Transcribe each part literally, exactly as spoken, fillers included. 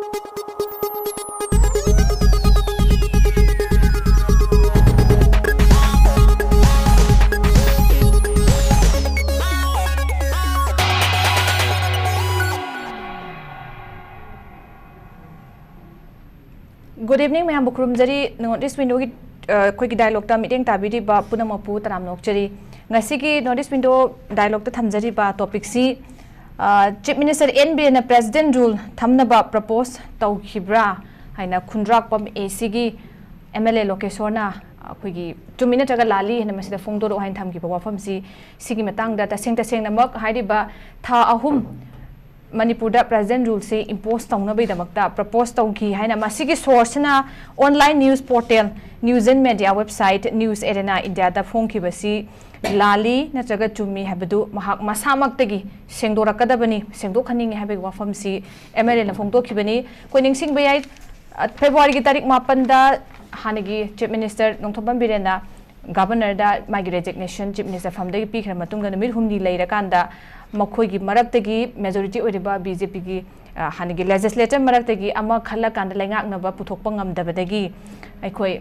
Good evening, ꯃꯌꯥꯝꯕꯨ ꯈꯨꯔꯨꯝꯖꯔꯤ꯫ North East Window-ꯒꯤ, ꯑ, ꯑꯩꯈꯣꯏꯒꯤ dialogue-ꯇ ꯃꯤꯠꯌꯦꯡ ꯇꯥꯕꯤꯔꯤꯕ ꯄꯨꯝꯅꯃꯛꯄꯨ ꯇꯔꯥꯝꯅ ꯑꯣꯛꯆꯔꯤ꯫ ꯉꯁꯤꯒꯤ North East Window dialogue-ꯇ ꯊꯝꯖꯔꯤꯕ topic-ꯁꯤ, ꯑ, Chief Minister ꯑꯦꯟ ꯕꯤꯔꯦꯟꯅ President Rule ꯊꯝꯅꯕ propose ꯇꯧꯈꯤꯕ꯭ꯔꯥ ꯍꯥꯏꯅ ꯈꯨꯟꯗ꯭ꯔꯥꯛꯄꯝ ꯑꯦ ꯁꯤꯒꯤ ꯑꯦꯝ ꯑꯦꯜ ꯑꯦ ꯂꯣꯀꯦꯁꯣꯔꯅ ꯑꯩꯈꯣꯏꯒꯤ ꯆꯨꯝꯃꯤ ꯅꯠꯇ꯭ꯔꯒ ꯂꯥꯜꯂꯤ ꯍꯥꯏꯅ ꯃꯁꯤꯗ ꯐꯣꯡꯗꯣꯔꯛꯑꯣ ꯍꯥꯏꯅ ꯊꯝꯈꯤꯕ ꯋꯥꯐꯝꯁꯤ, ꯁꯤꯒꯤ ꯃꯇꯥꯡꯗ ꯇꯁꯦꯡ ꯇꯁꯦꯡꯅꯃꯛ ꯍꯥꯏꯔꯤꯕ ꯊꯥ ꯑꯍꯨꯝ ꯃꯅꯤꯄꯨꯔꯗ President Rule-ꯁꯤ impose ꯇꯧꯅꯕꯒꯤꯗꯃꯛꯇ propose ꯇꯧꯈꯤ ꯍꯥꯏꯅ ꯃꯁꯤꯒꯤ source-ꯁꯤꯅ online news portal, News and Media website, News Arena India-ꯗ ꯐꯣꯡꯈꯤꯕꯁꯤ ꯂꯥꯜꯂꯤ ꯅꯠꯇ꯭ꯔꯒ ꯆꯨꯝꯃꯤ ꯍꯥꯏꯕꯗꯨ ꯃꯍꯥꯛ ꯃꯁꯥꯃꯛꯇꯒꯤ ꯁꯦꯡꯗꯣꯔꯛꯀꯗꯕꯅꯤ, ꯁꯦꯡꯗꯣꯛꯍꯟꯅꯤꯡꯉꯤ ꯍꯥꯏꯕꯒꯤ ꯋꯥꯐꯝꯁꯤ ꯑꯦꯝ ꯑꯦꯜ ꯑꯦꯅ ꯐꯣꯡꯗꯣꯛꯈꯤꯕꯅꯤ꯫ ꯑꯩꯈꯣꯏ ꯅꯤꯡꯁꯤꯡꯕ ꯌꯥꯏ, ꯑ, ꯐꯦꯕ꯭ꯔꯨꯋꯥꯔꯤꯒꯤ ꯇꯥꯔꯤꯛ ꯃꯥꯄꯟꯗ ꯍꯥꯟꯅꯒꯤ Chief Minister ꯅꯣꯡꯊꯣꯝꯕꯝ ꯕꯤꯔꯦꯟꯅ Governor-ꯗ ꯃꯥꯒꯤ resignation Chief Minister ꯐꯝꯗꯒꯤ ꯄꯤꯈ꯭ꯔ ꯃꯇꯨꯡꯗ ꯅꯨꯃꯤꯠ ꯍꯨꯝꯅꯤ ꯂꯩꯔꯀꯥꯟꯗ ꯃꯈꯣꯏꯒꯤ ꯃꯔꯛꯇꯒꯤ majority ꯑꯣꯏꯔꯤꯕ ꯕꯤ ꯖꯦ ꯄꯤꯒꯤ, ꯑ, ꯍꯥꯟꯅꯒꯤ legislature ꯃꯔꯛꯇꯒꯤ ꯑꯃ ꯈꯜꯂꯀꯥꯟꯗ ꯂꯩꯉꯥꯛꯅꯕ ꯄꯨꯊꯣꯛꯄ ꯉꯝꯗꯕꯗꯒꯤ ꯑꯩꯈꯣꯏ,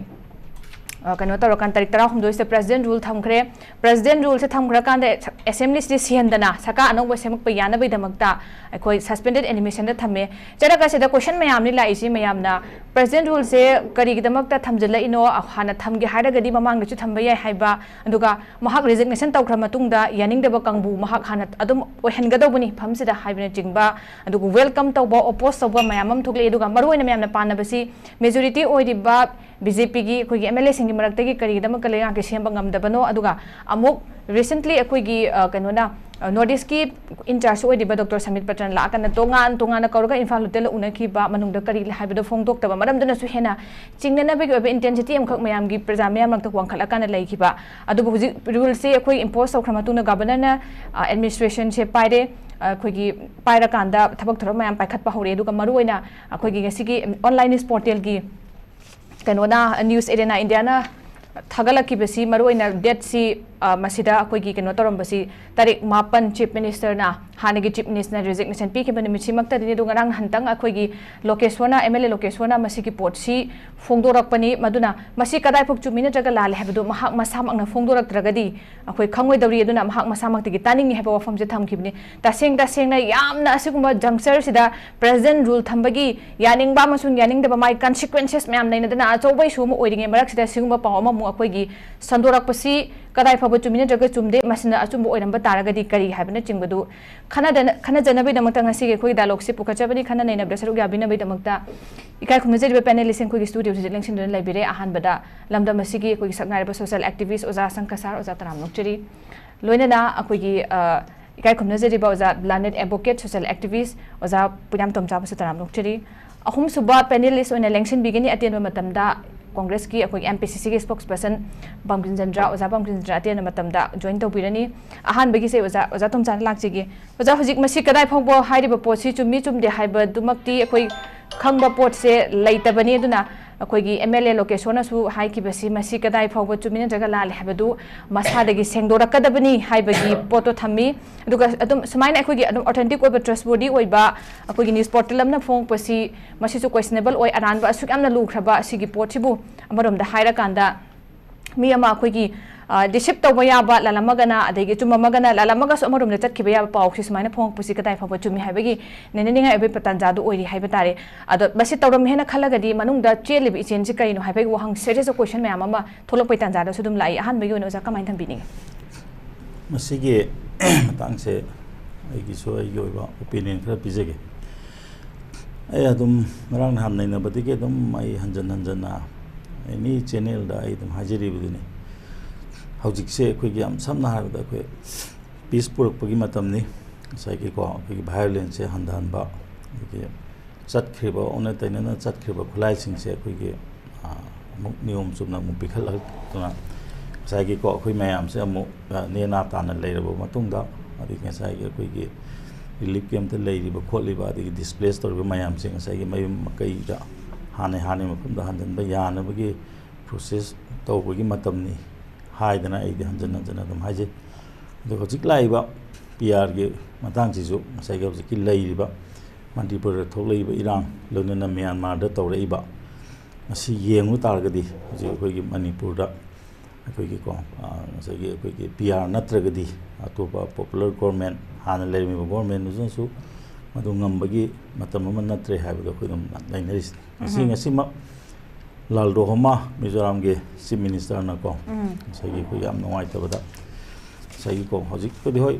ꯑ, ꯀꯩꯅꯣ ꯇꯧꯔꯀꯥꯟꯗ ꯇꯥꯔꯤꯛ ꯇꯔꯥꯍꯨꯝꯗꯣꯏꯁꯤꯗ President Rule ꯊꯝꯈ꯭ꯔꯦ꯫ President Rule-ꯁꯦ ꯊꯝꯈ꯭ꯔꯀꯥꯟꯗ assembly-ꯁꯤꯗꯤ ꯁꯤꯍꯟꯗꯅ ꯁꯔꯀꯥꯔ ꯑꯅꯧꯕ ꯁꯦꯝꯃꯛꯄ ꯌꯥꯅꯕꯒꯤꯗꯃꯛꯇ ꯑꯩꯈꯣꯏ suspended animation-ꯗ ꯊꯝꯃꯦ꯫ ꯆꯔꯛ ꯑꯁꯤꯗ question ꯃꯌꯥꯝꯅꯤ ꯂꯥꯛꯏꯁꯤ꯫ ꯃꯌꯥꯝꯅ President Rule-ꯁꯦ ꯀꯔꯤꯒꯤꯗꯃꯛꯇ ꯊꯝꯖꯤꯜꯂꯛꯏꯅꯣ? ꯍꯥꯟꯅ ꯊꯝꯒꯦ ꯍꯥꯏꯔꯒꯗꯤ ꯃꯃꯥꯡꯗꯁꯨ ꯊꯝꯕ ꯌꯥꯏ ꯍꯥꯏꯕ, ꯑꯗꯨꯒ ꯃꯍꯥꯛ resignation ꯇꯧꯈ꯭ꯔ ꯃꯇꯨꯡꯗ ꯌꯥꯅꯤꯡꯗꯕ ꯀꯥꯡꯕꯨ ꯃꯍꯥꯛ ꯍꯥꯟꯅ ꯑꯗꯨꯝ ꯑꯣꯏꯍꯟꯒꯗꯧꯕꯅꯤ ꯃꯐꯝꯁꯤꯗ ꯍꯥꯏꯕꯅꯆꯤꯡꯕ, ꯑꯗꯨꯒ welcome ꯇꯧꯕ, oppose ꯇꯧꯕ ꯃꯌꯥꯝ ꯑꯃ ꯊꯣꯛꯂꯛꯏ꯫ ꯑꯗꯨꯒ ꯃꯔꯨꯑꯣꯏꯅ ꯃꯌꯥꯝꯅ ꯄꯥꯟꯅꯕꯁꯤ majority ꯑꯣꯏꯔꯤꯕ ꯕꯤ ꯖꯦ ꯄꯤꯒꯤ ꯑꯩꯈꯣꯏꯒꯤ ꯑꯦꯝ ꯑꯦꯜ ꯑꯦꯁꯤꯡꯒꯤ ꯃꯔꯛꯇꯒꯤ ꯀꯔꯤꯒꯤꯗꯃꯛꯇ ꯂꯩꯉꯥꯛꯀꯤ ꯁꯦꯝꯕ ꯉꯝꯗꯕꯅꯣ? ꯑꯗꯨꯒ ꯑꯃꯨꯛ recently ꯑꯩꯈꯣꯏꯒꯤ, ꯑ, ꯀꯩꯅꯣꯅ, ꯑ, North East-ꯀꯤ in charge ꯑꯣꯏꯔꯤꯕ Doctor ꯁꯃꯤꯠ ꯄꯇ꯭ꯔꯟ ꯂꯥꯛꯑꯀꯥꯟꯗ ꯇꯣꯉꯥꯟ ꯇꯣꯉꯥꯟꯅ ꯀꯧꯔꯒ ꯏꯝꯐꯥꯜ ꯍꯣꯇꯦꯜꯗ ꯎꯅꯈꯤꯕ, ꯃꯅꯨꯡꯗ ꯀꯔꯤ ꯍꯥꯏꯕꯗꯣ ꯐꯣꯡꯗꯣꯛꯇꯕ ꯃꯔꯝꯗꯨꯅꯁꯨ ꯍꯦꯟꯅ ꯆꯤꯡꯅꯅꯕꯒꯤ ꯑꯣꯏꯕ intensity ꯑꯃꯈꯛ ꯃꯌꯥꯝꯒꯤ, ꯄ꯭ꯔꯖꯥ ꯃꯌꯥꯝ ꯃꯔꯛꯇ ꯋꯥꯡꯈꯠꯂꯀꯥꯟꯗ ꯂꯩꯈꯤꯕ꯫ ꯑꯗꯨꯕꯨ ꯍꯧꯖꯤꯛ rule-ꯁꯦ ꯑꯩꯈꯣꯏ impose ꯇꯧꯈ꯭ꯔ ꯃꯇꯨꯡꯗ Governor-ꯅ, ꯑ, administration-ꯁꯦ ꯄꯥꯏꯔꯦ꯫ ꯑ, ꯑꯩꯈꯣꯏꯒꯤ ꯄꯥꯏꯔꯀꯥꯟꯗ ꯊꯕꯛ ꯊꯧꯔꯝ ꯃꯌꯥꯝ ꯄꯥꯏꯈꯠꯄ ꯍꯧꯔꯦ꯫ ꯑꯗꯨꯒ ꯃꯔꯨꯑꯣꯏꯅ ꯑꯩꯈꯣꯏꯒꯤ ꯉꯁꯤꯒꯤ online news portal-ꯒꯤ ꯀꯩꯅꯣꯅ, News Arena India-ꯅ ꯊꯥꯒꯠꯂꯛꯈꯤꯕꯁꯤ, ꯃꯔꯨꯑꯣꯏꯅ date-ꯁꯤ, ꯑ, ꯃꯁꯤꯗ ꯑꯩꯈꯣꯏꯒꯤ ꯀꯩꯅꯣ ꯇꯧꯔꯝꯕꯁꯤ, ꯇꯥꯔꯤꯛ ꯃꯥꯄꯟ Chief Minister-ꯅ ꯍꯥꯟꯅꯒꯤ Chief Minister ꯅ resignation ꯄꯤꯈꯤꯕ ꯅꯨꯃꯤꯠꯁꯤꯃꯛꯇꯗꯅꯤ꯫ ꯑꯗꯨ ꯉꯔꯥꯡ ꯅꯍꯥꯟꯇꯪ ꯑꯩꯈꯣꯏꯒꯤ ꯂꯣꯀꯦꯁꯣꯔꯅ, M L A ꯂꯣꯀꯦꯁꯣꯔꯅ ꯃꯁꯤꯒꯤ ꯄꯣꯠꯁꯤ ꯐꯣꯡꯗꯣꯔꯛꯄꯅꯤ꯫ ꯃꯗꯨꯅ ꯃꯁꯤ ꯀꯗꯥꯏꯐꯥꯎ ꯆꯨꯝꯃꯤ ꯅꯠꯇ꯭ꯔꯒ ꯂꯥꯜꯂꯤ ꯍꯥꯏꯕꯗꯨ ꯃꯍꯥꯛ ꯃꯁꯥꯃꯛꯅ ꯐꯣꯡꯗꯣꯔꯛꯇ꯭ꯔꯒꯗꯤ ꯑꯩꯈꯣꯏ ꯈꯪꯉꯣꯏꯗꯧꯔꯤ꯫ ꯑꯗꯨꯅ ꯃꯍꯥꯛ ꯃꯁꯥꯃꯛꯇꯒꯤ ꯇꯥꯅꯤꯡꯉꯤ ꯍꯥꯏꯕ ꯋꯥꯐꯝꯁꯦ ꯊꯝꯈꯤꯕꯅꯤ꯫ ꯇꯁꯦꯡ ꯇꯁꯦꯡꯅ ꯌꯥꯝꯅ ꯑꯁꯤꯒꯨꯝꯕ juncture ꯁꯤꯗ President rule ꯊꯝꯕꯒꯤ ꯌꯥꯅꯤꯡꯕ ꯑꯃꯁꯨꯡ ꯌꯥꯅꯤꯡꯗꯕ ꯃꯥꯒꯤ consequences ꯃꯌꯥꯝ ꯂꯩꯅꯗꯅ ꯑꯆꯧꯕ issue ꯑꯃ ꯑꯣꯏꯔꯤꯉꯩ ꯃꯔꯛꯁꯤꯗ ꯁꯤꯒꯨꯝꯕ ꯄꯥꯎ ꯑꯃꯃꯨꯛ ꯑꯩꯈꯣꯏꯒꯤ ꯁꯟꯗꯣꯔꯛꯄꯁꯤ ꯀꯗꯥꯏ ꯐꯥꯎꯕ ꯆꯨꯝꯃꯤ ꯅꯠꯇ꯭ꯔꯒ ꯆꯨꯝꯗꯦ, ꯃꯁꯤꯅ ꯑꯆꯨꯝꯕ ꯑꯣꯏꯔꯝꯕ ꯇꯥꯔꯒꯗꯤ ꯀꯔꯤ ꯍꯥꯏꯕꯅꯆꯤꯡꯕꯗꯨ ꯈꯟꯅꯗꯅ-, ꯈꯟꯅꯖꯅꯕꯒꯤꯗꯃꯛꯇ ꯉꯁꯤꯒꯤ ꯑꯩꯈꯣꯏꯒꯤ dialogue ꯁꯤ ꯄꯨꯈꯠꯆꯕꯅꯤ꯫ ꯈꯟꯅ ꯅꯩꯅꯕꯗ ꯁꯔꯨꯛ ꯌꯥꯕꯤꯅꯕꯒꯤꯗꯃꯛꯇ ꯏꯀꯥꯏ ꯈꯨꯝꯅꯖꯔꯤꯕ panelist ꯁꯤꯡ ꯑꯩꯈꯣꯏꯒꯤ studio ꯁꯤꯗ ꯂꯦꯡꯁꯤꯟꯗꯨꯅ ꯂꯩꯕꯤꯔꯦ꯫ ꯑꯍꯥꯟꯕꯗ ꯂꯝꯗꯝ ꯑꯁꯤꯒꯤ ꯑꯩꯈꯣꯏꯒꯤ ꯁꯛꯅꯥꯏꯔꯕ social activist ꯑꯣꯖꯥ ꯁꯪꯀ ꯁꯥꯔ, ꯑꯣꯖꯥ ꯇꯔꯥꯝꯅ ꯑꯣꯛꯆꯔꯤ꯫ ꯂꯣꯏꯅꯅ ꯑꯩꯈꯣꯏꯒꯤ, ꯑ, ꯏꯀꯥꯏ ꯈꯨꯝꯅꯖꯔꯤꯕ ꯑꯣꯖꯥ learned advocate, social activist ꯑꯣꯖꯥ ꯄꯨꯌꯥꯝ ꯇꯣꯝꯆꯥꯕꯁꯨ ꯇꯔꯥꯝꯅ ꯑꯣꯛꯆꯔꯤ꯫ ꯑꯍꯨꯝꯁꯨꯕ panelist ꯑꯣꯏꯅ ꯂꯦꯡꯁꯤꯟꯕꯤꯒꯅꯤ ꯑꯇꯦꯟꯕ ꯃꯇꯝꯗ ꯀꯣꯡꯒ꯭ꯔꯦꯁꯀꯤ ꯑꯩꯈꯣꯏꯒꯤ M P C C ꯒꯤ spokesperson ꯕꯝꯀꯤꯟ ꯆꯟꯗ꯭ꯔ, ꯑꯣꯖꯥ ꯕꯝꯀꯤꯟ ꯆꯟꯗ꯭ꯔ ꯑꯇꯦꯟꯕ ꯃꯇꯝꯗ join ꯇꯧꯕꯤꯔꯅꯤ꯫ ꯑꯍꯥꯟꯕꯒꯤꯁꯦ ꯑꯣꯖꯥ, ꯑꯣꯖꯥ ꯇꯣꯝꯆꯥꯅ ꯂꯥꯛꯆꯒꯦ꯫ ꯑꯣꯖꯥ, ꯍꯧꯖꯤꯛ ꯃꯁꯤ ꯀꯗꯥꯏ ꯐꯥꯎꯕ ꯍꯥꯏꯔꯤꯕ ꯄꯣꯠꯁꯤ ꯆꯨꯝꯃꯤ ꯆꯨꯝꯗꯦ ꯍꯥꯏꯕꯗꯨꯃꯛꯇꯤ ꯑꯩꯈꯣꯏ ꯈꯪꯕ ꯄꯣꯠꯁꯦ ꯂꯩꯇꯕꯅꯤ꯫ ꯑꯗꯨꯅ ꯑꯩꯈꯣꯏꯒꯤ M L A ꯂꯣꯀꯦꯁꯣꯔꯅꯁꯨ ꯍꯥꯏꯈꯤꯕꯁꯤ ꯃꯁꯤ ꯀꯗꯥꯏ ꯐꯥꯎꯕ ꯆꯨꯝꯃꯤ ꯅꯠꯇ꯭ꯔꯒ ꯂꯥꯜꯂꯤ ꯍꯥꯏꯕꯗꯨ ꯃꯁꯥꯗꯒꯤ ꯁꯦꯡꯗꯣꯔꯛꯀꯗꯕꯅꯤ ꯍꯥꯏꯕꯒꯤ ꯄꯣꯠꯇꯣ ꯊꯝꯃꯤ꯫ ꯑꯗꯨꯒ ꯑꯗꯨꯝ ꯁꯨꯃꯥꯏꯅ ꯑꯩꯈꯣꯏꯒꯤ ꯑꯗꯨꯝ authentic ꯑꯣꯏꯕ, trustworthy ꯑꯣꯏꯕ ꯑꯩꯈꯣꯏꯒꯤ news portal ꯑꯃꯅ ꯐꯣꯡꯉꯛꯄꯁꯤ ꯃꯁꯤꯁꯨ questionable ꯑꯣꯏ꯫ ꯑꯔꯥꯟꯕ ꯑꯁꯨꯛ ꯌꯥꯝꯅ ꯂꯨꯈ꯭ꯔꯕ ꯑꯁꯤꯒꯤ ꯄꯣꯠꯁꯤꯕꯨ ꯑꯃꯔꯣꯝꯗ ꯍꯥꯏꯔꯀꯥꯟꯗ ꯃꯤ ꯑꯃ ꯑꯩꯈꯣꯏꯒꯤ, ꯑ, deceive ꯇꯧꯕ ꯌꯥꯕ, ꯂꯥꯜꯂꯝꯃꯒꯅ, ꯑꯗꯒꯤ ꯑꯆꯨꯝꯃꯝꯃꯒꯅ, ꯂꯥꯜꯂꯝꯃꯒꯁꯨ ꯑꯃꯔꯣꯝꯗ ꯆꯠꯈꯤꯕ ꯌꯥꯕ ꯄꯥꯎꯁꯤ ꯁꯨꯃꯥꯏꯅ ꯐꯣꯡꯉꯛꯄꯁꯤ ꯀꯗꯥꯏ ꯐꯥꯎꯕ ꯆꯨꯝꯃꯤ ꯍꯥꯏꯕꯒꯤ ꯅꯩꯅꯅꯤꯡꯉꯥꯏ ꯑꯣꯏꯕ ꯇꯥꯟꯖꯥꯗꯨ ꯑꯣꯏꯔꯤ ꯍꯥꯏꯕ ꯇꯥꯔꯦ꯫ ꯑꯗꯣ ꯃꯁꯤ ꯇꯧꯔꯝꯃꯦ ꯍꯥꯏꯅ ꯈꯜꯂꯒꯗꯤ ꯃꯅꯨꯡꯗ ꯆꯦꯜꯂꯤꯕ ꯏꯆꯦꯜꯁꯤ ꯀꯔꯤꯅꯣ ꯍꯥꯏꯕꯒꯤ ꯋꯥꯍꯪ series of question ꯃꯌꯥꯝ ꯑꯃ ꯊꯣꯛꯂꯛꯄꯒꯤ ꯇꯥꯟꯖꯥꯗꯁꯨ ꯑꯗꯨꯝ ꯂꯥꯛꯏ꯫ ꯑꯍꯥꯟꯕꯒꯤ ꯑꯣꯏꯅ ꯑꯣꯖꯥ ꯀꯃꯥꯏꯅ ꯊꯝꯕꯤꯅꯤꯡꯉꯤ? ꯃꯁꯤꯒꯤ ꯃꯇꯥꯡꯁꯦ ꯑꯩꯒꯤꯁꯨ ꯑꯩꯒꯤ ꯑꯣꯏꯕ opinion ꯈꯔ ꯄꯤꯖꯒꯦ꯫ ꯑꯩ ꯑꯗꯨꯝ ꯉꯔꯥꯡ ꯅꯍꯥꯟ ꯅꯩꯅꯕꯗꯒꯤ ꯑꯗꯨꯝ ꯑꯩ ꯍꯟꯖꯟ ꯍꯟꯖꯟꯅ any channel ꯗ ꯑꯩ ꯑꯗꯨꯝ ꯍꯥꯏꯖꯔꯤꯕꯗꯨꯅꯤ꯫ ꯍꯧꯖꯤꯛꯁꯦ ꯑꯩꯈꯣꯏꯒꯤ ꯌꯥꯝ ꯁꯝꯅ ꯍꯥꯏꯔꯕꯗ ꯑꯩꯈꯣꯏ peace ꯄꯨꯔꯛꯄꯒꯤ ꯃꯇꯝꯅꯤ꯫ ꯉꯁꯥꯏꯒꯤꯀꯣ ꯑꯩꯈꯣꯏꯒꯤ violence ꯁꯦ ꯍꯟꯊꯍꯟꯕ, ꯑꯗꯒꯤ ꯆꯠꯈ꯭ꯔꯤꯕ, ꯑꯣꯟꯅ ꯇꯩꯅꯅ ꯆꯠꯈ꯭ꯔꯤꯕ ꯈꯨꯠꯂꯥꯏꯁꯤꯡꯁꯦ ꯑꯩꯈꯣꯏꯒꯤ, ꯑ, ꯑꯃꯨꯛ ꯅꯤꯌꯣꯝ ꯆꯨꯝꯅ ꯑꯃꯨꯛ ꯄꯤꯈꯠꯂꯛꯇꯨꯅ ꯉꯁꯥꯏꯒꯤꯀꯣ ꯑꯩꯈꯣꯏ ꯃꯌꯥꯝꯁꯦ ꯑꯃꯨꯛ, ꯑ, ꯅꯦꯅꯥ ꯇꯥꯅ ꯂꯩꯔꯕ ꯃꯇꯨꯡꯗ, ꯑꯗꯒꯤ ꯉꯁꯥꯏꯒꯤ ꯑꯩꯈꯣꯏꯒꯤ relief camp ꯇ ꯂꯩꯔꯤꯕ ꯈꯣꯠꯂꯤꯕ, ꯑꯗꯒꯤ displace ꯇꯧꯔꯤꯕ ꯃꯌꯥꯝꯁꯦ ꯉꯁꯥꯏꯒꯤ ꯃꯌꯨꯝ ꯃꯀꯩꯗ ꯍꯥꯟꯅ ꯍꯥꯟꯅꯒꯤ ꯃꯐꯝꯗ ꯍꯟꯖꯤꯟꯕ ꯌꯥꯅꯕꯒꯤ process ꯇꯧꯕꯒꯤ ꯃꯇꯝꯅꯤ ꯍꯥꯏꯗꯅ ꯑꯩꯗꯤ ꯍꯟꯖꯟ ꯍꯟꯖꯟꯅ ꯑꯗꯨꯝ ꯍꯥꯏꯖꯩ꯫ ꯑꯗꯣ ꯍꯧꯖꯤꯛ ꯂꯥꯛꯏꯕ ꯄꯤ ꯑꯥꯔꯒꯤ ꯃꯇꯥꯡꯁꯤꯁꯨ ꯉꯁꯥꯏꯒꯤ ꯍꯧꯖꯤꯛꯀꯤ ꯂꯩꯔꯤꯕ ꯃꯅꯤꯄꯨꯔꯗ ꯊꯣꯛꯂꯛꯏꯕ ꯏꯔꯥꯡ, ꯂꯣꯏꯅꯅ ꯃ꯭ꯌꯥꯟꯃꯥꯔꯗ ꯇꯧꯔꯛꯏꯕ, ꯃꯁꯤ ꯌꯦꯡꯉꯨ ꯇꯥꯔꯒꯗꯤ ꯍꯧꯖꯤꯛ ꯑꯩꯈꯣꯏꯒꯤ ꯃꯅꯤꯄꯨꯔꯗ ꯑꯩꯈꯣꯏꯒꯤꯀꯣ, ꯑ, ꯉꯁꯥꯏꯒꯤ ꯑꯩꯈꯣꯏꯒꯤ ꯄꯤ ꯑꯥꯔ ꯅꯠꯇ꯭ꯔꯒꯗꯤ ꯑꯇꯣꯞꯄ ꯄꯣꯄꯨꯂꯔ ꯒꯣꯔꯃꯦꯟ, ꯍꯥꯟꯅ ꯂꯩꯔꯝꯃꯤꯕ ꯒꯣꯔꯃꯦꯟꯗꯨꯅꯁꯨ ꯃꯗꯨ ꯉꯝꯕꯒꯤ ꯃꯇꯝ ꯑꯃ ꯅꯠꯇ꯭ꯔꯦ ꯍꯥꯏꯕꯗꯣ ꯑꯩꯈꯣꯏ ꯑꯗꯨꯝ ꯂꯩꯅꯔꯤꯁꯤꯅꯤ꯫ ꯉꯁꯤ, ꯎꯝ꯫ ꯉꯁꯤꯃꯛ ꯂꯥꯜꯗꯣꯍꯣꯃꯥ, ꯃꯤꯖꯣꯔꯥꯝꯒꯤ ꯆꯤꯐ ꯃꯤꯅꯤꯁꯇꯔꯅꯀꯣ, ꯎꯝ꯫ ꯉꯁꯥꯏꯒꯤ ꯑꯩꯈꯣꯏ ꯌꯥꯝ ꯅꯨꯡꯉꯥꯏꯇꯕꯗ, ꯉꯁꯥꯏꯒꯤꯀꯣ, ꯍꯧꯖꯤꯛꯄꯨꯗꯤ ꯍꯣꯏ,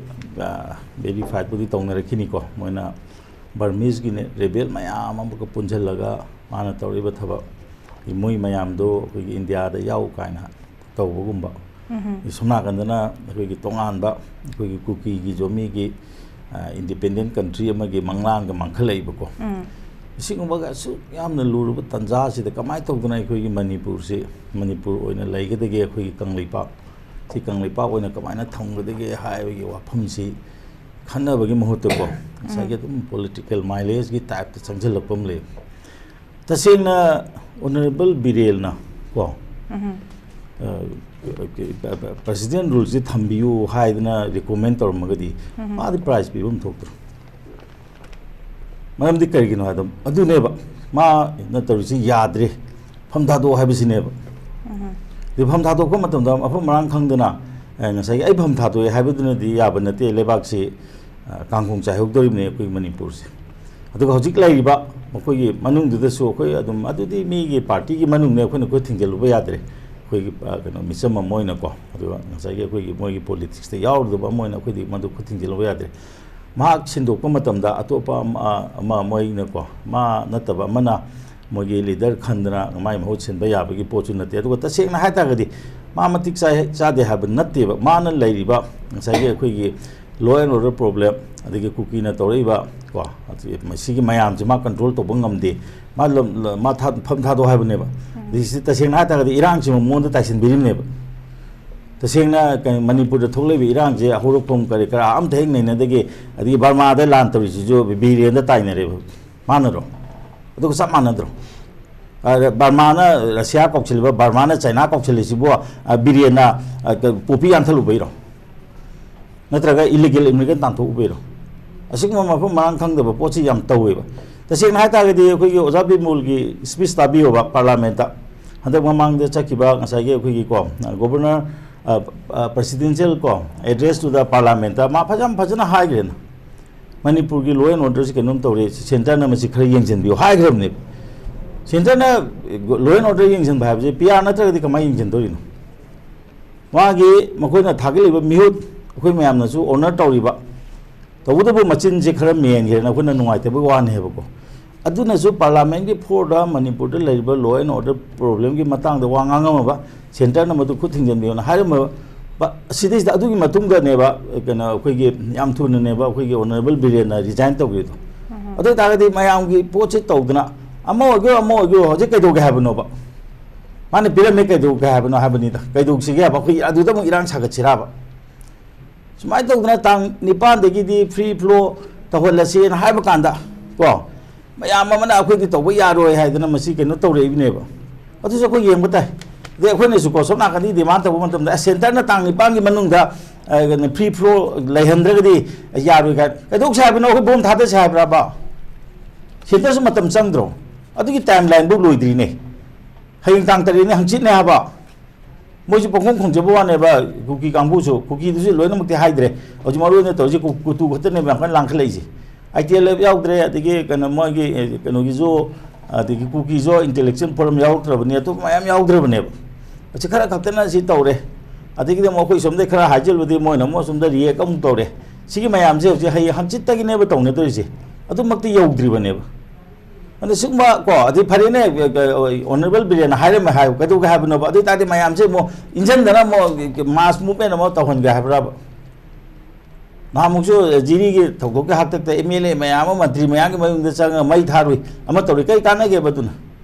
ꯚꯦꯔꯤꯐꯥꯏꯗꯄꯨꯗꯤ ꯇꯧꯅꯔꯛꯈꯤꯅꯤꯀꯣ, ꯃꯣꯏꯅ ꯕꯔꯃꯤꯁꯀꯤꯅꯦ ꯔꯦꯕꯦꯜ ꯃꯌꯥꯝ ꯑꯃꯒ ꯄꯨꯟꯁꯤꯜꯂꯒ ꯃꯥꯅ ꯇꯧꯔꯤꯕ ꯊꯕꯛ, ꯃꯣꯏ ꯃꯌꯥꯝꯗꯣ ꯑꯩꯈꯣꯏꯒꯤ ꯏꯟꯗꯤꯌꯥꯗ ꯌꯥꯎ ꯀꯥꯏꯅ ꯇꯧꯕꯒꯨꯝꯕ, ꯎꯝ꯫ ꯁꯣꯝ ꯅꯥꯀꯟꯗꯅ ꯑꯩꯈꯣꯏꯒꯤ ꯇꯣꯉꯥꯟꯕ ꯑꯩꯈꯣꯏꯒꯤ ꯀꯨꯀꯤꯒꯤ ꯖꯣꯃꯤꯒꯤ, ꯑ, ꯏꯟꯗꯤꯄꯦꯟꯗꯦꯟ ꯀꯟꯇ꯭ꯔꯤ ꯑꯃꯒꯤ ꯃꯪꯂꯥꯟꯒ ꯃꯥꯡꯈꯠꯂꯛꯏꯕꯀꯣ꯫ ꯎꯝ꯫ ꯑꯁꯤꯒꯨꯝꯕꯒ ꯑꯁꯨꯛ ꯌꯥꯝꯅ ꯂꯨꯔꯕ ꯇꯥꯟꯖꯥꯁꯤꯗ ꯀꯃꯥꯏꯅ ꯇꯧꯗꯅ ꯑꯩꯈꯣꯏꯒꯤ ꯃꯅꯤꯄꯨꯔꯁꯤ ꯃꯅꯤꯄꯨꯔ ꯑꯣꯏꯅ ꯂꯩꯒꯗꯒꯦ, ꯑꯩꯈꯣꯏꯒꯤ ꯀꯪꯂꯩꯄꯥꯛ ꯁꯤ ꯀꯪꯂꯩꯄꯥꯛ ꯑꯣꯏꯅ ꯀꯃꯥꯏꯅ ꯊꯝꯒꯗꯒꯦ ꯍꯥꯏꯕꯒꯤ ꯋꯥꯐꯝꯁꯤ ꯈꯟꯅꯕꯒꯤ ꯃꯍꯨꯠꯇꯀꯣ, ꯉꯁꯥꯏꯒꯤ ꯎꯝ꯫ ꯑꯗꯨꯝ ꯄꯣꯂꯤꯇꯤꯀꯦꯜ ꯃꯥꯏꯂꯦꯖꯀꯤ ꯇꯥꯏꯞꯇ ꯆꯪꯁꯤꯜꯂꯛꯄ ꯑꯃ ꯂꯩ꯫ ꯇꯁꯦꯡꯅ ꯑꯣꯅꯔꯦꯕꯜ ꯕꯤꯔꯦꯜꯅ ꯀꯣ, ꯎꯝ꯫ ꯑ, ꯄ꯭ꯔꯁꯤꯗꯦꯟ ꯔꯨꯜꯁꯦ ꯊꯝꯕꯤꯌꯨ ꯍꯥꯏꯗꯅ ꯔꯤꯀꯣꯃꯦꯟ ꯇꯧꯔꯝꯃꯒꯗꯤ ꯎꯝ꯫ ꯃꯥꯗꯤ ꯄ꯭ꯔꯥꯏꯖ ꯄꯤꯕ ꯑꯃ ꯊꯣꯛꯇ꯭ꯔꯣ? ꯃꯔꯝꯗꯤ ꯀꯔꯤꯒꯤꯅꯣ ꯍꯥꯏꯗ, ꯑꯗꯨꯅꯦꯕ ꯃꯥꯅ ꯇꯧꯔꯤꯁꯤ ꯌꯥꯗ꯭ꯔꯦ, ꯐꯝ ꯊꯥꯗꯣꯛꯑꯣ ꯍꯥꯏꯕꯁꯤꯅꯦꯕ꯫ ꯎꯝ꯫ ꯑꯗꯨ ꯐꯝ ꯊꯥꯗꯣꯛꯄ ꯃꯇꯝꯗ ꯃꯐꯝ ꯃꯔꯥꯡ ꯈꯪꯗꯅ, ꯑꯦ, ꯉꯁꯥꯏꯒꯤ ꯑꯩ ꯐꯝ ꯊꯥꯗꯣꯛꯑꯦ ꯍꯥꯏꯕꯗꯨꯅꯗꯤ ꯌꯥꯕ ꯅꯠꯇꯦ꯫ ꯂꯩꯕꯥꯛꯁꯤ, ꯑ, ꯀꯥꯡꯈꯣꯡ ꯆꯥꯏꯍꯧꯗꯧꯔꯤꯕꯅꯤ ꯑꯩꯈꯣꯏ ꯃꯅꯤꯄꯨꯔꯁꯦ꯫ ꯑꯗꯨꯒ ꯍꯧꯖꯤꯛ ꯂꯩꯔꯤꯕ ꯃꯈꯣꯏꯒꯤ ꯃꯅꯨꯡꯗꯨꯗꯁꯨ ꯑꯩꯈꯣꯏ ꯑꯗꯨꯝ, ꯑꯗꯨꯗꯤ ꯃꯤꯒꯤ ꯄꯥꯔꯇꯤꯒꯤ ꯃꯅꯨꯡꯅꯦ, ꯑꯩꯈꯣꯏꯅ ꯈꯨꯠ ꯊꯤꯡꯖꯤꯜꯂꯨꯕ ꯌꯥꯗ꯭ꯔꯦ꯫ ꯑꯩꯈꯣꯏꯒꯤ, ꯑ, ꯀꯩꯅꯣ, ꯃꯤꯆꯝ ꯑꯃ ꯑꯣꯏꯅꯀꯣ, ꯑꯗꯨꯒ ꯉꯁꯥꯏꯒꯤ ꯑꯩꯈꯣꯏꯒꯤ ꯃꯣꯏꯒꯤ ꯄꯣꯂꯤꯇꯤꯛꯁꯇ ꯌꯥꯎꯔꯨꯗꯕ ꯑꯃ ꯑꯣꯏꯅ ꯑꯩꯈꯣꯏꯗꯤ ꯃꯗꯨ ꯈꯨꯠ ꯊꯤꯡꯖꯤꯜꯂꯨꯕ ꯌꯥꯗ꯭ꯔꯦ꯫ ꯃꯍꯥꯛ ꯁꯤꯟꯗꯣꯛꯄ ꯃꯇꯝꯗ ꯑꯇꯣꯞꯄ ꯑꯃ, ꯑꯃ ꯃꯣꯏꯅꯀꯣ, ꯃꯥ ꯅꯠꯇꯕ ꯑꯃꯅ ꯃꯣꯏꯒꯤ ꯂꯤꯗꯔ ꯈꯟꯗꯅ ꯃꯥꯏ ꯃꯍꯨꯠ ꯁꯤꯟꯕ ꯌꯥꯕꯒꯤ ꯄꯣꯠꯁꯨ ꯅꯠꯇꯦ꯫ ꯑꯗꯨꯒ ꯇꯁꯦꯡꯅ ꯍꯥꯏ ꯇꯥꯔꯒꯗꯤ ꯃꯥ ꯃꯇꯤꯛ ꯆꯥꯏ, ꯆꯥꯗꯦ ꯍꯥꯏꯕ ꯅꯠꯇꯦꯕ꯫ ꯃꯥꯅ ꯂꯩꯔꯤꯕ ꯉꯁꯥꯏꯒꯤ ꯑꯩꯈꯣꯏꯒꯤ law and order problem, ꯑꯗꯒꯤ ꯀꯨꯀꯤꯅ ꯇꯧꯔꯛꯏꯕ ꯀꯣ, ꯑꯗꯒꯤ ꯃꯁꯤꯒꯤ ꯃꯌꯥꯝꯁꯦ ꯃꯥ ꯀꯟꯇ꯭ꯔꯣꯜ ꯇꯧꯕ ꯉꯝꯗꯦ꯫ ꯃꯥ ꯂꯝ-, ꯃꯥ ꯊꯥ-, ꯐꯝ ꯊꯥꯗꯣꯛꯑꯣ ꯍꯥꯏꯕꯅꯦꯕ꯫ ꯎꯝ꯫ ꯑꯗꯒꯤ ꯁꯤ ꯇꯁꯦꯡꯅ ꯍꯥꯏ ꯇꯥꯔꯒꯗꯤ ꯏꯔꯥꯡꯁꯤ ꯃꯉꯣꯟꯗ ꯇꯥꯏꯁꯤꯟꯕꯤꯔꯤꯕꯅꯦꯕ꯫ ꯇꯁꯦꯡꯅ ꯀꯩꯅꯣ, ꯃꯅꯤꯄꯨꯔꯗ ꯊꯣꯛꯂꯛꯏꯕ ꯏꯔꯥꯡꯁꯦ ꯍꯧꯔꯛꯐꯝ ꯀꯔꯤ ꯀꯔꯥ ꯑꯝꯇ ꯍꯦꯛ ꯅꯩꯅꯗꯒꯦ, ꯑꯗꯒꯤ ꯕꯔꯃꯥꯗ ꯂꯥꯟ ꯇꯧꯔꯤꯁꯤꯁꯨ ꯕꯤꯔꯦꯟꯗ ꯇꯥꯏꯅꯔꯦꯕ꯫ ꯃꯥꯅꯔꯣ? ꯑꯗꯨꯒ ꯆꯞ ꯃꯥꯟꯅꯗ꯭ꯔꯣ? ꯑꯗ ꯕꯔꯃꯥꯅ ꯔꯁꯤꯌꯥ ꯀꯧꯁꯤꯜꯂꯤꯕ, ꯕꯔꯃꯥꯅ ꯆꯥꯏꯅꯥ ꯀꯧꯁꯤꯜꯂꯤꯁꯤꯕꯨ, ꯑ, ꯕꯤꯔꯦꯟꯅ, ꯑ, ꯀ-, ꯄꯣꯄꯤ ꯌꯥꯟꯊꯠꯂꯨꯕꯩꯔꯣ? ꯅꯠꯇ꯭ꯔꯒ ꯏꯂꯤꯒꯦꯜ ꯏꯃꯤꯒ꯭ꯔꯦꯟ ꯇꯥꯟꯊꯣꯛꯎꯕꯩꯔꯣ? ꯑꯁꯤꯒꯨꯝꯕ ꯃꯐꯝ ꯃꯔꯥꯡ ꯈꯪꯗꯕ ꯄꯣꯠꯁꯤ ꯌꯥꯝ ꯇꯧꯋꯦꯕ꯫ ꯇꯁꯦꯡꯅ ꯍꯥꯏ ꯇꯥꯔꯒꯗꯤ ꯑꯩꯈꯣꯏꯒꯤ ꯑꯣꯖꯥ ꯕꯤꯃꯣꯜꯒꯤ ꯁ꯭ꯄꯤꯆ ꯇꯥꯕꯤꯌꯣꯕ ꯄꯥꯔꯂꯥꯃꯦꯟꯠꯇ꯫ ꯍꯟꯗꯛ ꯃꯃꯥꯡꯗ ꯆꯠꯈꯤꯕ ꯉꯁꯥꯏꯒꯤ ꯑꯩꯈꯣꯏꯒꯤ ꯀꯣ, ꯒꯣꯕꯔꯅꯔ, ꯑ, ꯑ, ꯄ꯭ꯔꯦꯁꯤꯗꯦꯟꯁꯤꯌꯦꯜ ꯀꯣ, ꯑꯦꯗ꯭ꯔꯦꯁꯇꯨꯗ ꯄꯥꯔꯂꯥꯃꯦꯟꯠꯇ ꯃꯥ ꯐꯖꯅ, ꯐꯖꯅ ꯍꯥꯏꯈ꯭ꯔꯦꯅ꯫ ꯃꯅꯤꯄꯨꯔꯒꯤ ꯂꯣ ꯑꯦꯟ ꯑꯣꯔꯗꯔꯁꯤ ꯀꯩꯅꯣꯝ ꯇꯧꯔꯦ, ꯁꯦꯟꯇꯔꯅ ꯃꯁꯤ ꯈꯔ ꯌꯦꯡꯁꯤꯟꯕꯤꯌꯨ ꯍꯥꯏꯈ꯭ꯔꯕꯅꯦꯕ꯫ ꯁꯦꯟꯇꯔꯅ ꯂꯣ ꯑꯦꯟ ꯑꯣꯔꯗꯔ ꯌꯦꯡꯁꯤꯟꯕ ꯍꯥꯏꯕꯁꯦ ꯄꯤ ꯑꯥꯔ ꯅꯠꯇ꯭ꯔꯒꯗꯤ ꯀꯃꯥꯏꯅ ꯌꯦꯡꯁꯤꯟꯗꯣꯔꯤꯅꯣ? ꯃꯥꯒꯤ ꯃꯈꯣꯏꯅ ꯊꯥꯒꯠꯂꯤꯕ ꯃꯤꯍꯨꯠ ꯑꯩꯈꯣꯏ ꯃꯌꯥꯝꯅꯁꯨ ꯑꯣꯅꯔ ꯇꯧꯔꯤꯕ, ꯇꯧꯕꯇꯕꯨ ꯃꯆꯤꯟꯁꯦ ꯈꯔ ꯃꯦꯟꯈ꯭ꯔꯦꯅ ꯑꯩꯈꯣꯏꯅ ꯅꯨꯡꯉꯥꯏꯇꯕꯒꯤ ꯋꯥꯅꯦꯕꯀꯣ꯫ ꯑꯗꯨꯅꯁꯨ ꯄꯥꯔꯂꯥꯃꯦꯟꯒꯤ ꯐ꯭ꯂꯣꯔꯗ ꯃꯅꯤꯄꯨꯔꯗ ꯂꯩꯔꯤꯕ ꯂꯣ ꯑꯦꯟ ꯑꯣꯔꯗꯔ ꯄ꯭ꯔꯣꯕ꯭ꯂꯦꯝꯒꯤ ꯃꯇꯥꯡꯗ ꯋꯥ ꯉꯥꯡꯉꯝꯃꯕ, ꯁꯦꯟꯇꯔꯅ ꯃꯗꯨ ꯈꯨꯠ ꯊꯤꯡꯖꯤꯟꯕꯤꯌꯣꯅ ꯍꯥꯏꯔꯝꯃꯕ, ꯁꯤꯗꯩꯁꯤꯗ ꯑꯗꯨꯒꯤ ꯃꯇꯨꯡꯗꯅꯦꯕ, ꯀꯩꯅꯣ, ꯑꯩꯈꯣꯏꯒꯤ ꯌꯥꯝ ꯊꯨꯅꯅꯦꯕ ꯑꯩꯈꯣꯏꯒꯤ ꯑꯣꯅꯔꯦꯕꯜ ꯕꯤꯔꯦꯟꯅ ꯔꯤꯖꯥꯏꯟ ꯇꯧꯈ꯭ꯔꯤꯗꯣ꯫ ꯑꯗꯨ ꯑꯣꯏꯇꯥꯔꯒꯗꯤ ꯃꯌꯥꯝꯒꯤ ꯄꯣꯠꯁꯦ ꯇꯧꯗꯅ ꯑꯃ ꯑꯣꯏꯒꯦꯔꯣ ꯑꯃ ꯑꯣꯏꯒꯦꯔꯣ ꯍꯧꯖꯤꯛ ꯀꯩꯗꯧꯒꯦ ꯍꯥꯏꯕꯅꯣꯕ? ꯃꯥꯅ ꯄꯤꯔꯝꯃꯦ, ꯀꯩꯗꯧꯒꯦ ꯍꯥꯏꯕꯅꯣ ꯍꯥꯏꯕꯅꯤꯗ꯫ ꯀꯩꯗꯧꯁꯤꯒꯦ ꯍꯥꯏꯕ? ꯑꯩꯈꯣꯏ ꯑꯗꯨꯗ ꯑꯃꯨꯛ ꯏꯔꯥꯡ ꯁꯥꯒꯠꯁꯤꯔꯥꯕ? ꯁꯨꯃꯥꯏꯅ ꯇꯧꯗꯅ ꯇꯥꯡ ꯅꯤꯄꯥꯟꯗꯒꯤꯗꯤ ꯐ꯭ꯔꯤ ꯐ꯭ꯂꯣ ꯇꯧꯍꯜꯂꯁꯦꯅ ꯍꯥꯏꯕ ꯀꯥꯟꯗ, ꯀꯣ, ꯃꯌꯥꯝ ꯑꯃꯅ ꯑꯩꯈꯣꯏꯗꯤ ꯇꯧꯕ ꯌꯥꯔꯣꯏ ꯍꯥꯏꯗꯅ ꯃꯁꯤ ꯀꯩꯅꯣ ꯇꯧꯔꯛꯏꯕꯅꯦꯕ꯫ ꯑꯗꯨꯁꯨ ꯑꯩꯈꯣꯏ ꯌꯦꯡꯕ ꯇꯥꯏ꯫ ꯑꯗꯩ ꯑꯩꯈꯣꯏꯅꯁꯨ ꯀꯣ, ꯁꯣꯝ ꯅꯥꯀꯟꯗꯒꯤ ꯗꯤꯃꯥꯟ ꯇꯧꯕ ꯃꯇꯝꯗ, "ꯑꯁ, ꯁꯦꯟꯇꯔꯅ ꯇꯥꯡ ꯅꯤꯄꯥꯟꯒꯤ ꯃꯅꯨꯡꯗ, ꯑ, ꯀꯩꯅꯣ, ꯐ꯭ꯔꯤ ꯐ꯭ꯂꯣ ꯂꯩꯍꯟꯗ꯭ꯔꯒꯗꯤ ꯌꯥꯔꯣꯏ" ꯀꯥꯏꯅ꯫ ꯀꯩꯗꯧꯁꯦ ꯍꯥꯏꯕꯅꯣ? ꯑꯩꯈꯣꯏ ꯕꯣꯝ ꯊꯥꯗꯁꯦ ꯍꯥꯏꯕ꯭ꯔꯕ? ꯁꯦꯟꯇꯔꯁꯨ ꯃꯇꯝ ꯆꯪꯗ꯭ꯔꯣ? ꯑꯗꯨꯒꯤ ꯇꯥꯏꯝ ꯂꯥꯏꯟꯕꯨ ꯂꯣꯏꯗ꯭ꯔꯤꯅꯦ꯫ ꯍꯌꯦꯡ ꯇꯥꯡ ꯇꯔꯦꯠꯅꯦ, ꯍꯪꯆꯤꯠꯅꯦ ꯍꯥꯏꯕ꯫ ꯃꯣꯏꯁꯨ ꯄꯪꯈꯣꯡ ꯈꯣꯡꯖꯕ ꯋꯥꯅꯦꯕ, ꯀꯨꯀꯤ ꯀꯥꯡꯕꯨꯁꯨ꯫ ꯀꯨꯀꯤꯗꯨꯁꯨ ꯂꯣꯏꯅꯃꯛꯇꯤ ꯍꯥꯏꯗ꯭ꯔꯦ꯫ ꯍꯧꯖꯤꯛ ꯃꯔꯨ ꯑꯣꯏꯅ ꯇꯧꯔꯤꯁꯦ ꯀꯨ-, ꯀꯨꯇꯨ ꯈꯛꯇꯅꯦꯕ ꯌꯥꯝ ꯀꯟꯅ ꯂꯥꯡꯈꯠꯂꯛꯏꯁꯦ꯫ ꯑꯥꯏ ꯇꯤ ꯑꯦꯜ ꯑꯦꯐ ꯌꯥꯎꯗ꯭ꯔꯦ, ꯑꯗꯒꯤ ꯀꯩꯅꯣ, ꯃꯣꯏꯒꯤ, ꯑꯦ, ꯀꯩꯅꯣꯒꯤꯁꯨ, ꯑꯗꯒꯤ ꯀꯨꯀꯤꯁꯨ ꯏꯟꯇꯦꯂꯦꯛꯆꯨꯋꯦꯜ ꯐꯣꯔꯝ ꯌꯥꯎꯔꯛꯇ꯭ꯔꯕꯅꯤ, ꯑꯇꯣꯞꯄ ꯃꯌꯥꯝ ꯌꯥꯎꯗ꯭ꯔꯕꯅꯦꯕ꯫ ꯑꯁꯤ ꯈꯔ ꯈꯛꯇꯅ ꯁꯤ ꯇꯧꯔꯦ꯫ ꯑꯗꯒꯤꯗꯤ ꯑꯃꯨꯛ ꯑꯩꯈꯣꯏ ꯁꯣꯝꯗꯩ ꯈꯔ ꯍꯥꯏꯖꯤꯜꯂꯨꯗꯤ ꯃꯣꯏꯅ ꯑꯃꯨꯛ ꯑꯁꯣꯝꯗ ꯔꯤꯌꯦꯛ ꯑꯃꯨꯛ ꯇꯧꯔꯦ꯫ ꯁꯤꯒꯤ ꯃꯌꯥꯝꯁꯦ ꯍꯧꯖꯤꯛ ꯍꯌꯦꯡ ꯍꯪꯆꯤꯠꯇꯒꯤꯅꯦꯕ ꯇꯧꯅꯗꯣꯏꯁꯦ꯫ ꯑꯗꯨꯃꯛꯇꯤ ꯌꯧꯗ꯭ꯔꯤꯕꯅꯦꯕ꯫ ꯑꯗ ꯁꯤꯒꯨꯝꯕ ꯀꯣ, ꯑꯗꯩ ꯐꯔꯦꯅꯦ, ꯑꯣꯅꯔꯦꯕꯜ ꯕꯤꯔꯦꯟꯅ ꯍꯥꯏꯔꯝꯃꯦ ꯍꯥꯏꯌꯨ, ꯀꯩꯗꯧꯒꯦ ꯍꯥꯏꯕꯅꯣꯕ? ꯑꯗꯨ ꯑꯣꯏ ꯇꯥꯔꯗꯤ ꯃꯌꯥꯝꯁꯦ ꯑꯃꯨꯛ ꯏꯟꯖꯟꯗꯅ ꯑꯃꯨꯛ ꯃꯥꯁ ꯃꯨꯚꯃꯦꯟ ꯑꯃ ꯇꯧꯍꯟꯒꯦ ꯍꯥꯏꯕ꯭ꯔꯕ? ꯅꯍꯥꯟꯃꯨꯛꯁꯨ ꯖꯤꯔꯤꯒꯤ ꯊꯧꯗꯣꯛꯀꯤ ꯍꯥꯛꯇꯛꯇ ꯑꯦꯝ ꯑꯦꯜ ꯑꯦ ꯃꯌꯥꯝ ꯑꯃ, ꯃꯟꯇ꯭ꯔꯤ ꯃꯌꯥꯝꯒꯤ ꯃꯌꯨꯝꯗ ꯆꯪꯉꯒ ꯃꯩ ꯊꯥꯔꯨꯏ, ꯑꯃ ꯇꯧꯔꯨꯏ, ꯀꯩ ꯀꯥꯟꯅꯒꯦꯕ ꯑꯗꯨꯅ?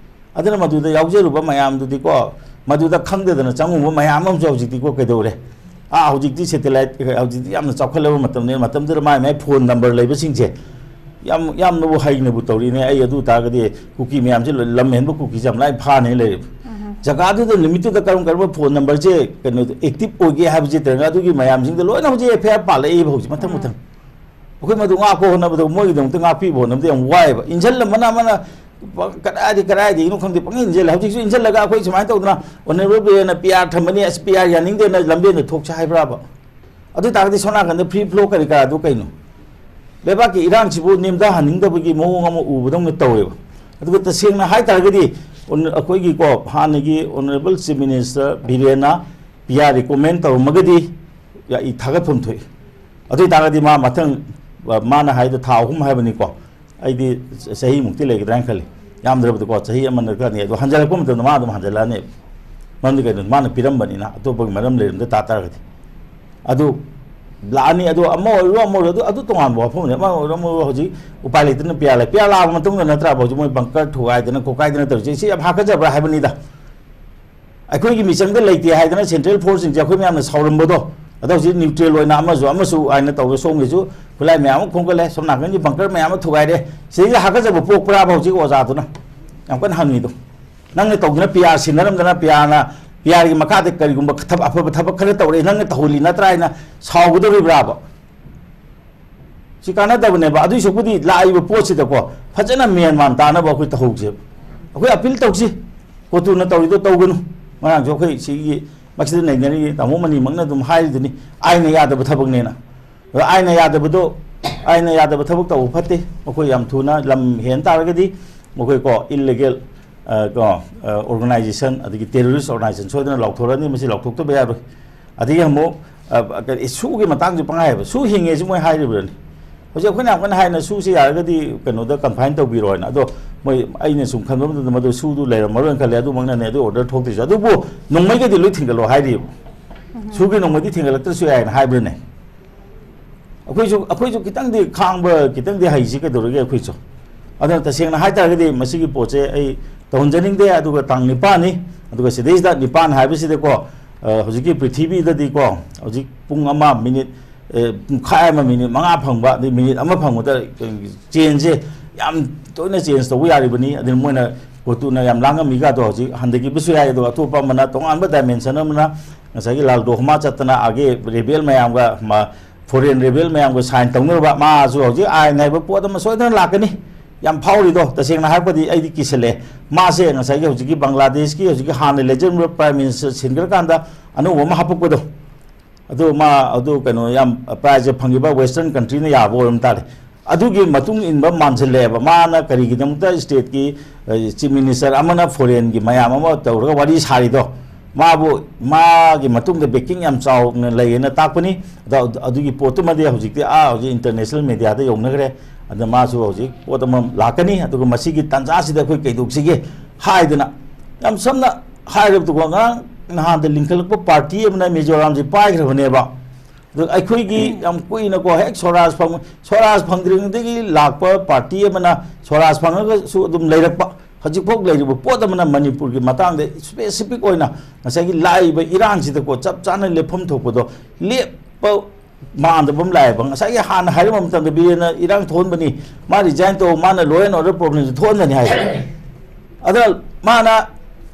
ꯑꯗꯨꯅ ꯃꯗꯨꯗ ꯌꯥꯎꯖꯔꯨꯕ ꯃꯌꯥꯝꯗꯨꯗꯤꯀꯣ, ꯃꯗꯨꯗ ꯈꯪꯗꯗꯅ ꯆꯪꯉꯨꯕ ꯃꯌꯥꯝ ꯑꯃꯁꯨ ꯍꯧꯖꯤꯛꯇꯤꯀꯣ ꯀꯩꯗꯧꯔꯦ? ꯑꯥ, ꯍꯧꯖꯤꯛꯇꯤ ꯁꯦꯇꯦꯂꯥꯏꯠ, ꯍꯧꯖꯤꯛꯇꯤ ꯌꯥꯝꯅ ꯆꯥꯎꯈꯠꯂꯕ ꯃꯇꯝꯅꯤ, ꯃꯇꯝꯗꯨꯗ ꯃꯥꯏ ꯃꯥꯏ ꯐꯣꯟ ꯅꯝꯕꯔ ꯂꯩꯕꯁꯤꯡꯁꯦ ꯌꯥꯝ, ꯌꯥꯝꯅꯕꯨ ꯍꯩꯅꯕꯨ ꯇꯧꯔꯤꯅꯦ꯫ ꯑꯩ ꯑꯗꯨ ꯇꯥꯔꯒꯗꯤ ꯀꯨꯀꯤ ꯃꯌꯥꯝꯁꯦ ꯂꯣꯏ ꯂꯝ ꯍꯦꯟꯕ ꯀꯨꯀꯤꯁꯦ ꯌꯥꯝ ꯂꯥꯏ ꯐꯥꯅꯦ ꯂꯩꯔꯤꯕ꯫ ꯖꯒꯥꯗꯨꯗ ꯅꯨꯃꯤꯠꯇꯨꯗ ꯀꯔꯝ ꯀꯔꯝꯕ ꯐꯣꯟ ꯅꯝꯕꯔꯁꯦ ꯀꯩꯅꯣ ꯑꯦꯛꯇꯤꯚ ꯑꯣꯏꯒꯦ ꯍꯥꯏꯕꯁꯦ ꯇꯧꯔꯒ ꯑꯗꯨꯒꯤ ꯃꯌꯥꯝꯁꯤꯡꯗꯣ ꯂꯣꯏꯅ ꯍꯧꯖꯤꯛ ꯑꯦꯐ ꯑꯥꯏ ꯑꯥꯔ ꯄꯥꯜꯂꯛꯏꯕ ꯍꯧꯖꯤꯛ ꯃꯊꯪ ꯃꯊꯪ꯫ ꯑꯩꯈꯣꯏ ꯃꯗꯨ ꯉꯥꯛꯄ ꯍꯣꯠꯅꯕꯗ ꯃꯣꯏꯒꯤꯗꯃꯛꯇ ꯉꯥꯛꯄꯤꯕ ꯍꯣꯠꯅꯕꯗ ꯌꯥꯝ ꯋꯥꯏꯑꯦꯕ꯫ ꯏꯟꯁꯤꯜꯂꯝꯕꯅ ꯑꯃꯅ ꯄ-, ꯀꯗꯥꯏꯗꯒꯤ ꯀꯗꯥꯏꯗꯒꯤꯅꯣ ꯈꯪꯗꯦ ꯄꯪꯏꯟ ꯏꯟꯁꯤꯜꯂꯦ꯫ ꯍꯧꯖꯤꯛꯁꯨ ꯏꯟꯁꯤꯜꯂꯒ ꯑꯩꯈꯣꯏ ꯁꯨꯃꯥꯏꯅ ꯇꯧꯗꯅ ꯑꯣꯅꯔꯦꯕꯜ ꯕꯤꯔꯦꯟꯅ ꯄꯤ ꯑꯥꯔ ꯊꯝꯕꯅꯤ, ꯑꯁ ꯄꯤ ꯑꯥꯔ ꯌꯥꯅꯤꯡꯗꯦꯅ ꯂꯝꯕꯦꯟꯗ ꯊꯣꯛꯁꯦ ꯍꯥꯏꯕ꯭ꯔꯥꯕ? ꯑꯗꯨ ꯑꯣꯏ ꯇꯥꯔꯒꯗꯤ ꯁꯣꯝ ꯅꯥꯀꯟꯗ ꯐ꯭ꯔꯤ ꯐ꯭ꯂꯣ ꯀꯔꯤ ꯀꯔꯥꯗꯨ ꯀꯩꯅꯣ? ꯂꯩꯕꯥꯛꯀꯤ ꯏꯔꯥꯡꯁꯤꯕꯨ ꯅꯦꯝꯊꯍꯟꯅꯤꯡꯗꯕꯒꯤ ꯃꯑꯣꯡ ꯑꯃ ꯎꯕꯗꯧꯅ ꯇꯧꯋꯦꯕ꯫ ꯑꯗꯨꯒ ꯇꯁꯦꯡꯅ ꯍꯥꯏ ꯇꯥꯔꯒꯗꯤ ꯑꯣꯟ-, ꯑꯩꯈꯣꯏꯒꯤꯀꯣ ꯍꯥꯟꯅꯒꯤ ꯑꯣꯅꯔꯦꯕꯜ ꯆꯤꯐ ꯃꯤꯅꯤꯁꯇꯔ ꯕꯤꯔꯦꯟꯅ ꯄꯤ ꯑꯥꯔ ꯔꯤꯀꯣꯃꯦꯟ ꯇꯧꯔꯝꯃꯒꯗꯤ ꯑꯩ ꯊꯥꯒꯠꯐꯝ ꯊꯣꯛꯏ꯫ ꯑꯗꯨ ꯑꯣꯏ ꯇꯥꯔꯒꯗꯤ ꯃꯥ ꯃꯊꯪ, ꯑ, ꯃꯥꯅ ꯍꯥꯏꯗꯣ ꯊꯥ ꯑꯍꯨꯝ ꯍꯥꯏꯕꯅꯤꯀꯣ꯫ ꯑꯩꯗꯤ ꯆ-, ꯆꯍꯤꯃꯨꯛꯇꯤ ꯂꯩꯒꯗ꯭ꯔꯥ ꯍꯥꯏꯅ ꯈꯜꯂꯤ꯫ ꯌꯥꯝꯗ꯭ꯔꯕꯗꯀꯣ ꯆꯍꯤ ꯑꯃ ꯅꯠꯇ꯭ꯔ ꯑꯅꯤ꯫ ꯑꯗꯣ ꯍꯟꯖꯜꯂꯛꯄ ꯃꯇꯝꯗ ꯃꯥ ꯑꯗꯨꯝ ꯍꯟꯖꯜꯂꯛꯑꯅꯦꯕ꯫ ꯃꯔꯝꯗꯤ ꯀꯩꯅꯣ? ꯃꯥꯅ ꯄꯤꯔꯝꯕꯅꯤꯅ ꯑꯇꯣꯞꯄꯒꯤ ꯃꯔꯝ ꯂꯩꯔꯝꯗ ꯇꯥ ꯇꯥꯔꯒꯗꯤ꯫ ꯑꯗꯨ ꯂꯥꯛꯑꯅꯤ꯫ ꯑꯗꯨ ꯑꯃ ꯑꯣꯏꯔꯣ ꯑꯃ ꯑꯣꯏꯔꯣ ꯑꯗꯨ, ꯑꯗꯨ ꯇꯣꯉꯥꯟꯕ ꯋꯥꯐꯝꯅꯤ꯫ ꯑꯃ ꯑꯣꯏꯔꯣ ꯑꯃ ꯑꯣꯏꯔꯣ ꯍꯧꯖꯤꯛ ꯎꯄꯥꯏ ꯂꯩꯇꯅ ꯄꯤ ꯑꯥꯔ ꯂꯥꯛꯑꯦ꯫ ꯄꯤ ꯑꯥꯔ ꯂꯥꯛꯑꯕ ꯃꯇꯨꯡꯗ ꯅꯠꯇ꯭ꯔꯕ ꯍꯧꯖꯤꯛ ꯃꯣꯏ ꯕꯪꯀꯔ ꯊꯨꯒꯥꯏꯗꯅ ꯈꯣꯠꯀꯥꯏꯗꯅ ꯇꯧꯔꯤꯁꯦ? ꯁꯤ ꯌꯥꯝ ꯍꯥꯀꯠꯆꯕ꯭ꯔꯥ ꯍꯥꯏꯕꯅꯤꯗ꯫ ꯑꯩꯈꯣꯏꯒꯤ ꯃꯤꯆꯪꯗ ꯂꯩꯇꯦ ꯍꯥꯏꯗꯅ ꯁꯦꯟꯇ꯭ꯔꯦꯜ ꯐꯣꯔꯁꯁꯤꯡꯁꯦ ꯑꯩꯈꯣꯏ ꯃꯌꯥꯝꯅ ꯁꯥꯎꯔꯝꯕꯗꯣ, ꯑꯗꯣ ꯍꯧꯖꯤꯛ ꯅ꯭ꯌꯨꯇ꯭ꯔꯦꯜ ꯑꯣꯏꯅ ꯑꯃꯁꯨ ꯑꯃꯁꯨ ꯍꯥꯏꯅ ꯇꯧꯔꯦ꯫ ꯁꯣꯝꯒꯤꯁꯨ ꯈꯨꯠꯂꯥꯏ ꯃꯌꯥꯝ ꯑꯃ ꯈꯣꯝꯒꯠꯂꯦ, ꯁꯣꯝ ꯅꯥꯀꯟꯒꯤ ꯕꯪꯀꯔ ꯃꯌꯥꯝ ꯑꯃ ꯊꯨꯒꯥꯏꯔꯦ꯫ ꯁꯤꯗꯩꯁꯤꯗ ꯍꯥꯀꯠꯆꯕ ꯄꯣꯛꯄ꯭ꯔꯥꯕ ꯍꯧꯖꯤꯛ ꯑꯣꯖꯥꯗꯨꯅ? ꯌꯥꯝ ꯀꯟꯅ ꯍꯪꯉꯤꯗꯣ꯫ ꯅꯪꯅ ꯇꯧꯗꯅ ꯄꯤ ꯑꯥꯔ ꯁꯤꯟꯅꯔꯝꯗꯅ ꯄꯤ ꯑꯥꯔꯅ, ꯄꯤ ꯑꯥꯔꯒꯤ ꯃꯈꯥꯗ ꯀꯔꯤꯒꯨꯝꯕ ꯊꯕꯛ, ꯑꯐꯕ ꯊꯕꯛ ꯈꯔ ꯇꯧꯔꯛꯑꯦ, ꯅꯪꯅ ꯇꯧꯍꯜꯂꯤ ꯅꯠꯇ꯭ꯔꯥ ꯍꯥꯏꯅ ꯁꯥꯎꯒꯗꯧꯔꯤꯕ꯭ꯔꯥꯕ? ꯁꯤ ꯀꯥꯟꯅꯗꯕꯅꯦꯕ꯫ ꯑꯗꯨꯏ ꯁꯔꯨꯛꯄꯨꯗꯤ ꯂꯥꯛꯏꯕ ꯄꯣꯠꯁꯤꯗꯀꯣ ꯐꯖꯅ ꯃꯦꯟ ꯃꯥꯟ ꯇꯥꯅꯕ ꯑꯩꯈꯣꯏ ꯇꯧꯍꯧꯁꯦꯕ꯫ ꯑꯩꯈꯣꯏ ꯑꯄꯤꯜ ꯇꯧꯁꯤ, ꯀꯣꯇꯨꯅ ꯇꯧꯔꯤꯗꯣ ꯇꯧꯒꯅꯨ꯫ ꯉꯔꯥꯡꯁꯨ ꯑꯩꯈꯣꯏ ꯁꯤꯒꯤ ꯃꯁꯤꯗ ꯅꯩꯅꯔꯤꯕ ꯇꯥꯃꯣ ꯃꯅꯤꯃꯛꯅ ꯑꯗꯨꯝ ꯍꯥꯏꯔꯤꯗꯨꯅꯤ, ꯑꯥꯏꯟꯅ ꯌꯥꯗꯕ ꯊꯕꯛꯅꯦꯅ꯫ ꯑꯗꯣ ꯑꯥꯏꯟꯅ ꯌꯥꯗꯕꯗꯣ, ꯑꯥꯏꯟꯅ ꯌꯥꯗꯕ ꯊꯕꯛ ꯇꯧꯕ ꯐꯠꯇꯦ꯫ ꯑꯩꯈꯣꯏ ꯌꯥꯝ ꯊꯨꯅ ꯂꯝ ꯍꯦꯟ ꯇꯥꯔꯒꯗꯤ ꯃꯈꯣꯏ ꯀꯣ ꯏꯜꯂꯤꯒꯦꯜ, ꯑ, ꯀꯣ, ꯑ, ꯑꯣꯔꯒꯅꯥꯏꯖꯦꯁꯟ ꯑꯗꯒꯤ ꯇꯦꯔꯣꯔꯤꯁ ꯑꯣꯔꯒꯅꯥꯏꯖꯦꯁꯟ ꯁꯣꯏꯗꯅ ꯂꯥꯎꯊꯣꯔꯛꯑꯅꯤ꯫ ꯃꯁꯤ ꯂꯥꯎꯊꯣꯛꯇꯕ ꯌꯥꯔꯣꯏ꯫ ꯑꯗꯒꯤ ꯑꯃꯨꯛ, ꯑ, ꯀꯔꯤ, ꯁꯨꯒꯤ ꯃꯇꯥꯡꯁꯨ ꯄꯪꯍꯥꯏ ꯍꯥꯏꯕ꯫ ꯁꯨ ꯍꯤꯡꯉꯦꯁꯤ ꯃꯣꯏ ꯍꯥꯏꯔꯤꯕ꯭ꯔꯅꯤ? ꯍꯧꯖꯤꯛ ꯑꯩꯈꯣꯏꯅ ꯌꯥꯝ ꯀꯟꯅ ꯍꯥꯏꯅ ꯁꯨꯁꯤ ꯌꯥꯔꯒꯗꯤ ꯀꯩꯅꯣꯗ ꯀꯟꯐꯥꯏꯟ ꯇꯧꯕꯤꯔꯣ ꯍꯥꯏꯅ꯫ ꯑꯗꯣ ꯃꯣꯏ, ꯑꯩꯅ ꯁꯨꯝ ꯈꯟꯕ ꯃꯇꯝꯗ ꯃꯗꯨ ꯁꯨꯗꯨ ꯂꯩꯔꯝꯃꯔꯣꯏꯅ ꯈꯜꯂꯦ꯫ ꯑꯗꯨꯃꯛꯅꯅꯦ ꯑꯗꯨ ꯑꯣꯔꯗꯔ ꯊꯣꯛꯇ꯭ꯔꯤꯁꯦ꯫ ꯑꯗꯨꯕꯨ ꯅꯣꯡꯃꯩꯒꯗꯤ ꯂꯣꯏ ꯊꯤꯡꯒꯠꯂꯣ ꯍꯥꯏꯔꯤꯕ꯫ ꯁꯨꯒꯤ ꯅꯣꯡꯃꯩꯗꯤ ꯊꯤꯡꯒꯠꯂꯛꯇ꯭ꯔꯁꯨ ꯌꯥꯏꯅ ꯍꯥꯏꯕ꯭ꯔꯅꯦ? ꯑꯩꯈꯣꯏꯁꯨ, ꯑꯩꯈꯣꯏꯁꯨ ꯈꯤꯇꯪꯗꯤ ꯈꯥꯡꯕ, ꯈꯤꯇꯪꯗꯤ ꯍꯩꯁꯤ ꯀꯩꯗꯧꯔꯒꯦ ꯑꯩꯈꯣꯏꯁꯨ? ꯑꯗꯨꯅ ꯇꯁꯦꯡꯅ ꯍꯥꯏꯇꯥꯔꯒꯗꯤ ꯃꯁꯤꯒꯤ ꯄꯣꯠꯁꯦ ꯑꯩ ꯇꯧꯍꯟꯖꯅꯤꯡꯗꯦ꯫ ꯑꯗꯨꯒ ꯇꯥꯡ ꯅꯤꯄꯥꯟꯅꯤ, ꯑꯗꯨꯒ ꯁꯤꯗꯩꯁꯤꯗ ꯅꯤꯄꯥꯟ ꯍꯥꯏꯕꯁꯤꯗꯀꯣ, ꯑ, ꯍꯧꯖꯤꯛꯀꯤ ꯄ꯭ꯔꯤꯊꯤꯕꯤꯗꯗꯤꯀꯣ ꯍꯧꯖꯤꯛ ꯄꯨꯡ ꯑꯃ ꯃꯤꯅꯤꯠ, ꯑ, ꯄꯨꯡꯈꯥꯏ ꯑꯃ ꯃꯤꯅꯤꯠ ꯃꯉꯥ ꯐꯪꯕ, ꯑꯗꯩ ꯃꯤꯅꯤꯠ ꯑꯃ ꯐꯪꯕꯗ ꯆꯦꯟꯖꯁꯦ ꯌꯥꯝ ꯇꯣꯏꯅ ꯆꯦꯟꯖ ꯇꯧꯕ ꯌꯥꯔꯤꯕꯅꯤ꯫ ꯑꯗꯨꯅ ꯃꯣꯏꯅ ꯀꯣꯇꯨꯅ ꯌꯥꯝ ꯂꯥꯡꯉꯝꯃꯤꯒ ꯑꯗꯣ ꯍꯧꯖꯤꯛ ꯍꯟꯊꯈꯤꯕꯁꯨ ꯌꯥꯏ꯫ ꯑꯗꯨꯒ ꯑꯇꯣꯞꯄ ꯑꯃꯅ, ꯇꯣꯉꯥꯟꯕ dimension ꯑꯃꯅ, ꯉꯁꯥꯏꯒꯤ ꯂꯥꯜꯗꯣꯍꯃꯥ ꯆꯠꯇꯅ ꯑꯥꯒꯤ rebel ꯃꯌꯥꯝꯒ, ꯃ-, foreign rebel ꯃꯌꯥꯝꯒ sign ꯇꯧꯅꯔꯨꯕ, ꯃꯥꯁꯨ ꯍꯧꯖꯤꯛ ꯑꯥꯏꯟ ꯍꯥꯏꯕ ꯄꯣꯠ ꯑꯃ ꯁꯣꯏꯗꯅ ꯂꯥꯛꯀꯅꯤ꯫ ꯌꯥꯝ ꯐꯥꯎꯔꯤꯗꯣ, ꯇꯁꯦꯡꯅ ꯍꯥꯏꯔꯕꯗꯤ ꯑꯩꯗꯤ ꯀꯤꯁꯜꯂꯦ꯫ ꯃꯥꯁꯦ ꯉꯁꯥꯏꯒꯤ ꯍꯧꯖꯤꯛꯀꯤ ꯕꯪꯒ꯭ꯂꯥꯗꯦꯁꯀꯤ ꯍꯧꯖꯤꯛꯀꯤ ꯍꯥꯟꯅ ꯂꯩꯖꯔꯝꯕ prime minister ꯁꯤꯟꯈ꯭ꯔꯀꯥꯟꯗ ꯑꯅꯧꯕ ꯑꯃ ꯍꯥꯄꯛꯄꯗꯣ, ꯑꯗꯨ ꯃꯥ, ꯑꯗꯨ ꯀꯩꯅꯣ, ꯌꯥꯝ prize ꯐꯪꯈꯤꯕ western countryꯅ ꯌꯥꯕ ꯑꯣꯏꯔꯝ ꯇꯥꯔꯦ꯫ ꯑꯗꯨꯒꯤ ꯃꯇꯨꯡ ꯏꯟꯕ ꯃꯥꯟꯁꯤꯜꯂꯛꯑꯦꯕ꯫ ꯃꯥꯅ ꯀꯔꯤꯒꯤꯗꯃꯛꯇ stateꯀꯤ, ꯑ, chief minister ꯑꯃꯅ foreignꯒꯤ ꯃꯌꯥꯝ ꯑꯃ ꯇꯧꯔꯒ ꯋꯥꯔꯤ ꯁꯥꯔꯤꯗꯣ? ꯃꯥꯕꯨ, ꯃꯥꯒꯤ ꯃꯇꯨꯡꯗ backing ꯌꯥꯝ ꯆꯥꯎꯅ ꯂꯩꯌꯦꯅ ꯇꯥꯛꯄꯅꯤ꯫ ꯑꯗꯣ ꯑꯗꯨꯒꯤ ꯄꯣꯠꯇꯨꯃꯗꯤ ꯍꯧꯖꯤꯛꯇꯤ, ꯑꯥ, ꯍꯧꯖꯤꯛ international mediaꯗ ꯌꯧꯅꯈ꯭ꯔꯦ꯫ ꯑꯗ ꯃꯥꯁꯨ ꯍꯧꯖꯤꯛ ꯄꯣꯠ ꯑꯃ ꯂꯥꯛꯀꯅꯤ꯫ ꯑꯗꯨꯒ ꯃꯁꯤꯒꯤ ꯇꯥꯟꯖꯥꯁꯤꯗ ꯑꯩꯈꯣꯏ ꯀꯩꯗꯧꯁꯤꯒꯦ ꯍꯥꯏꯗꯅ, ꯌꯥꯝ ꯁꯝꯅ ꯍꯥꯏꯔꯕꯗꯀꯣ, ꯉꯔꯥꯡ ꯅꯍꯥꯟꯗ ꯂꯤꯡꯈꯠꯂꯛꯄ party ꯑꯃꯅ ꯃꯤꯖꯣꯔꯥꯝꯁꯤ ꯄꯥꯏꯈ꯭ꯔꯕꯅꯦꯕ꯫ ꯑꯗꯨ ꯑꯩꯈꯣꯏꯒꯤ ꯌꯥꯝ ꯀꯨꯏꯅꯀꯣ, ꯍꯦꯛ ꯁ꯭ꯋꯔꯥꯖ ꯐꯪ-, ꯁ꯭ꯋꯔꯥꯖ ꯐꯪꯗ꯭ꯔꯤꯉꯩꯗꯒꯤ ꯂꯥꯛꯄ party ꯑꯃꯅ ꯁ꯭ꯋꯔꯥꯖ ꯐꯪꯉꯒꯁꯨ ꯑꯗꯨꯝ ꯂꯩꯔꯛꯄ, ꯍꯧꯖꯤꯛꯐꯥꯎ ꯂꯩꯔꯤꯕ ꯄꯣꯠ ꯑꯃꯅ ꯃꯅꯤꯄꯨꯔꯒꯤ ꯃꯇꯥꯡꯗ specific ꯑꯣꯏꯅ ꯉꯁꯥꯏꯒꯤ ꯂꯥꯛꯏꯕ ꯏꯔꯥꯡꯁꯤꯗꯀꯣ ꯆꯞ ꯆꯥꯅ ꯂꯦꯞꯐꯝ ꯊꯣꯛꯄꯗꯣ ꯂꯦꯞꯄ ꯃꯥꯟꯗꯕ ꯑꯃ ꯂꯥꯛꯑꯦꯕ꯫ ꯉꯁꯥꯏꯒꯤ ꯍꯥꯟꯅ ꯍꯥꯏꯔꯝꯕ ꯃꯇꯝꯗ ꯕꯤꯔꯦꯟꯅ ꯏꯔꯥꯡ ꯊꯣꯛꯍꯟꯕꯅꯤ, ꯃꯥ resign ꯇꯧ, ꯃꯥꯅ law and order problemꯁꯦ ꯊꯣꯛꯍꯟꯕꯅꯤ ꯍꯥꯏ꯫ ꯑꯗ ꯃꯥꯅ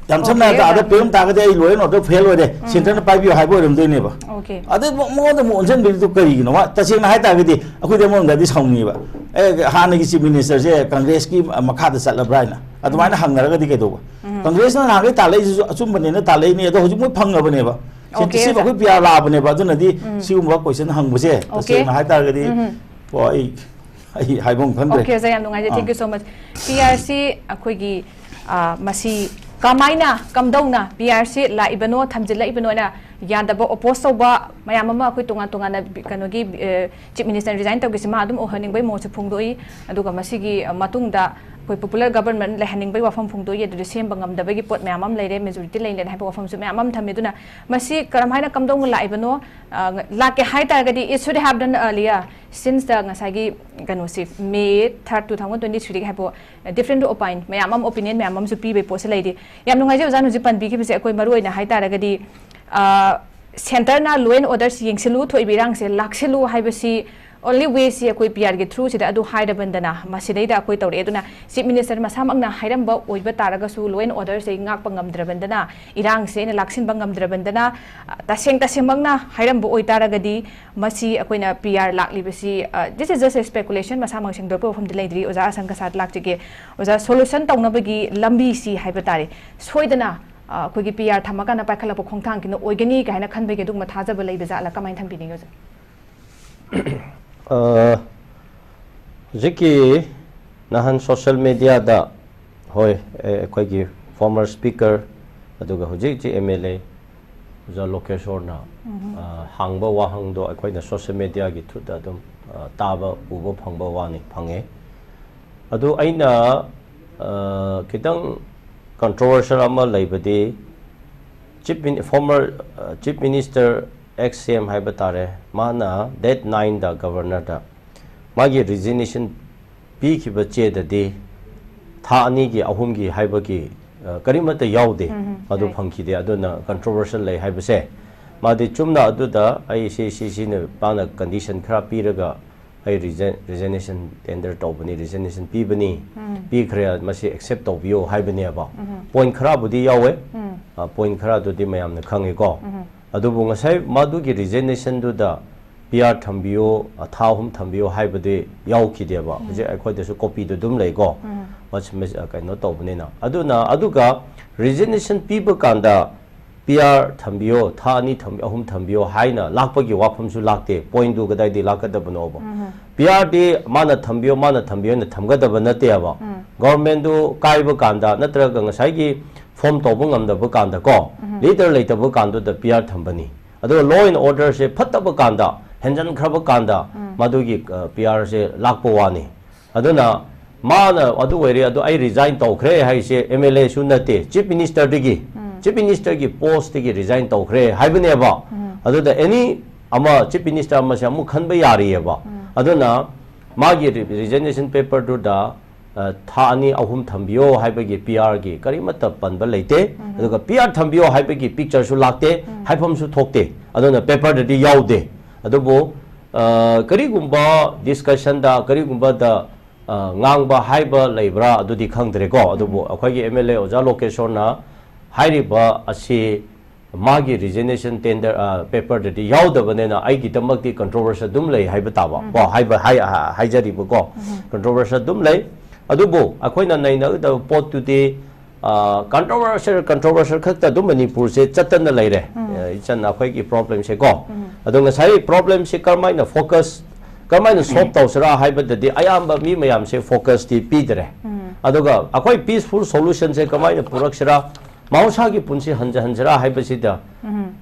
ꯌꯥꯝ ꯁꯝꯅ Okay, ꯍꯥꯏꯔꯕꯗ, ꯑꯥꯗ okay. ꯄꯤꯔꯝ ꯇꯥꯔꯒꯗꯤ ꯑꯩ law and order fail ꯑꯣꯏꯔꯦ, ꯎꯝ꯫ Centreꯅ ꯄꯥꯏꯕꯤꯌꯨ ꯍꯥꯏꯕ ꯑꯣꯏꯔꯝꯗꯣꯏꯅꯦꯕ꯫ Okay. ꯑꯗ ꯃ-, ꯃꯉꯣꯟꯗ ꯑꯃꯨꯛ ꯑꯣꯟꯁꯤꯟꯕꯤꯔꯤꯗꯨ ꯀꯔꯤꯒꯤꯅꯣ? ꯃꯥ ꯇꯁꯦꯡꯅ ꯍꯥꯏ ꯇꯥꯔꯒꯗꯤ ꯑꯩꯈꯣꯏꯗꯤ ꯑꯃꯔꯣꯝꯗꯗꯤ ꯁꯥꯎꯅꯤꯡꯉꯦꯕ꯫ ꯑꯦ, ꯍꯥꯟꯅꯒꯤ chief ministerꯁꯦ Congressꯀꯤ ꯃꯈꯥꯗ ꯆꯠꯂꯕ꯭ꯔꯥ ꯍꯥꯏꯅ ꯑꯗꯨꯃꯥꯏꯅ ꯎꯝ꯫ ꯍꯪꯅꯔꯒꯗꯤ ꯀꯩꯗꯧꯕ? ꯎꯝ꯫ Congressꯅ ꯅꯍꯥꯟꯈꯩ ꯇꯥꯜꯂꯛꯏꯁꯤꯁꯨ ꯑꯆꯨꯝꯕꯅꯦꯅ ꯇꯥꯜꯂꯛꯏꯅꯤ, ꯑꯗꯣ ꯍꯧꯖꯤꯛ ꯃꯣꯏ ꯐꯪꯉꯕꯅꯦꯕ꯫ Okay, ꯁꯤꯕꯨ sir. ꯑꯩꯈꯣꯏ P R ꯂꯥꯛꯑꯕꯅꯦꯕ꯫ ꯑꯗꯨꯅꯗꯤ ꯎꯝ꯫ ꯁꯤꯒꯨꯝꯕ question ꯍꯪꯕꯁꯦ Okay. ꯇꯁꯦꯡꯅ ꯍꯥꯏ ꯇꯥꯔꯒꯗꯤ ꯎꯝ꯫ ꯀꯣ, ꯑꯩ, ꯑꯩ ꯍꯥꯏꯐꯝ ꯈꯪꯗ꯭ꯔꯦ꯫ Okay, sir, ꯌꯥꯝ ꯅꯨꯡꯉꯥꯏꯖꯩ꯫ ꯑꯥ꯫ Thank you so much꯫ P R ꯁꯤ ꯑꯩꯈꯣꯏꯒꯤ, ꯑ, ꯃꯁꯤ ꯀꯃꯥꯏꯅ, ꯀꯝꯗꯧꯅ P R ꯁꯤ ꯂꯥꯛꯏꯕꯅꯣ, ꯊꯝꯖꯤꯜꯂꯛꯏꯕꯅꯣꯅ ꯌꯥꯗꯕ, oppose ꯇꯧꯕ ꯃꯌꯥꯝ ꯑꯃ ꯑꯩꯈꯣꯏ ꯇꯣꯉꯥꯟ ꯇꯣꯉꯥꯟꯅ ꯀꯩꯅꯣꯒꯤ, ꯑ, chief minister resign ꯇꯧꯒꯦꯁꯤ ꯃꯥ ꯑꯗꯨꯝ ꯑꯣꯏꯍꯟꯅꯤꯡꯕꯒꯤ ꯃꯑꯣꯡꯁꯨ ꯐꯣꯡꯗꯣꯛꯏ꯫ ꯑꯗꯨꯒ ꯃꯁꯤꯒꯤ, ꯑ, ꯃꯇꯨꯡꯗ ꯑꯩꯈꯣꯏ popular government ꯂꯩꯍꯟꯅꯤꯡꯕꯒꯤ ꯋꯥꯐꯝ ꯐꯣꯡꯗꯣꯛꯏ꯫ ꯑꯗꯨꯗ ꯁꯦꯝꯕ ꯉꯝꯗꯕꯒꯤ ꯄꯣꯠ ꯃꯌꯥꯝ ꯑꯃ ꯂꯩꯔꯦ, majority ꯂꯩꯅꯗꯦ ꯍꯥꯏꯕ ꯋꯥꯐꯝꯁꯨ ꯃꯌꯥꯝ ꯑꯃ ꯊꯝꯃꯤ꯫ ꯑꯗꯨꯅ ꯃꯁꯤ ꯀꯔꯝꯍꯥꯏꯅ, ꯀꯝꯗꯧꯅ ꯂꯥꯛꯏꯕꯅꯣ? ꯑ, ꯂꯥꯛꯀꯦ ꯍꯥꯏ ꯇꯥꯔꯒꯗꯤ it should have done earlier, since the ꯉꯁꯥꯏꯒꯤ ꯀꯩꯅꯣꯁꯤ May third, two thousand twenty-threeꯗꯒꯤ ꯍꯥꯏꯕ different opine ꯃꯌꯥꯝ ꯑꯃ, opinion ꯃꯌꯥꯝ ꯑꯃꯁꯨ ꯄꯤꯕꯒꯤ ꯄꯣꯠꯁꯤ ꯂꯩꯔꯤ꯫ ꯌꯥꯝ ꯅꯨꯡꯉꯥꯏꯖꯩ ꯑꯣꯖꯥꯅ ꯍꯧꯖꯤꯛ ꯄꯟꯕꯤꯈꯤꯕꯁꯦ꯫ ꯑꯩꯈꯣꯏ ꯃꯔꯨ ꯑꯣꯏꯅ ꯍꯥꯏ ꯇꯥꯔꯒꯗꯤ, ꯑ, centreꯅ law and order ꯁꯤ ꯌꯦꯡꯁꯤꯜꯂꯨ, ꯊꯣꯛꯏꯕ ꯏꯔꯥꯡꯁꯦ ꯂꯥꯛꯁꯤꯜꯂꯨ ꯍꯥꯏꯕꯁꯤ Only way ꯁꯤ ꯑꯩꯈꯣꯏ ꯄꯤ ꯑꯥꯔꯒꯤ ꯊ꯭ꯔꯨꯁꯤꯗ ꯑꯗꯨ ꯍꯥꯏꯔꯕꯅꯤꯅ ꯃꯁꯤꯗꯩꯗ ꯑꯩꯈꯣꯏ ꯇꯧꯔꯛꯑꯦ꯫ ꯑꯗꯨꯅ ꯆꯤꯐ ꯃꯤꯅꯤꯁꯇꯔ ꯃꯁꯥꯃꯛꯅ ꯍꯥꯏꯔꯝꯕ ꯑꯣꯏꯕ ꯇꯥꯔꯒꯁꯨ, ꯂꯣ ꯑꯦꯟ ꯑꯣꯔꯗꯔꯁꯦ ꯉꯥꯛꯄ ꯉꯝꯗ꯭ꯔꯕꯅꯤꯅ, ꯏꯔꯥꯡꯁꯦ ꯑꯩꯅ ꯂꯥꯛꯁꯤꯟꯕ ꯉꯝꯗ꯭ꯔꯕꯅꯤꯅ, ꯑ, ꯇꯁꯦꯡ ꯇꯁꯦꯡꯃꯛꯅ ꯍꯥꯏꯔꯝꯕ ꯑꯣꯏꯇꯥꯔꯒꯗꯤ, ꯃꯁꯤ ꯑꯩꯈꯣꯏꯅ ꯄꯤ ꯑꯥꯔ ꯂꯥꯛꯂꯤꯕꯁꯤ, ꯑ, this is just a speculation, ꯃꯁꯥꯃꯛ ꯁꯦꯡꯗꯣꯛꯄ ꯋꯥꯐꯝꯗꯤ ꯂꯩꯇ꯭ꯔꯤ꯫ ꯑꯣꯖꯥ ꯑꯁꯪ ꯀꯁꯥꯠ ꯂꯥꯛꯆꯒꯦ꯫ ꯑꯣꯖꯥ, ꯁꯣꯂꯨꯁꯟ ꯇꯧꯅꯕꯒꯤ ꯂꯝꯕꯤꯁꯤ ꯍꯥꯏꯕ ꯇꯥꯔꯦ, ꯁꯣꯏꯗꯅ, ꯑ, ꯑꯩꯈꯣꯏꯒꯤ ꯄꯤ ꯑꯥꯔ ꯊꯝꯃꯀꯥꯟꯗ ꯄꯥꯏꯈꯠꯂꯛꯄ ꯈꯣꯡꯊꯥꯡꯒꯤꯅ ꯑꯣꯏꯒꯅꯤ ꯀꯥꯏꯅ ꯈꯟꯕꯒꯤ ꯑꯗꯨꯒꯨꯝꯕ ꯊꯥꯖꯕ ꯂꯩꯕ ꯖꯥꯠꯂ? ꯀꯃꯥꯏꯅ ꯊꯝꯕꯤꯅꯤꯡꯉꯤ ꯑꯣꯖꯥ? ꯑ, ꯍꯧꯖꯤꯛꯀꯤ ꯅꯍꯥꯟ ꯁꯣꯁꯤꯌꯦꯜ ꯃꯦꯗꯤꯌꯥꯗ, ꯍꯣꯏ, ꯑꯦ, ꯑꯩꯈꯣꯏꯒꯤ ꯐꯣꯔꯃꯔ ꯁ꯭ꯄꯤꯀꯔ ꯑꯗꯨꯒ ꯍꯧꯖꯤꯛ ꯍꯧꯖꯤꯛ ꯑꯦꯝ ꯑꯦꯜ ꯑꯦ ꯑꯣꯖꯥ ꯂꯣꯀꯦꯁꯣꯔꯅ, ꯑ, ꯍꯥꯡꯕ ꯋꯥꯍꯪꯗꯣ ꯑꯩꯈꯣꯏꯅ ꯁꯣꯁꯤꯌꯦꯜ ꯃꯦꯗꯤꯌꯥꯒꯤ ꯊ꯭ꯔꯨꯗ ꯑꯗꯨꯝ, ꯑ, ꯇꯥꯕ ꯎꯕ ꯐꯪꯕ ꯋꯥꯅꯤ, ꯐꯪꯉꯦ꯫ ꯑꯗꯨ ꯑꯩꯅ, ꯑ, ꯈꯤꯇꯪ ꯀꯟꯇ꯭ꯔꯣꯚꯔꯁꯤꯌꯦꯜ ꯑꯃ ꯂꯩꯕꯗꯤ, ꯆꯤꯐ ꯃꯤꯅꯤ-, ꯐꯣꯔꯃꯔ, ꯑ, ꯆꯤꯐ ꯃꯤꯅꯤꯁꯇꯔ, ꯑꯦꯛꯁ ꯁꯤ ꯑꯦꯝ ꯍꯥꯏꯕ ꯇꯥꯔꯦ, ꯃꯥꯅ ꯗꯦꯠ ꯅꯥꯏꯟꯗ ꯒꯕꯔꯅꯔꯗ ꯃꯥꯒꯤ ꯔꯤꯖꯤꯒꯅꯦꯁꯟ ꯄꯤꯈꯤꯕ ꯆꯦꯗꯗꯤ ꯊꯥ ꯑꯅꯤꯒꯤ, ꯑꯍꯨꯝꯒꯤ ꯍꯥꯏꯕꯒꯤ, ꯑ, ꯀꯔꯤꯃꯠꯇ ꯌꯥꯎꯗꯦ꯫ ꯎꯝ, ꯎꯝ, ꯑꯗꯨ right꯫ ꯐꯪꯈꯤꯗꯦ꯫ ꯑꯗꯨꯅ ꯀꯟꯇ꯭ꯔꯣꯚꯔꯁꯤꯌꯦꯜ ꯂꯩ ꯍꯥꯏꯕꯁꯦ, ꯃꯥꯗꯤ ꯆꯨꯝꯅ ꯑꯗꯨꯗ ꯑꯩ ꯁꯤ, ꯁꯤ, ꯁꯤꯅ ꯃꯥꯅ ꯀꯟꯗꯤꯁꯟ ꯈꯔ ꯄꯤꯔꯒ ꯑꯩ ꯔꯤꯖ-, ꯔꯤꯖꯤꯒꯅꯦꯁꯟ ꯇꯦꯟꯗꯔ ꯇꯧꯕꯅꯤ, ꯔꯤꯖꯤꯒꯅꯦꯁꯟ ꯄꯤꯕꯅꯤ, ꯎꯝ꯫ ꯄꯤꯈ꯭ꯔꯦ, ꯃꯁꯤ ꯑꯦꯛꯁꯦꯞ ꯇꯧꯕꯤꯌꯣ ꯍꯥꯏꯕꯅꯦꯕ꯫ ꯎꯝ꯫ ꯄꯣꯏꯟ ꯈꯔꯕꯨꯗꯤ ꯌꯥꯎꯋꯦ꯫ ꯎꯝ꯫ ꯑ, ꯄꯣꯏꯟ ꯈꯔꯗꯨꯗꯤ ꯃꯌꯥꯝꯅ ꯈꯪꯉꯤꯀꯣ꯫ ꯎꯝ꯫ ꯑꯗꯨꯕꯨ ꯉꯁꯥꯏ ꯃꯗꯨꯒꯤ ꯔꯤꯖꯤꯒꯅꯦꯁꯟꯗꯨꯗ ꯄꯤ ꯑꯥꯔ ꯊꯝꯕꯤꯌꯣ, ꯑ, ꯊꯥ ꯑꯍꯨꯝ ꯊꯝꯕꯤꯌꯣ ꯍꯥꯏꯕꯗꯤ ꯌꯥꯎꯈꯤꯗꯦꯕ꯫ ꯎꯝ꯫ ꯍꯧꯖꯤꯛ ꯑꯩꯈꯣꯏꯗꯁꯨ ꯀꯣꯄꯤꯗꯨ ꯑꯗꯨꯝ ꯂꯩꯀꯣ꯫ ꯎꯝ꯫ ꯃꯁꯤ, ꯃꯁꯤ, ꯑ, ꯀꯩꯅꯣ ꯇꯧꯕꯅꯤꯅ꯫ ꯑꯗꯨꯅ, ꯑꯗꯨꯒ ꯔꯤꯖꯤꯒꯅꯦꯁꯟ ꯄꯤꯕ ꯀꯥꯟꯗ ꯄꯤ ꯑꯥꯔ ꯊꯝꯕꯤꯌꯣ, ꯊꯥ ꯑꯅꯤ ꯊꯝꯕꯤ-, ꯑꯍꯨꯝ ꯊꯝꯕꯤꯌꯣ ꯍꯥꯏꯅ ꯂꯥꯛꯄꯒꯤ ꯋꯥꯐꯝꯁꯨ ꯂꯥꯛꯇꯦ꯫ ꯄꯣꯏꯟꯗꯨ ꯀꯗꯥꯏꯗꯒꯤ ꯂꯥꯛꯀꯗꯕꯅꯣꯕ? ꯎꯝ꯫ ꯄꯤ ꯑꯥꯔꯗꯤ ꯃꯥꯅ ꯊꯝꯕꯤꯌꯣ, ꯃꯥꯅ ꯊꯝꯕꯤꯌꯣ ꯍꯥꯏꯅ ꯊꯝꯒꯗꯕ ꯅꯠꯇꯦꯕ꯫ ꯎꯝ꯫ ꯒꯣꯚꯔꯟꯃꯦꯟꯗꯨ ꯀꯥꯏꯕ ꯀꯥꯟꯗ ꯅꯠꯇ꯭ꯔꯒ ꯉꯁꯥꯏꯒꯤ ꯐꯣꯔꯝ ꯇꯧꯕ ꯉꯝꯗꯕ ꯀꯥꯟꯗ ꯀꯣ, ꯎꯝ꯫ ꯂꯤꯗꯔ ꯂꯩꯇꯕ ꯀꯥꯟꯗꯨꯗ ꯄꯤ ꯑꯥꯔ ꯊꯝꯕꯅꯤ꯫ ꯑꯗꯨꯒ ꯂꯣ ꯑꯦꯟ ꯑꯣꯔꯗꯔꯁꯦ ꯐꯠꯇꯕ ꯀꯥꯟꯗ, ꯍꯦꯟꯖꯟꯈ꯭ꯔꯕ ꯀꯥꯟꯗ, ꯎꯝ꯫ ꯃꯗꯨꯒꯤ, ꯑ, ꯄꯤ ꯑꯥꯔꯁꯦ ꯂꯥꯛꯄ ꯋꯥꯅꯤ꯫ ꯑꯗꯨꯅ ꯃꯥꯅ ꯑꯗꯨ ꯑꯣꯏꯔꯦ, ꯑꯗꯨ ꯑꯩ ꯔꯤꯖꯥꯏꯟ ꯇꯧꯈ꯭ꯔꯦ ꯍꯥꯏꯁꯦ ꯑꯦꯝ ꯑꯦꯜ ꯑꯦꯁꯨ ꯅꯠꯇꯦ, ꯆꯤꯐ ꯃꯤꯅꯤꯁꯇꯔꯗꯒꯤ, ꯎꯝ꯫ ꯆꯤꯐ ꯃꯤꯅꯤꯁꯇꯔꯒꯤ ꯄꯣꯁꯇꯒꯤ ꯔꯤꯖꯥꯏꯟ ꯇꯧꯈ꯭ꯔꯦ ꯍꯥꯏꯕꯅꯦꯕ꯫ ꯎꯝ꯫ ꯑꯗꯨꯗ ꯑꯦꯅꯤ ꯑꯃ ꯆꯤꯐ ꯃꯤꯅꯤꯁꯇꯔ ꯑꯃꯁꯦ ꯑꯃꯨꯛ ꯈꯟꯕ ꯌꯥꯔꯤꯑꯕ꯫ ꯎꯝ꯫ ꯑꯗꯨꯅ ꯃꯥꯒꯤ ꯔꯤ-, ꯔꯤꯖꯤꯒꯅꯦꯁꯟ ꯄꯦꯄꯔꯗꯨꯗ, ꯑ, ꯊꯥ ꯑꯅꯤ ꯑꯍꯨꯝ ꯊꯝꯕꯤꯌꯣ ꯍꯥꯏꯕꯒꯤ ꯄꯤ ꯑꯥꯔꯒꯤ ꯀꯔꯤꯃꯠꯇ ꯄꯟꯕ ꯂꯩꯇꯦ꯫ ꯎꯝ꯫ ꯑꯗꯨꯒ ꯄꯤ ꯑꯥꯔ ꯊꯝꯕꯤꯌꯣ ꯍꯥꯏꯕꯒꯤ ꯄꯤꯛꯆꯔꯁꯨ ꯂꯥꯛꯇꯦ, ꯎꯝ꯫ ꯍꯥꯏꯐꯝꯁꯨ ꯊꯣꯛꯇꯦ꯫ ꯑꯗꯨꯅ ꯄꯦꯄꯔꯗꯗꯤ ꯌꯥꯎꯗꯦ꯫ ꯑꯗꯨꯕꯨ ꯑ, ꯀꯔꯤꯒꯨꯝꯕ discussionꯗ, ꯀꯔꯤꯒꯨꯝꯕꯗ, ꯑ, ꯉꯥꯡꯕ ꯍꯥꯏꯕ ꯂꯩꯕ꯭ꯔꯥ ꯑꯗꯨꯗꯤ ꯈꯪꯗ꯭ꯔꯦꯀꯣ꯫ ꯑꯗꯨꯕꯨ ꯑꯩꯈꯣꯏꯒꯤ M L A ꯑꯣꯖꯥ ꯂꯣꯀꯦꯁꯣꯔꯅ ꯍꯥꯏꯔꯤꯕ ꯑꯁꯤ ꯃꯥꯒꯤ resignation tender, ꯑ, paperꯗꯗꯤ ꯌꯥꯎꯗꯕꯅꯤꯅ ꯑꯩꯒꯤꯗꯃꯛꯇꯤ controversial ꯑꯗꯨꯝ ꯂꯩ ꯍꯥꯏꯕ ꯇꯥꯕ ꯀꯣ, ꯍꯥꯏꯕ, ꯍꯥꯏ-, ꯑ, ꯍꯥꯏꯖꯔꯤꯕꯀꯣ꯫ Controversial ꯑꯗꯨꯝ ꯂꯩ꯫ ꯑꯗꯨꯕꯨ ꯑꯩꯈꯣꯏꯅ ꯅꯩꯅꯒꯗꯕ ꯄꯣꯠꯇꯨꯗꯤ, ꯑ, controversial, controversial ꯈꯛꯇ ꯑꯗꯨꯝ ꯃꯅꯤꯄꯨꯔꯁꯦ ꯆꯠꯇꯅ ꯂꯩꯔꯦ꯫ ꯑ, ꯏꯆꯟ, ꯑꯩꯈꯣꯏꯒꯤ problemꯁꯦ ꯀꯣ꯫ ꯑꯗꯣ ꯉꯁꯥꯏ problemꯁꯦ ꯀꯔꯝꯍꯥꯏꯅ focus, ꯀꯔꯝꯍꯥꯏꯅ solve ꯇꯧꯁꯤꯔꯥ ꯍꯥꯏꯕꯗꯗꯤ ꯑꯌꯥꯝꯕ ꯃꯤ ꯃꯌꯥꯝꯁꯦ focusꯇꯤ ꯄꯤꯗ꯭ꯔꯦ꯫ ꯑꯗꯨꯒ ꯑꯩꯈꯣꯏ peaceful solutionꯁꯦ ꯀꯃꯥꯏꯅ ꯄꯨꯔꯛꯁꯤꯔꯥ, ꯃꯍꯧꯁꯥꯒꯤ ꯄꯨꯟꯁꯤ ꯍꯟꯖꯍꯟꯁꯤꯔꯥ ꯍꯥꯏꯕꯁꯤꯗ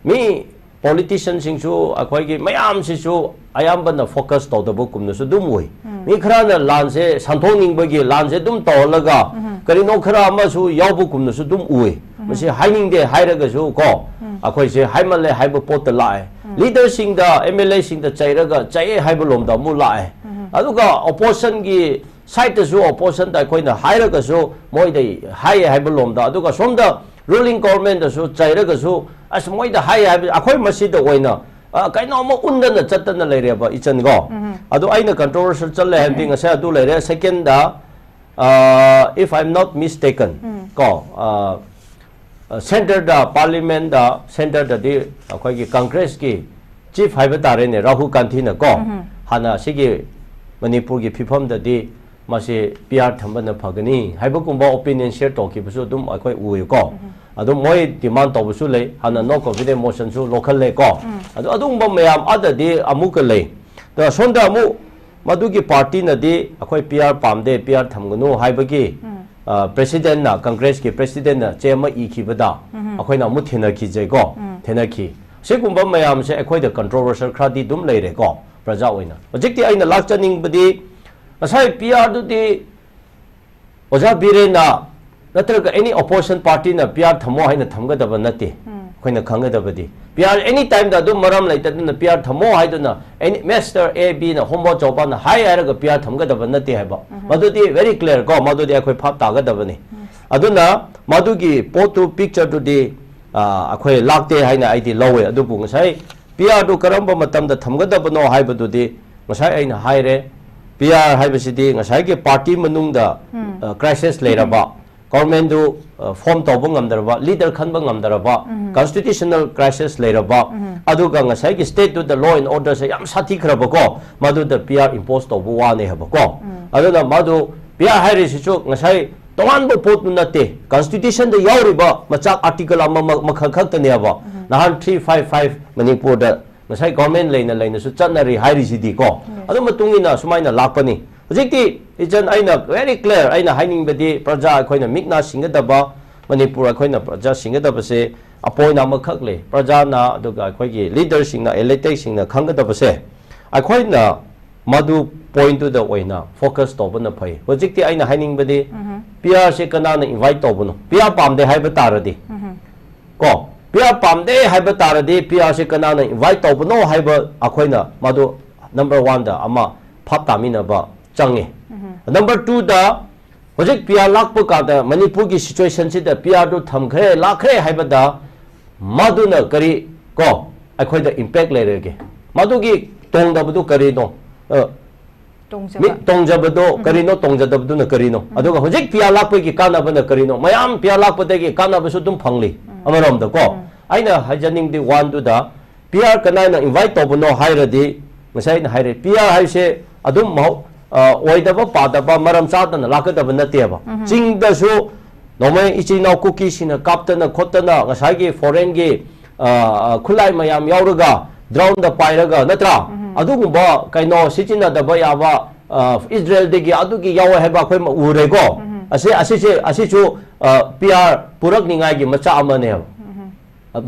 ꯃꯤ politicianꯁꯤꯡꯁꯨ, ꯑꯩꯈꯣꯏꯒꯤ ꯃꯌꯥꯝꯁꯤꯁꯨ ꯑꯌꯥꯝꯕꯅ focus ꯇꯧꯗꯕꯒꯨꯝꯅꯁꯨ ꯑꯗꯨꯝ ꯎꯏ꯫ ꯃꯤ ꯈꯔꯅ ꯂꯥꯟꯁꯦ ꯁꯟꯗꯣꯛꯅꯤꯡꯕꯒꯤ ꯂꯥꯟꯁꯦ ꯑꯗꯨꯝ ꯇꯧꯍꯜꯂꯒ ꯀꯔꯤꯅꯣ ꯈꯔ ꯑꯃꯁꯨ ꯌꯥꯎꯕꯒꯨꯝꯅꯁꯨ ꯑꯗꯨꯝ ꯎꯏ꯫ ꯃꯁꯤ ꯍꯥꯏꯅꯤꯡꯗꯦ ꯍꯥꯏꯔꯒꯁꯨ ꯀꯣ, ꯑꯩꯈꯣꯏꯁꯦ ꯍꯥꯏꯃꯜꯂꯦ ꯍꯥꯏꯕ ꯄꯣꯠꯇ ꯂꯥꯛꯑꯦ꯫ Leaderꯁꯤꯡꯗ, M L Aꯁꯤꯡꯗ ꯆꯩꯔꯒ ꯆꯩꯑꯦ ꯍꯥꯏꯕ ꯂꯣꯝꯗ ꯑꯃꯨꯛ ꯂꯥꯛꯑꯦ꯫ ꯑꯗꯨꯒ oppositionꯒꯤ sideꯇꯁꯨ, oppositionꯗ ꯑꯩꯈꯣꯏꯅ ꯍꯥꯏꯔꯒꯁꯨ ꯃꯣꯏꯗ ꯍꯥꯏꯌꯦ ꯍꯥꯏꯕ ꯂꯣꯝꯗ, ꯑꯗꯨꯒ ꯁꯣꯝꯗ ruling governmentꯇꯁꯨ ꯆꯩꯔꯒꯁꯨ ꯑꯁ ꯃꯣꯏꯗ ꯍꯥꯏꯌꯦ ꯍꯥꯏꯕ, ꯑꯩꯈꯣꯏ ꯃꯁꯤꯗ ꯑꯣꯏꯅ, ꯑ, ꯀꯩꯅꯣꯝꯃ ꯎꯟꯗꯅ ꯆꯠꯇꯅ ꯂꯩꯔꯦꯕ ꯏꯆꯟꯀꯣ꯫ ꯑꯗꯣ ꯑꯩꯅ controversial ꯆꯠꯂꯦ ꯍꯥꯏꯕꯗꯤ ꯉꯁꯥꯏ ꯑꯗꯨ ꯂꯩꯔꯦ꯫ Secondꯗ, ꯑ, if I'm not mistaken, ꯀꯣ, ꯑ, ꯑ, centreꯗ, parliamentꯗ, centreꯗꯗꯤ ꯑꯩꯈꯣꯏꯒꯤ Congressꯀꯤ chief ꯍꯥꯏꯕ ꯇꯥꯔꯦꯅꯦ, ꯔꯥꯍꯨꯜ ꯒꯥꯟꯙꯤꯅ ꯀꯣ, ꯍꯥꯟꯅ ꯑꯁꯤꯒꯤ ꯃꯅꯤꯄꯨꯔꯒꯤ ꯐꯤꯕꯝꯗꯗꯤ ꯃꯁꯤ P R ꯊꯝꯕꯅ ꯐꯒꯅꯤ ꯍꯥꯏꯕꯒꯨꯝꯕ opinion share ꯇꯧꯈꯤꯕꯁꯨ ꯑꯗꯨꯝ ꯑꯩꯈꯣꯏ ꯎꯏꯀꯣ꯫ ꯑꯗꯨꯝ ꯃꯣꯏ demand ꯇꯧꯕꯁꯨ ꯂꯩ, ꯍꯥꯟꯅ no confidence motionꯁꯨ ꯂꯧꯈꯠꯂꯦꯀꯣ꯫ ꯑꯗꯣ ꯑꯗꯨꯒꯨꯝꯕ ꯃꯌꯥꯝ ꯑꯗꯗꯤ ꯑꯃꯨꯛꯀ ꯂꯩ꯫ ꯑꯗꯣ ꯁꯣꯝꯗ ꯑꯃꯨꯛ ꯃꯗꯨꯒꯤ partyꯅꯗꯤ ꯑꯩꯈꯣꯏ P R ꯄꯥꯝꯗꯦ, P R ꯊꯝꯒꯅꯨ ꯍꯥꯏꯕꯒꯤ, ꯑ, presidentꯅ, Congressꯀꯤ presidentꯅ ꯆꯦ ꯑꯃ ꯏꯈꯤꯕꯗ ꯑꯩꯈꯣꯏꯅ ꯑꯃꯨꯛ ꯊꯦꯡꯅꯈꯤꯖꯩꯀꯣ, ꯊꯦꯡꯅꯈꯤ꯫ ꯁꯤꯒꯨꯝꯕ ꯃꯌꯥꯝꯁꯦ ꯑꯩꯈꯣꯏꯗ controversial ꯈꯔꯗꯤ ꯑꯗꯨꯝ ꯂꯩꯔꯦꯀꯣ ꯄ꯭ꯔꯖꯥ ꯑꯣꯏꯅ꯫ ꯍꯧꯖꯤꯛꯇꯤ ꯑꯩꯅ ꯂꯥꯛꯆꯅꯤꯡꯕꯗꯤ ꯉꯁꯥꯏ P Rꯗꯨꯗꯤ ꯑꯣꯖꯥ ꯕꯤꯔꯦꯟꯅ ꯅꯠꯇ꯭ꯔꯒ any opposition partyꯅ P R ꯊꯝꯃꯣ ꯍꯥꯏꯅ ꯊꯝꯒꯗꯕ ꯅꯠꯇꯦ꯫ ꯑꯩꯈꯣꯏꯅ ꯈꯪꯒꯗꯕꯗꯤ P R any timeꯗ ꯑꯗꯨꯝ ꯃꯔꯝ ꯂꯩꯇꯗꯅ P R ꯊꯝꯃꯣ ꯍꯥꯏꯗꯨꯅ any Mister A Bꯅ ꯍꯣꯃꯣ ꯆꯧꯕꯥꯅ ꯍꯥꯏ ꯍꯥꯏꯔꯒ P R ꯊꯝꯒꯗꯕ ꯅꯠꯇꯦ ꯍꯥꯏꯕ꯫ ꯃꯗꯨꯗꯤ very clear ꯀꯣ, ꯃꯗꯨꯗꯤ ꯑꯩꯈꯣꯏ ꯚꯥꯞ ꯇꯥꯒꯗꯕꯅꯤ꯫ ꯑꯗꯨꯅ ꯃꯗꯨꯒꯤ ꯄꯣꯠꯇꯨ, pictureꯗꯨꯗꯤ, ꯑ, ꯑꯩꯈꯣꯏ ꯂꯥꯛꯇꯦ ꯍꯥꯏꯅ ꯑꯩꯗꯤ ꯂꯧꯋꯦ꯫ ꯑꯗꯨꯕꯨ ꯉꯁꯥꯏ ꯄꯤ ꯑꯥꯔꯗꯨ ꯀꯔꯝꯕ ꯃꯇꯝꯗ ꯊꯝꯒꯗꯕꯅꯣ ꯍꯥꯏꯕꯗꯨꯗꯤ ꯉꯁꯥꯏ ꯑꯩꯅ ꯍꯥꯏꯔꯦ꯫ ꯄꯤ ꯑꯥꯔ ꯍꯥꯏꯕꯁꯤꯗꯤ ꯉꯁꯥꯏꯒꯤ ꯄꯥꯔꯇꯤ ꯃꯅꯨꯡꯗ ꯀ꯭ꯔꯥꯏꯁꯤꯁ ꯂꯩꯔꯕ, ꯒꯣꯔꯃꯦꯟꯗꯨ ꯐꯣꯔꯝ ꯇꯧꯕ ꯉꯝꯗ꯭ꯔꯕ, ꯂꯤꯗꯔ ꯈꯟꯕ ꯉꯝꯗ꯭ꯔꯕ, ꯀꯟꯁꯇꯤꯇ꯭ꯌꯨꯁꯅꯦꯜ ꯀ꯭ꯔꯥꯏꯁꯤꯁ ꯂꯩꯔꯕ, ꯑꯗꯨꯒ ꯉꯁꯥꯏꯒꯤ ꯁ꯭ꯇꯦꯠꯇꯨꯗ ꯂꯣ ꯑꯦꯟ ꯑꯣꯔꯗꯔꯁꯦ ꯌꯥꯝ ꯁꯥꯊꯤꯈ꯭ꯔꯕꯀꯣ, ꯃꯗꯨꯗ ꯄꯤ ꯑꯥꯔ ꯏꯝꯄꯣꯁ ꯇꯧꯕ ꯋꯥꯅꯦ ꯍꯥꯏꯕꯀꯣ꯫ ꯑꯗꯨꯅ ꯃꯗꯨ ꯄꯤ ꯑꯥꯔ ꯍꯥꯏꯔꯤꯁꯤꯁꯨ ꯉꯁꯥꯏ ꯇꯣꯉꯥꯟꯕ ꯄꯣꯠꯇꯨ ꯅꯠꯇꯦ, ꯀꯟꯁꯇꯤꯇ꯭ꯌꯨꯁꯟꯗ ꯌꯥꯎꯔꯤꯕ ꯃꯆꯥꯛ ꯑꯥꯔꯇꯤꯀꯜ ꯑꯃ ꯃꯈꯜ ꯈꯛꯇꯅꯦꯕ꯫ ꯅꯍꯥꯟ ꯊ꯭ꯔꯤ ꯐꯥꯏꯚ ꯐꯥꯏꯚ ꯃꯅꯤꯄꯨꯔꯗ ꯉꯁꯥꯏ ꯒꯣꯔꯃꯦꯟ ꯂꯩꯅ ꯂꯩꯅꯁꯨ ꯆꯠꯅꯔꯤ ꯍꯥꯏꯔꯤꯁꯤꯗꯤꯀꯣ꯫ ꯑꯗꯨ ꯃꯇꯨꯡ ꯏꯟꯅ ꯁꯨꯃꯥꯏꯅ ꯂꯥꯛꯄꯅꯤ꯫ ꯍꯧꯖꯤꯛꯇꯤ ꯏꯆꯟ, ꯑꯩꯅ ꯚꯦꯔꯤ ꯀ꯭ꯂꯤꯌꯥꯔ ꯑꯩꯅ ꯍꯥꯏꯅꯤꯡꯕꯗꯤ, ꯄ꯭ꯔꯖꯥ ꯑꯩꯈꯣꯏꯅ ꯃꯤꯠ ꯅꯥ ꯁꯤꯡꯒꯗꯕ, ꯃꯅꯤꯄꯨꯔ ꯑꯩꯈꯣꯏꯅ ꯄ꯭ꯔꯖꯥ ꯁꯤꯡꯒꯗꯕꯁꯦ ꯑꯄꯣꯏꯟ ꯑꯃꯈꯛ ꯂꯩ꯫ ꯄ꯭ꯔꯖꯥꯅ ꯑꯗꯨꯒ ꯑꯩꯈꯣꯏꯒꯤ ꯂꯤꯗꯔꯁꯤꯡꯅ, ꯑꯦꯂꯦꯛꯇꯦꯗꯁꯤꯡꯅ ꯈꯪꯒꯗꯕꯁꯦ, ꯑꯩꯈꯣꯏꯅ ꯃꯗꯨ ꯄꯣꯏꯟꯠꯇꯨꯗ ꯑꯣꯏꯅ ꯐꯣꯀꯁ ꯇꯧꯕꯅ ꯐꯩ꯫ ꯍꯧꯖꯤꯛꯇꯤ ꯑꯩꯅ ꯍꯥꯏꯅꯤꯡꯕꯗꯤ, ꯄꯤ ꯑꯥꯔꯁꯦ ꯀꯅꯥꯅ ꯏꯟꯚꯥꯏꯠ ꯇꯧꯕꯅꯣ? ꯄꯤ ꯑꯥꯔ ꯄꯥꯝꯗꯦ ꯍꯥꯏꯕ ꯇꯥꯔꯗꯤ, ꯀꯣ, ꯄꯤ ꯑꯥꯔ ꯄꯥꯝꯗꯦ ꯍꯥꯏꯕ ꯇꯥꯔꯗꯤ, ꯄꯤ ꯑꯥꯔꯁꯦ ꯀꯅꯥꯅ ꯏꯟꯚꯥꯏꯠ ꯇꯧꯕꯅꯣ ꯍꯥꯏꯕ ꯑꯩꯈꯣꯏꯅ ꯃꯗꯨ ꯅꯝꯕꯔ ꯋꯥꯟꯗ ꯑꯃ ꯐꯥꯞ ꯇꯥꯃꯤꯟꯅꯕ ꯆꯪꯉꯤ꯫ ꯅꯝꯕꯔ ꯇꯨꯗ, ꯍꯧꯖꯤꯛ ꯄꯤ ꯑꯥꯔ ꯂꯥꯛꯄ ꯀꯥꯟꯗ ꯃꯅꯤꯄꯨꯔꯒꯤ ꯁꯤꯆꯨꯋꯦꯁꯟꯁꯤꯗ ꯄꯤ ꯑꯥꯔꯗꯨ ꯊꯝꯈ꯭ꯔꯦ, ꯂꯥꯛꯈ꯭ꯔꯦ ꯍꯥꯏꯕꯗ, ꯃꯗꯨꯅ ꯀꯔꯤ, ꯀꯣ, ꯑꯩꯈꯣꯏꯗ ꯏꯝꯄꯦꯛ ꯂꯩꯔꯒꯦ? ꯃꯗꯨꯒꯤ ꯇꯣꯡꯗꯕꯗꯨ ꯀꯔꯤꯅꯣ? ꯑ, ꯇꯣꯡꯖꯕ꯫ ꯃꯤ ꯇꯣꯡꯖꯕꯗꯣ ꯀꯔꯤꯅꯣ, ꯇꯣꯡꯖꯗꯕꯗꯨꯅ ꯀꯔꯤꯅꯣ? ꯑꯗꯨꯒ ꯍꯧꯖꯤꯛ ꯄꯤ ꯑꯥꯔ ꯂꯥꯛꯄꯒꯤ ꯀꯥꯟꯅꯕꯅ ꯀꯔꯤꯅꯣ? ꯃꯌꯥꯝ ꯄꯤ ꯑꯥꯔ ꯂꯥꯛꯄꯗꯒꯤ ꯀꯥꯟꯅꯕꯁꯨ ꯑꯗꯨꯝ ꯐꯪꯂꯤ ꯑꯃꯔꯣꯝꯗꯀꯣ꯫ ꯑꯩꯅ ꯍꯥꯏꯖꯅꯤꯡꯕꯗꯤ ꯋꯥꯟꯗꯨꯗ, ꯄꯤ ꯑꯥꯔ ꯀꯅꯥꯅ ꯏꯟꯚꯥꯏꯠ ꯇꯧꯕꯅꯣ ꯍꯥꯏꯔꯗꯤ, ꯉꯁꯥꯏ ꯑꯩꯅ ꯍꯥꯏꯔꯦ, ꯄꯤ ꯑꯥꯔ ꯍꯥꯏꯁꯦ ꯑꯗꯨꯝ ꯃꯍꯧ-, ꯑ, ꯑꯣꯏꯗꯕ ꯄꯥꯗꯕ ꯃꯔꯝ ꯆꯥꯗꯅ ꯂꯥꯛꯀꯗꯕ ꯅꯠꯇꯦꯕ꯫ ꯆꯤꯡꯗꯁꯨ ꯅꯣꯡꯃꯩ ꯏꯆꯤꯟ ꯏꯅꯥꯎ ꯀꯨꯀꯤꯁꯤꯡꯅ ꯀꯥꯞꯇꯅ ꯈꯣꯠꯇꯅ ꯉꯁꯥꯏꯒꯤ ꯐꯣꯔꯦꯟꯒꯤ, ꯑ, ꯑ, ꯈꯨꯠꯂꯥꯏ ꯃꯌꯥꯝ ꯌꯥꯎꯔꯒ ꯗ꯭ꯔꯣꯟꯗ ꯄꯥꯏꯔꯒ, ꯅꯠꯇ꯭ꯔꯥ? ꯑꯗꯨꯒꯨꯝꯕ ꯀꯩꯅꯣ ꯁꯤꯖꯤꯟꯅꯗꯕ ꯌꯥꯕ, ꯑ, ꯏꯖꯔꯦꯜꯗꯒꯤ ꯑꯗꯨꯒꯤ ꯌꯥꯎꯋꯦ ꯍꯥꯏꯕ ꯑꯩꯈꯣꯏ ꯎꯔꯦꯀꯣ꯫ ꯑꯁꯤ, ꯑꯁꯤꯁꯦ, ꯑꯁꯤꯁꯨ, ꯑ, ꯄꯤ ꯑꯥꯔ ꯄꯨꯔꯛꯅꯤꯉꯥꯏꯒꯤ ꯃꯆꯥꯛ ꯑꯃꯅꯦꯕ꯫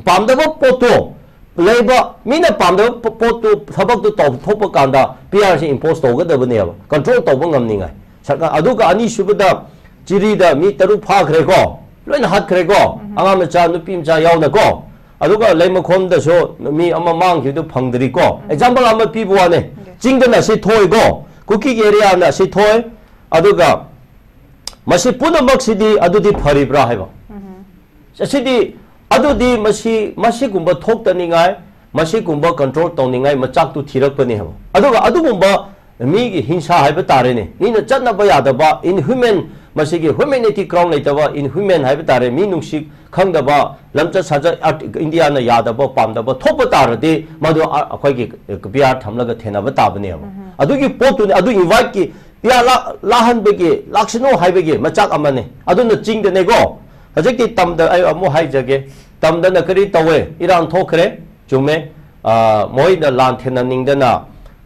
ꯄꯥꯝꯗꯕ ꯄꯣꯠꯇꯣ ꯂꯩꯕ, ꯃꯤꯅ ꯄꯥꯝꯗꯕ ꯄꯣ-, ꯄꯣꯠꯇꯨ, ꯊꯕꯛꯇꯨ ꯇꯧꯊꯣꯛꯄ ꯀꯥꯟꯗ ꯄꯤ ꯑꯥꯔꯁꯤ ꯏꯝꯄꯣꯁ ꯇꯧꯒꯗꯕꯅꯦꯕ, ꯀꯟꯇ꯭ꯔꯣꯜ ꯇꯧꯕ ꯉꯝꯅꯤꯡꯉꯥꯏ꯫ ꯁꯔꯀꯥꯔ, ꯑꯗꯨꯒ ꯑꯅꯤꯁꯨꯕꯗ ꯆꯤꯔꯤꯗ ꯃꯤ ꯇꯔꯨꯛ ꯐꯥꯈ꯭ꯔꯦꯀꯣ, ꯂꯣꯏꯅ ꯍꯥꯠꯈ꯭ꯔꯦꯀꯣ, ꯑꯉꯥꯡ ꯃꯆꯥ, ꯅꯨꯄꯤ ꯃꯆꯥ ꯌꯥꯎꯅꯀꯣ꯫ ꯑꯗꯨꯒ ꯂꯩꯃꯈꯣꯝꯗꯁꯨ ꯃꯤ ꯑꯃ ꯃꯥꯡꯈꯤꯕꯗꯨ ꯐꯪꯗ꯭ꯔꯤꯀꯣ꯫ ꯑꯦꯛꯖꯥꯝꯄꯜ ꯑꯃ ꯄꯤꯕ ꯋꯥꯅꯦ꯫ ꯆꯤꯡꯗꯅ ꯁꯤ ꯊꯣꯛꯏꯀꯣ, ꯀꯨꯀꯤꯒꯤ ꯑꯦꯔꯤꯌꯥꯅ ꯁꯤ ꯊꯣꯛꯏ꯫ ꯑꯗꯨꯒ ꯃꯁꯤ ꯄꯨꯝꯅꯃꯛꯁꯤꯗꯤ ꯑꯗꯨꯗꯤ ꯐꯔꯤꯕ꯭ꯔꯥ ꯍꯥꯏꯕ? ꯑꯁꯤꯗꯤ, ꯑꯗꯨꯗꯤ ꯃꯁꯤ, ꯃꯁꯤꯒꯨꯝꯕ ꯊꯣꯛꯇꯅꯤꯡꯉꯥꯏ, ꯃꯁꯤꯒꯨꯝꯕ control ꯇꯧꯅꯤꯡꯉꯥꯏ ꯃꯆꯥꯛꯇꯨ ꯊꯤꯔꯛꯄꯅꯦ ꯍꯥꯏꯕ꯫ ꯑꯗꯨꯒ ꯑꯗꯨꯒꯨꯝꯕ ꯃꯤꯒꯤ ꯍꯤꯡꯁꯥ ꯍꯥꯏꯕ ꯇꯥꯔꯦꯅꯦ, ꯃꯤꯅ ꯆꯠꯅꯕ ꯌꯥꯗꯕ, inhuman, ꯃꯁꯤꯒꯤ humanity ground ꯂꯩꯇꯕ, inhuman ꯍꯥꯏꯕ ꯇꯥꯔꯦ, ꯃꯤ ꯅꯨꯡꯁꯤ ꯈꯪꯗꯕ, ꯂꯝꯆꯠ ꯁꯥꯖꯠ, ꯑꯥꯔꯠ-, ꯏꯟꯗꯤꯌꯥꯅ ꯌꯥꯗꯕ ꯄꯥꯝꯗꯕ ꯊꯣꯛꯄ ꯇꯥꯔꯗꯤ, ꯃꯗꯨ ꯑ-, ꯑꯩꯈꯣꯏꯒꯤ ꯄꯤ ꯑꯥꯔ ꯊꯝꯂꯒ ꯊꯦꯅꯕ ꯇꯥꯕꯅꯦꯕ꯫ ꯑꯗꯨꯒꯤ ꯄꯣꯠꯇꯨꯅꯤ, ꯑꯗꯨ invite ꯀꯤ ꯄꯤ ꯑꯥꯔ ꯂꯥ-, ꯂꯥꯛꯍꯟꯕꯒꯤ, ꯂꯥꯛꯁꯅꯨ ꯍꯥꯏꯕꯒꯤ ꯃꯆꯥꯛ ꯑꯃꯅꯤ꯫ ꯑꯗꯨꯅ ꯆꯤꯡꯗꯅꯦꯀꯣ꯫ ꯍꯧꯖꯤꯛꯇꯤ ꯇꯝꯗ ꯑꯩ ꯑꯃꯨꯛ ꯍꯥꯏꯖꯒꯦ, ꯇꯝꯗꯅ ꯀꯔꯤ ꯇꯧꯋꯦ? ꯏꯔꯥꯡ ꯊꯣꯛꯈ꯭ꯔꯦ, ꯆꯨꯝꯃꯦ꯫ ꯑ, ꯃꯣꯏꯅ ꯂꯥꯟ ꯊꯦꯡꯅꯅꯤꯡꯗꯅ,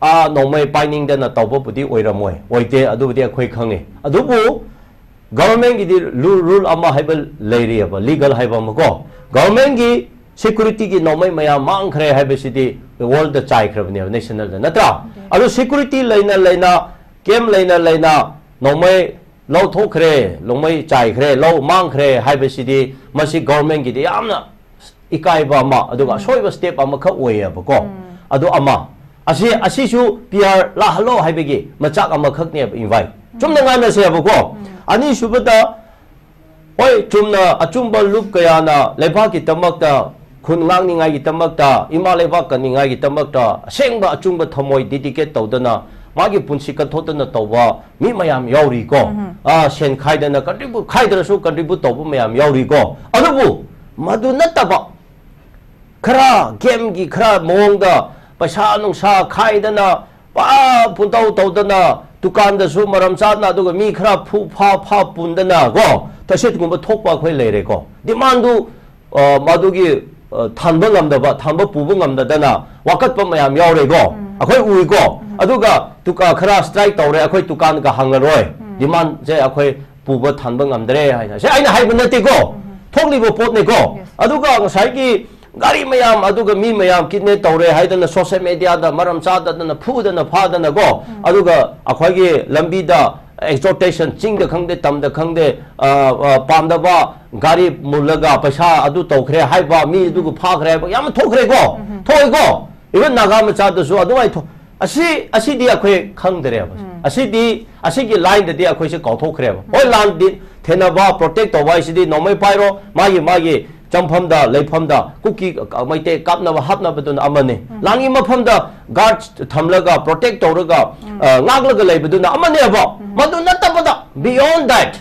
ꯑꯥ, ꯅꯣꯡꯃꯩ ꯄꯥꯏꯅꯤꯡꯗꯅ ꯇꯧꯕꯕꯨꯗꯤ ꯑꯣꯏꯔꯝꯃꯣꯏ, ꯑꯣꯏꯗꯦ, ꯑꯗꯨꯕꯨꯗꯤ ꯑꯩꯈꯣꯏ ꯈꯪꯉꯤ꯫ ꯑꯗꯨꯕꯨ government ꯀꯤꯗꯤ ꯔꯨꯜ, ꯔꯨꯜ ꯑꯃ ꯍꯥꯏꯕ ꯂꯩꯔꯤꯑꯕ, legal ꯍꯥꯏꯕ ꯑꯃ ꯀꯣ꯫ Government ꯀꯤ security ꯒꯤ ꯅꯣꯡꯃꯩ ꯃꯌꯥꯝ ꯃꯥꯡꯈ꯭ꯔꯦ ꯍꯥꯏꯕꯁꯤꯗꯤ world ꯗ ꯆꯥꯏꯈ꯭ꯔꯕꯅꯦꯕ, national ꯗ, ꯅꯠꯇ꯭ꯔꯥ? ꯑꯗꯨ security ꯂꯩꯅ ꯂꯩꯅ, camp ꯂꯩꯅ ꯂꯩꯅ ꯅꯣꯡꯃꯩ ꯂꯧꯊꯣꯛꯈ꯭ꯔꯦ, ꯅꯣꯡꯃꯩ ꯆꯥꯏꯈ꯭ꯔꯦ, ꯂꯧ ꯃꯥꯡꯈ꯭ꯔꯦ ꯍꯥꯏꯕꯁꯤꯗꯤ, ꯃꯁꯤ government ꯀꯤꯗꯤ ꯌꯥꯝꯅ ꯏꯀꯥꯏꯕ ꯑꯃ, ꯑꯗꯨꯒ ꯑꯁꯣꯏꯕ step ꯑꯃꯈꯛ ꯑꯣꯏꯌꯦꯕꯀꯣ꯫ ꯑꯗꯨ ꯑꯃ, ꯑꯁꯤ, ꯑꯁꯤꯁꯨ ꯄꯤ ꯑꯥꯔ ꯂꯥꯛꯍꯜꯂꯣ ꯍꯥꯏꯕꯒꯤ ꯃꯆꯥꯛ ꯑꯃꯈꯛꯅꯦꯕ invite꯫ ꯆꯨꯝꯅ ꯉꯥꯡꯅꯁꯦꯕꯀꯣ꯫ ꯑꯅꯤꯁꯨꯕꯗ, ꯍꯣꯏ, ꯆꯨꯝꯅ ꯑꯆꯨꯝꯕ ꯂꯨꯞ ꯀꯌꯥꯅ ꯂꯩꯕꯥꯛꯀꯤꯗꯃꯛꯇ, ꯈꯨꯟ ꯉꯥꯛꯅꯤꯡꯉꯥꯏꯒꯤꯗꯃꯛꯇ, ꯏꯃꯥ ꯂꯩꯕꯥꯛ ꯀꯟꯅꯤꯡꯉꯥꯏꯒꯤꯗꯃꯛꯇ ꯑꯁꯦꯡꯕ ꯑꯆꯨꯝꯕ ꯊꯃꯣꯏ dedicate ꯇꯧꯗꯅ, ꯃꯥꯒꯤ ꯄꯨꯟꯁꯤ ꯀꯠꯊꯣꯛꯇꯅ ꯇꯧꯕ ꯃꯤ ꯃꯌꯥꯝ ꯌꯥꯎꯔꯤꯀꯣ꯫ ꯑꯥ, ꯁꯦꯟ ꯈꯥꯏꯗꯅ contribute, ꯈꯥꯏꯗ꯭ꯔꯁꯨ contribute ꯇꯧꯕ ꯃꯌꯥꯝ ꯌꯥꯎꯔꯤꯀꯣ꯫ ꯑꯗꯨꯕꯨ ꯃꯗꯨ ꯅꯠꯇꯕ, ꯈꯔ game ꯒꯤ ꯈꯔ ꯃꯑꯣꯡꯗ ꯄꯩꯁꯥ ꯅꯨꯡꯁꯥ ꯈꯥꯏꯗꯅ, ꯄꯥ ꯄꯨꯡꯇꯧ ꯇꯧꯗꯅ, ꯗꯨꯀꯥꯟꯗꯁꯨ ꯃꯔꯝ ꯆꯥꯗꯅ, ꯑꯗꯨꯒ ꯃꯤ ꯈꯔ ꯐꯨ ꯐꯥ ꯐꯥ ꯄꯨꯟꯗꯅ ꯀꯣ, ꯇꯁꯦꯠꯀꯨꯝꯕ ꯊꯣꯛꯄ ꯑꯩꯈꯣꯏ ꯂꯩꯔꯦꯀꯣ꯫ Demand ꯗꯨ, ꯑ, ꯃꯗꯨꯒꯤ, ꯑ, ꯊꯥꯟꯕ ꯉꯝꯗꯕ, ꯊꯥꯟꯕ ꯄꯨꯕ ꯉꯝꯗꯗꯅ ꯋꯥꯀꯠꯄ ꯃꯌꯥꯝ ꯌꯥꯎꯔꯦꯀꯣ, ꯑꯩꯈꯣꯏ ꯎꯏꯀꯣ꯫ ꯑꯗꯨꯒ ꯗꯨꯀꯥꯟ ꯈꯔ strike ꯇꯧꯔꯦ, ꯑꯩꯈꯣꯏ ꯗꯨꯀꯥꯟꯒ ꯍꯥꯡꯉꯔꯣꯏ, demand ꯁꯦ ꯑꯩꯈꯣꯏ ꯄꯨꯕ ꯊꯥꯟꯕ ꯉꯝꯗ꯭ꯔꯦ ꯍꯥꯏꯅ꯫ ꯁꯤ ꯑꯩꯅ ꯍꯥꯏꯕ ꯅꯠꯇꯦꯀꯣ, ꯊꯣꯛꯂꯤꯕ ꯄꯣꯠꯅꯤꯀꯣ꯫ ꯑꯗꯨꯒ ꯉꯁꯥꯏꯒꯤ ꯒꯥꯔꯤ ꯃꯌꯥꯝ, ꯑꯗꯨꯒ ꯃꯤ ꯃꯌꯥꯝ kidnap ꯇꯧꯔꯦ ꯍꯥꯏꯗꯅ social media ꯗ ꯃꯔꯝ ꯆꯥꯗꯗꯅ ꯐꯨꯗꯅ ꯐꯥꯗꯅꯀꯣ, ꯑꯗꯨꯒ ꯑꯩꯈꯣꯏꯒꯤ ꯂꯝꯕꯤꯗ extortion, ꯆꯤꯡꯗ ꯈꯪꯗꯦ, ꯇꯝꯗ ꯈꯪꯗꯦ, ꯑ, ꯑ, ꯄꯥꯝꯗꯕ ꯒꯥꯔꯤ ꯃꯨꯜꯂꯒ ꯄꯩꯁꯥ ꯑꯗꯨ ꯇꯧꯈ꯭ꯔꯦ ꯍꯥꯏꯕ, ꯃꯤ ꯑꯗꯨꯒ ꯐꯥꯈ꯭ꯔꯦ ꯍꯥꯏꯕ ꯌꯥꯝ ꯊꯣꯛꯈ꯭ꯔꯦꯀꯣ, ꯊꯣꯛꯏꯀꯣ꯫ Even ꯅꯥꯒꯥ ꯃꯆꯥꯗꯁꯨ ꯑꯗꯨꯃꯥꯏꯅ ꯊꯣꯛ-, ꯑꯁꯤ, ꯑꯁꯤꯗꯤ ꯑꯩꯈꯣꯏ ꯈꯪꯗ꯭ꯔꯦꯕ꯫ ꯑꯁꯤꯗꯤ, ꯑꯁꯤꯒꯤ line ꯗꯗꯤ ꯑꯩꯈꯣꯏꯁꯦ ꯀꯥꯎꯊꯣꯛꯈ꯭ꯔꯦꯕ꯫ ꯍꯣꯏ, ꯂꯥꯟꯗꯤ ꯊꯦꯡꯅꯕ, protect ꯇꯧꯕ ꯍꯥꯏꯁꯤꯗꯤ ꯅꯣꯡꯃꯩ ꯄꯥꯏꯔꯣ, ꯃꯥꯒꯤ, ꯃꯥꯒꯤ ꯆꯪꯐꯝꯗ, ꯂꯩꯐꯝꯗ ꯀꯨꯀꯤ, ꯑ, ꯃꯩꯇꯩ ꯀꯥꯞꯅꯕ ꯍꯥꯞꯅꯕꯗꯨꯅ ꯑꯃꯅꯤ꯫ ꯂꯥꯟꯒꯤ ꯃꯐꯝꯗ guard ꯊꯝꯂꯒ, protect ꯇꯧꯔꯒ, ꯑ, ꯉꯥꯛꯂꯒ ꯂꯩꯕꯗꯨꯅ ꯑꯃꯅꯦꯕ꯫ ꯃꯗꯨ ꯅꯠꯇꯕꯗ, beyond that,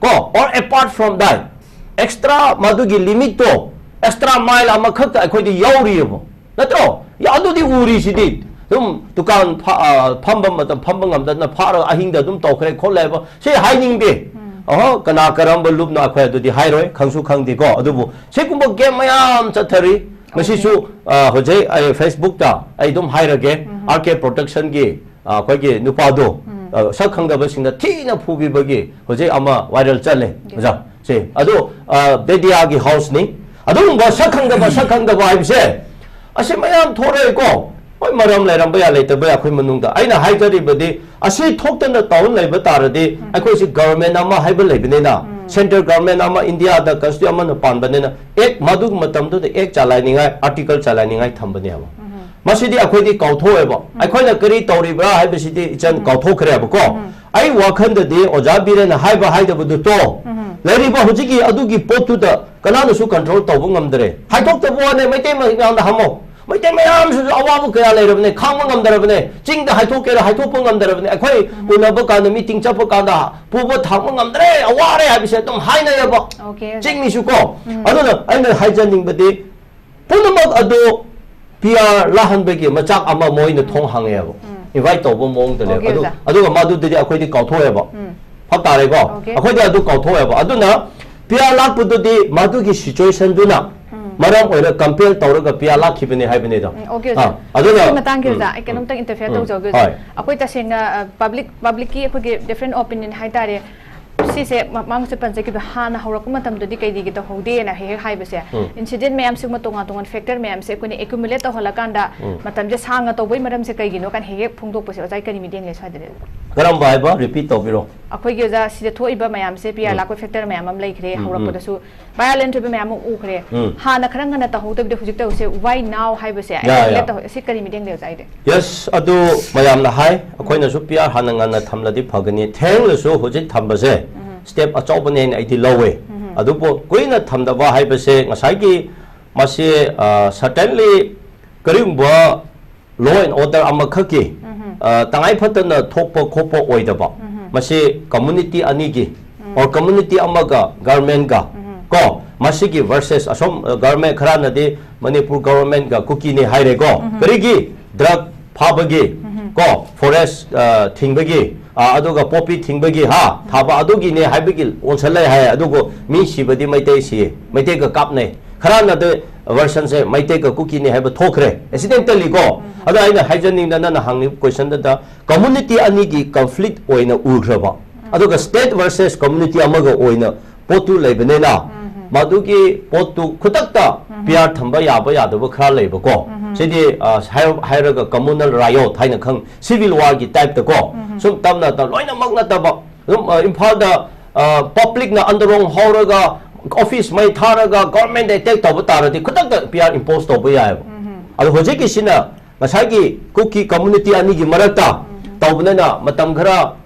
ꯀꯣ, or apart from that, extra ꯃꯗꯨꯒꯤ limitꯇꯣ, extra mile ꯑꯃꯈꯛꯇ ꯑꯩꯈꯣꯏꯗꯤ ꯌꯧꯔꯤꯑꯕ, ꯅꯠꯇ꯭ꯔꯣ? ꯌꯥ, ꯑꯗꯨꯗꯤ ꯎꯔꯤꯁꯤꯗꯤ꯫ ꯑꯗꯨꯝ ꯗꯨꯀꯥꯟ ꯐ-, ꯑ, ꯐꯝꯕ ꯃꯇꯝ ꯐꯝꯕ ꯉꯝꯗꯗꯅ ꯐꯥꯔꯒ ꯑꯍꯤꯡꯗ ꯑꯗꯨꯝ ꯇꯧꯈ꯭ꯔꯦ ꯈꯣꯠꯂꯦ ꯍꯥꯏꯕ ꯁꯤ ꯍꯥꯏꯅꯤꯡꯗꯦ꯫ ꯑꯍꯣ, ꯀꯅꯥ ꯀꯔꯝꯕ ꯂꯨꯞꯅꯣ ꯑꯩꯈꯣꯏ ꯑꯗꯨꯗꯤ ꯍꯥꯏꯔꯣꯏ, ꯈꯪꯁꯨ ꯈꯪꯗꯦꯀꯣ꯫ ꯑꯗꯨꯕꯨ ꯁꯤꯒꯨꯝꯕ game ꯃꯌꯥꯝ ꯆꯠꯊꯔꯤ꯫ ꯃꯁꯤꯁꯨ, ꯑ, ꯍꯧꯖꯤꯛ ꯑꯩ Facebookꯇ ꯑꯩ ꯑꯗꯨꯝ ꯍꯥꯏꯔꯒꯦ, RK Productionꯒꯤ, ꯑ, ꯑꯩꯈꯣꯏꯒꯤ ꯅꯨꯄꯥꯗꯣ, ꯑ, ꯁꯛ ꯈꯪꯗꯕꯁꯤꯡꯅ ꯊꯤꯅ ꯐꯨꯕꯤꯕꯒꯤ ꯍꯧꯖꯤꯛ ꯑꯃ viral ꯆꯠꯂꯦ, ꯑꯣꯖꯥ꯫ ꯁꯦ, ꯑꯗꯣ, ꯑ, Bediaꯒꯤ houseꯅꯤ꯫ ꯑꯗꯨꯒꯨꯝꯕ ꯁꯛ ꯈꯪꯗꯕ, ꯁꯛ ꯈꯪꯗꯕ ꯍꯥꯏꯕꯁꯦ ꯑꯁꯤ ꯃꯌꯥꯝ ꯊꯣꯔꯛꯑꯦꯀꯣ꯫ ꯍꯣꯏ, ꯃꯔꯝ ꯂꯩꯔꯝꯕ ꯌꯥꯏ, ꯂꯩꯇꯕ ꯌꯥꯏ, ꯑꯩꯈꯣꯏ ꯃꯅꯨꯡꯗ꯫ ꯑꯩꯅ ꯍꯥꯏꯖꯔꯤꯕꯗꯤ, ꯑꯁꯤ ꯊꯣꯛꯇꯅ ꯇꯧꯔ ꯂꯩꯕ ꯇꯥꯔꯗꯤ, ꯑꯩꯈꯣꯏꯁꯤ government ꯑꯃ ꯍꯥꯏꯕ ꯂꯩꯕꯅꯤꯅ, central government ꯑꯃ, Indiaꯗ constitution ꯑꯃꯅ ꯄꯥꯟꯕꯅꯤꯅ, act, ꯃꯗꯨꯒꯤ ꯃꯇꯝꯗꯨꯗ act ꯆꯂꯥꯏꯅꯤꯡꯉꯥꯏ, article ꯆꯂꯥꯏꯅꯤꯡꯉꯥꯏ ꯊꯝꯕꯅꯦꯕ꯫ ꯃꯁꯤꯗꯤ ꯑꯩꯈꯣꯏꯗꯤ ꯀꯥꯎꯊꯣꯛꯑꯦꯕ꯫ ꯑꯩꯈꯣꯏꯅ ꯀꯔꯤ ꯇꯧꯔꯤꯕ꯭ꯔꯥ ꯍꯥꯏꯕꯁꯤꯗꯤ ꯏꯆꯟ ꯀꯥꯎꯊꯣꯛꯈ꯭ꯔꯦꯕꯀꯣ꯫ ꯑꯩ ꯋꯥꯈꯜꯗꯗꯤ ꯑꯣꯖꯥ ꯕꯤꯔꯦꯟꯅ ꯍꯥꯏꯕ ꯍꯥꯏꯗꯕꯗꯨ ꯇꯣ, ꯂꯩꯔꯤꯕ ꯍꯧꯖꯤꯛꯀꯤ ꯑꯗꯨꯒꯤ ꯄꯣꯠꯇꯨꯗ ꯀꯅꯥꯅꯁꯨ control ꯇꯧꯕ ꯉꯝꯗ꯭ꯔꯦ꯫ ꯍꯥꯏꯗꯣꯛꯇꯕ ꯋꯥꯅꯦ, ꯃꯩꯇꯩ ꯃꯌꯥꯝꯗ ꯍꯪꯉꯣ꯫ ꯃꯩꯇꯩ ꯃꯌꯥꯝꯁꯤꯁꯨ ꯑꯋꯥꯕ ꯀꯌꯥ ꯂꯩꯔꯕꯅꯦ, ꯈꯥꯡꯕ ꯉꯝꯗ꯭ꯔꯕꯅꯦ꯫ ꯆꯤꯡꯗ ꯍꯥꯏꯗꯣꯛꯀꯦꯔꯥ ꯍꯥꯏꯗꯣꯛꯄ ꯉꯝꯗ꯭ꯔꯕꯅꯦ꯫ ꯑꯩꯈꯣꯏ ꯎꯅꯕ ꯀꯥꯟꯗ, meeting ꯆꯠꯄ ꯀꯥꯟꯗ ꯄꯨꯕ ꯊꯥꯡꯕ ꯉꯝꯗ꯭ꯔꯦ, ꯋꯥꯔꯦ ꯍꯥꯏꯕꯁꯦ ꯑꯗꯨꯝ ꯍꯥꯏꯅꯩꯌꯦꯕ꯫ Okay, okay. ꯆꯤꯡꯃꯤꯁꯨ ꯀꯣ꯫ ꯑꯗꯨꯅ ꯑꯩꯅ ꯍꯥꯏꯖꯅꯤꯡꯕꯗꯤ ꯄꯨꯝꯅꯃꯛ ꯑꯗꯨ P R ꯂꯥꯛꯍꯟꯕꯒꯤ ꯃꯆꯥꯛ ꯑꯃ ꯃꯣꯏꯅ ꯊꯣꯡ ꯍꯥꯡꯉꯦꯕ꯫ Invite ꯇꯧꯕ ꯃꯑꯣꯡꯗ ꯂꯩ꯫ Okay, ꯑꯗꯨ, ꯑꯣꯖꯥ꯫ ꯑꯗꯨꯒ ꯃꯗꯨꯗꯗꯤ ꯑꯩꯈꯣꯏꯗꯤ ꯀꯥꯎꯊꯣꯛꯑꯦꯕ꯫ ꯐꯛ ꯇꯥꯔꯦꯀꯣ? Okay. ꯑꯩꯈꯣꯏꯗꯤ ꯑꯗꯨ ꯀꯥꯎꯊꯣꯛꯑꯦꯕ꯫ ꯑꯗꯨꯅ P R ꯂꯥꯛꯄꯗꯨꯗꯤ ꯃꯗꯨꯒꯤ situationꯗꯨꯅ ꯃꯔꯝ ꯑꯣꯏꯔꯒ compel ꯇꯧꯔꯒ P R ꯂꯥꯛꯈꯤꯕꯅꯦ ꯍꯥꯏꯕꯅꯤꯗ꯫ ꯎꯝ, okay, ꯑꯣꯖꯥ꯫ ꯑꯥ, ꯑꯗꯨꯅ ꯁꯤ ꯃꯇꯥꯡꯁꯦ ꯎꯝ, ꯑꯣꯖꯥ, ꯑꯩ ꯀꯩꯅꯣꯝꯇꯪ interfere ꯇꯧꯖꯍꯧꯒꯦ, ꯑꯣꯖꯥ꯫ ꯍꯣꯏ꯫ ꯑꯩꯈꯣꯏ ꯇꯁꯦꯡꯅ, ꯑ, public, publicꯀꯤ ꯑꯩꯈꯣꯏꯒꯤ different opinion ꯍꯥꯏꯇꯥꯔꯦ꯫ ꯁꯤꯁꯦ ꯃ-, ꯃꯥꯡꯁꯨ ꯄꯟꯖꯈꯤꯕ, ꯍꯥꯟꯅ ꯍꯧꯔꯛꯄ ꯃꯇꯝꯗꯗꯤ ꯀꯩꯒꯤ ꯇꯧꯍꯧꯗꯦꯅ ꯍꯦꯛ ꯍꯦꯛ ꯍꯥꯏꯕꯁꯦ, ꯎꯝ꯫ Incident ꯃꯌꯥꯝꯁꯤꯒꯨꯝꯕ, ꯇꯣꯉꯥꯟ ꯇꯣꯉꯥꯟꯕ factor ꯃꯌꯥꯝꯁꯦ ꯑꯩꯈꯣꯏꯅ accumulate ꯇꯧꯍꯜꯂꯀꯥꯟꯗ ꯎꯝ꯫ ꯃꯇꯝꯁꯦ ꯁꯥꯡꯅ ꯇꯧꯕꯩ ꯃꯔꯝꯁꯦ ꯀꯩꯒꯤꯅꯣ ꯀꯥꯏꯅ ꯍꯦꯛ ꯍꯦꯛ ꯐꯣꯡꯗꯣꯛꯄꯁꯦ ꯑꯣꯖꯥ, ꯀꯔꯤ ꯃꯤꯠꯌꯦꯡ ꯂꯩ ꯁ꯭ꯋꯥꯏꯗꯗꯤ? ꯀꯔꯝꯕ ꯍꯥꯏꯕ? Repeat ꯇꯧꯕꯤꯔꯣ꯫ ꯑꯩꯈꯣꯏꯒꯤ ꯑꯣꯖꯥ, ꯁꯤꯗ ꯊꯣꯛꯏꯕ ꯃꯌꯥꯝꯁꯦ, P R ꯎꯝ꯫ ꯂꯥꯛꯄ factor ꯃꯌꯥꯝ ꯑꯃ ꯂꯩꯈ꯭ꯔꯦ, ꯎꯝ, ꯎꯝ꯫ ꯍꯧꯔꯛꯄꯗꯁꯨ violent ꯑꯣꯏꯕ ꯃꯌꯥꯝ ꯑꯃ ꯎꯈ꯭ꯔꯦ꯫ ꯎꯝ꯫ ꯍꯥꯟꯅ ꯈꯔ ꯉꯟꯅ ꯇꯧꯍꯧꯗꯕꯤꯗ ꯍꯧꯖꯤꯛ ꯇꯧꯁꯦ, why now ꯍꯥꯏꯕꯁꯦ, ꯌꯥ, ꯌꯥ꯫ accumulate ꯇꯧꯍꯧ-, ꯁꯤ ꯀꯔꯤ ꯃꯤꯠꯌꯦꯡ ꯂꯩ ꯑꯣꯖꯥ ꯑꯩꯗꯤ? Yes, ꯑꯗꯨ ꯃꯌꯥꯝꯅ ꯍꯥꯏ, ꯑꯩꯈꯣꯏꯅꯁꯨ P R ꯍꯥꯟꯅ ꯉꯟꯅ ꯊꯝꯂꯗꯤ ꯐꯒꯅꯤ, ꯊꯦꯡꯂꯁꯨ ꯍꯧꯖꯤꯛ ꯊꯝꯕꯁꯦ step ꯑꯆꯧꯕꯅꯦꯅ ꯑꯩꯗꯤ ꯂꯧꯋꯦ꯫ ꯑꯗꯨꯕꯨ ꯀꯨꯏꯅ ꯊꯝꯗꯕ ꯍꯥꯏꯕꯁꯦ ꯉꯁꯥꯏꯒꯤ ꯃꯁꯤ ꯁꯔꯇꯦꯟꯂꯤ ꯀꯔꯤꯒꯨꯝꯕ law and order ꯑꯃꯈꯛꯀꯤ ꯇꯉꯥꯏ ꯐꯗꯅ ꯊꯣꯛꯄ ꯈꯣꯠꯄ ꯑꯣꯏꯗꯕ, ꯃꯁꯤ community ꯑꯅꯤꯒꯤ or community ꯑꯃꯒ governmentꯒ ꯀꯣ, ꯃꯁꯤꯒꯤ versus ꯑꯁꯣꯝ government ꯈꯔꯅꯗꯤ ꯃꯅꯤꯄꯨꯔ governmentꯒ ꯀꯨꯀꯤꯅꯤ ꯍꯥꯏꯔꯦꯀꯣ꯫ ꯀꯔꯤꯒꯤ? Drug ꯐꯥꯕꯒꯤ ꯀꯣ, forest ꯊꯤꯡꯕꯒꯤ, ꯑꯗꯨꯒ poppy ꯊꯤꯡꯕꯒꯤ ꯍꯥ ꯊꯥꯕ ꯑꯗꯨꯒꯤꯅꯦ ꯍꯥꯏꯕꯒꯤ ꯑꯣꯟꯁꯜꯂꯦ ꯍꯥꯏ꯫ ꯑꯗꯨꯕꯨ ꯃꯤ ꯁꯤꯕꯗꯤ ꯃꯩꯇꯩ ꯁꯤꯌꯦ, ꯃꯩꯇꯩꯒ ꯀꯥꯞꯅꯩ꯫ ꯈꯔꯅꯗꯤ versionꯁꯦ ꯃꯩꯇꯩꯒ ꯀꯨꯀꯤꯅꯤ ꯍꯥꯏꯕ ꯊꯣꯛꯈ꯭ꯔꯦ accidentally ꯀꯣ꯫ ꯑꯗꯣ ꯑꯩꯅ ꯍꯥꯏꯖꯅꯤꯡꯗ ꯅꯪꯅ ꯍꯪꯉꯤꯕ questionꯗꯨꯗ community ꯑꯅꯤꯒꯤ conflict ꯑꯣꯏꯅ ꯎꯈ꯭ꯔꯕ, ꯑꯗꯨꯒ state versus community ꯑꯃꯒ ꯑꯣꯏꯅ ꯄꯣꯠꯇꯨ ꯂꯩꯕꯅꯤꯅ, ꯃꯗꯨꯒꯤ ꯄꯣꯠꯇꯨ ꯈꯨꯗꯛꯇ P R ꯊꯝꯕ ꯌꯥꯕ ꯌꯥꯗꯕ ꯈꯔ ꯂꯩꯕꯀꯣ꯫ ꯁꯤꯗꯤ ꯍꯥꯏꯔꯒ communal riot ꯍꯥꯏꯅ ꯈꯪ, civil warꯒꯤ typeꯇ ꯀꯣ꯫ ꯁꯨꯝ ꯇꯞꯅ ꯇꯞ ꯂꯣꯏꯅꯃꯛ ꯅꯠꯇꯕ, ꯑꯗꯨꯝ ꯏꯝꯐꯥꯜꯗ publicꯅ ꯑꯟꯗꯔꯣꯡ ꯍꯧꯔꯒ office ꯃꯩ ꯊꯥꯔꯒ governmentꯗ attack ꯇꯧꯕ ꯇꯥꯔꯗꯤ ꯈꯨꯗꯛꯇ P R impose ꯇꯧꯕ ꯌꯥꯏꯑꯕ꯫ ꯑꯗꯣ ꯍꯧꯖꯤꯛꯀꯤꯁꯤꯅ ꯉꯁꯥꯏꯒꯤ ꯀꯨꯀꯤ community ꯑꯅꯤꯒꯤ ꯃꯔꯛꯇ ꯇꯧꯕꯅꯤꯅ ꯃꯇꯝ ꯈꯔ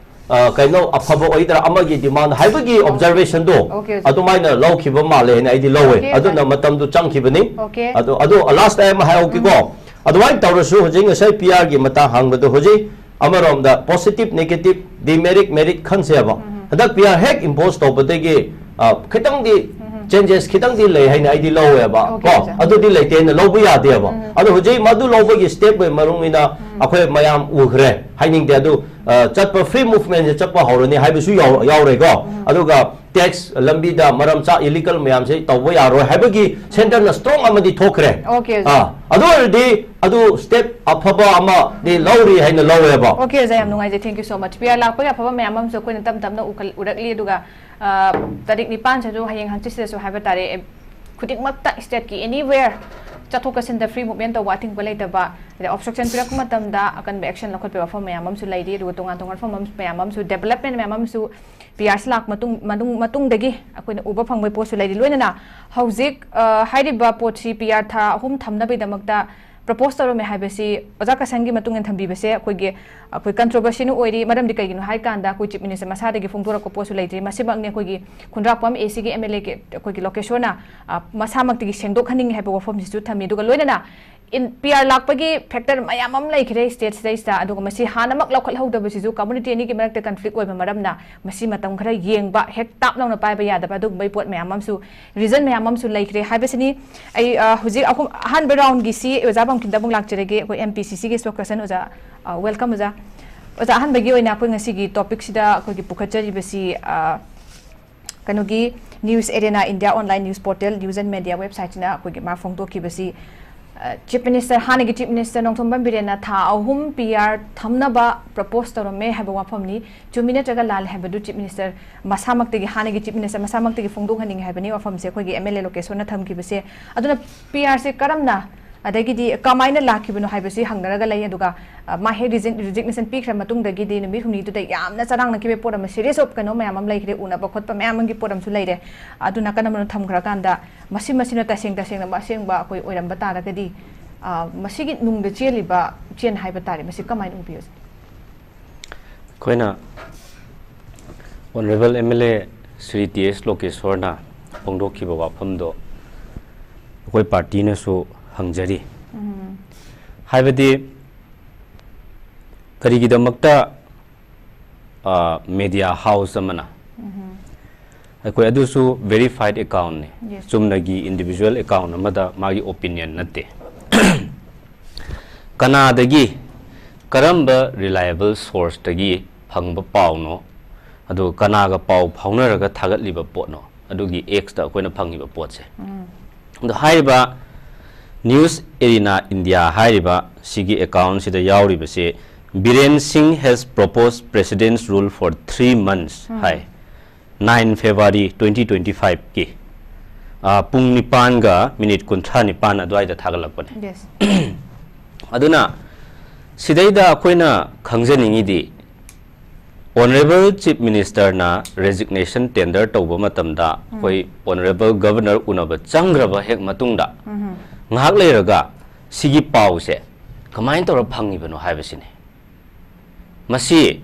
ꯀꯩꯅꯣ ꯑꯐꯕ ꯑꯣꯏꯗ꯭ꯔꯥ ꯑꯃꯒꯤ demand ꯍꯥꯏꯕꯒꯤ observationꯗꯣ ꯑꯗꯨꯃꯥꯏꯅ ꯂꯧꯈꯤꯕ ꯃꯥꯜꯂꯦ ꯍꯥꯏꯅ ꯑꯩꯗꯤ ꯂꯧꯋꯦ꯫ ꯑꯗꯨꯅ ꯃꯇꯝꯗꯨ ꯆꯪꯈꯤꯕꯅꯤ꯫ ꯑꯗꯣ ꯑꯗꯣ last time ꯍꯥꯏꯍꯧꯒꯦꯀꯣ꯫ ꯑꯗꯨꯃꯥꯏꯅ ꯇꯧꯔꯁꯨ ꯍꯧꯖꯤꯛ ꯉꯁꯥꯏ P Rꯒꯤ ꯃꯇꯥꯡ ꯍꯪꯕꯗꯣ ꯍꯧꯖꯤꯛ ꯑꯃꯔꯣꯝꯗ positive, negative, demerit, merit ꯈꯟꯁꯦꯕ꯫ ꯍꯟꯗꯛ P R ꯍꯦꯛ impose ꯇꯧꯕꯗꯒꯤ ꯈꯤꯇꯪꯗꯤ changes ꯈꯤꯇꯪꯗꯤ ꯂꯩ ꯍꯥꯏꯅ ꯑꯩꯗꯤ ꯂꯧꯋꯦꯕ ꯀꯣ꯫ ꯑꯗꯨꯗꯤ ꯂꯩꯇꯦꯅ ꯂꯧꯕ ꯌꯥꯗꯦꯕ꯫ ꯑꯗꯣ ꯍꯧꯖꯤꯛ ꯃꯗꯨ ꯂꯧꯕꯒꯤ stepꯀꯤ ꯃꯔꯨꯡ ꯏꯟꯅ ꯑꯩꯈꯣꯏ ꯃꯌꯥꯝ ꯎꯈ꯭ꯔꯦ ꯍꯥꯏꯅꯤꯡꯗꯦ꯫ ꯑꯗꯨ ꯆꯠꯄ, free movementꯁꯦ ꯆꯠꯄ ꯍꯧꯔꯅꯤ ꯍꯥꯏꯕꯁꯨ ꯌꯥꯎꯔꯦꯀꯣ꯫ ꯑꯗꯨꯒ tax ꯂꯝꯕꯤꯗ ꯃꯔꯝ ꯆꯥ illegal ꯃꯌꯥꯝꯁꯦ ꯇꯧꯕ ꯌꯥꯔꯣꯏ ꯍꯥꯏꯕꯒꯤ centreꯅ strong ꯑꯃꯗꯤ ꯊꯣꯛꯈ꯭ꯔꯦ꯫ ꯑꯗꯨ ꯑꯣꯏꯔꯗꯤ ꯑꯗꯨ step ꯑꯐꯕ ꯑꯃꯗꯤ ꯂꯧꯔꯤ ꯍꯥꯏꯅ ꯂꯧꯋꯦꯕ꯫ Okay, ꯑꯣꯖꯥ, ꯌꯥꯝ ꯅꯨꯡꯉꯥꯏꯖꯩ꯫ Thank you so much꯫ P R ꯂꯥꯛꯄꯒꯤ ꯑꯐꯕ ꯃꯌꯥꯝ ꯑꯃꯁꯨ ꯑꯩꯈꯣꯏꯅ ꯇꯞ ꯇꯞꯅ ꯎꯔꯛꯂꯤ꯫ ꯑꯗꯨꯒ ꯇꯥꯔꯤꯛ ꯅꯤꯄꯥꯟꯁꯤꯁꯨ ꯍꯌꯦꯡ ꯍꯪꯆꯤꯠꯁꯤꯗꯁꯨ ꯍꯥꯏꯕ ꯇꯥꯔꯦ, ꯈꯨꯗꯤꯡꯃꯛꯇ stateꯀꯤ anywhere ꯆꯠꯊꯣꯛ ꯆꯠꯁꯤꯟꯗ free movement ꯇꯧꯕ ꯑꯊꯤꯡꯕ ꯂꯩꯇꯕ, ꯑꯗꯩ obstruction ꯄꯤꯔꯛꯄ ꯃꯇꯝꯗ ꯑꯀꯟꯕ action ꯂꯧꯈꯠꯄꯒꯤ ꯋꯥꯐꯝ ꯃꯌꯥꯝ ꯑꯃꯁꯨ ꯂꯩꯔꯤ꯫ ꯑꯗꯨꯒ ꯇꯣꯉꯥꯟ ꯇꯣꯉꯥꯟꯕ ꯋꯥꯐꯝ ꯃꯌꯥꯝ ꯑꯃꯁꯨ, development ꯃꯌꯥꯝ ꯑꯃꯁꯨ P R ꯁꯤ ꯂꯥꯛꯄ ꯃꯇꯨꯡ, ꯃꯇꯨꯡꯗꯒꯤ ꯑꯩꯈꯣꯏꯅ ꯎꯕ ꯐꯪꯕꯒꯤ ꯄꯣꯠꯁꯨ ꯂꯩꯔꯤ꯫ ꯂꯣꯏꯅꯅ ꯍꯧꯖꯤꯛ ꯍꯥꯏꯔꯤꯕ ꯄꯣꯠꯁꯤ P R ꯊꯥ ꯑꯍꯨꯝ ꯊꯝꯅꯕꯒꯤꯗꯃꯛꯇ ꯄ꯭ꯔꯄꯣꯁ ꯇꯧꯔꯝꯃꯦ ꯍꯥꯏꯕꯁꯤ ꯑꯣꯖꯥ ꯀꯁꯟꯒꯤ ꯃꯇꯨꯡ ꯏꯟꯅ ꯊꯝꯕꯤꯕꯁꯦ ꯑꯩꯈꯣꯏꯒꯤ, ꯑꯩꯈꯣꯏ ꯀꯟꯇ꯭ꯔꯣꯚꯔꯁꯤꯅ ꯑꯣꯏꯔꯤ꯫ ꯃꯔꯝꯗꯤ ꯀꯩꯒꯤꯅꯣ ꯍꯥꯏ ꯀꯥꯟꯗ ꯑꯩꯈꯣꯏ ꯆꯤꯐ ꯃꯤꯅꯤꯁꯇꯔ ꯃꯁꯥꯗꯒꯤ ꯐꯣꯡꯗꯣꯔꯛꯄ ꯄꯣꯠꯁꯨ ꯂꯩꯇ꯭ꯔꯤ꯫ ꯃꯁꯤꯃꯛꯅꯤ ꯑꯩꯈꯣꯏꯒꯤ ꯈꯨꯟꯗ꯭ꯔꯥꯛꯄꯝ ꯑꯦ ꯁꯤꯒꯤ ꯑꯦꯝ ꯑꯦꯜ ꯑꯦ ꯑꯩꯈꯣꯏꯒꯤ ꯂꯣꯀꯦꯁꯣꯔꯅ, ꯑ, ꯃꯁꯥꯃꯛꯇꯒꯤ ꯁꯦꯡꯗꯣꯛꯍꯟꯅꯤꯡꯉꯤ ꯍꯥꯏꯕ ꯋꯥꯐꯝꯁꯤꯁꯨ ꯊꯝꯃꯤ꯫ ꯑꯗꯨꯒ ꯂꯣꯏꯅꯅ ꯏꯟ-, ꯄꯤ ꯑꯥꯔ ꯂꯥꯛꯄꯒꯤ ꯐꯦꯛꯇꯔ ꯃꯌꯥꯝ ꯑꯃ ꯂꯩꯈ꯭ꯔꯦ ꯁ꯭ꯇꯦꯠꯁꯤꯗꯩꯁꯤꯗ꯫ ꯑꯗꯨꯒ ꯃꯁꯤ ꯍꯥꯟꯅꯃꯛ ꯂꯧꯈꯠꯍꯧꯗꯕꯁꯤꯁꯨ ꯀꯝꯃꯨꯅꯤꯇꯤ ꯑꯅꯤꯒꯤ ꯃꯔꯛꯇ ꯀꯟꯐ꯭ꯂꯤꯛ ꯑꯣꯏꯕ ꯃꯔꯝꯅ ꯃꯁꯤ ꯃꯇꯝ ꯈꯔ ꯌꯦꯡꯕ, ꯍꯦꯛ ꯇꯥꯞ ꯂꯥꯎꯅ ꯄꯥꯏꯕ ꯌꯥꯗꯕ ꯑꯗꯨꯒꯨꯝꯕꯒꯤ ꯄꯣꯠ ꯃꯌꯥꯝ ꯑꯃꯁꯨ, ꯔꯤꯖꯟ ꯃꯌꯥꯝ ꯑꯃꯁꯨ ꯂꯩꯈ꯭ꯔꯦ ꯍꯥꯏꯕꯁꯤꯅꯤ꯫ ꯑꯩ, ꯑ, ꯍꯧꯖꯤꯛ ꯑꯍꯨꯝ, ꯑꯍꯥꯟꯕ ꯔꯥꯎꯟꯒꯤꯁꯤ ꯑꯣꯖꯥ ꯄꯝꯀꯤꯟꯗ ꯑꯃꯨꯛ ꯂꯥꯛꯆꯔꯒꯦ꯫ ꯑꯩꯈꯣꯏ ꯑꯦꯝ ꯄꯤ ꯁꯤ ꯁꯤꯒꯤ ꯁ꯭ꯄꯣꯛꯁꯄꯔꯁꯟ ꯑꯣꯖꯥ, ꯑ, ꯋꯦꯜꯀꯝ ꯑꯣꯖꯥ꯫ ꯑꯣꯖꯥ, ꯑꯍꯥꯟꯕꯒꯤ ꯑꯣꯏꯅ ꯑꯩꯈꯣꯏ ꯉꯁꯤꯒꯤ ꯇꯣꯄꯤꯛꯁꯤꯗ ꯑꯩꯈꯣꯏꯒꯤ ꯄꯨꯈꯠꯆꯔꯤꯕꯁꯤ, ꯑ, ꯀꯩꯅꯣꯒꯤ news arena India online news portal, news and media ꯋꯦꯕꯁꯥꯏꯠꯁꯤꯅ ꯑꯩꯈꯣꯏꯒꯤ ꯃꯥ ꯐꯣꯡꯗꯣꯛꯈꯤꯕꯁꯤ, ꯑ, ꯆꯤꯐ ꯃꯤꯅꯤꯁꯇꯔ, ꯍꯥꯟꯅꯒꯤ ꯆꯤꯐ ꯃꯤꯅꯤꯁꯇꯔ ꯅꯣꯡꯊꯣꯝꯕꯝ ꯕꯤꯔꯦꯟꯅ ꯊꯥ ꯑꯍꯨꯝ ꯄꯤ ꯑꯥꯔ ꯊꯝꯅꯕ ꯄ꯭ꯔꯄꯣꯁ ꯇꯧꯔꯝꯃꯦ ꯍꯥꯏꯕ ꯋꯥꯐꯝꯅꯤ꯫ ꯆꯨꯝꯃꯤ ꯅꯠꯇ꯭ꯔꯒ ꯂꯥꯜꯂꯦ ꯍꯥꯏꯕꯗꯨ ꯆꯤꯐ ꯃꯤꯅꯤꯁꯇꯔ ꯃꯁꯥꯃꯛꯇꯒꯤ, ꯍꯥꯟꯅꯒꯤ ꯆꯤꯐ ꯃꯤꯅꯤꯁꯇꯔ ꯃꯁꯥꯃꯛꯇꯒꯤ ꯐꯣꯡꯗꯣꯛꯍꯟꯅꯤꯡꯉꯤ ꯍꯥꯏꯕꯅꯤ ꯋꯥꯐꯝꯁꯦ ꯑꯩꯈꯣꯏꯒꯤ ꯑꯦꯝ ꯑꯦꯜ ꯑꯦ ꯂꯣꯀꯦꯁꯣꯔꯅ ꯊꯝꯈꯤꯕꯁꯦ꯫ ꯑꯗꯨꯅ ꯄꯤ ꯑꯥꯔꯁꯦ ꯀꯔꯝꯅ, ꯑꯗꯒꯤꯗꯤ ꯀꯃꯥꯏꯅ ꯂꯥꯛꯈꯤꯕꯅꯣ ꯍꯥꯏꯕꯁꯤ ꯍꯪꯅꯔꯒ ꯂꯩ꯫ ꯑꯗꯨꯒ, ꯑ, ꯃꯥ ꯍꯦꯛ ꯔꯤꯖꯤꯟ-, ꯔꯤꯖꯤꯒꯅꯦꯁꯟ ꯄꯤꯈ꯭ꯔ ꯃꯇꯨꯡꯗꯒꯤꯗꯤ ꯅꯨꯃꯤꯠ ꯍꯨꯝꯅꯤꯗꯨꯗ ꯌꯥꯝꯅ ꯆꯔꯥꯡꯅꯈꯤꯕ ꯄꯣꯠ ꯑꯃ, ꯁꯤꯔꯤꯌꯁ ꯑꯣꯐ ꯀꯩꯅꯣ ꯃꯌꯥꯝ ꯑꯃ ꯂꯩꯈ꯭ꯔꯦ, ꯎꯅꯕ ꯈꯣꯠꯄ ꯃꯌꯥꯝ ꯑꯃꯒꯤ ꯄꯣꯠ ꯑꯃꯁꯨ ꯂꯩꯔꯦ꯫ ꯑꯗꯨ ꯅꯥꯀꯟ ꯑꯃꯗ ꯊꯝꯈ꯭ꯔꯀꯥꯟꯗ ꯃꯁꯤ, ꯃꯁꯤꯅ ꯇꯁꯦꯡ ꯇꯁꯦꯡꯅ ꯑꯁꯦꯡꯕ ꯑꯩꯈꯣꯏ ꯑꯣꯏꯔꯝꯕ ꯇꯥꯔꯒꯗꯤ, ꯑ, ꯃꯁꯤꯒꯤ ꯅꯨꯡꯗ ꯆꯦꯜꯂꯤꯕ ꯆꯦꯟ ꯍꯥꯏꯕ ꯇꯥꯔꯦ, ꯃꯁꯤ ꯀꯃꯥꯏꯅ ꯎꯕꯤ ꯑꯣꯖꯥ? ꯑꯩꯈꯣꯏꯅ honourable M L A Shri T S ꯂꯣꯀꯦꯁꯣꯔꯅ ꯐꯣꯡꯗꯣꯛꯈꯤꯕ ꯋꯥꯐꯝꯗꯣ ꯑꯩꯈꯣꯏ ꯄꯥꯔꯇꯤꯅꯁꯨ ꯍꯪꯖꯔꯤ꯫ ꯎꯝ꯫ ꯍꯥꯏꯕꯗꯤ ꯀꯔꯤꯒꯤꯗꯃꯛꯇ, ꯑ, ꯃꯦꯗꯤꯌꯥ ꯍꯥꯎꯁ ꯑꯃꯅ, ꯎꯝ꯫ ꯑꯩꯈꯣꯏ ꯑꯗꯨꯁꯨ ꯚꯦꯔꯤꯐꯥꯏꯗ ꯑꯦꯀꯥꯎꯟꯅꯤ꯫ Yes. ꯆꯨꯝꯅꯒꯤ ꯏꯟꯗꯤꯚꯤꯖꯨꯋꯦꯜ ꯑꯦꯀꯥꯎꯟ ꯑꯃꯗ ꯃꯥꯒꯤ ꯑꯣꯄꯤꯅꯤꯌꯟ ꯅꯠꯇꯦ꯫ ꯀꯅꯥꯗꯒꯤ, ꯀꯔꯝꯕ ꯔꯤꯂꯥꯏꯑꯦꯕꯜ ꯁꯣꯔꯁꯇꯒꯤ ꯐꯪꯕ ꯄꯥꯎꯅꯣ, ꯑꯗꯨꯒ ꯀꯅꯥꯒ ꯄꯥꯎ ꯐꯥꯎꯅꯔꯒ ꯊꯥꯒꯠꯂꯤꯕ ꯄꯣꯠꯅꯣ, ꯑꯗꯨꯒꯤ ꯑꯦꯛꯁꯇ ꯑꯩꯈꯣꯏꯅ ꯐꯪꯉꯤꯕ ꯄꯣꯠꯁꯦ꯫ ꯎꯝ꯫ ꯑꯗꯣ ꯍꯥꯏꯔꯤꯕ ꯅ꯭ꯌꯨꯁ ꯑꯦꯔꯤꯅꯥ ꯏꯟꯗꯤꯌꯥ ꯍꯥꯏꯔꯤꯕ ꯁꯤꯒꯤ ꯑꯦꯀꯥꯎꯟꯁꯤꯗ ꯌꯥꯎꯔꯤꯕꯁꯦ, "Biren Singh has proposed President's rule for three months" ꯎꯝ꯫ ꯍꯥꯏ꯫ ꯅꯥꯏꯟ ꯐꯦꯕ꯭ꯔꯨꯋꯥꯔꯤ ꯇ꯭ꯋꯦꯟꯇꯤ ꯇ꯭ꯋꯦꯟꯇꯤ ꯐꯥꯏꯚꯀꯤ, ꯑ, ꯄꯨꯡ ꯅꯤꯄꯥꯟꯒ ꯃꯤꯅꯤꯠ ꯀꯨꯟꯊ꯭ꯔꯥ ꯅꯤꯄꯥꯟ ꯑꯗꯨꯋꯥꯏꯗ ꯊꯥꯒꯠꯂꯛꯄꯅꯦ꯫ Yes. ꯑꯗꯨꯅ ꯁꯤꯗꯩꯗ ꯑꯩꯈꯣꯏꯅ ꯈꯪꯖꯅꯤꯡꯉꯤꯗꯤ, ꯑꯣꯅꯔꯦꯕꯜ ꯆꯤꯐ ꯃꯤꯅꯤꯁꯇꯔꯅ ꯔꯦꯖꯤꯒꯅꯦꯁꯟ ꯇꯦꯟꯗꯔ ꯇꯧꯕ ꯃꯇꯝꯗ, ꯎꯝ꯫ ꯑꯩꯈꯣꯏ ꯑꯣꯅꯔꯦꯕꯜ ꯒꯕꯔꯅꯔ ꯎꯅꯕ ꯆꯪꯈ꯭ꯔꯕ ꯍꯦꯛ ꯃꯇꯨꯡꯗ, ꯎꯝ꯫ ꯉꯥꯏꯍꯥꯛ ꯂꯩꯔꯒ ꯁꯤꯒꯤ ꯄꯥꯎꯁꯦ ꯀꯃꯥꯏꯅ ꯇꯧꯔ ꯐꯪꯉꯤꯕꯅꯣ ꯍꯥꯏꯕꯁꯤꯅꯤ꯫ ꯃꯁꯤ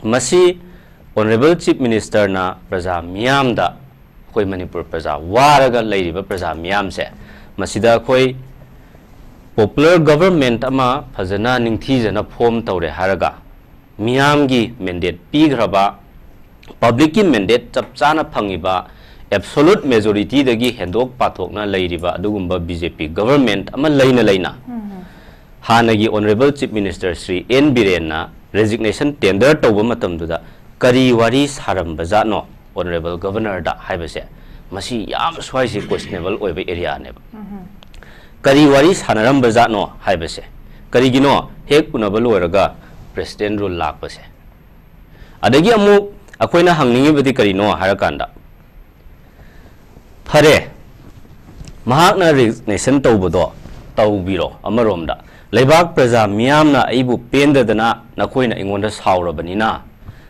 ꯃꯁꯤ ꯑꯣꯅꯔꯦꯕꯜ ꯆꯤꯐ ꯃꯤꯅꯤꯁꯇꯔꯅ ꯄ꯭ꯔꯖꯥ ꯃꯤꯌꯥꯝꯗ, ꯑꯩꯈꯣꯏ ꯃꯅꯤꯄꯨꯔ ꯄ꯭ꯔꯖꯥ, ꯋꯥꯔꯒ ꯂꯩꯔꯤꯕ ꯄ꯭ꯔꯖꯥ ꯃꯤꯌꯥꯝꯁꯦ, ꯃꯁꯤꯗ ꯑꯩꯈꯣꯏ ꯄꯣꯄꯨꯂꯔ ꯒꯕꯔꯃꯦꯟꯠ ꯑꯃ ꯐꯖꯅ ꯅꯤꯡꯊꯤꯖꯅ ꯐꯣꯔꯝ ꯇꯧꯔꯦ ꯍꯥꯏꯔꯒ, ꯃꯤꯌꯥꯝꯒꯤ ꯃꯦꯟꯗꯦꯠ ꯄꯤꯈ꯭ꯔꯕ, ꯄꯕ꯭ꯂꯤꯛꯀꯤ ꯃꯦꯟꯗꯦꯠ ꯆꯞ ꯆꯥꯅ ꯐꯪꯉꯤꯕ, ꯑꯦꯕꯁꯣꯂꯨꯠ ꯃꯦꯖꯣꯔꯤꯇꯤꯗꯒꯤ ꯍꯦꯟꯗꯣꯛ ꯄꯥꯊꯣꯛꯅ ꯂꯩꯔꯤꯕ ꯑꯗꯨꯒꯨꯝꯕ ꯕꯤ ꯖꯦ ꯄꯤ ꯒꯕꯔꯃꯦꯟꯠ ꯑꯃ ꯂꯩꯅ ꯂꯩꯅ, ꯍꯥꯟꯅꯒꯤ honourable chief minister Shri N ꯕꯤꯔꯦꯟꯅ ꯔꯦꯖꯤꯒꯅꯦꯁꯟ ꯇꯦꯟꯗꯔ ꯇꯧꯕ ꯃꯇꯝꯗꯨꯗ ꯀꯔꯤ ꯋꯥꯔꯤ ꯁꯥꯔꯝꯕꯖꯥꯠꯅꯣ ꯑꯣꯅꯔꯦꯕꯜ ꯒꯕꯔꯅꯔꯗ ꯍꯥꯏꯕꯁꯦ, ꯃꯁꯤ ꯌꯥꯝ ꯁ꯭ꯋꯥꯏꯁꯤ ꯀ꯭ꯋꯦꯁꯅꯦꯕꯜ ꯑꯣꯏꯕ ꯑꯦꯔꯤꯌꯥꯅꯦꯕ꯫ ꯀꯔꯤ ꯋꯥꯔꯤ ꯁꯥꯟꯅꯔꯝꯕꯖꯥꯠꯅꯣ ꯍꯥꯏꯕꯁꯦ, ꯀꯔꯤꯒꯤꯅꯣ ꯍꯦꯛ ꯎꯅꯕ ꯂꯣꯏꯔꯒ ꯄ꯭ꯔꯦꯁꯤꯗꯦꯟꯠ ꯔꯨꯜ ꯂꯥꯛꯄꯁꯦ? ꯑꯗꯒꯤ ꯑꯃꯨꯛ ꯑꯩꯈꯣꯏꯅ ꯍꯪꯅꯤꯡꯉꯤꯕꯗꯤ ꯀꯔꯤꯅꯣ ꯍꯥꯏꯔꯀꯥꯟꯗ, ꯐꯔꯦ, ꯃꯍꯥꯛꯅ ꯔꯦꯖꯤꯒꯅꯦꯁꯟ ꯇꯧꯕꯗꯣ ꯇꯧꯕꯤꯔꯣ, ꯑꯃꯔꯣꯝꯗ ꯂꯩꯕꯥꯛ ꯄ꯭ꯔꯖꯥ ꯃꯤꯌꯥꯝꯅ ꯑꯩꯕꯨ ꯄꯦꯟꯗꯗꯅ ꯅꯈꯣꯏꯅ ꯑꯩꯉꯣꯟꯗ ꯁꯥꯎꯔꯕꯅꯤꯅ,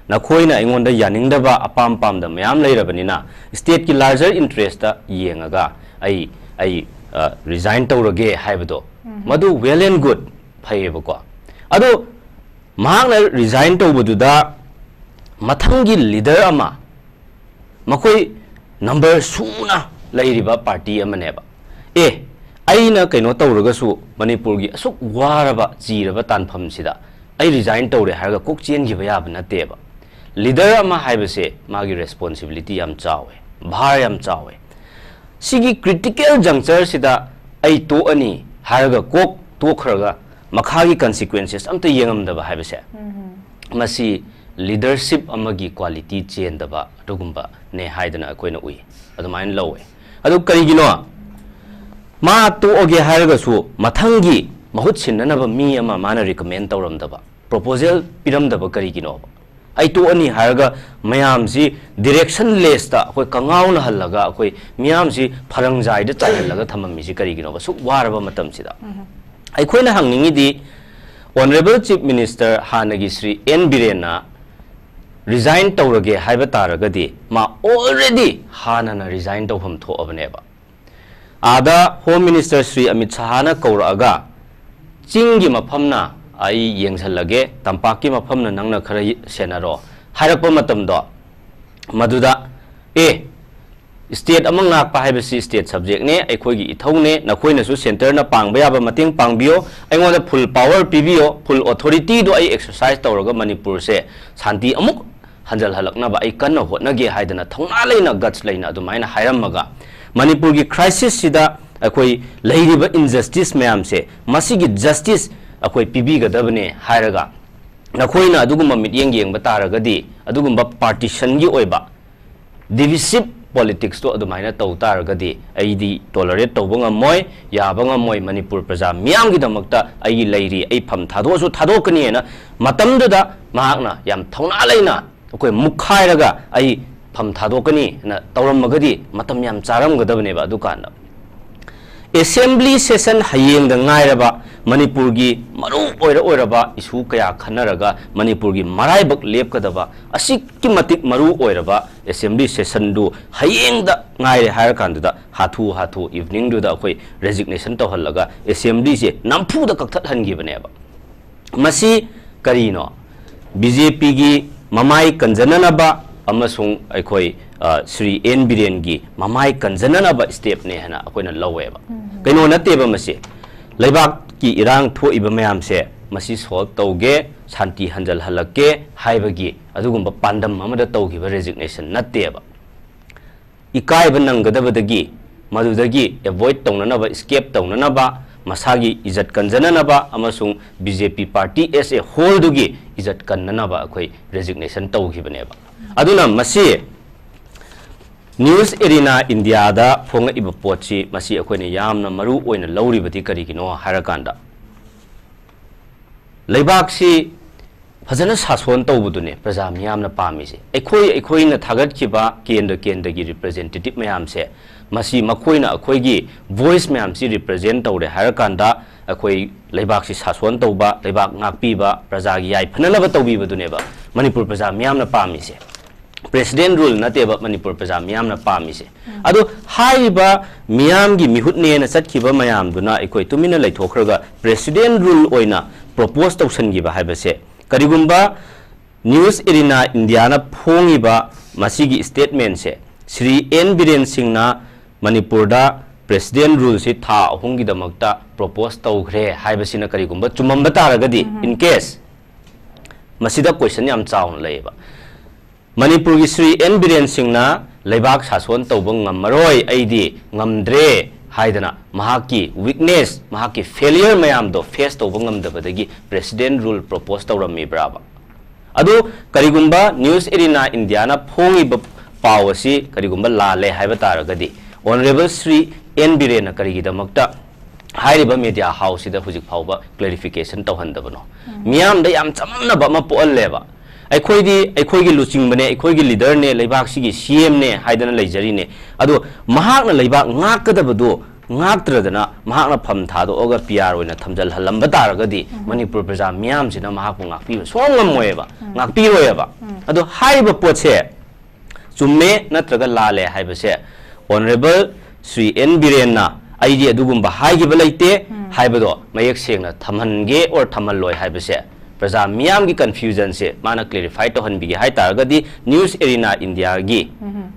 ꯅꯈꯣꯏꯅ ꯑꯩꯉꯣꯟꯗ ꯌꯥꯅꯤꯡꯗꯕ ꯑꯄꯥꯝ ꯄꯥꯝꯗ ꯃꯌꯥꯝ ꯂꯩꯔꯕꯅꯤꯅ, ꯁ꯭ꯇꯦꯠꯀꯤ ꯂꯥꯔꯖꯔ ꯏꯟꯇꯔꯦꯁꯇ ꯌꯦꯡꯉꯒ ꯑꯩ, ꯑꯩ, ꯑ, ꯔꯤꯖꯥꯏꯟ ꯇꯧꯔꯒꯦ ꯍꯥꯏꯕꯗꯣ, ꯃꯗꯨ well and good, ꯐꯩꯌꯦꯕꯀꯣ꯫ ꯑꯗꯣ ꯃꯍꯥꯛꯅ ꯔꯤꯖꯥꯏꯟ ꯇꯧꯕꯗꯨꯗ ꯃꯊꯪꯒꯤ ꯂꯤꯗꯔ ꯑꯃ, ꯃꯈꯣꯏ ꯅꯝꯕꯔ ꯁꯨꯅ ꯂꯩꯔꯤꯕ ꯄꯥꯔꯇꯤ ꯑꯃꯅꯦꯕ, ꯑꯦ, ꯑꯩꯅ ꯀꯩꯅꯣ ꯇꯧꯔꯒꯁꯨ ꯃꯅꯤꯄꯨꯔꯒꯤ ꯑꯁꯨꯛ ꯋꯥꯔꯕ ꯆꯤꯔꯕ ꯇꯥꯟꯐꯝꯁꯤꯗ ꯑꯩ ꯔꯤꯖꯥꯏꯟ ꯇꯧꯔꯦ ꯍꯥꯏꯔꯒ ꯀꯣꯛ ꯆꯦꯟꯈꯤꯕ ꯌꯥꯕ ꯅꯠꯇꯦꯕ꯫ ꯂꯤꯗꯔ ꯑꯃ ꯍꯥꯏꯕꯁꯦ ꯃꯥꯒꯤ ꯔꯦꯁꯄꯣꯟꯁꯤꯕꯤꯂꯤꯇꯤ ꯌꯥꯝ ꯆꯥꯎꯋꯦ, ꯚꯥꯔ ꯌꯥꯝ ꯆꯥꯎꯋꯦ꯫ ꯁꯤꯒꯤ ꯀ꯭ꯔꯤꯇꯤꯀꯦꯜ ꯖꯪꯆꯔꯁꯤꯗ ꯑꯩ ꯇꯣꯛꯑꯅꯤ ꯍꯥꯏꯔꯒ ꯀꯣꯛ ꯇꯣꯛꯈ꯭ꯔꯒ ꯃꯈꯥꯒꯤ ꯀꯟꯁꯤꯀ꯭ꯋꯦꯟꯁꯦꯁ ꯑꯝꯇ ꯌꯦꯡꯉꯝꯗꯕ ꯍꯥꯏꯕꯁꯦ, ꯃꯁꯤ ꯂꯤꯗꯔꯁꯤꯞ ꯑꯃꯒꯤ ꯀ꯭ꯋꯥꯂꯤꯇꯤ ꯆꯦꯟꯗꯕ ꯑꯗꯨꯒꯨꯝꯕꯅꯦ ꯍꯥꯏꯗꯅ ꯑꯩꯈꯣꯏꯅ ꯎꯏ, ꯑꯗꯨꯃꯥꯏꯅ ꯂꯧꯋꯦ꯫ ꯑꯗꯨ ꯀꯔꯤꯒꯤꯅꯣ? ꯃꯥ ꯇꯣꯛꯑꯒꯦ ꯍꯥꯏꯔꯒꯁꯨ ꯃꯊꯪꯒꯤ ꯃꯍꯨꯠ ꯁꯤꯟꯅꯅꯕ ꯃꯤ ꯑꯃ ꯃꯥꯅ ꯔꯤꯀꯃꯦꯟ ꯇꯧꯔꯝꯗꯕ, ꯄ꯭ꯔꯣꯄꯣꯖꯦꯜ ꯄꯤꯔꯝꯗꯕ ꯀꯔꯤꯒꯤꯅꯣꯕ? ꯑꯩ ꯇꯣꯛꯑꯅꯤ ꯍꯥꯏꯔꯒ ꯃꯌꯥꯝꯁꯤ ꯗꯤꯔꯦꯛꯁꯟꯂꯦꯁꯇ ꯑꯩꯈꯣꯏ ꯀꯉꯥꯎꯅꯍꯜꯂꯒ ꯑꯩꯈꯣꯏ ꯃꯤꯌꯥꯝꯁꯤ ꯐꯔꯪꯖꯥꯏꯗ ꯆꯥꯏꯍꯜꯂꯒ ꯊꯝꯃꯝꯃꯤꯁꯤ ꯀꯔꯤꯒꯤꯅꯣꯕ? ꯁꯨꯛ ꯋꯥꯔꯕ ꯃꯇꯝꯁꯤꯗ ꯑꯩꯈꯣꯏꯅ ꯍꯪꯅꯤꯡꯉꯤꯗꯤ, ꯑꯣꯅꯔꯦꯕꯜ ꯆꯤꯐ ꯃꯤꯅꯤꯁꯇꯔ ꯍꯥꯟꯅꯒꯤ ꯁ꯭ꯔꯤ ꯑꯦꯟ ꯕꯤꯔꯦꯟꯅ ꯔꯤꯖꯥꯏꯟ ꯇꯧꯔꯒꯦ ꯍꯥꯏꯕ ꯇꯥꯔꯒꯗꯤ ꯃꯥ ꯑꯣꯜꯔꯦꯗꯤ ꯍꯥꯟꯅꯅ ꯔꯤꯖꯥꯏꯟ ꯇꯧꯐꯝ ꯊꯣꯛꯑꯕꯅꯦꯕ꯫ ꯑꯥꯗ ꯍꯣꯝ ꯃꯤꯅꯤꯁꯇꯔ ꯁ꯭ꯔꯤ ꯑꯃꯤꯠ ꯁꯍꯥꯅ ꯀꯧꯔꯛꯑꯒ, "ꯆꯤꯡꯒꯤ ꯃꯐꯝꯅ ꯑꯩ ꯌꯦꯡꯁꯜꯂꯒꯦ, ꯇꯝꯄꯥꯛꯀꯤ ꯃꯐꯝꯅ ꯅꯪꯅ ꯈꯔ ꯁꯦꯟꯅꯔꯣ" ꯍꯥꯏꯔꯛꯄ ꯃꯇꯝꯗꯣ, ꯃꯗꯨꯗ, "ꯑꯦ, ꯁ꯭ꯇꯦꯠ ꯑꯃ ꯉꯥꯛꯄ ꯍꯥꯏꯕꯁꯤ ꯁ꯭ꯇꯦꯠ ꯁꯕꯖꯦꯛꯅꯦ, ꯑꯩꯈꯣꯏꯒꯤ ꯏꯊꯧꯅꯦ, ꯅꯈꯣꯏꯅꯁꯨ ꯁꯦꯟꯇꯔꯅ ꯄꯥꯡꯕ ꯌꯥꯕ ꯃꯇꯦꯡ ꯄꯥꯡꯕꯤꯌꯣ, ꯑꯩꯉꯣꯟꯗ ꯐꯨꯜ ꯄꯥꯋꯔ ꯄꯤꯕꯤꯌꯣ, ꯐꯨꯜ ꯑꯣꯊꯣꯔꯤꯇꯤꯗꯣ ꯑꯩ ꯑꯦꯛꯁꯔꯁꯥꯏꯁ ꯇꯧꯔꯒ ꯃꯅꯤꯄꯨꯔꯁꯦ ꯁꯥꯟꯇꯤ ꯑꯃꯨꯛ ꯍꯟꯖꯜꯍꯜꯂꯛꯅꯕ ꯑꯩ ꯀꯟꯅ ꯍꯣꯠꯅꯒꯦ" ꯍꯥꯏꯗꯅ ꯊꯧꯅꯥ ꯂꯩꯅ, ꯒꯠꯁ ꯂꯩꯅ ꯑꯗꯨꯃꯥꯏꯅ ꯍꯥꯏꯔꯝꯃꯒ, ꯃꯅꯤꯄꯨꯔꯒꯤ ꯀ꯭ꯔꯥꯏꯁꯤꯁꯁꯤꯗ ꯑꯩꯈꯣꯏ ꯂꯩꯔꯤꯕ ꯏꯟꯖꯁꯇꯤꯁ ꯃꯌꯥꯝꯁꯦ, ꯃꯁꯤꯒꯤ ꯖꯁꯇꯤꯁ ꯑꯩꯈꯣꯏ ꯄꯤꯕꯤꯒꯗꯕꯅꯦ ꯍꯥꯏꯔꯒ, ꯅꯈꯣꯏꯅ ꯑꯗꯨꯒꯨꯝꯕ ꯃꯤꯠꯌꯦꯡ ꯌꯦꯡꯕ ꯇꯥꯔꯒꯗꯤ, ꯑꯗꯨꯒꯨꯝꯕ ꯄꯥꯔꯇꯤꯁꯟꯒꯤ ꯑꯣꯏꯕ ꯗꯤꯚꯤꯁꯤꯞ ꯄꯣꯂꯤꯇꯤꯛꯁꯇꯣ ꯑꯗꯨꯃꯥꯏꯅ ꯇꯧ ꯇꯥꯔꯒꯗꯤ ꯑꯩꯗꯤ ꯇꯣꯂꯔꯦꯠ ꯇꯧꯕ ꯉꯝꯃꯣꯏ, ꯌꯥꯕ ꯉꯝꯃꯣꯏ꯫ ꯃꯅꯤꯄꯨꯔ ꯄ꯭ꯔꯖꯥ ꯃꯤꯌꯥꯝꯒꯤꯗꯃꯛꯇ ꯑꯩꯒꯤ ꯂꯩꯔꯤ, ꯑꯩ ꯐꯝ ꯊꯥꯗꯣꯛꯑꯁꯨ ꯊꯥꯗꯣꯛꯀꯅꯤꯅ ꯃꯇꯝꯗꯨꯗ ꯃꯍꯥꯛꯅ ꯌꯥꯝ ꯊꯧꯅꯥ ꯂꯩꯅ ꯑꯩꯈꯣꯏ ꯃꯨꯛꯈꯥꯏꯔꯒ ꯑꯩ ꯐꯝ ꯊꯥꯗꯣꯛꯀꯅꯤꯅ ꯇꯧꯔꯝꯃꯒꯗꯤ ꯃꯇꯝ ꯌꯥꯝ ꯆꯥꯔꯝꯒꯗꯕꯅꯦꯕ꯫ ꯑꯗꯨꯀꯥꯟꯗ ꯑꯦꯁꯦꯝꯕ꯭ꯂꯤ ꯁꯦꯁꯟ ꯍꯌꯦꯡꯗ ꯉꯥꯏꯔꯕ, ꯃꯅꯤꯄꯨꯔꯒꯤ ꯃꯔꯨ ꯑꯣꯏꯔ ꯑꯣꯏꯔꯕ ꯏꯁꯨ ꯀꯌꯥ ꯈꯟꯅꯔꯒ ꯃꯅꯤꯄꯨꯔꯒꯤ ꯃꯔꯥꯏꯕꯛ ꯂꯦꯞꯀꯗꯕ ꯑꯁꯨꯛꯀꯤ ꯃꯇꯤꯛ ꯃꯔꯨ ꯑꯣꯏꯔꯕ ꯑꯦꯁꯦꯝꯕ꯭ꯂꯤ ꯁꯦꯁꯟꯗꯨ ꯍꯌꯦꯡꯗ ꯉꯥꯏꯔꯦ ꯍꯥꯏꯔꯀꯥꯟꯗꯨꯗ, ꯍꯥꯊꯨ ꯍꯥꯊꯨ ꯏꯚꯤꯅꯤꯡꯗꯨꯗ ꯑꯩꯈꯣꯏ ꯔꯦꯖꯤꯒꯅꯦꯁꯟ ꯇꯧꯍꯜꯂꯒ ꯑꯦꯁꯦꯝꯕ꯭ꯂꯤꯁꯦ ꯅꯝꯐꯨꯗ ꯀꯛꯊꯠꯍꯟꯈꯤꯕꯅꯦꯕ꯫ ꯃꯁꯤ ꯀꯔꯤꯅꯣ? ꯕꯤ ꯖꯦ ꯄꯤꯒꯤ ꯃꯃꯥꯏ ꯀꯟꯖꯅꯅꯕ ꯑꯃꯁꯨꯡ ꯑꯩꯈꯣꯏ, ꯑ, ꯁ꯭ꯔꯤ ꯑꯦꯟ ꯕꯤꯔꯦꯟꯒꯤ ꯃꯃꯥꯏ ꯀꯟꯖꯅꯅꯕ ꯁ꯭ꯇꯦꯞꯅꯦ ꯍꯥꯏꯅ ꯑꯩꯈꯣꯏꯅ ꯂꯧꯋꯦꯕ꯫ ꯎꯝ꯫ ꯀꯩꯅꯣ ꯅꯠꯇꯦꯕ ꯃꯁꯤ꯫ ꯂꯩꯕꯥꯛꯀꯤ ꯏꯔꯥꯡ ꯊꯣꯛꯏꯕ ꯃꯌꯥꯝꯁꯦ, ꯃꯁꯤ ꯁꯣꯜꯕ ꯇꯧꯒꯦ, ꯁꯥꯟꯇꯤ ꯍꯟꯖꯜꯍꯜꯂꯛꯀꯦ ꯍꯥꯏꯕꯒꯤ ꯑꯗꯨꯒꯨꯝꯕ ꯄꯥꯟꯗꯝ ꯑꯃꯗ ꯇꯧꯈꯤꯕ ꯔꯦꯖꯤꯒꯅꯦꯁꯟ ꯅꯠꯇꯦꯕ꯫ ꯏꯀꯥꯏꯕ ꯅꯪꯒꯗꯕꯗꯒꯤ, ꯃꯗꯨꯗꯒꯤ ꯑꯦꯚꯣꯏꯗ ꯇꯧꯅꯅꯕ, ꯏꯁꯀꯦꯞ ꯇꯧꯅꯅꯕ, ꯃꯁꯥꯒꯤ ꯏꯖꯠ ꯀꯟꯖꯅꯅꯕ ꯑꯃꯁꯨꯡ ꯕꯤ ꯖꯦ ꯄꯤ ꯄꯥꯔꯇꯤ ꯑꯦꯁ ꯑꯦ ꯍꯣꯜꯗꯨꯒꯤ ꯏꯖꯠ ꯀꯟꯅꯅꯕ ꯑꯩꯈꯣꯏ ꯔꯦꯖꯤꯒꯅꯦꯁꯟ ꯇꯧꯈꯤꯕꯅꯦꯕ꯫ ꯑꯗꯨꯅ ꯃꯁꯤ ꯅ꯭ꯌꯨꯁ ꯑꯦꯔꯤꯅꯥ ꯏꯟꯗꯤꯌꯥꯗ ꯐꯣꯡꯉꯛꯏꯕ ꯄꯣꯠꯁꯤ, ꯃꯁꯤ ꯑꯩꯈꯣꯏꯅ ꯌꯥꯝꯅ ꯃꯔꯨ ꯑꯣꯏꯅ ꯂꯧꯔꯤꯕꯗꯤ ꯀꯔꯤꯒꯤꯅꯣ ꯍꯥꯏꯔꯀꯥꯟꯗ, ꯂꯩꯕꯥꯛꯁꯤ ꯐꯖꯅ ꯁꯥꯁꯣꯟ ꯇꯧꯕꯗꯨꯅꯦ ꯄ꯭ꯔꯖꯥ ꯃꯤꯌꯥꯝꯅ ꯄꯥꯝꯃꯤꯁꯦ꯫ ꯑꯩꯈꯣꯏ, ꯑꯩꯈꯣꯏꯅ ꯊꯥꯒꯠꯈꯤꯕ ꯀꯦꯟꯗ꯭ꯔ ꯀꯦꯟꯗ꯭ꯔꯒꯤ ꯔꯤꯄ꯭ꯔꯖꯦꯟꯇꯦꯇꯤꯚ ꯃꯌꯥꯝꯁꯦ, ꯃꯁꯤ ꯃꯈꯣꯏꯅ ꯑꯩꯈꯣꯏꯒꯤ ꯚꯣꯏꯁ ꯃꯌꯥꯝꯁꯤ ꯔꯤꯄ꯭ꯔꯖꯦꯟ ꯇꯧꯔꯦ ꯍꯥꯏꯔꯀꯥꯟꯗ, ꯑꯩꯈꯣꯏ ꯂꯩꯕꯥꯛꯁꯤ ꯁꯥꯁꯣꯟ ꯇꯧꯕ, ꯂꯩꯕꯥꯛ ꯉꯥꯛꯄꯤꯕ, ꯄ꯭ꯔꯖꯥꯒꯤ ꯌꯥꯏꯐꯅꯅꯕ ꯇꯧꯕꯤꯕꯗꯨꯅꯦꯕ ꯃꯅꯤꯄꯨꯔ ꯄ꯭ꯔꯖꯥ ꯃꯤꯌꯥꯝꯅ ꯄꯥꯝꯃꯤꯁꯦ꯫ ꯄ꯭ꯔꯦꯁꯤꯗꯦꯟ ꯔꯨꯜ ꯅꯠꯇꯦꯕ ꯃꯅꯤꯄꯨꯔ ꯄ꯭ꯔꯖꯥ ꯃꯤꯌꯥꯝꯅ ꯄꯥꯝꯃꯤꯁꯦ꯫ ꯑꯗꯣ ꯍꯥꯏꯔꯤꯕ ꯃꯤꯌꯥꯝꯒꯤ ꯃꯤꯍꯨꯠꯅꯦꯅ ꯆꯠꯈꯤꯕ ꯃꯌꯥꯝꯗꯨꯅ ꯑꯩꯈꯣꯏ ꯇꯨꯃꯤꯟꯅ ꯂꯩꯊꯣꯛꯈ꯭ꯔꯒ ꯄ꯭ꯔꯦꯁꯤꯗꯦꯟ ꯔꯨꯜ ꯑꯣꯏꯅ ꯄ꯭ꯔꯣꯄꯣꯁ ꯇꯧꯁꯟꯈꯤꯕ ꯍꯥꯏꯕꯁꯦ, ꯀꯔꯤꯒꯨꯝꯕ ꯅ꯭ꯌꯨꯁ ꯑꯦꯔꯤꯅꯥ ꯏꯟꯗꯤꯌꯥꯅ ꯐꯣꯡꯉꯤꯕ ꯃꯁꯤꯒꯤ ꯁ꯭ꯇꯦꯠꯃꯦꯟꯁꯦ ꯁ꯭ꯔꯤ ꯑꯦꯟ ꯕꯤꯔꯦꯟ ꯁꯤꯡꯅ ꯃꯅꯤꯄꯨꯔꯗ ꯄ꯭ꯔꯦꯁꯤꯗꯦꯟ ꯔꯨꯜꯁꯤ ꯊꯥ ꯑꯍꯨꯝꯒꯤꯗꯃꯛꯇ ꯄ꯭ꯔꯣꯄꯣꯁ ꯇꯧꯈ꯭ꯔꯦ ꯍꯥꯏꯕꯁꯤꯅ ꯀꯔꯤꯒꯨꯝꯕ ꯆꯨꯝꯃꯝꯕ ꯇꯥꯔꯒꯗꯤ, in case, ꯃꯁꯤꯗ ꯀꯣꯏꯁꯟ ꯌꯥꯝ ꯆꯥꯎꯅ ꯂꯩꯌꯦꯕ꯫ ꯃꯅꯤꯄꯨꯔꯒꯤ ꯁ꯭ꯔꯤ ꯑꯦꯟ ꯕꯤꯔꯦꯟ ꯁꯤꯡꯅ ꯂꯩꯕꯥꯛ ꯁꯥꯁꯣꯟ ꯇꯧꯕ ꯉꯝꯃꯔꯣꯏ, ꯑꯩꯗꯤ ꯉꯝꯗ꯭ꯔꯦ ꯍꯥꯏꯗꯅ ꯃꯍꯥꯛꯀꯤ ꯋꯤꯛꯅꯦꯁ, ꯃꯍꯥꯛꯀꯤ ꯐꯦꯂꯤꯌꯔ ꯃꯌꯥꯝꯗꯣ ꯐꯦꯁ ꯇꯧꯕ ꯉꯝꯗꯕꯗꯒꯤ ꯄ꯭ꯔꯦꯁꯤꯗꯦꯟ ꯔꯨꯜ ꯄ꯭ꯔꯣꯄꯣꯁ ꯇꯧꯔꯝꯃꯤꯕ꯭ꯔꯥꯕ? ꯑꯗꯨ ꯀꯔꯤꯒꯨꯝꯕ ꯅ꯭ꯌꯨꯁ ꯑꯦꯔꯤꯅꯥ ꯏꯟꯗꯤꯌꯥꯅ ꯐꯣꯡꯉꯤꯕ ꯄꯥꯎ ꯑꯁꯤ ꯀꯔꯤꯒꯨꯝꯕ ꯂꯥꯜꯂꯦ ꯍꯥꯏꯕ ꯇꯥꯔꯒꯗꯤ, ꯑꯣꯅꯔꯦꯕꯜ ꯁ꯭ꯔꯤ ꯑꯦꯟ ꯕꯤꯔꯦꯟꯅ ꯀꯔꯤꯒꯤꯗꯃꯛꯇ ꯍꯥꯏꯔꯤꯕ ꯃꯦꯗꯤꯌꯥ ꯍꯥꯎꯁꯁꯤꯗ ꯍꯧꯖꯤꯛ ꯐꯥꯎꯕ ꯀ꯭ꯂꯦꯔꯤꯐꯤꯀꯦꯁꯟ ꯇꯧꯍꯟꯗꯕꯅꯣ? ꯃꯤꯌꯥꯝꯗ ꯌꯥꯝ ꯆꯃꯝꯅꯕ ꯑꯃ ꯄꯣꯛꯍꯜꯂꯦꯕ꯫ ꯑꯩꯈꯣꯏꯗꯤ ꯑꯩꯈꯣꯏꯒꯤ ꯂꯨꯆꯤꯡꯕꯅꯦ, ꯑꯩꯈꯣꯏꯒꯤ ꯂꯤꯗꯔꯅꯦ, ꯂꯩꯕꯥꯛꯁꯤꯒꯤ ꯁꯤ ꯑꯦꯝꯅꯦ ꯍꯥꯏꯗꯅ ꯂꯩꯖꯔꯤꯅꯦ꯫ ꯑꯗꯣ ꯃꯍꯥꯛꯅ ꯂꯩꯕꯥꯛ ꯉꯥꯛꯀꯗꯕꯗꯣ ꯉꯥꯛꯇ꯭ꯔꯗꯅ ꯃꯍꯥꯛꯅ ꯐꯝ ꯊꯥꯗꯣꯛꯑꯒ ꯄꯤ ꯑꯥꯔ ꯑꯣꯏꯅ ꯊꯝꯖꯜꯍꯜꯂꯝꯕ ꯇꯥꯔꯒꯗꯤ ꯃꯅꯤꯄꯨꯔ ꯄ꯭ꯔꯖꯥ ꯃꯤꯌꯥꯝꯁꯤꯅ ꯃꯍꯥꯛꯄꯨ ꯉꯥꯛꯄꯤꯕ ꯁꯨꯡꯉꯝ ꯉꯝꯃꯣꯏꯕ, ꯉꯥꯛꯄꯤꯔꯣꯏꯕ꯫ ꯑꯗꯣ ꯍꯥꯏꯔꯤꯕ ꯄꯣꯠꯁꯦ ꯆꯨꯝꯃꯦ ꯅꯠꯇ꯭ꯔꯒ ꯂꯥꯜꯂꯦ ꯍꯥꯏꯕꯁꯦ ꯑꯣꯅꯔꯦꯕꯜ ꯁ꯭ꯔꯤ ꯑꯦꯟ ꯕꯤꯔꯦꯟꯅ ꯑꯩꯗꯤ ꯑꯗꯨꯒꯨꯝꯕ ꯍꯥꯏꯈꯤꯕ ꯂꯩꯇꯦ ꯍꯥꯏꯕꯗꯣ ꯃꯌꯦꯛ ꯁꯦꯡꯅ ꯊꯝꯍꯟꯒꯦ or ꯊꯝꯍꯜꯂꯣꯏ ꯍꯥꯏꯕꯁꯦ, ꯄ꯭ꯔꯖꯥ ꯃꯤꯌꯥꯝꯒꯤ ꯀꯟꯐ꯭ꯌꯨꯖꯟꯁꯦ ꯃꯥꯅ ꯀ꯭ꯂꯦꯔꯤꯐꯥꯏ ꯇꯧꯍꯟꯕꯤꯒꯦ ꯍꯥꯏ ꯇꯥꯔꯒꯗꯤ, ꯅ꯭ꯌꯨꯁ ꯑꯦꯔꯤꯅꯥ ꯏꯟꯗꯤꯌꯥꯒꯤ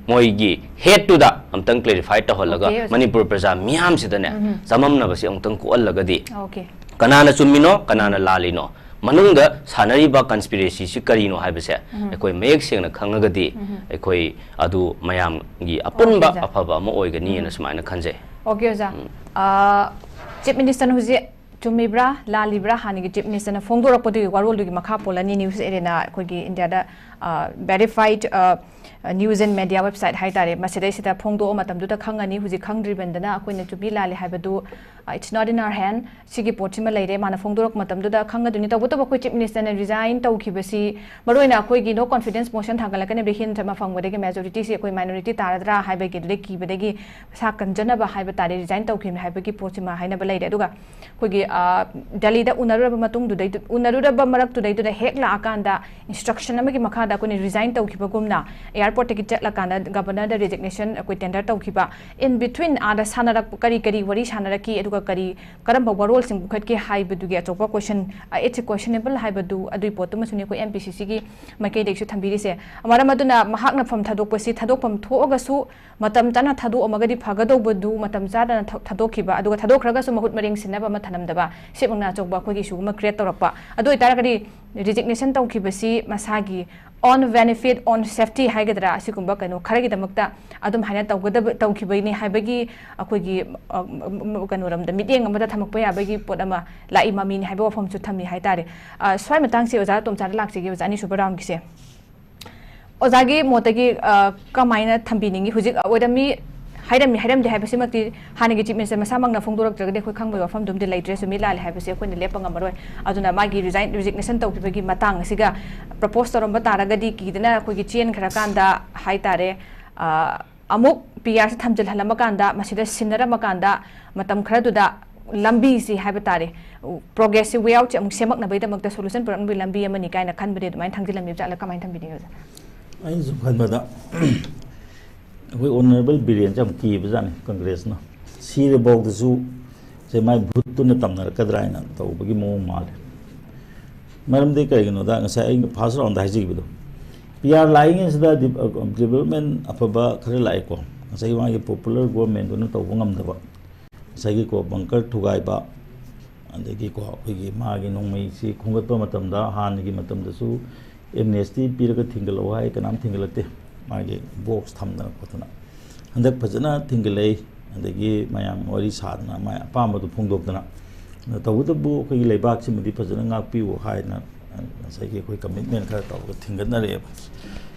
ꯃꯣꯏꯒꯤ ꯍꯦꯠꯇꯨꯗ ꯑꯝꯇꯪ ꯀ꯭ꯂꯦꯔꯤꯐꯥꯏ ꯇꯧꯍꯜꯂꯒ, Okay, ꯑꯣꯖꯥ꯫ ꯃꯅꯤꯄꯨꯔ ꯄ꯭ꯔꯖꯥ ꯃꯤꯌꯥꯝꯁꯤꯗꯅꯦ ꯆꯃꯝꯅꯕꯁꯦ ꯑꯃꯨꯛꯇꯪ ꯀꯣꯛꯍꯜꯂꯒꯗꯤ, Okay. ꯀꯅꯥꯅ ꯆꯨꯝꯃꯤꯅꯣ, ꯀꯅꯥꯅ ꯂꯥꯜꯂꯤꯅꯣ, ꯃꯅꯨꯡꯗ ꯁꯥꯟꯅꯔꯤꯕ ꯀꯟꯁꯄꯤꯔꯦꯁꯤꯁꯤ ꯀꯔꯤꯅꯣ ꯍꯥꯏꯕꯁꯦ ꯑꯩꯈꯣꯏ ꯃꯌꯦꯛ ꯁꯦꯡꯅ ꯈꯪꯉꯒꯗꯤ, ꯑꯩꯈꯣꯏ ꯑꯗꯨ ꯃꯌꯥꯝꯒꯤ ꯑꯄꯨꯟꯕ Okay, sir. ꯑꯐꯕ ꯑꯃ ꯑꯣꯏꯒꯅꯤꯅ ꯁꯨꯃꯥꯏꯅ ꯈꯟꯖꯩ꯫ Okay, ꯑꯣꯖꯥ꯫ ꯑ, Chief Minister ꯅ ꯍꯧꯖꯤꯛ ꯆꯨꯝꯃꯤꯕ꯭ꯔꯥ, ꯂꯥꯜꯂꯤꯕ꯭ꯔꯥ, ꯍꯥꯟꯅꯒꯤ Chief Minister ꯅ ꯐꯣꯡꯗꯣꯔꯛꯄꯗꯨꯒꯤ ꯋꯥꯔꯣꯜꯗꯨꯒꯤ ꯃꯈꯥ ꯄꯣꯜꯂꯅꯤ ꯅ꯭ꯌꯨꯁ ꯑꯦꯔꯤꯅꯥ ꯑꯩꯈꯣꯏꯒꯤ ꯏꯟꯗꯤꯌꯥꯗ, ꯑ, verified, ꯑ, news and media website ꯍꯥꯏ ꯇꯥꯔꯦ, ꯃꯁꯤꯗꯩꯁꯤꯗ ꯐꯣꯡꯗꯣꯛꯑ ꯃꯇꯝꯗꯨꯗ ꯈꯪꯉꯅꯤ꯫ ꯍꯧꯖꯤꯛ ꯈꯪꯗ꯭ꯔꯤꯕꯅꯤꯅ ꯑꯩꯈꯣꯏꯅ ꯆꯨꯝꯃꯤ ꯂꯥꯜꯂꯤ ꯍꯥꯏꯕꯗꯨ, ꯑ, it's not in our hand꯫ ꯁꯤꯒꯤ ꯄꯣꯠꯁꯤꯃ ꯂꯩꯔꯦ, ꯃꯥꯅ ꯐꯣꯡꯗꯣꯔꯛꯄ ꯃꯇꯝꯗꯨꯗ ꯈꯪꯒꯗꯣꯏꯅꯤ꯫ ꯇꯧꯕꯇꯕꯨ ꯑꯩꯈꯣꯏ Chief Minister ꯅ resign ꯇꯧꯈꯤꯕꯁꯤ, ꯃꯔꯨꯑꯣꯏꯅ ꯑꯩꯈꯣꯏꯒꯤ no confidence motion ꯊꯥꯡꯒꯠꯂꯛꯀꯅꯦꯕ, ꯍꯤꯟ ꯙꯔꯃ ꯐꯪꯕꯗꯒꯤ majority ꯁꯤ ꯑꯩꯈꯣꯏ minority ꯇꯥꯔꯗ꯭ꯔꯥ ꯍꯥꯏꯕꯒꯤ ꯑꯗꯨꯗꯩ ꯀꯤꯕꯗꯒꯤ ꯃꯁꯥ ꯀꯟꯖꯅꯕ ꯍꯥꯏꯕ ꯇꯥꯔꯦ, resign ꯇꯧꯈꯤꯕꯅꯤ ꯍꯥꯏꯕꯒꯤ ꯄꯣꯠꯁꯤꯃ ꯍꯥꯏꯅꯕ ꯂꯩꯔꯦ꯫ ꯑꯗꯨꯒ ꯑꯩꯈꯣꯏꯒꯤ ꯗꯦꯜꯂꯤꯗ ꯎꯅꯔꯨꯔꯕ ꯃꯇꯨꯡꯗꯨꯗꯩꯗꯨ ꯎꯅꯔꯨꯔꯕ ꯃꯔꯛꯇꯨꯗꯩꯗꯨꯗ ꯍꯦꯛ ꯂꯥꯛꯑꯀꯥꯟꯗ ꯏꯟꯁꯇ꯭ꯔꯛꯁꯟ ꯑꯃꯒꯤ ꯃꯈꯥꯗ ꯑꯩꯈꯣꯏꯅ ꯔꯤꯖꯥꯏꯟ ꯇꯧꯈꯤꯕꯒꯨꯝꯅ ꯑꯦꯌꯥꯔꯄꯣꯔꯠꯇꯒꯤ ꯆꯠꯂꯀꯥꯟꯗ ꯒꯕꯔꯅꯔꯗ ꯔꯤꯖꯤꯒꯅꯦꯁꯟ ꯑꯩꯈꯣꯏ ꯇꯦꯟꯗꯔ ꯇꯧꯈꯤꯕ꯫ In between ꯑꯥꯗ ꯁꯥꯟꯅꯔꯛꯄ ꯀꯔꯤ ꯀꯔꯤ ꯋꯥꯔꯤ ꯁꯥꯟꯅꯔꯛꯈꯤ, ꯑꯗꯨꯒ ꯀꯔꯤ ꯀꯔꯝꯕ ꯋꯥꯔꯣꯜꯁꯤꯡ ꯄꯨꯈꯠꯀꯦ ꯍꯥꯏꯕꯗꯨꯒꯤ ꯑꯆꯧꯕ ꯀꯣꯏꯁꯟ, it's questionable ꯍꯥꯏꯕꯗꯨ, ꯑꯗꯨꯒꯤ ꯄꯣꯠꯇꯨꯃꯁꯨꯅꯤ ꯑꯩꯈꯣꯏ ꯑꯦꯝ ꯄꯤ ꯁꯤ ꯁꯤꯒꯤ ꯃꯥꯏꯀꯩꯗꯒꯤꯁꯨ ꯊꯝꯕꯤꯔꯤꯁꯦ꯫ ꯃꯔꯝ ꯑꯗꯨꯅ ꯃꯍꯥꯛꯅ ꯐꯝ ꯊꯥꯗꯣꯛꯄꯁꯤ ꯊꯥꯗꯣꯛꯐꯝ ꯊꯣꯛꯑꯒꯁꯨ ꯃꯇꯝ ꯆꯥꯅ ꯊꯥꯗꯣꯛꯑꯝꯃꯒꯗꯤ ꯐꯒꯗꯧꯕꯗꯨ ꯃꯇꯝ ꯆꯥꯗꯅ ꯊ- ꯊꯥꯗꯣꯛꯈꯤꯕ, ꯑꯗꯨꯒ ꯊꯥꯗꯣꯛꯈ꯭ꯔꯒꯁꯨ ꯃꯍꯨꯠ ꯃꯔꯦꯡ ꯁꯤꯟꯅꯕ ꯑꯃ ꯊꯝꯂꯝꯗꯕ, ꯁꯤꯃꯛꯅ ꯑꯆꯧꯕ ꯑꯩꯈꯣꯏꯒꯤ ꯏꯁꯨ ꯑꯃ ꯀ꯭ꯔꯤꯌꯦꯠ ꯇꯧꯔꯛꯄ꯫ ꯑꯗꯨ ꯑꯣꯏꯇꯥꯔꯒꯗꯤ ꯔꯤꯖꯤꯒꯅꯦꯁꯟ ꯇꯧꯈꯤꯕꯁꯤ ꯃꯁꯥꯒꯤ own benefit, own safety ꯍꯥꯏꯒꯗ꯭ꯔꯥ, ꯑꯁꯤꯒꯨꯝꯕ ꯀꯩꯅꯣ ꯈꯔꯒꯤꯗꯃꯛꯇ ꯑꯗꯨꯝ ꯍꯥꯏꯅ ꯇꯧꯒꯗꯕ, ꯇꯧꯈꯤꯕꯅꯤ ꯍꯥꯏꯕꯒꯤ ꯑꯩꯈꯣꯏꯒꯤ, ꯑ, ꯀꯩꯅꯣꯔꯣꯝꯗ ꯃꯤꯠꯌꯦꯡ ꯑꯃꯗ ꯊꯝꯃꯛꯄ ꯌꯥꯕꯒꯤ ꯄꯣꯠ ꯑꯃ ꯂꯥꯛꯏ ꯃꯃꯤꯅꯤ ꯍꯥꯏꯕ ꯋꯥꯐꯝꯁꯨ ꯊꯝꯃꯤ ꯍꯥꯏꯇꯥꯔꯦ꯫ ꯑ, ꯁ꯭ꯋꯥꯏ ꯃꯇꯥꯡꯁꯤ ꯑꯣꯖꯥ ꯇꯣꯝꯆꯥꯗ ꯂꯥꯛꯆꯒꯦ, ꯑꯣꯖꯥ, ꯑꯅꯤꯁꯨꯕ ꯔꯥꯎꯟꯒꯤꯁꯦ꯫ ꯑꯣꯖꯥꯒꯤ ꯃꯣꯠꯇꯒꯤ, ꯑ, ꯀꯃꯥꯏꯅ ꯊꯝꯕꯤꯅꯤꯡꯉꯤ? ꯍꯧꯖꯤꯛ ꯑꯣꯏꯔꯝꯃꯤ, ꯍꯥꯏꯔꯝꯃꯤ, ꯍꯥꯏꯔꯝꯗꯦ ꯍꯥꯏꯕꯁꯤꯃꯛꯇꯤ ꯍꯥꯟꯅꯒꯤ ꯆꯤꯐ ꯃꯤꯅꯤꯁꯇꯔ ꯃꯁꯥꯃꯛꯅ ꯐꯣꯡꯗꯣꯔꯛꯇ꯭ꯔꯒꯗꯤ ꯑꯩꯈꯣꯏ ꯈꯪꯕꯒꯤ ꯋꯥꯐꯝꯗꯨꯝꯗꯤ ꯂꯩꯇ꯭ꯔꯦ, ꯆꯨꯝꯃꯤ ꯂꯥꯜꯂꯤ ꯍꯥꯏꯕꯁꯤ ꯑꯩꯈꯣꯏꯅ ꯂꯦꯞꯄ ꯉꯝꯃꯔꯣꯏ꯫ ꯑꯗꯨꯅ ꯃꯥꯒꯤ ꯔꯤꯖꯥꯏꯟ, ꯔꯤꯖꯤꯒꯅꯦꯁꯟ ꯇꯧꯈꯤꯕꯒꯤ ꯃꯇꯥꯡ ꯑꯁꯤꯒ ꯄ꯭ꯔꯄꯣꯁ ꯇꯧꯔꯝꯕ ꯇꯥꯔꯒꯗꯤ ꯀꯤꯗꯅ ꯑꯩꯈꯣꯏꯒꯤ ꯆꯦꯟꯈ꯭ꯔꯀꯥꯟꯗ ꯍꯥꯏꯇꯥꯔꯦ, ꯑ, ꯑꯃꯨꯛ ꯄꯤ ꯑꯥꯔꯁꯤ ꯊꯝꯖꯤꯜꯍꯜꯂꯝꯃꯀꯥꯟꯗ, ꯃꯁꯤꯗ ꯁꯤꯟꯅꯔꯝꯃꯀꯥꯟꯗ ꯃꯇꯝ ꯈꯔꯗꯨꯗ ꯂꯝꯕꯤꯁꯤ ꯍꯥꯏꯕ ꯇꯥꯔꯦ, ꯄ꯭ꯔꯣꯒ꯭ꯔꯦꯁꯁꯤ, ꯋꯦ ꯑꯥꯎꯠꯁꯤ ꯑꯃꯨꯛ ꯁꯦꯝꯃꯛꯅꯕꯒꯤꯗꯃꯛꯇ ꯁꯣꯂꯨꯁꯟ ꯄꯨꯔꯛꯅꯕꯒꯤ ꯂꯝꯕꯤ ꯑꯃꯅꯤ ꯀꯥꯏꯅ ꯈꯟꯕꯗꯤ ꯑꯗꯨꯃꯥꯏꯅ ꯊꯝꯖꯤꯜꯂꯝꯃꯤꯕ ꯖꯥꯠꯂ, ꯀꯃꯥꯏꯅ ꯊꯝꯕꯤꯅꯤꯡꯉꯤ ꯑꯣꯖꯥ? ꯑꯩꯅ ꯁꯨꯝ ꯈꯟꯕꯗ ꯑꯩꯈꯣꯏ ꯑꯣꯅꯔꯦꯕꯜ ꯕꯤꯔꯦꯟꯁꯦ ꯌꯥꯝ ꯀꯤꯕꯖꯥꯠꯅꯤ ꯀꯪꯒ꯭ꯔꯦꯁꯅ꯫ ꯁꯤꯔꯐꯥꯎꯗꯁꯨ ꯁꯦ ꯃꯥꯏ ꯚꯨꯠꯇꯨꯅ ꯇꯝꯅꯔꯛꯀꯗ꯭ꯔꯥ ꯍꯥꯏꯅ ꯇꯧꯕꯒꯤ ꯃꯑꯣꯡ ꯃꯥꯜꯂꯦ꯫ ꯃꯔꯝꯗꯤ ꯀꯔꯤꯒꯤꯅꯣꯗ ꯉꯁꯥꯏ ꯑꯩꯅ ꯐꯥꯔꯁ ꯔꯥꯎꯟꯗ ꯍꯥꯏꯖꯈꯤꯕꯗꯣ, ꯄꯤ ꯑꯥꯔ ꯂꯥꯛꯏꯉꯩꯁꯤꯗ ꯗꯤꯕ-, ꯗꯤꯕꯂꯞꯃꯦꯟ ꯑꯐꯕ ꯈꯔ ꯂꯥꯛꯑꯦꯀꯣ꯫ ꯉꯁꯥꯏꯒꯤ ꯃꯥꯒꯤ ꯄꯣꯄꯨꯂꯔ ꯒꯣꯔꯃꯦꯟꯗꯨꯅ ꯇꯧꯕ ꯉꯝꯗꯕ, ꯉꯁꯥꯏꯒꯤꯀꯣ ꯕꯪꯀꯔ ꯊꯨꯒꯥꯏꯕ, ꯑꯗꯒꯤꯀꯣ ꯑꯩꯈꯣꯏꯒꯤ ꯃꯥꯒꯤ ꯅꯣꯡꯃꯩꯁꯤ ꯈꯣꯝꯒꯠꯄ ꯃꯇꯝꯗ ꯍꯥꯟꯅꯒꯤ ꯃꯇꯝꯗꯁꯨ ꯑꯦꯝꯅꯦꯁꯇꯤ ꯄꯤꯔꯒ ꯊꯤꯡꯒꯠꯂꯛꯑꯣ ꯍꯥꯏ, ꯀꯅꯥꯝ ꯊꯤꯡꯒꯠꯂꯛꯇꯦ꯫ ꯃꯥꯒꯤ ꯕꯣꯛꯁ ꯊꯝꯗꯅ ꯈꯣꯠꯇꯅ ꯍꯟꯗꯛ ꯐꯖꯅ ꯊꯤꯡꯒꯠꯂꯛꯏ꯫ ꯑꯗꯒꯤ ꯃꯌꯥꯝ ꯋꯥꯔꯤ ꯁꯥꯗꯅ ꯃꯥꯏ ꯑꯄꯥꯝꯕꯗꯨ ꯐꯣꯡꯗꯣꯛꯇꯅ, ꯑꯗ ꯇꯧꯕꯇꯕꯨ ꯑꯩꯈꯣꯏꯒꯤ ꯂꯩꯕꯥꯛꯁꯤꯃꯗꯤ ꯐꯖꯅ ꯉꯥꯛꯄꯤꯌꯨ ꯍꯥꯏꯅ ꯉꯁꯥꯏꯒꯤ ꯑꯩꯈꯣꯏ ꯀꯃꯤꯠꯃꯦꯟ ꯈꯔ ꯇꯧꯔꯒ ꯊꯤꯡꯒꯠꯅꯔꯛꯑꯦꯕ꯫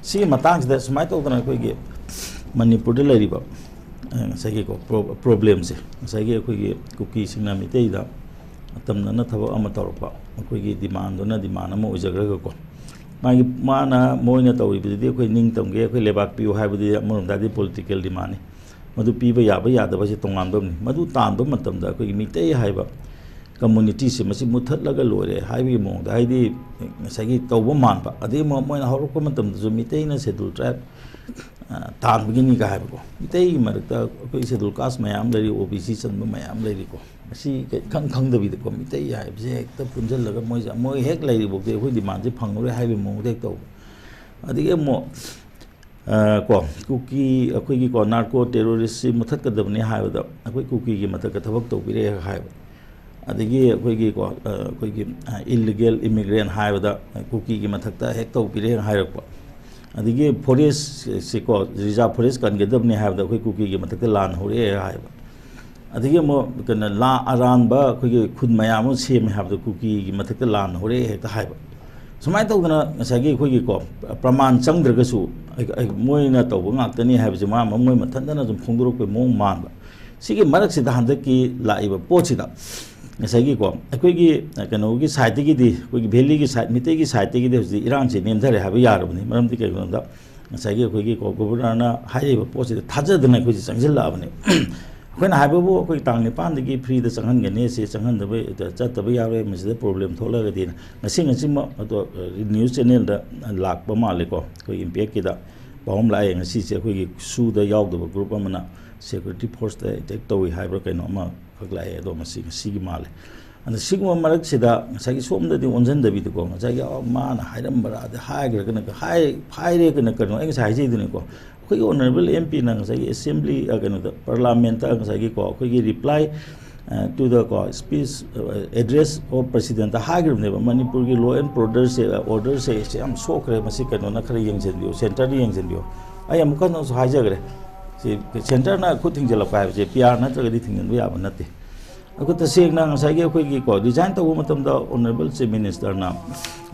ꯁꯤꯒꯤ ꯃꯇꯥꯡꯁꯤꯗ ꯁꯨꯃꯥꯏꯅ ꯇꯧꯗꯅ ꯑꯩꯈꯣꯏꯒꯤ ꯃꯅꯤꯄꯨꯔꯗ ꯂꯩꯔꯤꯕ, ꯑ, ꯉꯁꯥꯏꯒꯤꯀꯣ ꯄ꯭ꯔꯣ-, ꯄ꯭ꯔꯣꯕ꯭ꯂꯦꯝꯁꯦ, ꯉꯁꯥꯏꯒꯤ ꯑꯩꯈꯣꯏꯒꯤ ꯀꯨꯀꯤꯁꯤꯡꯅ ꯃꯤꯇꯩꯗ ꯑꯇꯝꯅꯅ ꯊꯕꯛ ꯑꯃ ꯇꯧꯔꯛꯄ, ꯑꯩꯈꯣꯏꯒꯤ ꯗꯤꯃꯥꯟꯗꯨꯅ ꯗꯤꯃꯥꯟ ꯑꯃ ꯑꯣꯏꯖꯈ꯭ꯔꯒꯀꯣ, ꯃꯥꯒꯤ, ꯃꯥꯅ, ꯃꯣꯏꯅ ꯇꯧꯔꯤꯕꯗꯨꯗꯤ ꯑꯩꯈꯣꯏ ꯅꯤꯡꯇꯝꯒꯦ, ꯑꯩꯈꯣꯏ ꯂꯩꯕꯥꯛ ꯄꯤꯌꯨ ꯍꯥꯏꯕꯗꯤ ꯑꯃꯔꯣꯝꯗ ꯍꯥꯏꯗꯤ ꯄꯣꯂꯤꯇꯤꯀꯦꯜ ꯗꯤꯃꯥꯟꯅꯤ꯫ ꯃꯗꯨ ꯄꯤꯕ ꯌꯥꯕ ꯌꯥꯗꯕꯁꯤ ꯇꯣꯉꯥꯟꯕ ꯑꯃꯅꯤ꯫ ꯃꯗꯨ ꯇꯥꯟꯕ ꯃꯇꯝꯗ ꯑꯩꯈꯣꯏꯒꯤ ꯃꯤꯇꯩ ꯍꯥꯏꯕ ꯀꯝꯃꯨꯅꯤꯇꯤꯁꯦ ꯃꯁꯤ ꯃꯨꯠꯊꯠꯂꯒ ꯂꯣꯏꯔꯦ ꯍꯥꯏꯕꯒꯤ ꯃꯑꯣꯡꯗ, ꯍꯥꯏꯗꯤ ꯉꯁꯥꯏꯒꯤ ꯇꯧꯕ ꯃꯥꯟꯕ, ꯑꯗꯩ ꯑꯃꯨꯛ ꯃꯣꯏꯅ ꯍꯧꯔꯛꯄ ꯃꯇꯝꯗꯁꯨ ꯃꯤꯇꯩꯅ ꯁꯦꯗꯨꯜ ꯇ꯭ꯔꯥꯏꯕ ꯇꯥꯟꯕꯒꯤꯅꯤꯒ ꯍꯥꯏꯕꯀꯣ, ꯃꯤꯇꯩꯒꯤ ꯃꯔꯛꯇ ꯑꯩꯈꯣꯏ ꯁꯦꯗꯨꯜ ꯀꯥꯁ ꯃꯌꯥꯝ ꯂꯩꯔꯤ, ꯑꯣ ꯕꯤ ꯁꯤ ꯆꯟꯕ ꯃꯌꯥꯝ ꯂꯩꯔꯤꯀꯣ, ꯃꯁꯤ ꯏꯈꯪ ꯈꯪꯗꯕꯤꯗꯀꯣ ꯃꯤꯇꯩ ꯍꯥꯏꯕꯁꯦ ꯍꯦꯛꯇ ꯄꯨꯟꯁꯤꯜꯂꯒ ꯃꯣꯏꯁꯦ ꯃꯣꯏ ꯍꯦꯛ ꯂꯩꯔꯤꯐꯥꯎꯗꯤ ꯑꯩꯈꯣꯏ ꯗꯤꯃꯥꯟꯁꯦ ꯐꯪꯉꯔꯣꯏ ꯍꯥꯏꯕꯒꯤ ꯃꯑꯣꯡꯗ ꯍꯦꯛ ꯇꯧꯕ꯫ ꯑꯗꯒꯤ ꯑꯃꯨꯛ ꯀꯣ ꯀꯨꯀꯤ ꯑꯩꯈꯣꯏꯒꯤ ꯀꯣ ꯅꯥꯔꯀꯣ ꯇꯦꯔꯣꯔꯤꯁꯁꯤ ꯃꯨꯊꯠꯀꯗꯕꯅꯤ ꯍꯥꯏꯕꯗ ꯑꯩꯈꯣꯏ ꯀꯨꯀꯤꯒꯤ ꯃꯊꯛꯇ ꯊꯕꯛ ꯇꯧꯕꯤꯔꯦ ꯍꯥꯏꯕ꯫ ꯑꯗꯒꯤ ꯑꯩꯈꯣꯏꯒꯤ ꯀꯣ ꯑꯩꯈꯣꯏꯒꯤ ꯏꯜꯂꯤꯒꯦꯜ ꯏꯃꯤꯒ꯭ꯔꯦꯟ ꯍꯥꯏꯕꯗ ꯀꯨꯀꯤꯒꯤ ꯃꯊꯛꯇ ꯍꯦꯛ ꯇꯧꯕꯤꯔꯦ ꯍꯥꯏꯔꯛꯄ꯫ ꯑꯗꯒꯤ ꯐꯣꯔꯦꯁꯁꯤꯀꯣ ꯔꯤꯖꯥꯔꯚ ꯐꯣꯔꯦꯁ ꯀꯟꯒꯗꯕꯅꯤ ꯍꯥꯏꯕꯗ ꯑꯩꯈꯣꯏ ꯀꯨꯀꯤꯒꯤ ꯃꯊꯛꯇ ꯂꯥꯟ ꯍꯧꯔꯛꯑꯦ ꯍꯥꯏꯕ꯫ ꯑꯗꯒꯤ ꯑꯃꯨꯛ ꯀꯩꯅꯣ ꯂꯥ ꯑꯔꯥꯟꯕ ꯑꯩꯈꯣꯏꯒꯤ ꯈꯨꯟ ꯃꯌꯥꯝ ꯑꯃ ꯁꯦꯝꯃꯦ ꯍꯥꯏꯕꯗ ꯀꯨꯀꯤꯒꯤ ꯃꯊꯛꯇ ꯂꯥꯟ ꯍꯧꯔꯛꯑꯦ ꯍꯦꯛꯇ ꯍꯥꯏꯕ꯫ ꯁꯨꯃꯥꯏꯅ ꯇꯧꯗꯅ ꯉꯁꯥꯏꯒꯤ ꯑꯩꯈꯣꯏꯒꯤꯀꯣ ꯄ꯭ꯔꯃꯥꯟ ꯆꯪꯗ꯭ꯔꯒꯁꯨ ꯃꯣꯏꯅ ꯇꯧꯕ ꯉꯥꯛꯇꯅꯤ ꯍꯥꯏꯕꯁꯦ ꯃꯥ ꯃꯣꯏ ꯃꯊꯟꯇꯅ ꯁꯨꯝ ꯐꯣꯡꯗꯣꯔꯛꯄꯒꯤ ꯃꯑꯣꯡ ꯃꯥꯟꯕ꯫ ꯁꯤꯒꯤ ꯃꯔꯛꯁꯤꯗ ꯍꯟꯗꯛꯀꯤ ꯂꯥꯛꯏꯕ ꯄꯣꯠꯁꯤꯗ ꯉꯁꯥꯏꯒꯤꯀꯣ ꯑꯩꯈꯣꯏꯒꯤ ꯀꯩꯅꯣꯒꯤ ꯁꯥꯏꯠꯇꯒꯤꯗꯤ, ꯑꯩꯈꯣꯏꯒꯤ ꯚꯦꯂꯤꯒꯤ ꯁꯥꯏꯠ, ꯃꯤꯇꯩꯒꯤ ꯁꯥꯏꯠꯇꯒꯤꯗꯤ ꯍꯧꯖꯤꯛ ꯏꯔꯥꯡꯁꯦ ꯅꯦꯝꯊꯔꯦ ꯍꯥꯏꯕ ꯌꯥꯔꯕꯅꯤ꯫ ꯃꯔꯝꯗꯤ ꯀꯩꯒꯤꯅꯣꯗ ꯉꯁꯥꯏꯒꯤ ꯑꯩꯈꯣꯏꯒꯤ ꯀꯣ ꯒꯣꯕꯔꯅꯔꯅ ꯍꯥꯏꯔꯤꯕ ꯄꯣꯠꯁꯤꯗ ꯊꯥꯖꯗꯅ ꯑꯩꯈꯣꯏꯁꯦ ꯆꯪꯁꯤꯜꯂꯛꯑꯕꯅꯦ꯫ ꯑꯩꯈꯣꯏꯅ ꯍꯥꯏꯕꯕꯨ ꯑꯩꯈꯣꯏ ꯇꯥꯡ ꯅꯤꯄꯥꯟꯗꯒꯤ ꯐ꯭ꯔꯤꯗ ꯆꯪꯍꯟꯒꯅꯤ, ꯁꯤ ꯆꯪꯍꯟꯗꯕ, ꯆꯠꯇꯕ ꯌꯥꯔꯣꯏ, ꯃꯁꯤꯗ ꯄ꯭ꯔꯣꯕ꯭ꯂꯦꯝ ꯊꯣꯛꯂꯒꯗꯤꯅ ꯉꯁꯤ ꯉꯁꯤꯃꯛ ꯑꯗꯣ ꯅ꯭ꯌꯨꯁ ꯆꯦꯅꯦꯜꯗ ꯂꯥꯛꯄ ꯃꯥꯜꯂꯦꯀꯣ, ꯑꯩꯈꯣꯏ ꯏꯝꯄꯦꯛꯀꯤꯗ ꯄꯥꯎ ꯑꯃ ꯂꯥꯛꯑꯦ꯫ ꯉꯁꯤꯁꯦ ꯑꯩꯈꯣꯏꯒꯤ ꯁꯨꯗ ꯌꯥꯎꯗꯕ ꯒ꯭ꯔꯨꯞ ꯑꯃꯅ ꯁꯦꯀ꯭ꯌꯨꯔꯤꯇꯤ ꯐꯣꯔꯁꯇ ꯑꯦꯇꯦꯛ ꯇꯧꯏ ꯍꯥꯏꯕ꯭ꯔꯥ ꯀꯩꯅꯣ ꯑꯃꯈꯛ ꯂꯥꯛꯑꯦ꯫ ꯑꯗꯣ ꯃꯁꯤ ꯉꯁꯤꯒꯤ ꯃꯥꯜꯂꯦ꯫ ꯑꯗ ꯁꯤꯒꯨꯝꯕ ꯃꯔꯛꯁꯤꯗ ꯉꯁꯥꯏꯒꯤ ꯁꯣꯝꯗꯗꯤ ꯑꯣꯟꯁꯤꯟꯗꯕꯤꯗꯀꯣ, ꯉꯁꯥꯏꯒꯤ, "ꯑ, ꯃꯥꯅ ꯍꯥꯏꯔꯝꯕ꯭ꯔꯥ, ꯑꯗ ꯍꯥꯏꯈ꯭ꯔꯒꯅ ꯍꯥꯏ-, ꯍꯥꯏꯔꯦ ꯀꯩꯅꯣ, ꯀꯩꯅꯣ ꯑꯩ ꯉꯁꯥꯏ ꯍꯥꯏꯖꯩꯗꯨꯅꯤꯀꯣ, ꯑꯩꯈꯣꯏꯒꯤ ꯑꯣꯅꯔꯦꯕꯜ ꯑꯦꯝ ꯄꯤꯅ ꯉꯁꯥꯏꯒꯤ ꯑꯦꯁꯦꯝꯕ꯭ꯂꯤ, ꯑ, ꯀꯩꯅꯣꯗ, ꯄꯥꯔꯂꯥꯃꯦꯟꯇ ꯉꯁꯥꯏꯒꯤꯀꯣ ꯑꯩꯈꯣꯏꯒꯤ ꯔꯤꯄ꯭ꯂꯥꯏ ꯇꯨ ꯗ ꯀꯣ ꯁ꯭ꯄꯤꯁ, ꯑꯦꯗ꯭ꯔꯦꯁ ꯑꯣꯐ ꯄ꯭ꯔꯁꯤꯗꯦꯟꯇ ꯍꯥꯏꯈ꯭ꯔꯕꯅꯦꯕ, "ꯃꯅꯤꯄꯨꯔꯒꯤ ꯂꯣ ꯑꯦꯟ ꯑꯣꯔꯗꯔꯁꯦ, ꯑꯣꯔꯗꯔꯁꯦ ꯁꯤ ꯌꯥꯝ ꯁꯣꯛꯈ꯭ꯔꯦ, ꯃꯁꯤ ꯀꯩꯅꯣꯅ ꯈꯔ ꯌꯦꯡꯁꯤꯟꯕꯤꯌꯨ, ꯁꯦꯟꯇꯔꯅ ꯌꯦꯡꯁꯤꯟꯕꯤꯌꯨ"꯫ ꯑꯩ ꯑꯃꯨꯛ ꯍꯟꯅꯁꯨ ꯍꯥꯏꯖꯈ꯭ꯔꯦ, ꯁꯤ ꯁꯦꯟꯇꯔꯅ ꯈꯨꯠ ꯊꯤꯡꯖꯤꯜꯂꯛꯄ ꯍꯥꯏꯕꯁꯦ ꯄꯤ ꯑꯥꯔ ꯅꯠꯇ꯭ꯔꯒꯗꯤ ꯊꯤꯡꯖꯤꯟꯕ ꯌꯥꯕ ꯅꯠꯇꯦ꯫ ꯑꯩꯈꯣꯏ ꯇꯁꯦꯡꯅ ꯉꯁꯥꯏꯒꯤ ꯑꯩꯈꯣꯏꯒꯤꯀꯣ ꯔꯤꯖꯥꯏꯟ ꯇꯧꯕ ꯃꯇꯝꯗ ꯑꯣꯅꯔꯦꯕꯜ ꯆꯤꯐ ꯃꯤꯅꯤꯁꯇꯔꯅ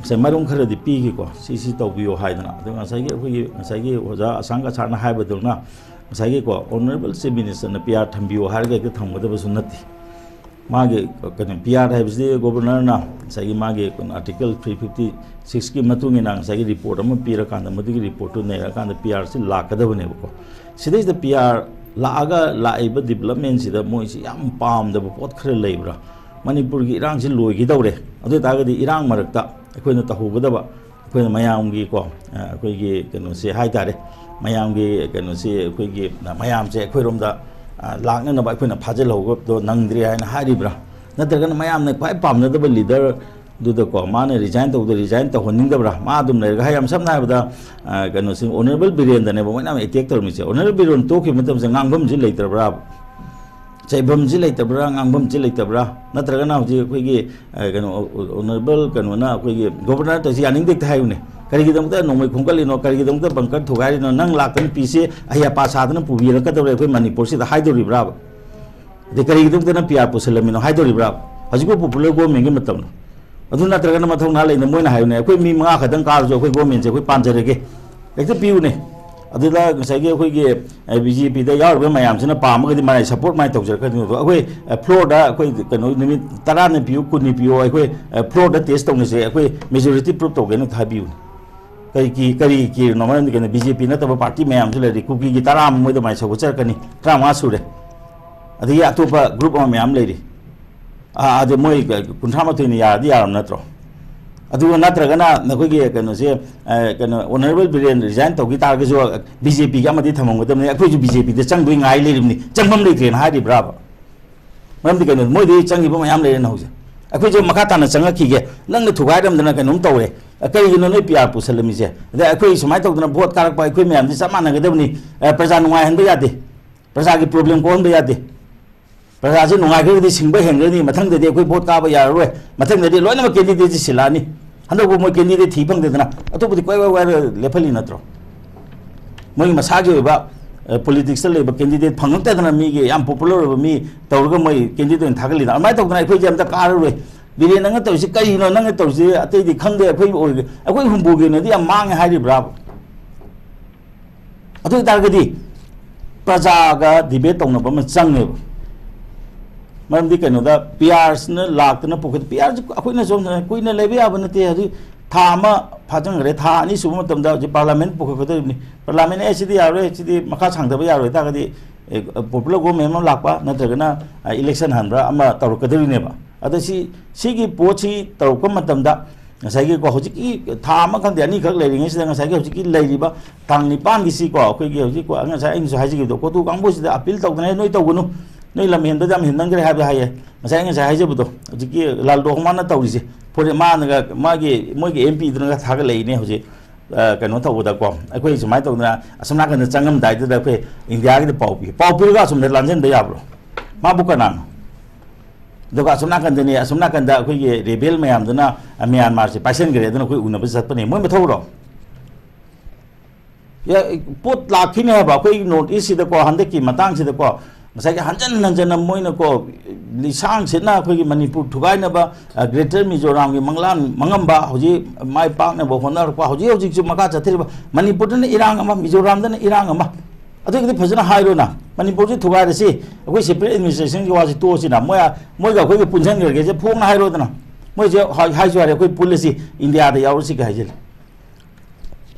ꯉꯁꯥꯏ ꯃꯔꯨꯝ ꯈꯔꯗꯤ ꯄꯤꯈꯤꯀꯣ, ꯁꯤ ꯁꯤ ꯇꯧꯕꯤꯌꯨ ꯍꯥꯏꯗꯅ꯫ ꯑꯗꯣ ꯉꯁꯥꯏꯒꯤ ꯑꯩꯈꯣꯏꯒꯤ, ꯉꯁꯥꯏꯒꯤ ꯑꯣꯖꯥ ꯑꯁꯥꯡ ꯀꯁꯥꯔꯅ ꯍꯥꯏꯕꯗꯧꯅ ꯉꯁꯥꯏꯒꯤꯀꯣ ꯑꯣꯅꯔꯦꯕꯜ ꯆꯤꯐ ꯃꯤꯅꯤꯁꯇꯔꯅ ꯄꯤ ꯑꯥꯔ ꯊꯝꯕꯤꯌꯨ ꯍꯥꯏꯔꯒ ꯍꯦꯛꯇ ꯊꯝꯒꯗꯕꯁꯨ ꯅꯠꯇꯦ꯫ ꯃꯥꯒꯤ ꯀꯩꯅꯣ ꯄꯤ ꯑꯥꯔ ꯍꯥꯏꯕꯁꯤꯗꯤ ꯒꯣꯕꯔꯅꯔꯅ ꯉꯁꯥꯏꯒꯤ ꯃꯥꯒꯤ ꯀꯩꯅꯣ ꯑꯥꯔꯇꯤꯀꯜ ꯊ꯭ꯔꯤ ꯐꯤꯐꯇꯤ ꯁꯤꯛꯁꯀꯤ ꯃꯇꯨꯡ ꯏꯟꯅ ꯉꯁꯥꯏꯒꯤ ꯔꯤꯄꯣꯔꯠ ꯑꯃ ꯄꯤꯔꯀꯥꯟꯗ ꯃꯗꯨꯒꯤ ꯔꯤꯄꯣꯔꯠꯇꯨ ꯅꯩꯔꯀꯥꯟꯗ ꯄꯤ ꯑꯥꯔꯁꯤ ꯂꯥꯛꯀꯗꯕꯅꯦꯕꯀꯣ꯫ ꯁꯤꯗꯩꯁꯤꯗ ꯄꯤ ꯑꯥꯔ ꯂꯥꯛꯑꯒ ꯂꯥꯛꯏꯕ ꯗꯤꯕꯂꯞꯃꯦꯟꯁꯤꯗ ꯃꯣꯏꯁꯤ ꯌꯥꯝ ꯄꯥꯝꯗꯕ ꯄꯣꯠ ꯈꯔ ꯂꯩꯕ꯭ꯔꯥ? ꯃꯅꯤꯄꯨꯔꯒꯤ ꯏꯔꯥꯡꯁꯤ ꯂꯣꯏꯒꯗꯧꯔꯦ꯫ ꯑꯗꯨ ꯑꯣꯏ ꯇꯥꯔꯒꯗꯤ ꯏꯔꯥꯡ ꯃꯔꯛꯇ ꯑꯩꯈꯣꯏꯅ ꯇꯧꯍꯧꯒꯗꯕ, ꯑꯩꯈꯣꯏꯅ ꯃꯌꯥꯝꯒꯤ ꯀꯣ, ꯑ, ꯑꯩꯈꯣꯏꯒꯤ ꯀꯩꯅꯣꯁꯦ ꯍꯥꯏ ꯇꯥꯔꯦ, ꯃꯌꯥꯝꯒꯤ ꯀꯩꯅꯣꯁꯦ ꯑꯩꯈꯣꯏꯒꯤ ꯃꯌꯥꯝꯁꯦ ꯑꯩꯈꯣꯏꯔꯣꯝꯗ, ꯑ, ꯂꯥꯛꯅꯅꯕ ꯑꯩꯈꯣꯏꯅ ꯐꯥꯖꯤꯜꯍꯧꯕꯗꯣ ꯅꯪꯗ꯭ꯔꯦ ꯍꯥꯏꯅ ꯍꯥꯏꯔꯤꯕ꯭ꯔꯥ? ꯅꯠꯇ꯭ꯔꯒꯅ ꯃꯌꯥꯝꯅ ꯈ꯭ꯋꯥꯏ ꯄꯥꯝꯅꯗꯕ ꯂꯤꯗꯔꯗꯨꯗꯀꯣ, ꯃꯥꯅ ꯔꯤꯖꯥꯏꯟ ꯇꯧꯕꯗ ꯔꯤꯖꯥꯏꯟ ꯇꯧꯍꯟꯅꯤꯡꯗꯕ꯭ꯔꯥ? ꯃꯥ ꯑꯗꯨꯝ ꯂꯩꯔꯒ ꯍꯥꯏ, ꯌꯥꯝ ꯁꯝꯅ ꯍꯥꯏꯔꯕꯗ, ꯑ, ꯀꯩꯅꯣꯁꯤ, ꯑꯣꯅꯔꯦꯕꯜ ꯕꯤꯔꯦꯟꯗꯅꯦꯕ ꯃꯣꯏꯅ ꯌꯥꯝ ꯑꯦꯇꯦꯛ ꯇꯧꯔꯝꯃꯤꯁꯦ꯫ ꯑꯣꯅꯔꯦꯕꯜ ꯕꯤꯔꯦꯟ ꯇꯣꯛꯈꯤꯕ ꯃꯇꯝꯁꯤꯗ ꯉꯥꯡꯐꯝꯁꯤ ꯂꯩꯇ꯭ꯔꯕ꯭ꯔꯥ? ꯆꯩꯐꯝꯁꯤ ꯂꯩꯇꯕ꯭ꯔꯥ, ꯉꯥꯡꯐꯝꯁꯤ ꯂꯩꯇꯕ꯭ꯔꯥ? ꯅꯠꯇ꯭ꯔꯒꯅ ꯍꯧꯖꯤꯛ ꯑꯩꯈꯣꯏꯒꯤ, ꯑ, ꯀꯩꯅꯣ, ꯑꯣꯅꯔꯦꯕꯜ ꯀꯩꯅꯣꯅ ꯑꯩꯈꯣꯏꯒꯤ ꯒꯣꯕꯔꯅꯔ ꯇꯧꯔꯤꯁꯤ ꯌꯥꯅꯤꯡꯗꯦ ꯍꯦꯛꯇ ꯍꯥꯏꯌꯨꯅꯦ꯫ ꯀꯔꯤꯒꯤꯗꯃꯛꯇ ꯅꯣꯡꯃꯩ ꯈꯣꯝꯒꯠꯂꯤꯅꯣ? ꯀꯔꯤꯒꯤꯗꯃꯛꯇ ꯕꯪꯀꯔ ꯊꯨꯒꯥꯏꯔꯤꯅꯣ? ꯅꯪ ꯂꯥꯛꯇꯅ ꯄꯤꯁꯦ ꯑꯍꯩ ꯑꯄꯥ ꯁꯥꯗꯅ ꯄꯨꯕꯤꯔꯛꯀꯗꯧꯔꯦ ꯑꯩꯈꯣꯏ ꯃꯅꯤꯄꯨꯔꯁꯤꯗ ꯍꯥꯏꯗꯣꯔꯤꯕ꯭ꯔꯥꯕ? ꯑꯗꯩ ꯀꯔꯤꯒꯤꯗꯃꯛꯇ ꯅꯪ ꯄꯤ ꯑꯥꯔ ꯄꯨꯁꯜꯂꯝꯃꯤꯅꯣ ꯍꯥꯏꯗꯣꯔꯤꯕ꯭ꯔꯥꯕ? ꯍꯧꯖꯤꯛꯄꯨ ꯄꯣꯄꯨꯂꯔ ꯒꯣꯔꯃꯦꯟꯒꯤ ꯃꯇꯝꯂꯣ? ꯑꯗꯨ ꯅꯠꯇ꯭ꯔꯒꯅ ꯃꯊꯧꯅꯥ ꯂꯩꯅ ꯃꯣꯏꯅ ꯍꯥꯏꯌꯨꯅꯦ, ꯑꯩꯈꯣꯏ ꯃꯤ ꯃꯉꯥ ꯈꯛꯇꯪ ꯀꯥꯔꯁꯨ ꯑꯩꯈꯣꯏ ꯒꯣꯔꯃꯦꯟꯁꯦ ꯑꯩꯈꯣꯏ ꯄꯥꯟꯖꯔꯒꯦ, ꯍꯦꯛꯇ ꯄꯤꯌꯨꯅꯦ꯫ ꯑꯗꯨꯗ ꯉꯁꯥꯏꯒꯤ ꯑꯩꯈꯣꯏꯒꯤ, ꯑ, ꯕꯤ ꯖꯦ ꯄꯤꯗ ꯌꯥꯎꯔꯤꯕ ꯃꯌꯥꯝꯁꯤꯅ ꯄꯥꯝꯃꯒꯗꯤ ꯃꯥꯏ ꯁꯄꯣꯔꯠ ꯃꯥꯏ ꯇꯧꯖꯔꯛꯀꯅꯤ꯫ ꯑꯗꯣ ꯑꯩꯈꯣꯏ, ꯑ, ꯐ꯭ꯂꯣꯔꯗ ꯑꯩꯈꯣꯏ ꯀꯩꯅꯣ ꯅꯨꯃꯤꯠ ꯇꯔꯥꯅꯤ ꯄꯤꯌꯨ, ꯀꯨꯟꯅꯤ ꯄꯤꯌꯨ, ꯑꯩꯈꯣꯏ, ꯑ, ꯐ꯭ꯂꯣꯔꯗ ꯇꯦꯁ ꯇꯧꯅꯁꯦ, ꯑꯩꯈꯣꯏ ꯃꯦꯖꯣꯔꯤꯇꯤ ꯄ꯭ꯔꯨꯞ ꯇꯧꯒꯦꯅ ꯍꯥꯏꯕꯤꯌꯨꯅꯦ꯫ ꯀꯔꯤ ꯀꯤ-, ꯀꯔꯤ ꯀꯤꯔꯤꯅꯣ? ꯃꯔꯝꯗꯤ ꯀꯩꯅꯣ, ꯕꯤ ꯖꯦ ꯄꯤ ꯅꯠꯇꯕ ꯄꯥꯔꯇꯤ ꯃꯌꯥꯝꯁꯨ ꯂꯩꯔꯤ, ꯀꯨꯀꯤꯒꯤ ꯇꯔꯥ ꯑꯃ ꯃꯣꯏꯗ ꯃꯥꯏ ꯁꯧꯒꯠꯆꯔꯛꯀꯅꯤ, ꯇꯔꯥꯃꯉꯥ ꯁꯨꯔꯦ꯫ ꯑꯗꯒꯤ ꯑꯇꯣꯞꯄ ꯒ꯭ꯔꯨꯞ ꯑꯃ ꯃꯌꯥꯝ ꯂꯩꯔꯤ꯫ ꯑꯥ, ꯑꯗꯨ ꯃꯣꯏ ꯀꯨꯟꯊ꯭ꯔꯥ ꯃꯥꯊꯣꯏꯅ ꯌꯥꯔꯗꯤ ꯌꯥꯔꯕ ꯅꯠꯇ꯭ꯔꯣ? ꯑꯗꯨꯒ ꯅꯠꯇ꯭ꯔꯒꯅ ꯅꯈꯣꯏꯒꯤ ꯀꯩꯅꯣꯁꯦ, ꯑ, ꯀꯩꯅꯣ, ꯑꯣꯅꯔꯦꯕꯜ ꯕꯤꯔꯦꯟ ꯔꯤꯖꯥꯏꯟ ꯇꯧꯈꯤ ꯇꯥꯔꯒꯁꯨ ꯕꯤ ꯖꯦ ꯄꯤꯒꯤ ꯑꯃꯗꯤ ꯊꯝꯃꯝꯒꯗꯕꯅꯤ, ꯑꯩꯈꯣꯏꯁꯨ ꯕꯤ ꯖꯦ ꯄꯤꯗ ꯆꯪꯗꯣꯏ ꯉꯥꯏ ꯂꯩꯔꯤꯕꯅꯤ, ꯆꯪꯐꯝ ꯂꯩꯇ꯭ꯔꯦꯅ ꯍꯥꯏꯔꯤꯕ꯭ꯔꯥꯕ? ꯃꯔꯝꯗꯤ ꯀꯩꯅꯣ, ꯃꯣꯏꯗꯤ ꯆꯪꯈꯤꯕ ꯃꯌꯥꯝ ꯂꯩꯔꯦꯅ ꯍꯧꯖꯤꯛ꯫ ꯑꯩꯈꯣꯏꯁꯨ ꯃꯈꯥ ꯇꯥꯅ ꯆꯪꯉꯛꯈꯤꯒꯦ, ꯅꯪꯅ ꯊꯨꯒꯥꯏꯔꯝꯗꯅ ꯀꯩꯅꯣꯝ ꯇꯧꯔꯦ, ꯑ, ꯀꯔꯤꯒꯤꯅꯣ ꯅꯣꯏ ꯄꯤ ꯑꯥꯔ ꯄꯨꯁꯜꯂꯝꯃꯤꯁꯦ? ꯑꯗꯩ ꯑꯩꯈꯣꯏ ꯁꯨꯃꯥꯏꯅ ꯇꯧꯗꯅ ꯚꯣꯠ ꯀꯥꯔꯛꯄ ꯑꯩꯈꯣꯏ ꯃꯌꯥꯝꯗꯤ ꯆꯞ ꯃꯥꯟꯅꯒꯗꯕꯅꯤ, ꯑ, ꯄ꯭ꯔꯖꯥ ꯅꯨꯡꯉꯥꯏꯍꯟꯕ ꯌꯥꯗꯦ, ꯄ꯭ꯔꯖꯥꯒꯤ ꯄ꯭ꯔꯣꯕ꯭ꯂꯦꯝ ꯀꯣꯛꯍꯟꯕ ꯌꯥꯗꯦ꯫ ꯄ꯭ꯔꯖꯥꯁꯦ ꯅꯨꯡꯉꯥꯏꯈ꯭ꯔꯒꯗꯤ ꯁꯤꯡꯕ ꯍꯦꯟꯒꯅꯤ, ꯃꯊꯪꯗꯗꯤ ꯑꯩꯈꯣꯏ ꯚꯣꯠ ꯀꯥꯕ ꯌꯥꯔꯔꯣꯏ, ꯃꯊꯪꯗꯗꯤ ꯂꯣꯏꯅꯃꯛ ꯀꯦꯟꯗꯤꯗꯦꯠꯁꯤ ꯁꯤꯜꯂꯛꯑꯅꯤ꯫ ꯍꯟꯗꯛꯄꯨ ꯃꯣꯏ ꯀꯦꯟꯗꯤꯗꯦꯠ ꯊꯤ ꯐꯪꯗꯗꯅ ꯑꯇꯣꯞꯄꯗꯤ ꯀꯣꯏ ꯋꯥꯏ ꯋꯥꯏꯔ ꯂꯦꯞꯍꯜꯂꯤ ꯅꯠꯇ꯭ꯔꯣ? ꯃꯣꯏꯒꯤ ꯃꯁꯥꯒꯤ ꯑꯣꯏꯕ, ꯑ, ꯄꯣꯂꯤꯇꯤꯛꯁꯇ ꯂꯩꯕ ꯀꯦꯟꯗꯤꯗꯦꯠ ꯐꯪꯉꯛꯇꯗꯅ ꯃꯤꯒꯤ ꯌꯥꯝ ꯄꯣꯄꯨꯂꯔ ꯑꯣꯏꯕ ꯃꯤ ꯇꯧꯔꯒ ꯃꯣꯏ ꯀꯦꯟꯗꯤꯗꯦꯠ ꯑꯣꯏꯅ ꯊꯥꯒꯠꯂꯤꯗꯅ꯫ ꯑꯗꯨꯃꯥꯏꯅ ꯇꯧꯗꯅ ꯑꯩꯈꯣꯏꯁꯦ ꯑꯝꯇ ꯀꯥꯔꯔꯣꯏ꯫ ꯕꯤꯔꯦꯟ, ꯅꯪꯅ ꯇꯧꯔꯤꯁꯦ ꯀꯔꯤꯅꯣ? ꯅꯪꯅ ꯇꯧꯔꯤꯁꯦ ꯑꯇꯩꯗꯤ ꯈꯪꯗꯦ, ꯑꯩꯈꯣꯏ ꯑꯣꯏ-, ꯑꯩꯈꯣꯏ ꯍꯨꯝꯐꯨꯒꯤ ꯑꯣꯏꯅꯗꯤ ꯌꯥꯝ ꯃꯥꯡꯉꯦ ꯍꯥꯏꯔꯤꯕ꯭ꯔꯥꯕ? ꯑꯗꯨ ꯑꯣꯏꯇꯥꯔꯒꯗꯤ ꯄ꯭ꯔꯖꯥꯒ ꯗꯤꯕꯦꯠ ꯇꯧꯅꯕ ꯑꯃ ꯆꯪꯉꯦꯕ꯫ ꯃꯔꯝꯗꯤ ꯀꯩꯅꯣꯗ ꯄꯤ ꯑꯥꯔꯁꯤꯅ ꯂꯥꯛꯇꯅ ꯄꯨꯈꯠ-, ꯄꯤ ꯑꯥꯔꯁꯤ ꯑꯩꯈꯣꯏꯅ ꯁꯣꯝꯗ ꯀꯨꯏꯅ ꯂꯩꯕ ꯌꯥꯕ ꯅꯠꯇꯦ꯫ ꯍꯧꯖꯤꯛ ꯊꯥ ꯑꯃ ꯐꯥꯖꯤꯟꯈ꯭ꯔꯦ, ꯊꯥ ꯑꯅꯤ ꯁꯨꯕ ꯃꯇꯝꯗ ꯍꯧꯖꯤꯛ ꯄꯥꯔꯂꯥꯃꯦꯟ ꯄꯨꯈꯠꯀꯗꯧꯔꯤꯕꯅꯤ꯫ ꯄꯥꯔꯂꯥꯃꯦꯟ, "ꯑꯦ, ꯁꯤꯗꯤ ꯌꯥꯔꯣꯏ, ꯁꯤꯗꯤ ꯃꯈꯥ ꯁꯥꯡꯊꯕ ꯌꯥꯔꯣꯏ" ꯍꯥꯏꯇꯥꯔꯒꯗꯤ, ꯑꯦ, ꯄꯣꯄꯨꯂꯔ ꯒꯣꯚꯔꯟꯃꯦꯟ ꯑꯃ ꯂꯥꯛꯄ ꯅꯠꯇ꯭ꯔꯒꯅ, ꯑ, ꯏꯂꯦꯛꯁꯟ ꯍꯟꯕ꯭ꯔꯥ ꯑꯃ ꯇꯧꯔꯛꯀꯗꯧꯔꯤꯅꯦꯕ꯫ ꯑꯗ ꯁꯤ, ꯁꯤꯒꯤ ꯄꯣꯠꯁꯤ ꯇꯧꯔꯛꯄ ꯃꯇꯝꯗ ꯉꯁꯥꯏꯒꯤꯀꯣ, ꯍꯧꯖꯤꯛꯀꯤ ꯊꯥ ꯑꯃ ꯈꯪꯗꯦ, ꯑꯅꯤꯈꯛ ꯂꯩꯔꯤꯉꯩꯁꯤꯗ ꯉꯁꯥꯏꯒꯤ ꯍꯧꯖꯤꯛꯀꯤ ꯂꯩꯔꯤꯕ ꯇꯥꯡ ꯅꯤꯄꯥꯟꯒꯤꯁꯤꯀꯣ, ꯑꯩꯈꯣꯏꯒꯤ ꯍꯧꯖꯤꯛ ꯉꯁꯥꯏ ꯑꯩꯅꯁꯨ ꯍꯥꯏꯖꯈꯤꯕꯗꯣ, ꯀꯣꯇꯨ ꯀꯥꯡꯕꯨꯁꯤꯗ ꯑꯄꯤꯜ ꯇꯧꯗꯅ, "ꯅꯣꯏ ꯇꯧꯒꯅꯨ, ꯅꯣꯏ ꯂꯝ ꯍꯦꯟꯕꯗ ꯌꯥꯝ ꯍꯦꯟꯃꯟꯈ꯭ꯔꯦ" ꯍꯥꯏꯕ ꯍꯥꯏꯌꯦ꯫ ꯉꯁꯥꯏ, ꯑꯩ ꯉꯁꯥꯏ ꯍꯥꯏꯖꯕꯗꯣ, ꯍꯧꯖꯤꯛꯀꯤ ꯂꯥꯜ ꯔꯣꯍꯃꯥꯟꯅ ꯇꯧꯔꯤꯁꯦ, ꯐꯣꯔꯦ-, ꯃꯥꯅꯒ, ꯃꯥꯒꯤ, ꯃꯣꯏꯒꯤ ꯑꯦꯝ ꯄꯤꯗꯨꯅꯒ ꯊꯥꯒꯠꯂꯛꯏꯅꯦ ꯍꯧꯖꯤꯛ, ꯑ, ꯀꯩꯅꯣ ꯇꯧꯕꯗꯀꯣ, ꯑꯩꯈꯣꯏ ꯁꯨꯃꯥꯏꯅ ꯇꯧꯗꯅ ꯑꯁꯣꯝ ꯅꯥꯀꯟꯗ ꯆꯪꯉꯝꯗꯥꯏꯗꯨꯗ ꯑꯩꯈꯣꯏ ꯏꯟꯗꯤꯌꯥꯒꯤꯗ ꯄꯥꯎ ꯄꯤ, ꯄꯥꯎ ꯄꯤꯔꯒ ꯑꯁꯣꯝꯗ ꯂꯥꯟꯖꯟꯕ ꯌꯥꯕ꯭ꯔꯣ? ꯃꯥꯕꯨ ꯀꯅꯥꯅꯣ? ꯑꯗꯨꯒ ꯑꯁꯣꯝ ꯅꯥꯀꯟꯗꯅꯦ, ꯑꯁꯣꯝ ꯅꯥꯀꯟꯗ ꯑꯩꯈꯣꯏꯒꯤ ꯔꯦꯕꯦꯜ ꯃꯌꯥꯝꯗꯨꯅ, ꯑ, ꯃ꯭ꯌꯥꯟꯃꯥꯔꯁꯦ ꯄꯥꯏꯁꯟꯈ꯭ꯔꯦ, ꯑꯗꯨꯅ ꯑꯩꯈꯣꯏ ꯎꯅꯕ ꯆꯠꯄꯅꯦ꯫ ꯃꯣꯏ ꯃꯊꯧꯔꯣ? ꯌꯥ, ꯄꯣꯠ ꯂꯥꯛꯈꯤꯅꯦ ꯍꯥꯏꯕ꯫ ꯑꯩꯈꯣꯏ ꯅꯣꯔꯠ ꯏꯁꯁꯤꯗꯀꯣ, ꯍꯟꯗꯛꯀꯤ ꯃꯇꯥꯡꯁꯤꯗꯀꯣ, ꯉꯁꯥꯏꯒꯤ ꯍꯟꯖꯟ ꯍꯟꯖꯟꯅ ꯃꯣꯏꯅꯀꯣ, ꯂꯤꯁꯥꯡ ꯁꯤꯠꯅ ꯑꯩꯈꯣꯏꯒꯤ ꯃꯅꯤꯄꯨꯔ ꯊꯨꯒꯥꯏꯅꯕ, ꯑ, ꯒ꯭ꯔꯦꯇꯔ ꯃꯤꯖꯣꯔꯥꯝꯒꯤ ꯃꯪꯂꯥꯟ ꯃꯪꯉꯝꯕ, ꯍꯧꯖꯤꯛ ꯃꯥꯏ ꯄꯥꯛꯅꯕ ꯍꯣꯠꯅꯔꯛꯄ, ꯍꯧꯖꯤꯛ ꯍꯧꯖꯤꯛꯁꯨ ꯃꯈꯥ ꯆꯠꯊꯔꯤꯕ, ꯃꯅꯤꯄꯨꯔꯗꯅ ꯏꯔꯥꯡ ꯑꯃ, ꯃꯤꯖꯣꯔꯥꯝꯗꯅ ꯏꯔꯥꯡ ꯑꯃ꯫ ꯑꯗꯨꯒꯤꯗꯤ ꯐꯖꯅ ꯍꯥꯏꯔꯣꯅ, ꯃꯅꯤꯄꯨꯔꯁꯤ ꯊꯨꯒꯥꯏꯔꯁꯤ, ꯑꯩꯈꯣꯏ ꯁꯦꯄꯔꯦꯠ ꯑꯦꯗꯃꯤꯅꯤꯁꯇ꯭ꯔꯦꯁꯟꯒꯤ ꯋꯥꯁꯤ ꯇꯣꯛꯑꯁꯤꯅ, ꯃꯣꯏ, ꯃꯣꯏꯒ ꯑꯩꯈꯣꯏꯒ ꯄꯨꯟꯁꯤꯟꯈ꯭ꯔꯒꯦꯁꯦ ꯐꯣꯡꯅ ꯍꯥꯏꯔꯣꯗꯅ꯫ ꯃꯣꯏꯁꯦ ꯍꯥꯏ-, ꯍꯥꯏꯁꯨ ꯍꯥꯏꯔꯦ, "ꯑꯩꯈꯣꯏ ꯄꯨꯜꯂꯁꯤ, ꯏꯟꯗꯤꯌꯥꯗ ꯌꯥꯎꯔꯁꯤꯒ" ꯍꯥꯏꯖꯤꯜꯂꯦ꯫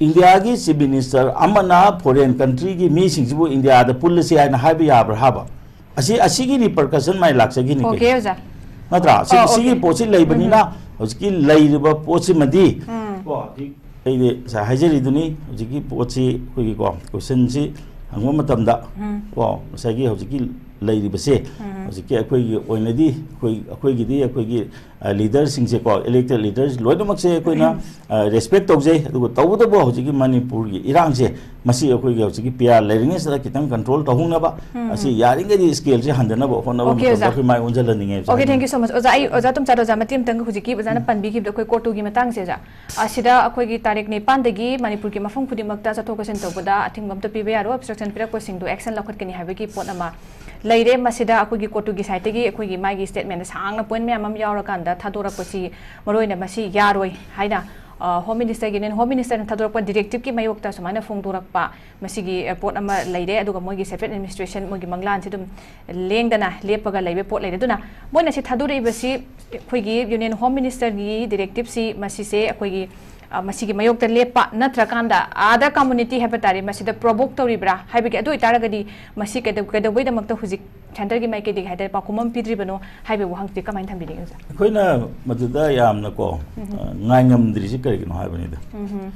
ꯏꯟꯗꯤꯌꯥꯒꯤ ꯆꯤꯐ ꯃꯤꯅꯤꯁꯇꯔ ꯑꯃꯅ ꯐꯣꯔꯦꯟ ꯀꯟꯇ꯭ꯔꯤꯒꯤ ꯃꯤꯁꯤꯡꯁꯤꯕꯨ ꯏꯟꯗꯤꯌꯥꯗ ꯄꯨꯜꯂꯁꯤ ꯍꯥꯏꯅ ꯍꯥꯏꯕ ꯌꯥꯕ꯭ꯔꯥ ꯍꯥꯏꯕ? ꯑꯁꯤ, ꯑꯁꯤꯒꯤ repercussion ꯃꯥꯏ ꯂꯥꯛꯆꯈꯤꯅꯤ ꯑꯣꯀꯦ, ꯀꯩꯅꯣ꯫ ꯑꯣꯖꯥ꯫ ꯅꯠꯇ꯭ꯔꯥ? ꯁꯤ-, ꯑꯣ, ꯁꯤꯒꯤ ꯑꯣꯀꯦ꯫ ꯄꯣꯠꯁꯤ ꯂꯩꯕꯅꯤꯅ, ꯎꯝ꯫ ꯍꯧꯖꯤꯛꯀꯤ ꯂꯩꯔꯤꯕ ꯄꯣꯠꯁꯤꯃꯗꯤ, ꯎꯝ꯫ ꯀꯣ, ꯍꯧꯖꯤꯛ ꯑꯩꯗꯤ ꯉꯁꯥꯏ ꯍꯥꯏꯖꯔꯤꯗꯨꯅꯤ, ꯍꯧꯖꯤꯛꯀꯤ ꯄꯣꯠꯁꯤ ꯑꯩꯈꯣꯏꯒꯤꯀꯣ, questionꯁꯤ ꯍꯪꯕ ꯃꯇꯝꯗ, ꯎꯝ꯫ ꯀꯣ, ꯉꯁꯥꯏꯒꯤ ꯍꯧꯖꯤꯛꯀꯤ ꯂꯩꯔꯤꯕꯁꯦ, ꯎꯝ꯫ ꯍꯧꯖꯤꯛꯀꯤ ꯑꯩꯈꯣꯏꯒꯤ ꯑꯣꯏꯅꯗꯤ, ꯑꯩꯈꯣꯏ, ꯑꯩꯈꯣꯏꯒꯤꯗꯤ ꯑꯩꯈꯣꯏꯒꯤ ꯑ, ꯂꯤꯗꯔꯁꯤꯡꯁꯦꯀꯣ, elected leaders ꯂꯣꯏꯅꯃꯛꯁꯦ ꯑꯩꯈꯣꯏꯅ, ꯎꯝ꯫ ꯑ, respect ꯇꯧꯖꯩ꯫ ꯑꯗꯨꯒ ꯇꯧꯕꯇꯕꯨ ꯍꯧꯖꯤꯛꯀꯤ ꯃꯅꯤꯄꯨꯔꯒꯤ ꯏꯔꯥꯡꯁꯦ, ꯃꯁꯤ ꯑꯩꯈꯣꯏꯒꯤ ꯍꯧꯖꯤꯛꯀꯤ ꯄꯤ ꯑꯥꯔ ꯂꯩꯔꯤꯉꯩꯁꯤꯗ ꯈꯤꯇꯪ control ꯇꯧꯍꯧꯅꯕ, ꯎꯝ꯫ ꯑꯁꯤ ꯌꯥꯔꯤꯉꯩꯗꯤ scaleꯁꯦ ꯍꯟꯗꯅꯕ ꯍꯣꯠꯅꯕ ꯑꯣꯀꯦ, ꯃꯇꯝꯗ ꯑꯣꯖꯥ꯫ ꯑꯩꯈꯣꯏ ꯃꯥꯏ ꯑꯣꯟꯁꯤꯜꯍꯟꯅꯤꯡꯉꯦ, ꯑꯣꯖꯥ꯫ Okay, thank you so much꯫ ꯑꯣꯖꯥ, ꯑꯩ, ꯑꯣꯖꯥ ꯇꯣꯝꯆꯥꯗ ꯑꯣꯖꯥ ꯃꯇꯦꯛ ꯑꯃꯇꯪꯒ ꯍꯧꯖꯤꯛꯀꯤ ꯑꯣꯖꯥꯅ ꯎꯝ꯫ ꯄꯟꯕꯤꯈꯤꯕꯗꯣ ꯑꯩꯈꯣꯏ ꯀꯣꯔꯇꯨꯒꯤ ꯃꯇꯥꯡꯁꯦ, ꯑꯣꯖꯥ꯫ ꯑꯁꯤꯗ ꯑꯩꯈꯣꯏꯒꯤ ꯇꯥꯔꯤꯛ ꯅꯤꯄꯥꯟꯗꯒꯤ ꯃꯅꯤꯄꯨꯔꯒꯤ ꯃꯐꯝ ꯈꯨꯗꯤꯡꯃꯛꯇ ꯆꯠꯊꯣꯛ ꯆꯠꯁꯤꯟ ꯇꯧꯕꯗ ꯑꯊꯤꯡꯕ ꯑꯝꯇ ꯄꯤꯕ ꯌꯥꯔꯣꯏ, obstruction ꯄꯤꯔꯛꯄꯁꯤꯡꯗꯣ action ꯂꯧꯈꯠꯀꯅꯤ ꯍꯥꯏꯕꯒꯤ ꯄꯣꯠ ꯑꯃ ꯂꯩꯔꯦ꯫ ꯃꯁꯤꯗ ꯑꯩꯈꯣꯏꯒꯤ ꯀꯣꯔꯇꯨꯒꯤ sideꯇꯒꯤ ꯑꯩꯈꯣꯏꯒꯤ ꯃꯥꯒꯤ statement ꯁꯥꯡꯅ point ꯃꯌꯥꯝ ꯑꯃ ꯌꯥꯎꯔꯀꯥꯟꯗ ꯊꯥꯗꯣꯔꯛꯄꯁꯤ ꯃꯔꯨꯑꯣꯏꯅ ꯃꯁꯤ ꯌꯥꯔꯣꯏ ꯍꯥꯏꯅ, ꯑ, Home Ministerꯒꯤ, Union Home Ministerꯅ ꯊꯥꯗꯣꯔꯛꯄ directiveꯀꯤ ꯃꯥꯌꯣꯛꯇ ꯁꯨꯃꯥꯏꯅ ꯐꯣꯡꯗꯣꯔꯛꯄ ꯃꯁꯤꯒꯤ, ꯑ, ꯄꯣꯠ ꯑꯃ ꯂꯩꯔꯦ꯫ ꯑꯗꯨꯒ ꯃꯣꯏꯒꯤ separate administration, ꯃꯣꯏꯒꯤ ꯃꯪꯂꯥꯟꯁꯤ ꯑꯗꯨꯝ ꯂꯦꯡꯗꯅ ꯂꯦꯞꯄꯒ ꯂꯩꯕ ꯄꯣꯠ ꯂꯩꯔꯦ꯫ ꯑꯗꯨꯅ ꯃꯣꯏꯅ ꯁꯤ ꯊꯥꯗꯣꯔꯛꯏꯕꯁꯤ ꯑꯩꯈꯣꯏꯒꯤ Union Home Ministerꯒꯤ directiveꯁꯤ ꯃꯁꯤꯁꯦ ꯑꯩꯈꯣꯏꯒꯤ, ꯑ, ꯃꯁꯤꯒꯤ ꯃꯥꯌꯣꯛꯇ ꯂꯦꯞꯄ ꯅꯠꯇ꯭ꯔꯀꯥꯟꯗ other community ꯍꯥꯏꯕ ꯇꯥꯔꯦ, ꯃꯁꯤꯗ provoke ꯇꯧꯔꯤꯕ꯭ꯔꯥ ꯍꯥꯏꯕꯒꯤ, ꯑꯗꯨ ꯑꯣꯏꯇꯥꯔꯒꯗꯤ ꯃꯁꯤ ꯀꯩꯗꯧ-, ꯀꯩꯗꯧꯕꯩꯗꯃꯛꯇ ꯍꯧꯖꯤꯛ ꯁꯦꯟꯇꯔꯒꯤ ꯃꯥꯏꯀꯩꯗꯒꯤ ꯍꯥꯏꯇꯥꯔꯦ ꯄꯥꯎꯈꯨꯝ ꯑꯃ ꯄꯤꯗ꯭ꯔꯤꯕꯅꯣ ꯍꯥꯏꯕꯒꯤ ꯋꯥꯍꯪꯁꯤ ꯀꯃꯥꯏꯅ ꯊꯝꯕꯤꯅꯤꯡꯉꯤ ꯑꯣꯖꯥ? ꯑꯩꯈꯣꯏꯅ ꯃꯗꯨꯗ ꯌꯥꯝꯅ ꯀꯣ ꯎꯝ꯫ ꯑ, ꯉꯥꯏꯉꯝꯗ꯭ꯔꯤꯁꯤ ꯀꯔꯤꯒꯤꯅꯣ ꯍꯥꯏꯕꯅꯤꯗ꯫ ꯎꯝ꯫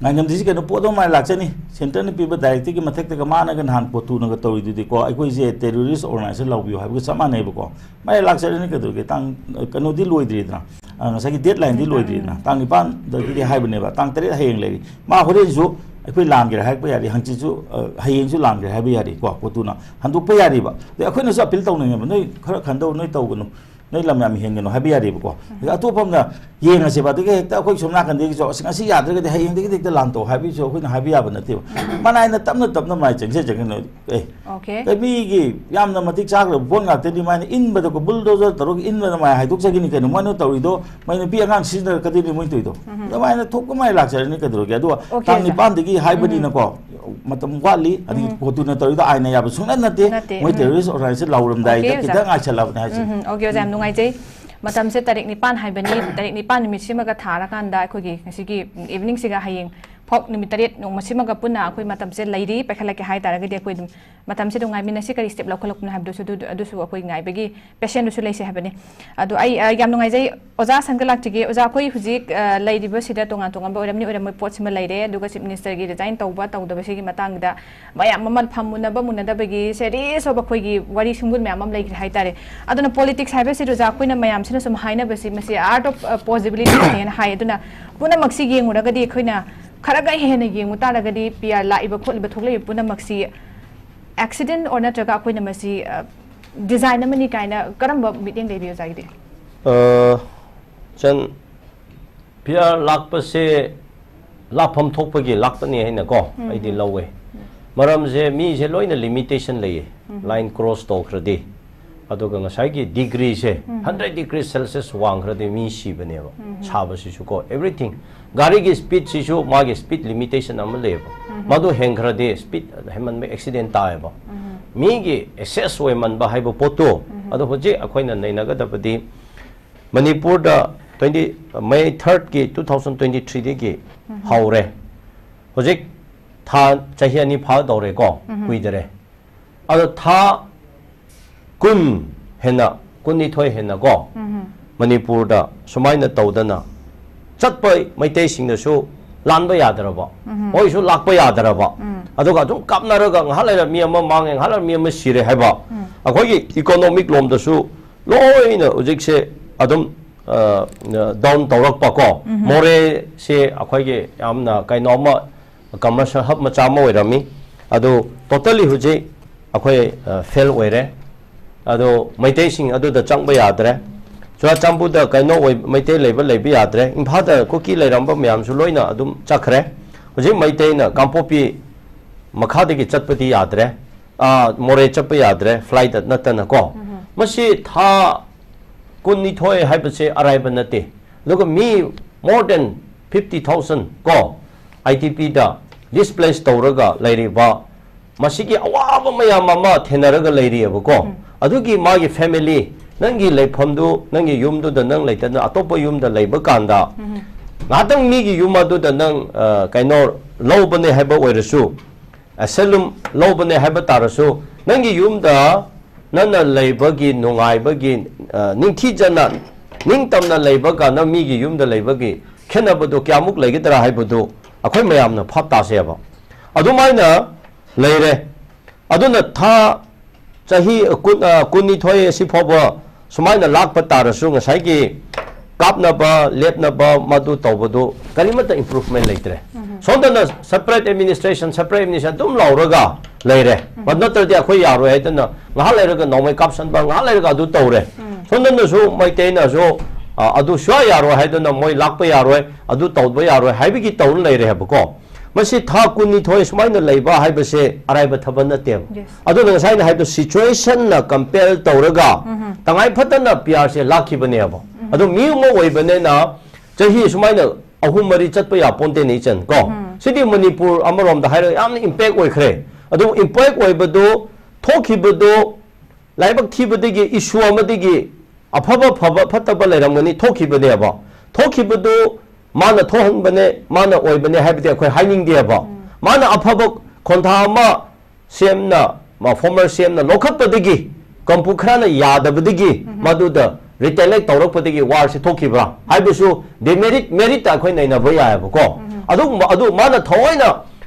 ꯉꯥꯏꯉꯝꯗ꯭ꯔꯤꯁꯤ ꯀꯩꯅꯣ? ꯄꯣꯠ ꯑꯃ ꯃꯥꯏ ꯂꯥꯛꯆꯅꯤ, ꯁꯦꯟꯇꯔꯅ ꯄꯤꯕ ꯗꯥꯏꯔꯦꯛꯇꯤꯛꯀꯤ ꯃꯊꯛꯇꯒ ꯃꯥꯅꯒ ꯅꯍꯥꯟ ꯄꯣꯠꯇꯨꯅꯒ ꯇꯧꯔꯤꯗꯨꯗꯤꯀꯣ, ꯑꯩꯈꯣꯏꯁꯦ ꯇꯦꯔꯣꯔꯤꯁ ꯑꯣꯔꯒꯅꯥꯏꯖꯦꯁꯟ ꯂꯥꯎꯕꯤꯌꯨ ꯍꯥꯏꯕꯒ ꯆꯞ ꯃꯥꯟꯅꯩꯕꯀꯣ꯫ ꯃꯥꯏ ꯂꯥꯛꯆꯔꯅꯤ ꯀꯩꯗꯧꯔꯒꯦ? ꯇꯥꯡ, ꯑ, ꯀꯩꯅꯣꯗꯤ ꯂꯣꯏꯗ꯭ꯔꯤꯗꯅ, ꯑ, ꯉꯁꯥꯏꯒꯤ ꯗꯦꯠ ꯂꯥꯏꯟꯗꯤ ꯂꯣꯏꯗ꯭ꯔꯤꯗꯅ, ꯇꯥꯡ ꯅꯤꯄꯥꯟꯗꯒꯤꯗꯤ ꯍꯥꯏꯕꯅꯦꯕ, ꯇꯥꯡ ꯇꯔꯦꯠ ꯍꯌꯦꯡ ꯂꯩꯔꯤ꯫ ꯃꯥ ꯍꯣꯔꯦꯟꯁꯨ ꯑꯩꯈꯣꯏ ꯂꯥꯟꯒꯦꯔꯥ ꯍꯥꯏꯔꯛꯄ ꯌꯥꯔꯤ, ꯍꯪꯆꯤꯠꯁꯨ, ꯑ, ꯍꯌꯦꯡꯁꯨ ꯂꯥꯟꯒꯦꯔꯥ ꯍꯥꯏꯕ ꯌꯥꯔꯤꯀꯣ, ꯄꯣꯠꯇꯨꯅ ꯍꯟꯗꯣꯛꯄ ꯌꯥꯔꯤꯕ꯫ ꯑꯗꯩ ꯑꯩꯈꯣꯏꯅꯁꯨ ꯑꯄꯤꯜ ꯇꯧꯅꯤꯡꯉꯦꯕ, ꯅꯣꯏ ꯈꯔ ꯈꯟꯗꯧ, ꯅꯣꯏ ꯇꯧꯒꯅꯨ, ꯅꯣꯏ ꯂꯝ ꯌꯥꯝ ꯍꯦꯟꯒꯅꯨ ꯍꯥꯏꯕ ꯌꯥꯔꯤꯕꯀꯣ꯫ ꯑꯗꯩ ꯑꯇꯣꯞꯄ ꯑꯃꯅ ꯌꯦꯡꯉꯁꯦꯕ, ꯑꯗꯨꯒ ꯍꯦꯛꯇ ꯑꯩꯈꯣꯏ ꯁꯣꯝ ꯅꯥꯀꯟꯗꯒꯤꯁꯨ ꯑꯁ ꯉꯁꯤ ꯌꯥꯗ꯭ꯔꯒꯗꯤ ꯍꯌꯦꯡꯗꯒꯤꯗꯤ ꯍꯦꯛꯇ ꯂꯥꯟ ꯇꯧ ꯍꯥꯏꯕꯒꯤꯁꯨ ꯑꯩꯈꯣꯏꯅ ꯍꯥꯏꯕ ꯌꯥꯕ ꯅꯠꯇꯦꯕ꯫ ꯃꯅꯥꯏꯅ ꯇꯞꯅ ꯇꯞꯅ ꯃꯥꯏ ꯆꯪꯖ ꯆꯪꯖꯅ ꯑꯦ, Okay. ꯑꯦ, ꯃꯤꯒꯤ ꯌꯥꯝꯅ ꯃꯇꯤꯛ ꯆꯥꯈ꯭ꯔꯕ ꯄꯣꯠ ꯉꯥꯛꯇꯅꯤ, ꯃꯥꯏꯅ ꯏꯟꯕꯗꯀꯣ, ꯕꯨꯜꯗꯣꯖꯔ ꯇꯧꯔꯒ ꯏꯟꯕꯗ ꯃꯥꯏ ꯍꯥꯏꯗꯣꯛꯆꯈꯤꯅꯤ ꯀꯩꯅꯣ, ꯃꯣꯏꯅ ꯇꯧꯔꯤꯗꯣ, ꯃꯣꯏ ꯅꯨꯄꯤ ꯑꯉꯥꯡ ꯁꯤꯖꯤꯟꯅꯔꯛꯀꯗꯣꯏꯅꯤ ꯃꯣꯏꯅ ꯇꯧꯔꯤꯗꯣ꯫ ꯑꯗꯨꯃꯥꯏꯅ ꯊꯣꯛꯄ ꯃꯥꯏ ꯂꯥꯛꯆꯔꯅꯤ ꯀꯩꯗꯧꯔꯒꯦ꯫ ꯑꯗꯨꯒ Okay, ꯇꯥꯡ ꯅꯤꯄꯥꯟꯗꯒꯤ ꯍꯥꯏꯕꯅꯤꯅꯀꯣ, ꯃꯇꯝ ꯋꯥꯠꯂꯤ, ꯑꯗꯒꯤ ꯀꯣꯇꯨꯅ ꯇꯧꯔꯤꯗꯣ ꯑꯥꯏꯟꯅ ꯌꯥꯕ ꯁꯨꯡꯅꯠ ꯅꯠꯇꯦ꯫ ꯅꯠꯇꯦ, ꯃꯣꯏ ꯎꯝ꯫ ꯇꯦꯔꯣꯔꯤꯁ ꯑꯣꯔꯒꯅꯥꯏꯖꯦꯁꯟ ꯂꯥꯎꯔꯝꯗꯥꯏꯗ Okay, ꯑꯣꯖꯥ꯫ ꯈꯤꯇꯪ ꯉꯥꯏꯁꯜꯂꯕꯅꯦ ꯍꯥꯏꯁꯦ꯫ ꯎꯝ, okay, ꯑꯣꯖꯥ, ꯌꯥꯝ ꯅꯨꯡꯉꯥꯏꯖꯩ꯫ ꯃꯇꯝꯁꯦ ꯇꯥꯔꯤꯛ ꯅꯤꯄꯥꯟ ꯍꯥꯏꯕꯅꯤ, ꯇꯥꯔꯤꯛ ꯅꯤꯄꯥꯟ ꯅꯨꯃꯤꯠꯁꯤꯃꯒ ꯊꯥꯔꯀꯥꯟꯗ ꯑꯩꯈꯣꯏꯒꯤ ꯉꯁꯤꯒꯤ eveningꯁꯤꯒ ꯍꯌꯦꯡ ꯐꯥꯎ ꯅꯨꯃꯤꯠ ꯇꯔꯦꯠ ꯅꯣꯡꯃꯁꯤꯃꯒ ꯄꯨꯟꯅ ꯑꯩꯈꯣꯏ ꯃꯇꯝꯁꯦ ꯂꯩꯔꯤ, ꯄꯥꯏꯈꯠꯂꯛꯀꯦ ꯍꯥꯏ ꯇꯥꯔꯒꯗꯤ ꯑꯩꯈꯣꯏ ꯑꯗꯨꯝ ꯃꯇꯝꯁꯦ ꯑꯗꯨꯝ ꯉꯥꯏꯃꯤꯟꯅꯁꯤ, ꯀꯔꯤ step ꯂꯧꯈꯠꯂꯛꯄꯅꯣ ꯍꯥꯏꯕꯗꯨꯁꯨ ꯑꯗꯨ, ꯑꯗꯨꯁꯨ ꯑꯩꯈꯣꯏ ꯉꯥꯏꯕꯒꯤ patientꯗꯨꯁꯨ ꯂꯩꯁꯦ ꯍꯥꯏꯕꯅꯤ꯫ ꯑꯗꯣ ꯑꯩ, ꯑ, ꯌꯥꯝ ꯅꯨꯡꯉꯥꯏꯖꯩ꯫ ꯑꯣꯖꯥ ꯁꯪꯒ ꯂꯥꯛꯆꯒꯦ꯫ ꯑꯣꯖꯥ, ꯑꯩꯈꯣꯏ ꯍꯧꯖꯤꯛ, ꯑ, ꯂꯩꯔꯤꯕꯁꯤꯗ ꯇꯣꯉꯥꯟ ꯇꯣꯉꯥꯟꯕ ꯑꯣꯏꯔꯝꯅꯤ ꯑꯣꯏꯔꯝꯃꯣꯏ ꯄꯣꯠꯁꯤꯃ ꯂꯩꯔꯦ, ꯑꯗꯨꯒ Chief Ministerꯒꯤ resign ꯇꯧꯕ ꯇꯧꯗꯕꯁꯤꯒꯤ ꯃꯇꯥꯡꯗ ꯃꯌꯥꯝ ꯑꯃ ꯐꯝ ꯃꯨꯟꯅꯕ ꯃꯨꯟꯅꯗꯕꯒꯤ series of ꯑꯩꯈꯣꯏꯒꯤ ꯋꯥꯔꯤ ꯁꯨꯝꯒꯨꯟ ꯃꯌꯥꯝ ꯑꯃ ꯂꯩꯈ꯭ꯔꯦ ꯍꯥꯏꯇꯥꯔꯦ꯫ ꯑꯗꯨꯅ politics ꯍꯥꯏꯕꯁꯤꯗ ꯑꯣꯖꯥ ꯑꯩꯈꯣꯏꯅ ꯃꯌꯥꯝꯁꯤꯅ ꯁꯨꯝ ꯍꯥꯏꯅꯕꯁꯤ ꯃꯁꯤ art of, ꯑ, possibilities ꯅꯦꯅ ꯍꯥꯏ꯫ ꯑꯗꯨꯅ ꯄꯨꯝꯅꯃꯛꯁꯤ ꯌꯦꯡꯉꯨꯔꯒꯗꯤ ꯑꯩꯈꯣꯏꯅ ꯈꯔꯒ ꯍꯦꯟꯅ ꯌꯦꯡꯉꯨ ꯇꯥꯔꯒꯗꯤ P R ꯂꯥꯛꯏꯕ ꯈꯣꯠꯂꯤꯕ ꯊꯣꯛꯂꯛꯏꯕ ꯄꯨꯝꯅꯃꯛꯁꯤ accident or ꯅꯠꯇ꯭ꯔꯒ ꯑꯩꯈꯣꯏꯅ ꯃꯁꯤ, ꯑ, design ꯑꯃꯅꯤ ꯀꯥꯏꯅ ꯀꯔꯝꯕ ꯃꯤꯠꯌꯦꯡ ꯂꯩꯕꯤ ꯑꯣꯖꯥꯒꯤꯗꯤ? ꯑ, ꯆꯟ, P R ꯂꯥꯛꯄꯁꯦ ꯂꯥꯛꯐꯝ ꯊꯣꯛꯄꯒꯤ ꯂꯥꯛꯄꯅꯤ ꯍꯥꯏꯅꯀꯣ ꯑꯩꯗꯤ ꯂꯧꯋꯦ꯫ ꯃꯔꯝꯁꯦ ꯃꯤꯁꯦ ꯂꯣꯏꯅ limitation ꯂꯩꯌꯦ꯫ Line cross ꯇꯧꯈ꯭ꯔꯗꯤ, ꯑꯗꯨꯒ ꯉꯁꯥꯏꯒꯤ degreeꯁꯦ hundred degree Celsius ꯋꯥꯡꯈ꯭ꯔꯗꯤ ꯃꯤ ꯁꯤꯕꯅꯦꯕ꯫ ꯁꯥꯕꯁꯤꯁꯨ ꯀꯣ, everything, ꯒꯥꯔꯤꯒꯤ speedꯁꯤꯁꯨ ꯃꯥꯒꯤ speed limitation ꯑꯃ ꯂꯩꯌꯦꯕ꯫ ꯃꯗꯨ ꯍꯦꯟꯈ꯭ꯔꯗꯤ, speed ꯍꯦꯟꯃꯟꯕ accident ꯇꯥꯏꯌꯦꯕ꯫ ꯃꯤꯒꯤ excess ꯑꯣꯏꯃꯟꯕ ꯍꯥꯏꯕ ꯄꯣꯠꯇꯣ, ꯑꯗꯣ ꯍꯧꯖꯤꯛ ꯑꯩꯈꯣꯏꯅ ꯅꯩꯅꯒꯗꯕꯗꯤ ꯃꯅꯤꯄꯨꯔꯗ twenty, May thirdꯀꯤ two thousand twenty threeꯗꯒꯤ ꯍꯧꯔꯦ꯫ ꯍꯧꯖꯤꯛ ꯊꯥ, ꯆꯍꯤ ꯑꯅꯤ ꯐꯥꯗꯧꯔꯦꯀꯣ, ꯀꯨꯏꯗꯔꯦ꯫ ꯑꯗꯣ ꯊꯥ ꯀꯨꯟ ꯍꯦꯟꯅ, ꯀꯨꯟꯅꯤꯊꯣꯏ ꯍꯦꯟꯅ ꯀꯣ, ꯃꯅꯤꯄꯨꯔꯗ ꯁꯨꯃꯥꯏꯅ ꯇꯧꯗꯅ ꯆꯠꯄ ꯃꯩꯇꯩꯁꯤꯡꯅꯁꯨ ꯂꯥꯟꯕ ꯌꯥꯗ꯭ꯔꯕ, ꯃꯣꯏꯁꯨ ꯂꯥꯛꯄ ꯌꯥꯗ꯭ꯔꯕ, ꯑꯗꯨꯒ ꯑꯗꯨꯝ ꯀꯥꯞꯅꯔꯒ ꯉꯥꯏꯍꯥꯛ ꯂꯩꯔ ꯃꯤ ꯑꯃ ꯃꯥꯡꯉꯦ, ꯉꯥꯏꯍꯥꯛ ꯂꯩꯔ ꯃꯤ ꯑꯃ ꯁꯤꯔꯦ ꯍꯥꯏꯕ, ꯑꯩꯈꯣꯏꯒꯤ ꯏꯀꯣꯅꯣꯃꯤꯛ ꯂꯣꯝꯗꯁꯨ ꯂꯣꯏꯅ ꯍꯧꯖꯤꯛꯁꯦ ꯑꯗꯨꯝ ꯗꯥꯎꯟ ꯇꯧꯔꯛꯄ ꯀꯣ, ꯃꯣꯔꯦꯁꯦ ꯑꯩꯈꯣꯏꯒꯤ ꯌꯥꯝꯅ ꯀꯩꯅꯣ ꯑꯃ, ꯀꯃꯔꯁꯤꯌꯦꯜ ꯍꯕ ꯃꯆꯥ ꯑꯃ ꯑꯣꯏꯔꯝꯃꯤ꯫ ꯑꯗꯨ ꯇꯣꯇꯦꯜꯂꯤ ꯍꯧꯖꯤꯛ ꯑꯩꯈꯣꯏ ꯐꯦꯜ ꯑꯣꯏꯔꯦ꯫ ꯑꯗꯣ ꯃꯩꯇꯩꯁꯤꯡ ꯑꯗꯨꯗ ꯆꯪꯕ ꯌꯥꯗ꯭ꯔꯦ꯫ ꯆꯨꯔꯥꯆꯥꯟꯄꯨꯔꯗ ꯀꯩꯅꯣ ꯑꯣꯏ, ꯃꯩꯇꯩ ꯂꯩꯕ, ꯂꯩꯕ ꯌꯥꯗ꯭ꯔꯦ꯫ ꯏꯝꯐꯥꯜꯗ ꯀꯨꯀꯤ ꯂꯩꯔꯝꯕ ꯃꯌꯥꯝꯁꯨ ꯂꯣꯏꯅ ꯑꯗꯨꯝ ꯆꯠꯈ꯭ꯔꯦ꯫ ꯍꯧꯖꯤꯛ ꯃꯩꯇꯩꯅ ꯀꯥꯡꯄꯣꯛꯄꯤ ꯃꯈꯥꯗꯒꯤ ꯆꯠꯄꯗꯤ ꯌꯥꯗ꯭ꯔꯦ꯫ ꯑꯥ, ꯃꯣꯔꯦ ꯆꯠꯄ ꯌꯥꯗ꯭ꯔꯦ, ꯐ꯭ꯂꯥꯏꯠꯇ ꯅꯠꯇꯅꯀꯣ꯫ ꯃꯁꯤ ꯊꯥ ꯀꯨꯟꯅꯤꯊꯣꯏ ꯍꯥꯏꯕꯁꯦ ꯑꯔꯥꯏꯕ ꯅꯠꯇꯦ꯫ ꯑꯗꯨꯒ ꯃꯤ more than fifty thousand ꯀꯣ, ꯑꯥꯏ ꯗꯤ ꯄꯤꯗ ꯗꯤꯁꯄ꯭ꯂꯦꯁ ꯇꯧꯔꯒ ꯂꯩꯔꯤꯕ, ꯃꯁꯤꯒꯤ ꯑꯋꯥꯕ ꯃꯌꯥꯝ ꯑꯃ ꯊꯦꯡꯅꯔꯒ ꯂꯩꯔꯤꯑꯕꯀꯣ꯫ ꯑꯗꯨꯒꯤ ꯃꯥꯒꯤ ꯐꯦꯃꯤꯂꯤ, ꯅꯪꯒꯤ ꯂꯩꯐꯝꯗꯨ, ꯅꯪꯒꯤ ꯌꯨꯝꯗꯨꯗ ꯅꯪ ꯂꯩꯇꯅ ꯑꯇꯣꯞꯄ ꯌꯨꯝꯗ ꯂꯩꯕ ꯀꯥꯟꯗ, ꯉꯥꯏꯍꯥꯛꯇꯪ ꯃꯤꯒꯤ ꯌꯨꯝ ꯑꯗꯨꯗ ꯅꯪ, ꯑ, ꯀꯩꯅꯣ, ꯂꯧꯕꯅꯦ ꯍꯥꯏꯕ ꯑꯣꯏꯔꯁꯨ, ꯑꯦꯁꯦꯂꯨꯝ ꯂꯧꯕꯅꯦ ꯍꯥꯏꯕ ꯇꯥꯔꯁꯨ, ꯅꯪꯒꯤ ꯌꯨꯝꯗ ꯅꯪꯅ ꯂꯩꯕꯒꯤ ꯅꯨꯡꯉꯥꯏꯕꯒꯤ, ꯑ, ꯅꯤꯡꯊꯤꯖꯅ, ꯅꯤꯡꯇꯝꯅ ꯂꯩꯕꯒ ꯅꯪ ꯃꯤꯒꯤ ꯌꯨꯝꯗ ꯂꯩꯕꯒꯤ ꯈꯦꯠꯅꯕꯗꯨ ꯀꯌꯥꯃꯨꯛ ꯂꯩꯒꯗ꯭ꯔꯥ ꯍꯥꯏꯕꯗꯨ ꯑꯩꯈꯣꯏ ꯃꯌꯥꯝꯅ ꯚꯥꯞ ꯇꯥꯁꯦꯕ꯫ ꯑꯗꯨꯃꯥꯏꯅ ꯂꯩꯔꯦ꯫ ꯑꯗꯨꯅ ꯊꯥ, ꯆꯍꯤ ꯀꯨꯟ, ꯑ, ꯀꯨꯟꯅꯤꯊꯣꯏ ꯑꯁꯤ ꯐꯥꯎꯕ ꯁꯨꯃꯥꯏꯅ ꯂꯥꯛꯄ ꯇꯥꯔꯁꯨ, ꯉꯁꯥꯏꯒꯤ ꯀꯥꯞꯅꯕ, ꯂꯦꯞꯅꯕ, ꯃꯗꯨ ꯇꯧꯕꯗꯨ ꯀꯔꯤꯃꯠꯇ ꯏꯝꯄ꯭ꯔꯨꯚꯃꯦꯟ ꯂꯩꯇ꯭ꯔꯦ꯫ ꯁꯣꯝꯗꯅ ꯁꯦꯄꯔꯦꯠ ꯑꯦꯗꯃꯤꯅꯤꯁꯇ꯭ꯔꯦꯁꯟ, ꯁꯦꯄꯔꯦꯠ ꯑꯦꯗꯃꯤꯅꯤꯁꯇ꯭ꯔꯦꯁꯟ ꯑꯗꯨꯝ ꯂꯥꯎꯔꯒ ꯂꯩꯔꯦ꯫ ꯃꯗꯨ ꯅꯠꯇ꯭ꯔꯗꯤ ꯑꯩꯈꯣꯏ ꯌꯥꯔꯣꯏ ꯍꯥꯏꯗꯅ ꯉꯥꯏꯍꯥꯛ ꯂꯩꯔꯒ ꯅꯣꯡꯃꯩ ꯀꯥꯞꯁꯟꯕ, ꯉꯥꯏꯍꯥꯛ ꯂꯩꯔꯒ ꯑꯗꯨ ꯇꯧꯔꯦ꯫ ꯁꯣꯝꯗꯅꯁꯨ ꯃꯩꯇꯩꯅꯁꯨ, ꯑ, ꯑꯗꯨ ꯁꯨꯡꯌꯥ ꯌꯥꯔꯣꯏ ꯍꯥꯏꯗꯅ ꯃꯣꯏ ꯂꯥꯛꯄ ꯌꯥꯔꯣꯏ, ꯑꯗꯨ ꯇꯧꯕ ꯌꯥꯔꯣꯏ ꯍꯥꯏꯕꯒꯤ ꯇꯧꯔ ꯂꯩꯔꯦ ꯍꯥꯏꯕꯀꯣ꯫ ꯃꯁꯤ ꯊꯥ ꯀꯨꯟꯅꯤꯊꯣꯏ ꯁꯨꯃꯥꯏꯅ ꯂꯩꯕ ꯍꯥꯏꯕꯁꯦ ꯑꯔꯥꯏꯕ ꯊꯕꯛ ꯅꯠꯇꯦꯕ꯫ Yes. ꯑꯗꯨꯅ ꯉꯁꯥꯏ ꯑꯩꯅ ꯍꯥꯏꯕꯗꯣ, ꯁꯤꯆꯨꯋꯦꯁꯟꯅ ꯀꯝꯄꯦꯜ ꯇꯧꯔꯒ ꯇꯉꯥꯏ ꯐꯗꯅ ꯄꯤ ꯑꯥꯔꯁꯦ ꯂꯥꯛꯈꯤꯕꯅꯦꯕ꯫ ꯑꯗꯣ ꯃꯤ ꯑꯃ ꯑꯣꯏꯕꯅꯤꯅ ꯆꯍꯤ ꯁꯨꯃꯥꯏꯅ ꯑꯍꯨꯝ ꯃꯔꯤ ꯆꯠꯄ ꯌꯥꯄꯣꯟꯇꯦꯅꯦ ꯏꯆꯟ ꯀꯣ꯫ ꯁꯤꯗꯤ ꯃꯅꯤꯄꯨꯔ ꯑꯃꯔꯣꯝꯗ ꯍꯥꯏꯔꯒ ꯌꯥꯝꯅ ꯏꯝꯄꯦꯛ ꯑꯣꯏꯈ꯭ꯔꯦ꯫ ꯑꯗꯨꯕꯨ ꯏꯝꯄꯦꯛ ꯑꯣꯏꯕꯗꯨ, ꯊꯣꯛꯈꯤꯕꯗꯨ ꯂꯥꯏꯕꯛ ꯊꯤꯕꯗꯒꯤ, ꯏꯁꯨ ꯑꯃꯗꯒꯤ, ꯑꯐꯕ ꯐꯕ ꯐꯠꯇꯕ ꯂꯩꯔꯝꯒꯅꯤ, ꯊꯣꯛꯈꯤꯕꯅꯦꯕ꯫ ꯊꯣꯛꯈꯤꯕꯗꯨ ꯃꯥꯅ ꯊꯣꯛꯍꯟꯕꯅꯦ, ꯃꯥꯅ ꯑꯣꯏꯕꯅꯦ ꯍꯥꯏꯕꯗꯤ ꯑꯩꯈꯣꯏ ꯍꯥꯏꯅꯤꯡꯗꯦꯕ꯫ ꯃꯥꯅ ꯑꯐꯕ ꯈꯣꯟꯊꯥ ꯑꯃ ꯁꯤ ꯑꯦꯝꯅ, ꯃꯥ ꯐꯣꯔꯃꯔ ꯁꯤ ꯑꯦꯝꯅ ꯂꯧꯈꯠꯄꯗꯒꯤ ꯀꯝꯄꯨ ꯈꯔꯅ ꯌꯥꯗꯕꯗꯒꯤ ꯃꯗꯨꯗ ꯔꯤꯇꯦꯂꯦꯛ ꯇꯧꯔꯛꯄꯗꯒꯤ ꯋꯥꯔꯁꯤ ꯊꯣꯛꯈꯤꯕ꯭ꯔꯥ ꯍꯥꯏꯕꯁꯨ ꯗꯤꯃꯦꯔꯤꯠ ꯃꯦꯔꯤꯠꯇ ꯑꯩꯈꯣꯏ ꯅꯩꯅꯕ ꯌꯥꯏꯑꯕꯀꯣ꯫ ꯑꯗꯨꯒꯨꯝꯕ ꯑꯗꯨ ꯃꯥꯅ ꯊꯑꯣꯏꯅ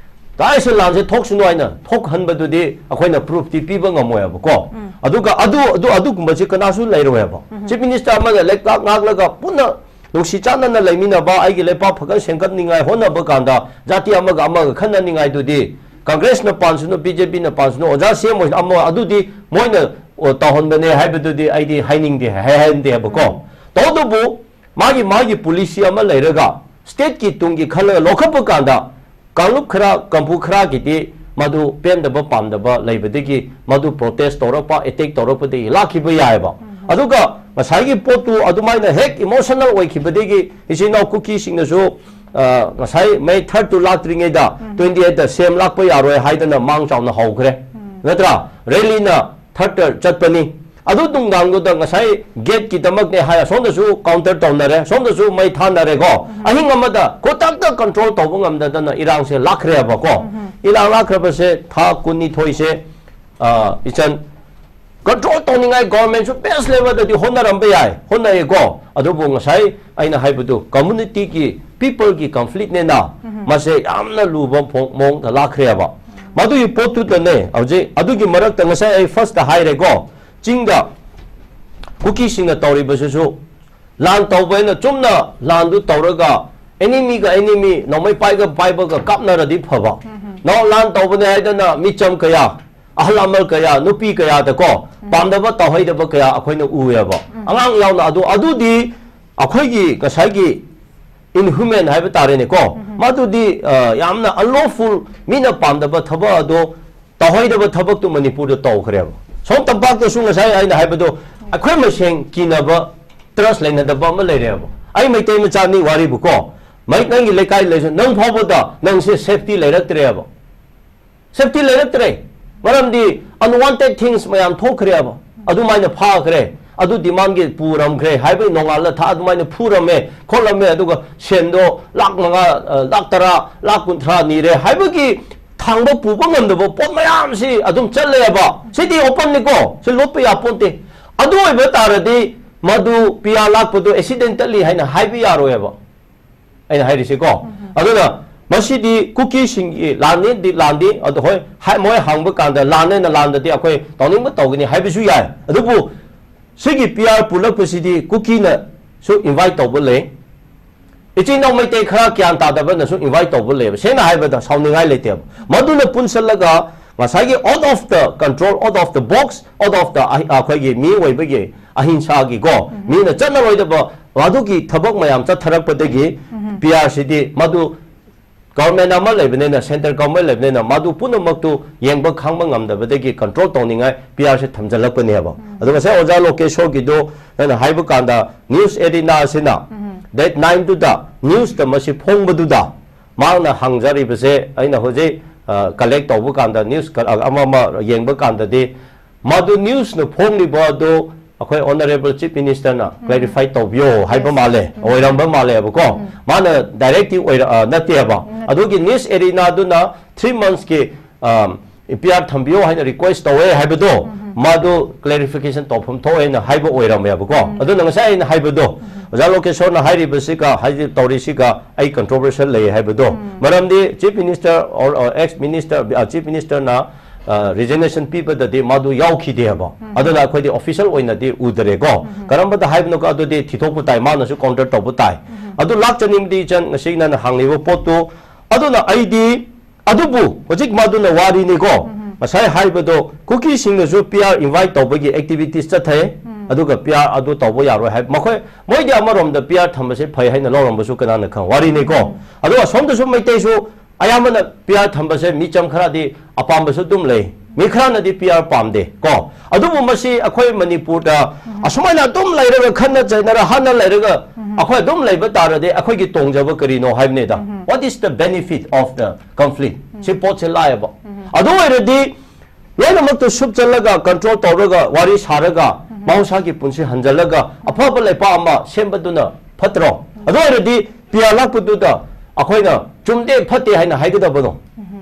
ꯇꯥꯏꯁꯦ ꯂꯥꯟꯁꯦ ꯊꯣꯛꯁꯅꯨ ꯍꯥꯏꯅ ꯊꯣꯛꯍꯟꯕꯗꯨꯗꯤ ꯑꯩꯈꯣꯏꯅ ꯄ꯭ꯔꯨꯐꯇꯤ ꯄꯤꯕ ꯉꯝꯃꯣꯏꯕꯀꯣ꯫ ꯑꯗꯨꯒ ꯑꯗꯨ ꯑꯗꯨ ꯑꯗꯨꯒꯨꯝꯕꯁꯤ ꯀꯅꯥꯁꯨ ꯂꯩꯔꯣꯏꯕ꯫ ꯆꯤꯐ ꯃꯤꯅꯤꯁꯇꯔ ꯑꯃꯅ ꯂꯩꯉꯥꯛ ꯉꯥꯛꯂꯒ ꯄꯨꯟꯅ ꯅꯨꯡꯁꯤ ꯆꯥꯟꯅꯅ ꯂꯩꯃꯤꯟꯅꯕ, ꯑꯩꯒꯤ ꯂꯩꯄꯥꯛ ꯐꯒꯠ ꯁꯦꯝꯒꯠꯅꯤꯡꯉꯥꯏ ꯍꯣꯠꯅꯕ ꯀꯥꯟꯗ ꯖꯥꯇꯤ ꯑꯃꯒ ꯑꯃꯒ ꯈꯟꯅꯅꯤꯡꯉꯥꯏꯗꯨꯗꯤ ꯀꯪꯒ꯭ꯔꯦꯁꯅ ꯄꯥꯟꯁꯅꯨ, ꯕꯤ ꯖꯦ ꯄꯤꯅ ꯄꯥꯟꯁꯅꯨ, ꯑꯣꯖꯥ ꯁꯤ ꯑꯦꯝ ꯑꯣꯏꯁꯅꯨ, ꯑꯃ ꯑꯗꯨꯗꯤ ꯃꯣꯏꯅ, ꯑꯣ, ꯇꯧꯍꯟꯕꯅꯦ ꯍꯥꯏꯕꯗꯨꯗꯤ ꯑꯩꯗꯤ ꯍꯥꯏꯅꯤꯡꯗꯦ, ꯍꯥꯏꯍꯟꯗꯦꯕꯀꯣ꯫ ꯇꯧꯕꯇꯕꯨ ꯃꯥꯒꯤ ꯃꯥꯒꯤ ꯄꯣꯂꯤꯁꯤ ꯑꯃ ꯂꯩꯔꯒ ꯁ꯭ꯇꯦꯠꯀꯤ ꯇꯨꯡꯒꯤ ꯈꯜꯂꯒ ꯂꯧꯈꯠꯄ ꯀꯥꯟꯗ ꯀꯥꯡꯂꯨꯞ ꯈꯔ, ꯀꯝꯄꯨ ꯈꯔꯒꯤꯗꯤ ꯃꯗꯨ ꯄꯦꯟꯗꯕ ꯄꯥꯝꯗꯕ ꯂꯩꯕꯗꯒꯤ ꯃꯗꯨ ꯄ꯭ꯔꯣꯇꯦꯁ ꯇꯧꯔꯛꯄ, ꯑꯦꯇꯦꯛ ꯇꯧꯔꯛꯄꯗꯒꯤ ꯂꯥꯛꯈꯤꯕ ꯌꯥꯏꯑꯕ꯫ ꯑꯗꯨꯒ ꯉꯁꯥꯏꯒꯤ ꯄꯣꯠꯇꯨ ꯑꯗꯨꯃꯥꯏꯅ ꯍꯦꯛ ꯏꯃꯣꯁꯅꯦꯜ ꯑꯣꯏꯈꯤꯕꯗꯒꯤ ꯏꯆꯤꯟ ꯏꯅꯥꯎ ꯀꯨꯀꯤꯁꯤꯡꯅꯁꯨ, ꯑ, ꯉꯁꯥꯏ ꯃꯦ ꯊꯥꯔꯠꯇꯨ ꯂꯥꯛꯇ꯭ꯔꯤꯉꯩꯗ ꯇ꯭ꯋꯦꯟꯇꯤ ꯑꯩꯠꯇ ꯁꯦꯝ ꯂꯥꯛꯄ ꯌꯥꯔꯣꯏ ꯍꯥꯏꯗꯅ ꯃꯥꯡ ꯆꯥꯎꯅ ꯍꯧꯈ꯭ꯔꯦ, ꯅꯠꯇ꯭ꯔꯥ? ꯔꯦꯂꯤꯅ ꯊꯥꯔꯠꯇ ꯆꯠꯄꯅꯤ꯫ ꯑꯗꯨ ꯅꯨꯡꯗꯥꯡꯗꯨꯗ ꯉꯁꯥꯏ ꯒꯦꯠꯀꯤꯗꯃꯛꯅꯦ ꯍꯥꯏ, ꯑꯁꯣꯝꯗꯁꯨ ꯀꯥꯎꯟꯇꯔ ꯇꯧꯅꯔꯦ, ꯁꯣꯝꯗꯁꯨ ꯃꯩ ꯊꯥꯅꯔꯦꯀꯣ꯫ ꯑꯍꯤꯡ ꯑꯃꯗ ꯈꯨꯗꯛꯇ ꯀꯟꯇ꯭ꯔꯣꯜ ꯇꯧꯕ ꯉꯝꯗꯗꯅ ꯏꯔꯥꯡꯁꯦ ꯂꯥꯛꯈ꯭ꯔꯦꯕꯀꯣ꯫ ꯏꯔꯥꯡ ꯂꯥꯛꯈ꯭ꯔꯕꯁꯦ ꯊꯥ ꯀꯨꯟꯅꯤꯊꯣꯏꯁꯦ, ꯑ, ꯏꯆꯟ, ꯀꯟꯇ꯭ꯔꯣꯜ ꯇꯧꯅꯤꯡꯉꯥꯏ ꯒꯣꯔꯃꯦꯟꯁꯨ ꯕꯦꯁ ꯂꯦꯚꯦꯜꯗꯗꯤ ꯍꯣꯠꯅꯔꯝꯕ ꯌꯥꯏ, ꯍꯣꯠꯅꯩꯌꯦꯀꯣ꯫ ꯑꯗꯨꯕꯨ ꯉꯁꯥꯏ ꯑꯩꯅ ꯍꯥꯏꯕꯗꯨ ꯀꯝꯃꯨꯅꯤꯇꯤꯒꯤ, ꯄꯤꯄꯜꯒꯤ ꯀꯟꯐ꯭ꯂꯤꯛꯅꯦꯅ, ꯃꯁꯦ ꯌꯥꯝꯅ ꯂꯨꯕ ꯐꯣ-, ꯃꯑꯣꯡꯗ ꯂꯥꯛꯈ꯭ꯔꯦꯕ꯫ ꯃꯗꯨꯒꯤ ꯄꯣꯠꯇꯨꯗꯅꯦ ꯍꯧꯖꯤꯛ, ꯑꯗꯨꯒꯤ ꯃꯔꯛꯇ ꯉꯁꯥꯏ ꯑꯩ ꯐꯥꯔꯁꯇ ꯍꯥꯏꯔꯦꯀꯣ, ꯆꯤꯡꯗ ꯀꯨꯀꯤꯁꯤꯡꯅ ꯇꯧꯔꯤꯕꯁꯤꯁꯨ ꯂꯥꯟ ꯇꯧꯕ ꯍꯥꯏꯅ ꯆꯨꯝꯅ ꯂꯥꯟꯗꯨ ꯇꯧꯔꯒ ꯑꯦꯅꯤꯃꯤꯒ ꯑꯦꯅꯤꯃꯤ, ꯅꯣꯡꯃꯩ ꯄꯥꯏꯒ ꯄꯥꯏꯕꯒ ꯀꯥꯞꯅꯔꯗꯤ ꯐꯕ꯫ ꯅꯣ, ꯂꯥꯟ ꯇꯧꯕꯅꯦ ꯍꯥꯏꯗꯅ ꯃꯤꯆꯝ ꯀꯌꯥ, ꯑꯍꯜ ꯂꯃꯟ ꯀꯌꯥ, ꯅꯨꯄꯤ ꯀꯌꯥꯗꯀꯣ ꯄꯥꯝꯗꯕ ꯇꯧꯍꯩꯗꯕ ꯀꯌꯥ ꯑꯩꯈꯣꯏꯅ ꯎꯑꯦꯕ꯫ ꯑꯉꯥꯡ ꯌꯥꯎꯅ꯫ ꯑꯗꯨ, ꯑꯗꯨꯗꯤ ꯑꯩꯈꯣꯏꯒꯤ ꯉꯁꯥꯏꯒꯤ ꯏꯟꯍ꯭ꯌꯨꯃꯦꯟ ꯍꯥꯏꯕ ꯇꯥꯔꯦꯅꯦꯀꯣ꯫ ꯃꯗꯨꯗꯤ, ꯑ, ꯌꯥꯝꯅ ꯑꯟꯂꯣꯐꯨꯜ, ꯃꯤꯅ ꯄꯥꯝꯗꯕ ꯊꯕꯛ ꯑꯗꯣ ꯇꯧꯍꯩꯗꯕ ꯊꯕꯛꯇꯨ ꯃꯅꯤꯄꯨꯔꯗ ꯇꯧꯈ꯭ꯔꯦꯕ꯫ ꯁꯣꯝ ꯇꯝꯄꯥꯛꯇꯁꯨ ꯉꯁꯥꯏ ꯑꯩꯅ ꯍꯥꯏꯕꯗꯣ ꯑꯩꯈꯣꯏ ꯃꯁꯦꯟ ꯀꯤꯅꯕ, ꯇ꯭ꯔꯁ ꯂꯩꯅꯗꯕ ꯑꯃ ꯂꯩꯔꯦꯕ꯫ ꯑꯩ ꯃꯩꯇꯩ ꯃꯆꯥꯅꯤ ꯋꯥꯔꯤꯕꯨꯀꯣ, ꯃꯩ-, ꯅꯪꯒꯤ ꯂꯩꯀꯥꯏ ꯂꯩꯁꯨ ꯅꯪ ꯐꯥꯎꯕꯗ ꯅꯪꯁꯦ ꯁꯦꯐꯇꯤ ꯂꯩꯔꯛꯇ꯭ꯔꯦꯕ꯫ ꯁꯦꯐꯇꯤ ꯂꯩꯔꯛꯇ꯭ꯔꯦ꯫ ꯃꯔꯝꯗꯤ unwanted things ꯃꯌꯥꯝ ꯊꯣꯛꯈ꯭ꯔꯦꯕ꯫ ꯑꯗꯨꯃꯥꯏꯅ ꯐꯥꯈ꯭ꯔꯦ꯫ ꯑꯗꯨ ꯗꯤꯃꯥꯟꯒꯤ ꯄꯨꯔꯝꯈ꯭ꯔꯦ ꯍꯥꯏꯕꯒꯤ ꯅꯣꯡꯉꯥꯜꯂ ꯊꯥ ꯑꯗꯨꯃꯥꯏꯅ ꯐꯨꯔꯝꯃꯦ, ꯈꯣꯠꯂꯝꯃꯦ, ꯑꯗꯨꯒ ꯁꯦꯟꯗꯣ ꯂꯥꯛ ꯃꯉꯥ, ꯑ, ꯂꯥꯛ ꯇꯔꯥ, ꯂꯥꯛ ꯀꯨꯟꯊ꯭ꯔꯥ ꯅꯤꯔꯦ ꯍꯥꯏꯕꯒꯤ ꯊꯥꯡꯕ ꯄꯨꯕ ꯉꯝꯗꯕ ꯄꯣꯠ ꯃꯌꯥꯝꯁꯤ ꯑꯗꯨꯝ ꯆꯠꯂꯦꯕ꯫ ꯁꯤꯗꯤ openꯅꯤꯀꯣ, ꯁꯤ ꯂꯣꯠꯄ ꯌꯥꯄꯣꯟꯇꯦ꯫ ꯑꯗꯨ ꯑꯣꯏꯕ ꯇꯥꯔꯗꯤ ꯃꯗꯨ P R ꯂꯥꯛꯄꯗꯨ accidentally ꯍꯥꯏꯅ ꯍꯥꯏꯕ ꯌꯥꯔꯣꯏꯕ꯫ ꯑꯩꯅ ꯍꯥꯏꯔꯤꯁꯤꯀꯣ꯫ ꯑꯗꯨꯅ ꯃꯁꯤꯗꯤ ꯀꯨꯀꯤꯁꯤꯡꯒꯤ ꯂꯥꯟꯅꯤꯗꯤ ꯂꯥꯟꯗꯤ, ꯑꯗꯣ ꯍꯣꯏ, ꯍꯥꯏ-, ꯃꯣꯏ ꯍꯪꯕ ꯀꯥꯟꯗ ꯂꯥꯟꯅꯦꯅ ꯂꯥꯟꯗꯗꯤ ꯑꯩꯈꯣꯏ ꯇꯧꯅꯤꯡꯕ ꯇꯧꯒꯅꯤ ꯍꯥꯏꯕꯁꯨ ꯌꯥꯏ꯫ ꯑꯗꯨꯕꯨ ꯁꯤꯒꯤ P R ꯄꯨꯂꯛꯄꯁꯤꯗꯤ ꯀꯨꯀꯤꯅꯁꯨ invite ꯇꯧꯕ ꯂꯩ, ꯏꯆꯤꯟ ꯏꯅꯥꯎ ꯃꯩꯇꯩ ꯈꯔ ꯒ꯭ꯌꯥꯟ ꯇꯥꯗꯕꯅꯁꯨ invite ꯇꯧꯕ ꯂꯩꯕ꯫ ꯁꯦꯡꯅ ꯍꯥꯏꯕꯗ ꯁꯥꯎꯅꯤꯡꯉꯥꯏ ꯂꯩꯇꯦꯕ꯫ ꯃꯗꯨꯅ ꯄꯨꯟꯁꯤꯜꯂꯒ ꯉꯁꯥꯏꯒꯤ out of the control, out of the box, out of the ꯑꯍꯤ-, ꯑꯩꯈꯣꯏꯒꯤ ꯃꯤꯑꯣꯏꯕꯒꯤ ꯑꯍꯤꯡꯁꯥꯒꯤꯀꯣ, ꯃꯤꯅ ꯆꯠꯅꯔꯣꯏꯗꯕ ꯑꯗꯨꯒꯤ ꯊꯕꯛ ꯃꯌꯥꯝ ꯆꯠꯊꯔꯛꯄꯗꯒꯤ P R ꯁꯤꯗꯤ ꯃꯗꯨ government ꯑꯃ ꯂꯩꯕꯅꯤꯅ, centre government ꯂꯩꯕꯅꯤꯅ, ꯃꯗꯨ ꯄꯨꯝꯅꯃꯛꯇꯨ ꯌꯦꯡꯕ ꯈꯪꯕ ꯉꯝꯗꯕꯗꯒꯤ control ꯇꯧꯅꯤꯡꯉꯥꯏ P R ꯁꯦ ꯊꯝꯖꯤꯜꯂꯛꯄꯅꯦꯕ꯫ ꯑꯗꯣ ꯉꯁꯥꯏ ꯑꯣꯖꯥ ꯂꯣꯀꯦꯁꯣꯔꯒꯤꯗꯣ ꯅꯪꯅ ꯍꯥꯏꯕ ꯀꯥꯟꯗ news arena ꯑꯁꯤꯅ date nine ꯗꯨꯗ news ꯇ ꯃꯁꯤ ꯐꯣꯡꯕꯗꯨꯗ ꯃꯍꯥꯛꯅ ꯍꯪꯖꯔꯤꯕꯁꯦ, ꯑꯩꯅ ꯍꯧꯖꯤꯛ, ꯑ, collect ꯇꯧꯕ ꯀꯥꯟꯗ, news ꯀ-, ꯑ, ꯑꯃ ꯑꯃ ꯌꯦꯡꯕ ꯀꯥꯟꯗꯗꯤ, ꯃꯗꯨ news ꯅ ꯐꯣꯡꯂꯤꯕ ꯑꯗꯨ ꯑꯩꯈꯣꯏ Honourable Chief Minister ꯅ clarify ꯇꯧꯕꯤꯌꯣ ꯍꯥꯏꯕ ꯃꯥꯜꯂꯦ, ꯑꯣꯏꯔꯝꯕ ꯃꯥꯜꯂꯦꯕꯀꯣ꯫ ꯃꯥꯅ direct ꯇꯤ ꯑꯣꯏꯔ-, ꯑ, ꯅꯠꯇꯦꯕ꯫ ꯑꯗꯨꯒꯤ news arena ꯗꯨꯅ three months ꯀꯤ, ꯑ, P R ꯊꯝꯕꯤꯌꯣ ꯍꯥꯏꯅ request ꯇꯧꯋꯦ ꯍꯥꯏꯕꯗꯣ, ꯃꯥꯗꯨ clarification ꯇꯧꯐꯝ ꯊꯣꯛꯑꯦꯅ ꯍꯥꯏꯕ ꯑꯣꯏꯔꯝꯃꯦꯕꯀꯣ꯫ ꯑꯗꯨꯅ ꯉꯁꯥꯏ ꯑꯩꯅ ꯍꯥꯏꯕꯗꯣ, ꯑꯣꯖꯥ ꯂꯣꯀꯦꯁꯣꯔꯅ ꯍꯥꯏꯔꯤꯕꯁꯤꯒ, ꯍꯥꯏꯗꯤ ꯇꯧꯔꯤꯁꯤꯒ ꯑꯩ controversial ꯂꯩ ꯍꯥꯏꯕꯗꯣ, ꯃꯔꯝꯗꯤ Chief Minister or, or ex minister, ꯑ, Chief Minister ꯅ, ꯑ, resignation ꯄꯤꯕꯗꯗꯤ ꯃꯥꯗꯨ ꯌꯥꯎꯈꯤꯗꯦꯕ꯫ ꯑꯗꯨꯅ ꯑꯩꯈꯣꯏꯗꯤ official ꯑꯣꯏꯅꯗꯤ ꯎꯗꯔꯦꯀꯣ꯫ ꯀꯔꯝꯕꯗ ꯍꯥꯏꯕꯅꯣ ꯑꯗꯨꯗꯤ ꯊꯤꯊꯣꯛꯄ ꯇꯥꯏ, ꯃꯥꯅꯁꯨ counter ꯇꯧꯕ ꯇꯥꯏ꯫ ꯑꯗꯨ ꯂꯥꯛꯆꯅꯤꯡꯕꯗꯤ ꯏꯆꯟ, ꯉꯁꯤ ꯅꯪꯅ ꯍꯪꯂꯤꯕ ꯄꯣꯠꯇꯨ, ꯑꯗꯨꯅ ꯑꯩꯗꯤ ꯑꯗꯨꯕꯨ ꯍꯧꯖꯤꯛ ꯃꯗꯨꯅ ꯋꯥꯔꯤꯅꯤꯀꯣ꯫ ꯉꯁꯥꯏ ꯍꯥꯏꯕꯗꯣ, ꯀꯨꯀꯤꯁꯤꯡꯅꯁꯨ P R invite ꯇꯧꯕꯒꯤ activities ꯆꯠꯊꯩ, ꯑꯗꯨꯒ P R ꯑꯗꯨ ꯇꯧꯕ ꯌꯥꯔꯣꯏ ꯍꯥꯏ꯫ ꯃꯈꯣꯏ, ꯃꯣꯏꯗꯤ ꯑꯃꯔꯣꯝꯗ P R ꯊꯝꯕꯁꯦ ꯐꯩ ꯍꯥꯏꯅ ꯂꯧꯔꯝꯕꯁꯨ ꯀꯅꯥꯅ ꯈꯪ, ꯋꯥꯔꯤꯅꯤꯀꯣ꯫ ꯑꯗꯨꯒ ꯑꯁꯣꯝꯗꯁꯨ ꯃꯩꯇꯩꯁꯨ ꯑꯌꯥꯝꯕꯅ P R ꯊꯝꯕꯁꯦ ꯃꯤꯆꯝ ꯈꯔꯗꯤ ꯑꯄꯥꯝꯕꯁꯨ ꯑꯗꯨꯝ ꯂꯩ, ꯃꯤ ꯈꯔꯅꯗꯤ P R ꯄꯥꯝꯗꯦ ꯀꯣ꯫ ꯑꯗꯨꯕꯨ ꯃꯁꯤ ꯑꯩꯈꯣꯏ ꯃꯅꯤꯄꯨꯔꯗ ꯑꯁꯨꯃꯥꯏꯅ ꯑꯗꯨꯝ ꯂꯩꯔꯒ, ꯈꯠꯅ ꯆꯩꯅꯔ ꯍꯥꯠꯅ ꯂꯩꯔꯒ ꯑꯩꯈꯣꯏ ꯑꯗꯨꯝ ꯂꯩꯕ ꯇꯥꯔꯗꯤ ꯑꯩꯈꯣꯏꯒꯤ ꯇꯣꯡꯖꯕ ꯀꯔꯤꯅꯣ ꯍꯥꯏꯕꯅꯤꯗ꯫ What is the benefit of the conflict? ꯁꯤ ꯄꯣꯠꯁꯦ ꯂꯥꯛꯑꯦꯕ꯫ ꯑꯗꯨ ꯑꯣꯏꯔꯗꯤ ꯂꯣꯏꯅꯃꯛꯇꯨ ꯁꯨꯞꯆꯜꯂꯒ, control ꯇꯧꯔꯒ, ꯋꯥꯔꯤ ꯁꯥꯔꯒ, ꯃꯍꯧꯁꯥꯒꯤ ꯄꯨꯟꯁꯤ ꯍꯟꯖꯜꯂꯒ ꯑꯐꯕ ꯂꯩꯄꯥꯛ ꯑꯃ ꯁꯦꯝꯕꯗꯨꯅ ꯐꯠꯇ꯭ꯔꯣ? ꯑꯗꯨ ꯑꯣꯏꯔꯗꯤ P R ꯂꯥꯛꯄꯗꯨꯗ ꯑꯩꯈꯣꯏꯅ ꯆꯨꯝꯗꯦ ꯐꯠꯇꯦ ꯍꯥꯏꯅ ꯍꯥꯏꯒꯗꯕꯗꯣ,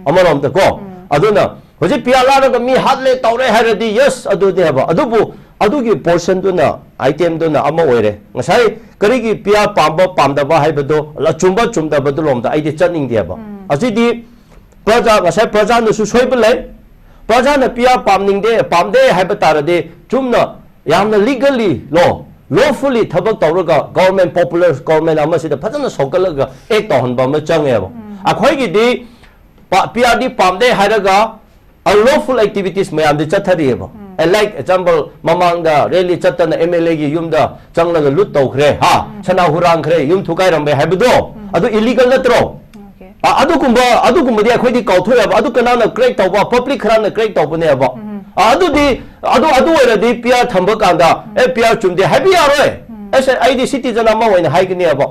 ꯑꯃꯔꯣꯝꯗ ꯀꯣ꯫ ꯑꯗꯨꯅ ꯍꯧꯖꯤꯛ ꯄꯤ ꯑꯥꯔ ꯂꯥꯛꯂꯒ ꯃꯤ ꯍꯥꯠꯂꯦ ꯇꯧꯔꯦ ꯍꯥꯏꯔꯗꯤ, ꯌꯦꯁ, ꯑꯗꯨꯗꯤ ꯍꯥꯏꯕ꯫ ꯑꯗꯨꯕꯨ ꯑꯗꯨꯒꯤ ꯄꯣꯔꯁꯟꯗꯨꯅ, ꯑꯥꯏꯇꯦꯝꯗꯨꯅ ꯑꯃ ꯑꯣꯏꯔꯦ꯫ ꯉꯁꯥꯏ ꯀꯔꯤꯒꯤ ꯄꯤ ꯑꯥꯔ ꯄꯥꯝꯕ ꯄꯥꯝꯗꯕ ꯍꯥꯏꯕꯗꯣ, ꯑꯆꯨꯝꯕ ꯆꯨꯝꯗꯕꯗꯨ ꯂꯣꯝꯗ ꯑꯩꯗꯤ ꯆꯠꯅꯤꯡꯗꯦꯕ꯫ ꯑꯁꯤꯗꯤ ꯄ꯭ꯔꯖꯥ, ꯉꯁꯥꯏ ꯄ꯭ꯔꯖꯥꯅꯁꯨ ꯁꯣꯏꯕ ꯂꯩ꯫ ꯄ꯭ꯔꯖꯥꯅ ꯄꯤ ꯑꯥꯔ ꯄꯥꯝꯅꯤꯡꯗꯦ, ꯄꯥꯝꯗꯦ ꯍꯥꯏꯕ ꯇꯥꯔꯗꯤ, ꯆꯨꯝꯅ ꯌꯥꯝꯅ ꯂꯤꯒꯜꯂꯤ ꯂꯣ, ꯂꯣꯐꯨꯜꯂꯤ ꯊꯕꯛ ꯇꯧꯔꯒ ꯒꯣꯔꯃꯦꯟ, ꯄꯣꯄꯨꯂꯔ ꯒꯣꯔꯃꯦꯟ ꯑꯃꯁꯤꯗ ꯐꯖꯅ ꯁꯧꯒꯠꯂꯒ ꯑꯦꯛ ꯇꯧꯍꯟꯕ ꯑꯃ ꯆꯪꯉꯦꯕ꯫ ꯑꯩꯈꯣꯏꯒꯤꯗꯤ ꯄꯤ ꯑꯥꯔꯗꯤ ꯄꯥꯝꯗꯦ ꯍꯥꯏꯔꯒ ꯑꯟꯂꯣꯐꯨꯜ ꯑꯦꯛꯇꯤꯚꯤꯇꯤꯁ ꯃꯌꯥꯝꯗꯤ ꯆꯠꯊꯔꯤꯑꯕ꯫ ꯑꯦ, ꯂꯥꯏꯛ ꯑꯦꯛꯖꯥꯝꯄꯜ, ꯃꯃꯥꯡꯗ ꯔꯦꯂꯤ ꯆꯠꯇꯅ ꯑꯦꯝ ꯑꯦꯜ ꯑꯦꯒꯤ ꯌꯨꯝꯗ ꯆꯪꯂꯒ ꯂꯨꯠ ꯇꯧꯈ꯭ꯔꯦ, ꯍꯥ, ꯁꯅꯥ ꯍꯨꯔꯥꯟꯈ꯭ꯔꯦ, ꯌꯨꯝ ꯊꯨꯒꯥꯏꯔꯝꯃꯦ ꯍꯥꯏꯕꯗꯣ, ꯑꯗꯨ ꯏꯂꯤꯒꯜ ꯅꯠꯇ꯭ꯔꯣ? ꯑꯣꯀꯦ꯫ ꯑ, ꯑꯗꯨꯒꯨꯝꯕ, ꯑꯗꯨꯒꯨꯝꯕꯗꯤ ꯑꯩꯈꯣꯏꯗꯤ ꯀꯥꯎꯊꯣꯛꯑꯦꯕ꯫ ꯑꯗꯨ ꯀꯅꯥꯅ ꯀ꯭ꯔꯦꯛ ꯇꯧꯕ? ꯄꯕ꯭ꯂꯤꯛ ꯈꯔꯅ ꯀ꯭ꯔꯦꯛ ꯇꯧꯕꯅꯦꯕ꯫ ꯑ, ꯑꯗꯨꯗꯤ, ꯑꯗꯨ, ꯑꯗꯨ ꯑꯣꯏꯔꯗꯤ ꯄꯤ ꯑꯥꯔ ꯊꯝꯕ ꯀꯥꯟꯗ, "ꯑꯦ, ꯄꯤ ꯑꯥꯔ ꯆꯨꯝꯗꯦ" ꯍꯥꯏꯕ ꯌꯥꯔꯣꯏ꯫ ꯑꯁ, ꯑꯩꯗꯤ ꯁꯤꯇꯤꯖꯟ ꯑꯃ ꯑꯣꯏꯅ ꯍꯥꯏꯒꯅꯦꯕ꯫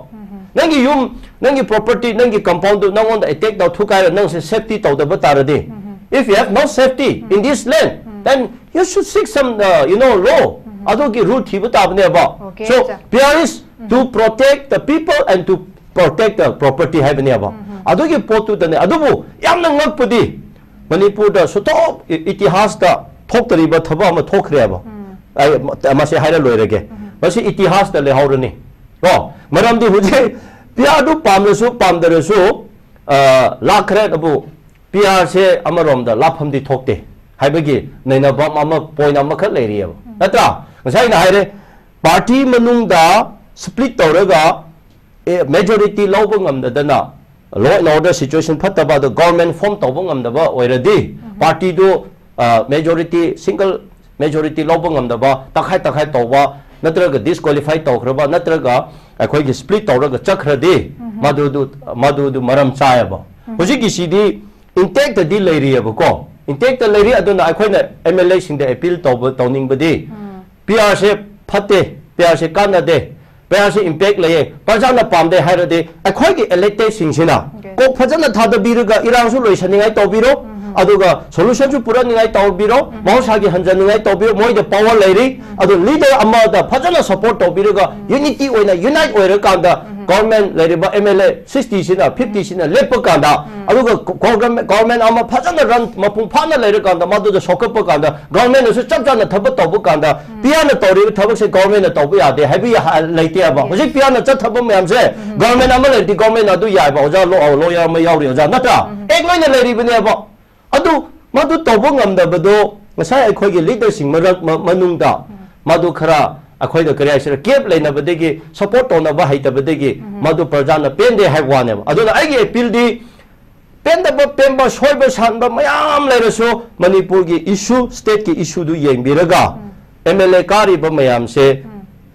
ꯅꯪꯒꯤ ꯌꯨꯝ, ꯅꯪꯒꯤ ꯄ꯭ꯔꯣꯄꯔꯇꯤ, ꯅꯪꯒꯤ ꯀꯝꯄꯥꯎꯟꯗꯨ ꯅꯪꯉꯣꯟꯗ ꯑꯦꯇꯦꯛ ꯇꯧ ꯊꯨꯒꯥꯏꯔ ꯅꯪꯁꯦ ꯁꯦꯐꯇꯤ ꯇꯧꯗꯕ ꯇꯥꯔꯗꯤ, if you have no safety in this land, then you should seek some, uh, you know, law. ꯑꯗꯨꯒꯤ ꯔꯨꯜ ꯊꯤꯕ ꯇꯥꯕꯅꯦꯕ꯫ Okay, So, sir. P R is to protect the people and to protect the property ꯍꯥꯏꯕꯅꯦꯕ꯫ ꯑꯗꯨꯒꯤ ꯄꯣꯠꯇꯨꯗꯅꯦ꯫ ꯑꯗꯨꯕꯨ ꯌꯥꯝꯅ ꯉꯛꯄꯗꯤ, ꯃꯅꯤꯄꯨꯔꯗ ꯁꯨꯊꯣꯛ E-, ꯏꯇꯤꯍꯥꯁꯇ ꯊꯣꯛꯇꯔꯤꯕ ꯊꯕꯛ ꯑꯃ ꯊꯣꯛꯈ꯭ꯔꯦꯕ꯫ ꯑꯩ ꯃ-, ꯃꯁꯤ ꯍꯥꯏꯔ ꯂꯣꯏꯔꯒꯦ꯫ ꯃꯁꯤ ꯏꯇꯤꯍꯥꯁꯇ ꯂꯩꯍꯧꯔꯅꯤ꯫ ꯀꯣ? ꯃꯔꯝꯗꯤ ꯍꯧꯖꯤꯛ ꯄꯤ ꯑꯥꯔꯗꯨ ꯄꯥꯝꯂꯁꯨ ꯄꯥꯝꯗ꯭ꯔꯁꯨ, ꯑ, ꯂꯥꯛꯈ꯭ꯔꯦ꯫ ꯑꯗꯨꯕꯨ ꯄꯤ ꯑꯥꯔꯁꯦ ꯑꯃꯔꯣꯝꯗ ꯂꯥꯞꯐꯝꯗꯤ ꯊꯣꯛꯇꯦ ꯍꯥꯏꯕꯒꯤ ꯅꯩꯅꯕ ꯑꯃ, ꯄꯣꯏꯟ ꯑꯃꯈꯛ ꯂꯩꯔꯤꯑꯕ꯫ ꯅꯠꯇ꯭ꯔꯥ? ꯉꯁꯥꯏ ꯑꯩꯅ ꯍꯥꯏꯔꯦ, ꯄꯥꯔꯇꯤ ꯃꯅꯨꯡꯗ ꯁ꯭ꯄ꯭ꯂꯤꯠ ꯇꯧꯔꯒ, ꯑꯦ, ꯃꯦꯖꯣꯔꯤꯇꯤ ꯂꯧꯕ ꯉꯝꯗꯗꯅ, law and order situation ꯐꯠꯇꯕ, ꯑꯗꯣ ꯒꯣꯔꯃꯦꯟ ꯐꯣꯔꯝ ꯇꯧꯕ ꯉꯝꯗꯕ ꯑꯣꯏꯔꯗꯤ, ꯄꯥꯔꯇꯤꯗꯨ, ꯑ, ꯃꯦꯖꯣꯔꯤꯇꯤ, ꯁꯤꯡꯒꯜ ꯃꯦꯖꯣꯔꯤꯇꯤ ꯂꯧꯕ ꯉꯝꯗꯕ, ꯇꯪꯈꯥꯏ ꯇꯪꯈꯥꯏ ꯇꯧꯕ, ꯅꯠꯇ꯭ꯔꯒ ꯗꯤꯁꯀ꯭ꯋꯥꯂꯤꯐꯥꯏ ꯇꯧꯈ꯭ꯔꯕ, ꯅꯠꯇ꯭ꯔꯒ ꯑꯩꯈꯣꯏꯒꯤ ꯁ꯭ꯄ꯭ꯂꯤꯠ ꯇꯧꯔꯒ ꯆꯠꯈ꯭ꯔꯗꯤ, ꯃꯗꯨꯗꯨ, ꯃꯗꯨꯗꯨ ꯃꯔꯝ ꯆꯥꯏꯌꯦꯕ꯫ ꯍꯧꯖꯤꯛꯀꯤꯁꯤꯗꯤ ꯏꯟꯇꯦꯛꯇꯗꯤ ꯂꯩꯔꯤꯑꯕꯀꯣ꯫ ꯏꯟꯇꯦꯛꯇ ꯂꯩꯔꯤ꯫ ꯑꯗꯨꯅ ꯑꯩꯈꯣꯏꯅ ꯑꯦꯝ ꯑꯦꯜ ꯑꯦꯁꯤꯡꯗ ꯑꯦꯄꯤꯜ ꯇꯧꯕ, ꯇꯧꯅꯤꯡꯕꯗꯤ, ꯄꯤ ꯑꯥꯔꯁꯦ ꯐꯠꯇꯦ, ꯄꯤ ꯑꯥꯔꯁꯦ ꯀꯥꯟꯅꯗꯦ, ꯄꯤ ꯑꯥꯔꯁꯦ ꯏꯝꯄꯦꯛ ꯂꯩꯌꯦ, ꯄ꯭ꯔꯖꯥꯅ ꯄꯥꯝꯗꯦ ꯍꯥꯏꯔꯗꯤ, ꯑꯩꯈꯣꯏꯒꯤ ꯏꯂꯦꯛꯇꯦꯗꯁꯤꯡꯁꯤꯅ Okay. ꯀꯣꯛ ꯐꯖꯅ ꯊꯥꯗꯕꯤꯔꯒ ꯏꯔꯥꯡꯁꯨ ꯂꯣꯏꯁꯟꯅꯤꯡꯉꯥꯏ ꯇꯧꯕꯤꯔꯣ꯫ ꯑꯗꯨꯒ solution ꯁꯨ ꯄꯨꯔꯛꯅꯤꯡꯉꯥꯏ ꯇꯧꯕꯤꯔꯣ, ꯃꯍꯧꯁꯥꯒꯤ ꯍꯟꯖꯅꯤꯡꯉꯥꯏ ꯇꯧꯕꯤꯔꯣ, ꯃꯣꯏꯗ power ꯂꯩꯔꯤ꯫ ꯑꯗꯨ leader ꯑꯃꯗ ꯐꯖꯅ support ꯇꯧꯕꯤꯔꯒ unity ꯑꯣꯏꯅ unite ꯑꯣꯏꯔꯀꯥꯟꯗ government ꯂꯩꯔꯤꯕ M L A sixty ꯁꯤꯅ, fifty ꯁꯤꯅ ꯂꯦꯞꯄ ꯀꯥꯟꯗ, ꯑꯗꯨꯒ government, government ꯑꯃ ꯐꯖꯅ run ꯃꯄꯨꯡ ꯐꯥꯅ ꯂꯩꯔꯀꯥꯟꯗ ꯃꯗꯨꯗ ꯁꯧꯒꯠꯄ ꯀꯥꯟꯗ government ꯅꯁꯨ ꯆꯞ ꯆꯥꯅ ꯊꯕꯛ ꯇꯧꯕ ꯀꯥꯟꯗ P R ꯅ ꯇꯧꯔꯤꯕ ꯊꯕꯛꯁꯦ government ꯅ ꯇꯧꯕ ꯌꯥꯗꯦ ꯍꯥꯏꯕ ꯌꯥ-, ꯂꯩꯇꯦꯕ꯫ ꯍꯧꯖꯤꯛ P R ꯅ ꯆꯠꯊꯕ ꯃꯌꯥꯝꯁꯦ government ꯑꯃ ꯂꯩꯔꯗꯤ government ꯅ ꯑꯗꯨ ꯌꯥꯏꯕ꯫ ꯑꯣꯖꯥ ꯂꯣ-, lawyer ꯑꯃ ꯌꯥꯎꯔꯤ ꯑꯣꯖꯥ, ꯅꯠꯇ꯭ꯔꯥ? Act ꯂꯣꯏꯅ ꯂꯩꯔꯤꯕꯅꯦꯕ꯫ ꯑꯗꯨ ꯃꯗꯨ ꯇꯧꯕ ꯉꯝꯗꯕꯗꯣ ꯉꯁꯥꯏ ꯑꯩꯈꯣꯏꯒꯤ leader ꯁꯤꯡ ꯃꯔꯛ ꯃ-, ꯃꯅꯨꯡꯗ ꯃꯗꯨ ꯈꯔ ꯑꯩꯈꯣꯏꯗ ꯀꯔꯤ ꯍꯥꯏꯁꯤꯔ gap ꯂꯩꯅꯕꯗꯒꯤ, support ꯇꯧꯅꯕ ꯍꯩꯇꯕꯗꯒꯤ ꯃꯗꯨ ꯄ꯭ꯔꯖꯥꯅ ꯄꯦꯟꯗꯦ ꯍꯥꯏꯕ ꯋꯥꯅꯦꯕ꯫ ꯑꯗꯨꯅ ꯑꯩꯒꯤ appeal ꯗꯤ ꯄꯦꯟꯗꯕ ꯄꯦꯟꯕ ꯁꯣꯏꯕ ꯁꯥꯟꯕ ꯃꯌꯥꯝ ꯂꯩꯔꯁꯨ ꯃꯅꯤꯄꯨꯔꯒꯤ issue, state ꯀꯤ issue ꯗꯨ ꯌꯦꯡꯕꯤꯔꯒ M L A ꯀꯥꯔꯤꯕ ꯃꯌꯥꯝꯁꯦ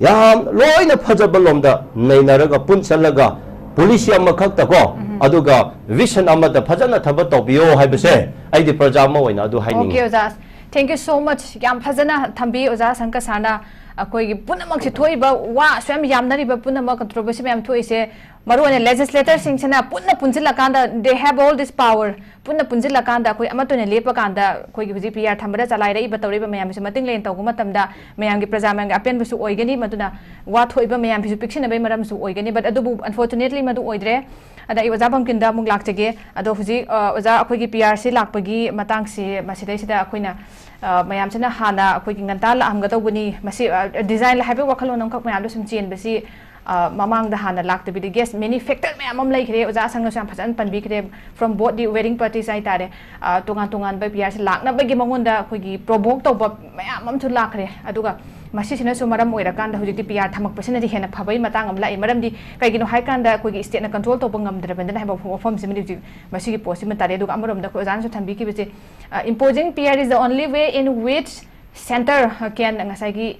ꯌꯥꯝ ꯂꯣꯏꯅ ꯐꯖꯕ ꯂꯣꯝꯗ ꯅꯩꯅꯔꯒ ꯄꯨꯟꯁꯜꯂꯒ policy ꯑꯃꯈꯛꯇ ꯀꯣ, ꯑꯗꯨꯒ vision ꯑꯃꯗ ꯐꯖꯅ ꯊꯕꯛ ꯇꯧꯕꯤꯌꯣ ꯍꯥꯏꯕꯁꯦ ꯑꯩꯗꯤ ꯄ꯭ꯔꯖꯥ ꯑꯃ ꯑꯣꯏꯅ ꯑꯗꯨ ꯍꯥꯏꯅꯤꯡꯉꯤ꯫ Okay ꯑꯣꯖꯥ, thank you so much꯫ ꯌꯥꯝ ꯐꯖꯅ ꯊꯝꯕꯤ ꯑꯣꯖꯥ ꯁꯪꯀ ꯁꯥꯔꯅ꯫ ꯑꯩꯈꯣꯏꯒꯤ ꯄꯨꯝꯅꯃꯛꯁꯤ ꯊꯣꯛꯏꯕ ꯋꯥ ꯑꯁꯨꯛ ꯌꯥꯝ ꯌꯥꯝꯅꯔꯤꯕ ꯄꯨꯝꯅꯃꯛ controversy ꯃꯌꯥꯝ ꯊꯣꯛꯏꯁꯦ ꯃꯔꯨ ꯑꯣꯏꯅ legislator ꯁꯤꯡꯁꯤꯅ ꯄꯨꯟꯅ ꯄꯨꯟꯁꯤꯜꯂꯀꯥꯟꯗ they have all this power꯫ ꯄꯨꯟꯅ ꯄꯨꯟꯁꯤꯜꯂꯀꯥꯟꯗ ꯑꯩꯈꯣꯏ ꯑꯃꯠꯇ ꯑꯣꯏꯅ ꯂꯦꯞꯄꯀꯥꯟꯗ ꯑꯩꯈꯣꯏꯒꯤ ꯍꯧꯖꯤꯛ P R ꯊꯝꯕꯗ ꯆꯂꯥꯏꯔꯛꯏꯕ ꯇꯧꯔꯤꯕ ꯃꯌꯥꯝꯁꯦ ꯃꯇꯤꯡ ꯂꯩꯅ ꯇꯧꯕ ꯃꯇꯝꯗ ꯃꯌꯥꯝꯒꯤ ꯄ꯭ꯔꯖꯥ ꯃꯌꯥꯝꯒꯤ ꯑꯄꯦꯟꯕꯁꯨ ꯑꯣꯏꯒꯅꯤ꯫ ꯃꯗꯨꯅ ꯋꯥ ꯊꯣꯛꯏꯕ ꯃꯌꯥꯝꯁꯤꯁꯨ ꯄꯤꯛꯁꯤꯟꯅꯕꯒꯤ ꯃꯔꯝꯁꯨ ꯑꯣꯏꯒꯅꯤ꯫ But ꯑꯗꯨꯕꯨ unfortunately ꯃꯗꯨ ꯑꯣꯏꯗ꯭ꯔꯦ꯫ ꯑꯗ ꯑꯩ ꯑꯣꯖꯥ ꯕꯝꯀꯤꯟꯗ ꯑꯃꯨꯛ ꯂꯥꯛꯆꯒꯦ꯫ ꯑꯗꯣ ꯍꯧꯖꯤꯛ, ꯑ, ꯑꯣꯖꯥ ꯑꯩꯈꯣꯏꯒꯤ P R ꯁꯤ ꯂꯥꯛꯄꯒꯤ ꯃꯇꯥꯡꯁꯤ ꯃꯁꯤꯗꯩꯁꯤꯗ ꯑꯩꯈꯣꯏꯅ, ꯑ, ꯃꯌꯥꯝꯁꯤꯅ ꯍꯥꯟꯅ ꯑꯩꯈꯣꯏꯒꯤ ꯉꯟꯇꯥ ꯂꯥꯛꯑꯝꯒꯗꯧꯕꯅꯤ꯫ ꯃꯁꯤ, ꯑ, design ꯍꯥꯏꯕ ꯋꯥꯈꯜꯂꯣꯟ ꯑꯃꯈꯛ ꯃꯌꯥꯝꯗꯣ ꯁꯨꯝ ꯆꯦꯟꯕꯁꯤ, ꯑ, ꯃꯃꯥꯡꯗ ꯍꯥꯟꯅ ꯂꯥꯛꯇꯕꯤꯗ, yes, many factor ꯃꯌꯥꯝ ꯑꯃ ꯂꯩꯈ꯭ꯔꯦ꯫ ꯑꯣꯖꯥ ꯑꯁꯪꯅꯁꯨ ꯌꯥꯝ ꯐꯖꯅ ꯄꯟꯕꯤꯈ꯭ꯔꯦ꯫ From both the wedding parties ꯍꯥꯏꯇꯥꯔꯦ, ꯑ, ꯇꯣꯉꯥꯟ ꯇꯣꯉꯥꯟꯕ P R ꯁꯤ ꯂꯥꯛꯅꯕꯒꯤ ꯃꯉꯣꯟꯗ ꯑꯩꯈꯣꯏꯒꯤ provoke ꯇꯧꯕ ꯃꯌꯥꯝ ꯑꯃꯁꯨ ꯂꯥꯛꯈ꯭ꯔꯦ꯫ ꯑꯗꯨꯒ ꯃꯁꯤꯁꯤꯅꯁꯨ ꯃꯔꯝ ꯑꯣꯏꯔꯀꯥꯟꯗ ꯍꯧꯖꯤꯛꯇꯤ P R ꯊꯝꯃꯛꯄꯁꯤꯅꯗꯤ ꯍꯦꯟꯅ ꯐꯕꯒꯤ ꯃꯇꯥꯡ ꯑꯃ ꯂꯥꯛꯏ꯫ ꯃꯔꯝꯗꯤ ꯀꯩꯒꯤꯅꯣ ꯍꯥꯏꯀꯥꯟꯗ ꯑꯩꯈꯣꯏꯒꯤ state ꯅ control ꯇꯧꯕ ꯉꯝꯗ꯭ꯔꯕꯅꯤꯅ ꯍꯥꯏꯕ ꯋꯥꯐꯝꯁꯤꯃꯗꯤ ꯍꯧꯖꯤꯛ ꯃꯁꯤꯒꯤ ꯄꯣꯠꯁꯤꯃ ꯇꯥꯔꯦ꯫ ꯑꯗꯨꯒ ꯑꯃꯔꯣꯝꯗ ꯑꯩꯈꯣꯏ ꯑꯣꯖꯥꯅꯁꯨ ꯊꯝꯕꯤꯈꯤꯕꯁꯦ, ꯑ, imposing P R is the only way in which centre can ꯉꯁꯥꯏꯒꯤ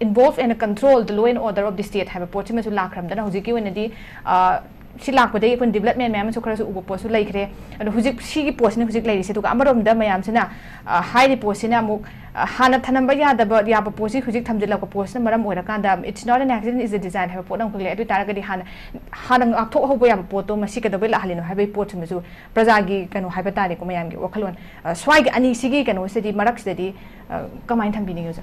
involve and control the law and order of the state ꯍꯥꯏꯕ ꯄꯣꯠꯁꯤꯃꯁꯨ ꯂꯥꯛꯈ꯭ꯔꯕꯗꯅ ꯍꯧꯖꯤꯛꯀꯤ ꯑꯣꯏꯅꯗꯤ, ꯑ, ꯁꯤ ꯂꯥꯛꯄꯗꯒꯤ ꯑꯩꯈꯣꯏꯅ ꯗꯤꯕꯂꯞꯃꯦꯟ ꯃꯌꯥꯝ ꯑꯃꯁꯨ ꯈꯔꯁꯨ ꯎꯕ ꯄꯣꯠꯁꯨ ꯂꯩꯈ꯭ꯔꯦ꯫ ꯑꯗꯣ ꯍꯧꯖꯤꯛ ꯁꯤꯒꯤ ꯄꯣꯠꯁꯤꯅ ꯍꯧꯖꯤꯛ ꯂꯩꯔꯤꯁꯦ꯫ ꯑꯗꯨꯒ ꯑꯃꯔꯣꯝꯗ ꯃꯌꯥꯝꯁꯤꯅ, ꯑ, ꯍꯥꯏꯔꯤꯕ ꯄꯣꯠꯁꯤꯅ ꯑꯃꯨꯛ, ꯑ, ꯍꯥꯟꯅ ꯊꯅꯝꯕ ꯌꯥꯗꯕ, ꯌꯥꯕ ꯄꯣꯠꯁꯤ ꯍꯧꯖꯤꯛ ꯊꯝꯖꯤꯜꯂꯛꯄ ꯄꯣꯠꯁꯤꯅ ꯃꯔꯝ ꯑꯣꯏꯔꯀꯥꯟꯗ, "It's not an accident, it's a design" ꯍꯥꯏꯕ ꯄꯣꯠ ꯑꯃꯈꯛ ꯂꯩ꯫ ꯑꯗꯨ ꯑꯣꯏꯇꯥꯔꯒꯗꯤ ꯍꯥꯟꯅ, ꯍꯥꯟꯅ ꯉꯥꯛꯊꯣꯛꯍꯧꯕ ꯌꯥꯕ ꯄꯣꯠꯇꯣ ꯃꯁꯤ ꯀꯩꯗꯧꯕꯩ ꯂꯥꯛꯍꯜꯂꯤꯅꯣ ꯍꯥꯏꯕꯒꯤ ꯄꯣꯠꯁꯤꯃꯁꯨ ꯄ꯭ꯔꯖꯥꯒꯤ ꯀꯩꯅꯣ ꯍꯥꯏꯕ ꯇꯥꯔꯦꯀꯣ, ꯃꯌꯥꯝꯒꯤ ꯋꯥꯈꯜꯂꯣꯟ, ꯑ, ꯁ꯭ꯋꯥꯏꯒꯤ ꯑꯅꯤꯁꯤꯒꯤ ꯀꯩꯅꯣꯁꯤꯗꯗꯤ, ꯃꯔꯛꯁꯤꯗꯗꯤ, ꯑ, ꯀꯃꯥꯏꯅ ꯊꯝꯕꯤꯅꯤꯡꯉꯤ, ꯑꯣꯖꯥ?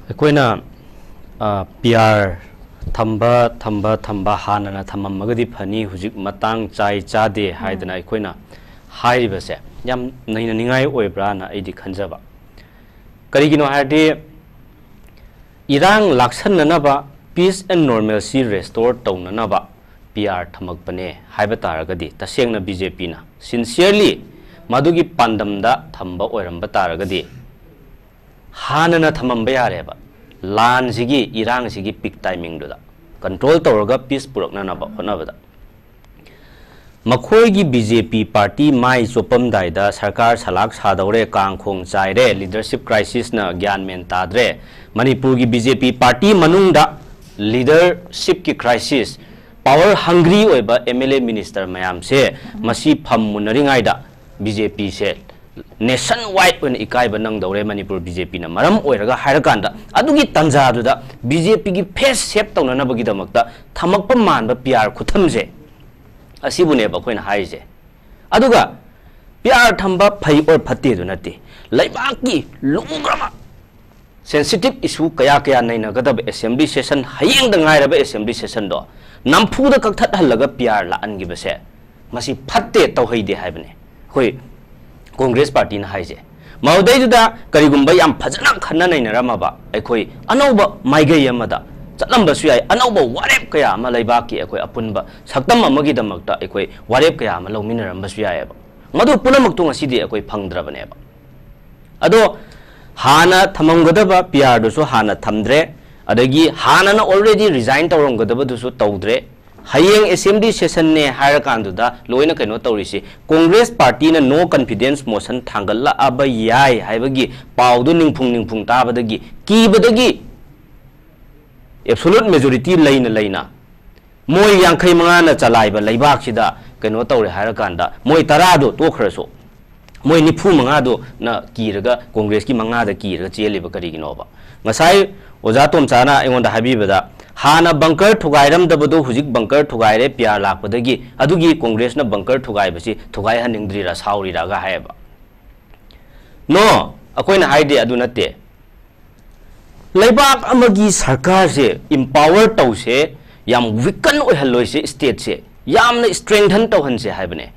ꯑꯩꯈꯣꯏꯅ, ꯑ, ꯄꯤ ꯑꯥꯔ ꯊꯝꯕ, ꯊꯝꯕ, ꯊꯝꯕ, ꯍꯥꯟꯅꯅ ꯊꯝꯃꯝꯃꯒꯗꯤ ꯐꯅꯤ, ꯍꯧꯖꯤꯛ ꯃꯇꯥꯡ ꯆꯥꯏ ꯆꯥꯗꯦ ꯍꯥꯏꯗꯅ ꯑꯩꯈꯣꯏꯅ ꯍꯥꯏꯔꯤꯕꯁꯦ ꯌꯥꯝ ꯅꯩꯅꯅꯤꯡꯉꯥꯏ ꯑꯣꯏꯕ꯭ꯔꯥꯅ ꯑꯩꯗꯤ ꯈꯟꯖꯕ꯫ ꯀꯔꯤꯒꯤꯅꯣ ꯍꯥꯏꯔꯗꯤ, ꯏꯔꯥꯡ ꯂꯥꯛꯁꯟꯅꯅꯕ, peace and normalcy restore ꯇꯧꯅꯅꯕ ꯄꯤ ꯑꯥꯔ ꯊꯝꯃꯛꯄꯅꯦ ꯍꯥꯏꯕ ꯇꯥꯔꯒꯗꯤ, ꯇꯁꯦꯡꯅ ꯕꯤ ꯖꯦ ꯄꯤꯅ sincerely ꯃꯗꯨꯒꯤ ꯄꯥꯟꯗꯝꯗ ꯊꯝꯕ ꯑꯣꯏꯔꯝꯕ ꯇꯥꯔꯒꯗꯤ, ꯍꯥꯟꯅꯅ ꯊꯝꯃꯝꯕ ꯌꯥꯔꯦꯕ꯫ ꯂꯥꯟꯁꯤꯒꯤ, ꯏꯔꯥꯡꯁꯤꯒꯤ peak timingꯗꯨꯗ control ꯇꯧꯔꯒ peace ꯄꯨꯔꯛꯅꯅꯕ ꯍꯣꯠꯅꯕꯗ꯫ ꯃꯈꯣꯏꯒꯤ ꯕꯤ ꯖꯦ ꯄꯤ party ꯃꯥꯏ ꯆꯣꯞꯄꯝꯗꯥꯏꯗ ꯁꯔꯀꯥꯔ ꯁꯂꯥꯛ ꯁꯥꯗꯧꯔꯦ, ꯀꯥꯡꯈꯣꯡ ꯆꯥꯏꯔꯦ, leadership crisisꯅ ꯒ꯭ꯌꯥꯟ ꯃꯦꯟ ꯇꯥꯗ꯭ꯔꯦ꯫ ꯃꯅꯤꯄꯨꯔꯒꯤ ꯕꯤ ꯖꯦ ꯄꯤ party ꯃꯅꯨꯡꯗ leadershipꯀꯤ crisis, power hungry ꯑꯣꯏꯕ ꯑꯦꯝ ꯑꯦꯜ ꯑꯦ minister ꯃꯌꯥꯝꯁꯦ ꯃꯁꯤ ꯐꯝ ꯃꯨꯟꯅꯔꯤꯉꯩꯗ ꯕꯤ ꯖꯦ ꯄꯤꯁꯦ nation wide ꯑꯣꯏꯅ ꯏꯀꯥꯏꯕ ꯅꯪꯗꯧꯔꯦ ꯃꯅꯤꯄꯨꯔ ꯕꯤ ꯖꯦ ꯄꯤꯅ ꯃꯔꯝ ꯑꯣꯏꯔꯒ ꯍꯥꯏꯔꯀꯥꯟꯗ, ꯑꯗꯨꯒꯤ ꯇꯥꯟꯖꯥꯗꯨꯗ ꯕꯤ ꯖꯦ ꯄꯤꯒꯤ face save ꯇꯧꯅꯅꯕꯒꯤꯗꯃꯛꯇ ꯊꯝꯃꯛꯄ ꯃꯥꯟꯕ ꯄꯤ ꯑꯥꯔ ꯈꯨꯊꯝꯁꯦ, ꯑꯁꯤꯕꯨꯅꯦꯕ ꯑꯩꯈꯣꯏꯅ ꯍꯥꯏꯔꯤꯁꯦ꯫ ꯑꯗꯨꯒ ꯄꯤ ꯑꯥꯔ ꯊꯝꯕ ꯐꯩ or ꯐꯠꯇꯦꯗꯨ ꯅꯠꯇꯦ, ꯂꯩꯕꯥꯛꯀꯤ ꯂꯨꯈ꯭ꯔꯕ sensitive issue ꯀꯌꯥ ꯀꯌꯥ ꯅꯩꯅꯒꯗꯕ assembly session, ꯍꯌꯦꯡꯗ ꯉꯥꯏꯔꯕ assembly sessionꯗꯣ ꯅꯝꯐꯨꯗ ꯀꯛꯊꯠꯍꯜꯂꯒ ꯄꯤ ꯑꯥꯔ ꯂꯥꯛꯍꯟꯈꯤꯕꯁꯦ, ꯃꯁꯤ ꯐꯠꯇꯦ, ꯇꯧꯍꯩꯗꯦ ꯍꯥꯏꯕꯅꯦ ꯑꯩꯈꯣꯏ ꯀꯣꯡꯒ꯭ꯔꯦꯁ partyꯅ ꯍꯥꯏꯁꯦ꯫ ꯃꯗꯨꯗꯩꯗꯨꯗ ꯀꯔꯤꯒꯨꯝꯕ ꯌꯥꯝ ꯐꯖꯅ ꯈꯟꯅ ꯅꯩꯅꯔꯝꯃꯕ, ꯑꯩꯈꯣꯏ ꯑꯅꯧꯕ ꯃꯥꯏꯀꯩ ꯑꯃꯗ ꯆꯠꯂꯝꯕꯁꯨ ꯌꯥꯏ, ꯑꯅꯧꯕ ꯋꯥꯔꯦꯞ ꯀꯌꯥ ꯑꯃ ꯂꯩꯕꯥꯛꯀꯤ ꯑꯩꯈꯣꯏ ꯑꯄꯨꯟꯕ ꯁꯛꯇꯝ ꯑꯃꯒꯤꯗꯃꯛꯇ ꯑꯩꯈꯣꯏ ꯋꯥꯔꯦꯞ ꯀꯌꯥ ꯑꯃ ꯂꯧꯃꯤꯟꯅꯔꯝꯕꯁꯨ ꯌꯥꯏꯑꯕ꯫ ꯃꯗꯨ ꯄꯨꯝꯅꯃꯛꯇꯣ ꯉꯁꯤꯗꯤ ꯑꯩꯈꯣꯏ ꯐꯪꯗ꯭ꯔꯕꯅꯦꯕ꯫ ꯑꯗꯣ ꯍꯥꯟꯅ ꯊꯝꯃꯝꯒꯗꯕ ꯄꯤ ꯑꯥꯔꯗꯨꯁꯨ ꯍꯥꯟꯅ ꯊꯝꯗ꯭ꯔꯦ, ꯑꯗꯒꯤ ꯍꯥꯟꯅꯅ already resign ꯇꯧꯔꯝꯒꯗꯕꯗꯨꯁꯨ ꯇꯧꯗ꯭ꯔꯦ꯫ ꯍꯌꯦꯡ assembly sessionꯅꯦ ꯍꯥꯏꯔꯀꯥꯟꯗꯨꯗ ꯂꯣꯏꯅ ꯀꯩꯅꯣ ꯇꯧꯔꯤꯁꯤ, ꯀꯣꯡꯒ꯭ꯔꯦꯁ partyꯅ no confidence motion ꯊꯥꯡꯒꯠꯂꯛꯑꯕ ꯌꯥꯏ ꯍꯥꯏꯕꯒꯤ ꯄꯥꯎꯗꯨ ꯅꯤꯡꯐꯨꯡ ꯅꯤꯡꯐꯨꯡ ꯇꯥꯕꯗꯒꯤ, ꯀꯤꯕꯗꯒꯤ, absolute majority ꯂꯩꯅ ꯂꯩꯅ ꯃꯣꯏ ꯌꯥꯡꯈꯩ ꯃꯉꯥꯅ ꯆꯂꯥꯏꯕ ꯂꯩꯕꯥꯛꯁꯤꯗ ꯀꯩꯅꯣ ꯇꯧꯔꯦ ꯍꯥꯏꯔꯀꯥꯟꯗ, ꯃꯣꯏ ꯇꯔꯥꯗꯣ ꯇꯣꯛꯈ꯭ꯔꯁꯨ, ꯃꯣꯏ ꯅꯤꯐꯨ ꯃꯉꯥꯗꯨꯅ ꯀꯤꯔꯒ, ꯀꯣꯡꯒ꯭ꯔꯦꯁꯀꯤ ꯃꯉꯥꯗ ꯀꯤꯔꯒ ꯆꯦꯜꯂꯤꯕ ꯀꯔꯤꯒꯤꯅꯣꯕ? ꯉꯁꯥꯏ ꯑꯣꯖꯥ ꯇꯣꯝꯆꯥꯅ ꯑꯩꯉꯣꯟꯗ ꯍꯥꯏꯕꯤꯕꯗ, ꯍꯥꯟꯅ ꯕꯪꯀꯔ ꯊꯨꯒꯥꯏꯔꯝꯗꯕꯗꯨ ꯍꯧꯖꯤꯛ ꯕꯪꯀꯔ ꯊꯨꯒꯥꯏꯔꯦ, ꯄꯤ ꯑꯥꯔ ꯂꯥꯛꯄꯗꯒꯤ, ꯑꯗꯨꯒꯤ ꯀꯣꯡꯒ꯭ꯔꯦꯁꯅ ꯕꯪꯀꯔ ꯊꯨꯒꯥꯏꯕꯁꯤ ꯊꯨꯒꯥꯏꯍꯟꯅꯤꯡꯗ꯭ꯔꯤꯔꯥ, ꯁꯥꯎꯔꯤꯔꯥꯒ ꯍꯥꯏꯌꯦꯕ꯫ No, ꯑꯩꯈꯣꯏꯅ ꯍꯥꯏꯗꯤ ꯑꯗꯨ ꯅꯠꯇꯦ꯫ ꯂꯩꯕꯥꯛ ꯑꯃꯒꯤ ꯁꯔꯀꯥꯔꯁꯦ empower ꯇꯧꯁꯦ, ꯌꯥꯝ weaken ꯑꯣꯏꯍꯜꯂꯣꯏꯁꯦ, stateꯁꯦ ꯌꯥꯝꯅ strengthen ꯇꯧꯍꯟꯁꯦ ꯍꯥꯏꯕꯅꯦ꯫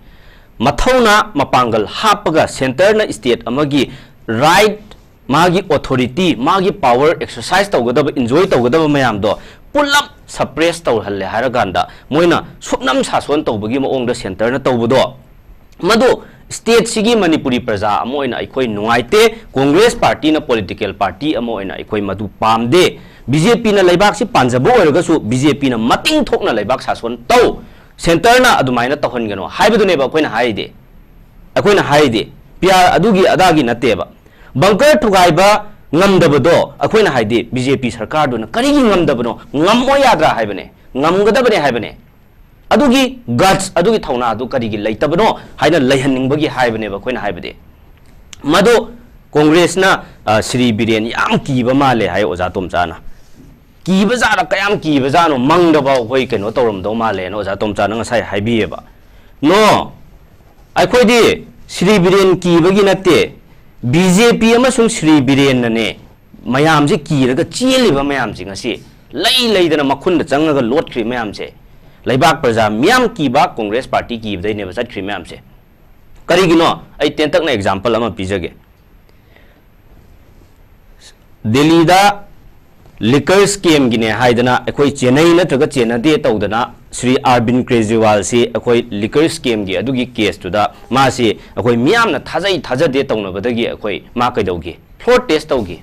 ꯃꯊꯧꯅꯥ ꯃꯄꯥꯡꯒꯜ ꯍꯥꯞꯄꯒ centreꯅ state ꯑꯃꯒꯤ right, ꯃꯥꯒꯤ authority, ꯃꯥꯒꯤ power exercise ꯇꯧꯒꯗꯕ, enjoy ꯇꯧꯒꯗꯕ ꯃꯌꯥꯝꯗꯣ ꯄꯨꯂꯞ suppress ꯇꯧꯍꯜꯂꯦ ꯍꯥꯏꯔꯀꯥꯟꯗ, ꯃꯣꯏꯅ ꯁꯨꯞꯅꯝ ꯁꯥꯁꯣꯟ ꯇꯧꯕꯒꯤ ꯃꯑꯣꯡꯗ centreꯅ ꯇꯧꯕꯗꯣ, ꯃꯗꯨ stateꯁꯤꯒꯤ ꯃꯅꯤꯄꯨꯔꯤ ꯄ꯭ꯔꯖꯥ ꯑꯃ ꯑꯣꯏꯅ ꯑꯩꯈꯣꯏ ꯅꯨꯡꯉꯥꯏꯇꯦ꯫ ꯀꯣꯡꯒ꯭ꯔꯦꯁ partyꯅ political party ꯑꯃ ꯑꯣꯏꯅ ꯑꯩꯈꯣꯏ ꯃꯗꯨ ꯄꯥꯝꯗꯦ꯫ BJPꯅ ꯂꯩꯕꯥꯛꯁꯤ ꯄꯥꯟꯖꯕ ꯑꯣꯏꯔꯒꯁꯨ, BJPꯅ ꯃꯇꯤꯡ ꯊꯣꯛꯅ ꯂꯩꯕꯥꯛ ꯁꯥꯁꯣꯟ ꯇꯧ, centreꯅ ꯑꯗꯨꯃꯥꯏꯅ ꯇꯧꯍꯟꯒꯅꯣ ꯍꯥꯏꯕꯗꯨꯅꯦꯕ ꯑꯩꯈꯣꯏꯅ ꯍꯥꯏꯔꯤꯗꯤ꯫ ꯑꯩꯈꯣꯏꯅ ꯍꯥꯏꯔꯤꯗꯤ ꯄꯤ ꯑꯥꯔ ꯑꯗꯨꯒꯤ ꯑꯗꯥꯒꯤ ꯅꯠꯇꯦꯕ꯫ ꯕꯪꯀꯔ ꯊꯨꯒꯥꯏꯕ ꯉꯝꯗꯕꯗꯣ, ꯑꯩꯈꯣꯏꯅ ꯍꯥꯏꯗꯤ BJP ꯁꯔꯀꯥꯔꯗꯨꯅ ꯀꯔꯤꯒꯤ ꯉꯝꯗꯕꯅꯣ? ꯉꯝꯃꯣ ꯌꯥꯗ꯭ꯔꯥ ꯍꯥꯏꯕꯅꯦ, ꯉꯝꯒꯗꯕꯅꯦ ꯍꯥꯏꯕꯅꯦ꯫ ꯑꯗꯨꯒꯤ guts, ꯑꯗꯨꯒꯤ ꯊꯧꯅꯥꯗꯨ ꯀꯔꯤꯒꯤ ꯂꯩꯇꯕꯅꯣ ꯍꯥꯏꯅ ꯂꯩꯍꯟꯅꯤꯡꯕꯒꯤ ꯍꯥꯏꯕꯅꯦꯕ ꯑꯩꯈꯣꯏꯅ ꯍꯥꯏꯕꯗꯤ꯫ ꯃꯗꯨ ꯀꯣꯡꯒ꯭ꯔꯦꯁꯅ, ꯑ, ꯁ꯭ꯔꯤ ꯕꯤꯔꯦꯟ ꯌꯥꯝ ꯀꯤꯕ ꯃꯥꯜꯂꯦ ꯍꯥꯏ ꯑꯣꯖꯥ ꯇꯣꯝꯆꯥꯅ꯫ ꯀꯤꯕ ꯖꯥꯠꯂ, ꯀꯌꯥꯝ ꯀꯤꯕ ꯖꯥꯠꯅꯣ? ꯃꯪꯗꯐꯥꯎ ꯑꯩꯈꯣꯏ ꯀꯩꯅꯣ ꯇꯧꯔꯝꯗꯧ ꯃꯥꯜꯂꯦꯅ ꯑꯣꯖꯥ ꯇꯣꯝꯆꯥꯅ ꯉꯁꯥꯏ ꯍꯥꯏꯕꯤꯌꯦꯕ꯫ No, ꯑꯩꯈꯣꯏꯗꯤ ꯁ꯭ꯔꯤ ꯕꯤꯔꯦꯟ ꯀꯤꯕꯒꯤ ꯅꯠꯇꯦ, BJP ꯑꯃꯁꯨꯡ ꯁ꯭ꯔꯤ ꯕꯤꯔꯦꯟꯅꯅꯦ ꯃꯌꯥꯝꯁꯤ ꯀꯤꯔꯒ ꯆꯦꯜꯂꯤꯕ ꯃꯌꯥꯝꯁꯤ, ꯉꯁꯤ ꯂꯩ ꯂꯩꯗꯅ ꯃꯈꯨꯟꯗ ꯆꯪꯉꯒ ꯂꯣꯠꯈ꯭ꯔꯤ ꯃꯌꯥꯝꯁꯦ꯫ ꯂꯩꯕꯥꯛ ꯄ꯭ꯔꯖꯥ ꯃꯤꯌꯥꯝ ꯀꯤꯕ ꯀꯣꯡꯒ꯭ꯔꯦꯁ party ꯀꯤꯕꯗꯩꯅꯦꯕ ꯆꯠꯈ꯭ꯔꯤ ꯃꯌꯥꯝꯁꯦ꯫ ꯀꯔꯤꯒꯤꯅꯣ? ꯑꯩ ꯇꯦꯟꯇꯛꯅ example ꯑꯃ ꯄꯤꯖꯒꯦ꯫ ꯗꯦꯜꯂꯤꯗ liquor scamꯒꯤꯅꯦ ꯍꯥꯏꯗꯅ ꯑꯩꯈꯣꯏ ꯆꯦꯟꯅꯩ ꯅꯠꯇ꯭ꯔꯒ ꯆꯦꯟꯅꯗꯦ ꯇꯧꯗꯅ, ꯁ꯭ꯔꯤ ꯑꯔꯕꯤꯟ ꯀ꯭ꯔꯦꯖꯤꯋꯥꯜꯁꯤ ꯑꯩꯈꯣꯏ liquor scamꯒꯤ ꯑꯗꯨꯒꯤ caseꯇꯨꯗ ꯃꯥꯁꯤ ꯑꯩꯈꯣꯏ ꯃꯤꯌꯥꯝꯅ ꯊꯥꯖꯩ ꯊꯥꯖꯗꯦ ꯇꯧꯅꯕꯗꯒꯤ ꯑꯩꯈꯣꯏ ꯃꯥ ꯀꯩꯗꯧꯈꯤ? Floor test ꯇꯧꯈꯤ꯫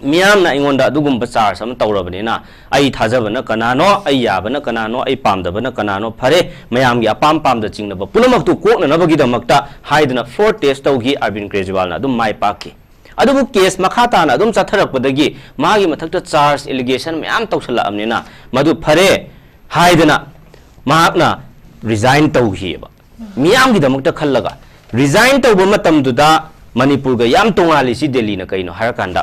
ꯃꯤꯌꯥꯝꯅ ꯑꯩꯉꯣꯟꯗ ꯑꯗꯨꯒꯨꯝꯕ charge ꯑꯃ ꯇꯧꯔꯕꯅꯤꯅ, ꯑꯩ ꯊꯥꯖꯕꯅ ꯀꯅꯥꯅꯣ, ꯑꯩ ꯌꯥꯕꯅ ꯀꯅꯥꯅꯣ, ꯑꯩ ꯄꯥꯝꯗꯕꯅ ꯀꯅꯥꯅꯣ, ꯐꯔꯦ, ꯃꯌꯥꯝꯒꯤ ꯑꯄꯥꯝ ꯄꯥꯝꯗ ꯆꯤꯡꯅꯕ ꯄꯨꯝꯅꯃꯛꯇꯨ ꯀꯣꯛꯅꯅꯕꯒꯤꯗꯃꯛꯇ ꯍꯥꯏꯗꯅ floor test ꯇꯧꯈꯤ꯫ ꯑꯔꯕꯤꯟ ꯀ꯭ꯔꯦꯖꯤꯋꯥꯜꯅ ꯑꯗꯨꯝ ꯃꯥꯏ ꯄꯥꯛꯈꯤ꯫ ꯑꯗꯨꯕꯨ case ꯃꯈꯥ ꯇꯥꯅ ꯑꯗꯨꯝ ꯆꯠꯊꯔꯛꯄꯗꯒꯤ ꯃꯥꯒꯤ ꯃꯊꯛꯇ charge, allegation ꯃꯌꯥꯝ ꯇꯧꯁꯜꯂꯛꯑꯕꯅꯤꯅ, ꯃꯗꯨ ꯐꯔꯦ, ꯍꯥꯏꯗꯅ ꯃꯍꯥꯛꯅ resign ꯇꯧꯈꯤꯑꯕ꯫ ꯃꯤꯌꯥꯝꯒꯤꯗꯃꯛꯇ ꯈꯜꯂꯒ resign ꯇꯧꯕ ꯃꯇꯝꯗꯨꯗ ꯃꯅꯤꯄꯨꯔꯒ ꯌꯥꯝ ꯇꯣꯉꯥꯜꯂꯤꯁꯤ ꯗꯦꯜꯂꯤꯅ ꯀꯩꯅꯣ ꯍꯥꯏꯔꯀꯥꯟꯗ,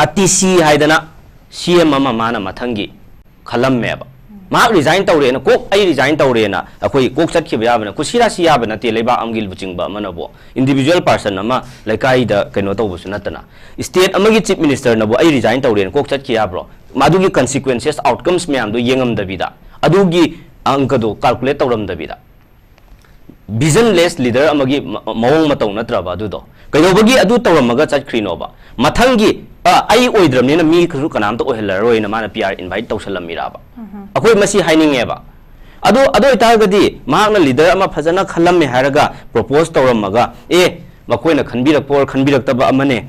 ꯑꯇꯤꯁꯤ ꯍꯥꯏꯗꯅ C M ꯑꯃ ꯃꯥꯅ ꯃꯊꯪꯒꯤ ꯈꯜꯂꯝꯃꯦꯕ꯫ ꯃꯍꯥꯛ resign ꯇꯧꯔꯦꯅ, ꯀꯣꯛ ꯑꯩ resign ꯇꯧꯔꯦꯅ ꯑꯩꯈꯣꯏ ꯀꯣꯛ ꯆꯠꯈꯤꯕ ꯌꯥꯕꯅ, ꯀꯨꯁꯤꯔꯥꯁꯤ ꯌꯥꯕ ꯅꯠꯇꯦ ꯂꯩꯕꯥꯛ ꯑꯃꯒꯤ ꯂꯨꯆꯤꯡꯕ ꯑꯃꯅꯕꯨ꯫ Individual person ꯑꯃ ꯂꯩꯀꯥꯏꯗ ꯀꯩꯅꯣ ꯇꯧꯕꯁꯨ ꯅꯠꯇꯅ, state ꯑꯃꯒꯤ chief ministerꯅꯕꯨ "ꯑꯩ resign ꯇꯧꯔꯦꯅ" ꯀꯣꯛ ꯆꯠꯈꯤ ꯌꯥꯕ꯭ꯔꯣ? ꯃꯗꯨꯒꯤ consequences, outcomes ꯃꯌꯥꯝꯗꯣ ꯌꯦꯡꯉꯝꯗꯕꯤꯗ, ꯑꯗꯨꯒꯤ ꯑꯪꯀꯗꯣ calculate ꯇꯧꯔꯝꯗꯕꯤꯗ, visionless leader ꯑꯃꯒꯤ ꯃ-, ꯃꯑꯣꯡ ꯃꯇꯧ ꯅꯠꯇ꯭ꯔꯕ ꯑꯗꯨꯗꯣ? ꯀꯩꯗꯧꯕꯒꯤ ꯑꯗꯨ ꯇꯧꯔꯝꯃꯒ ꯆꯠꯈ꯭ꯔꯤꯅꯣꯕ? ꯃꯊꯪꯒꯤ, "ꯑ, ꯑꯩ ꯑꯣꯏꯗ꯭ꯔꯕꯅꯤꯅ ꯃꯤ ꯀꯩꯁꯨ ꯀꯅꯥꯝꯇ ꯑꯣꯏꯍꯜꯂꯔꯣꯏꯅ" ꯃꯥꯅ P R invite ꯇꯧꯁꯜꯂꯝꯃꯤꯔꯕ? ꯑꯩꯈꯣꯏ ꯃꯁꯤ ꯍꯥꯏꯅꯤꯡꯉꯦꯕ꯫ ꯑꯗꯣ, ꯑꯗꯨ ꯑꯣꯏꯇꯥꯔꯒꯗꯤ ꯃꯍꯥꯛꯅ leader ꯑꯃ ꯐꯖꯅ ꯈꯜꯂꯝꯃꯦ ꯍꯥꯏꯔꯒ, propose ꯇꯧꯔꯝꯃꯒ, "ꯑꯦ, ꯃꯈꯣꯏꯅ ꯈꯟꯕꯤꯔꯛꯄ or ꯈꯟꯕꯤꯔꯛꯇꯕ ꯑꯃꯅꯦ,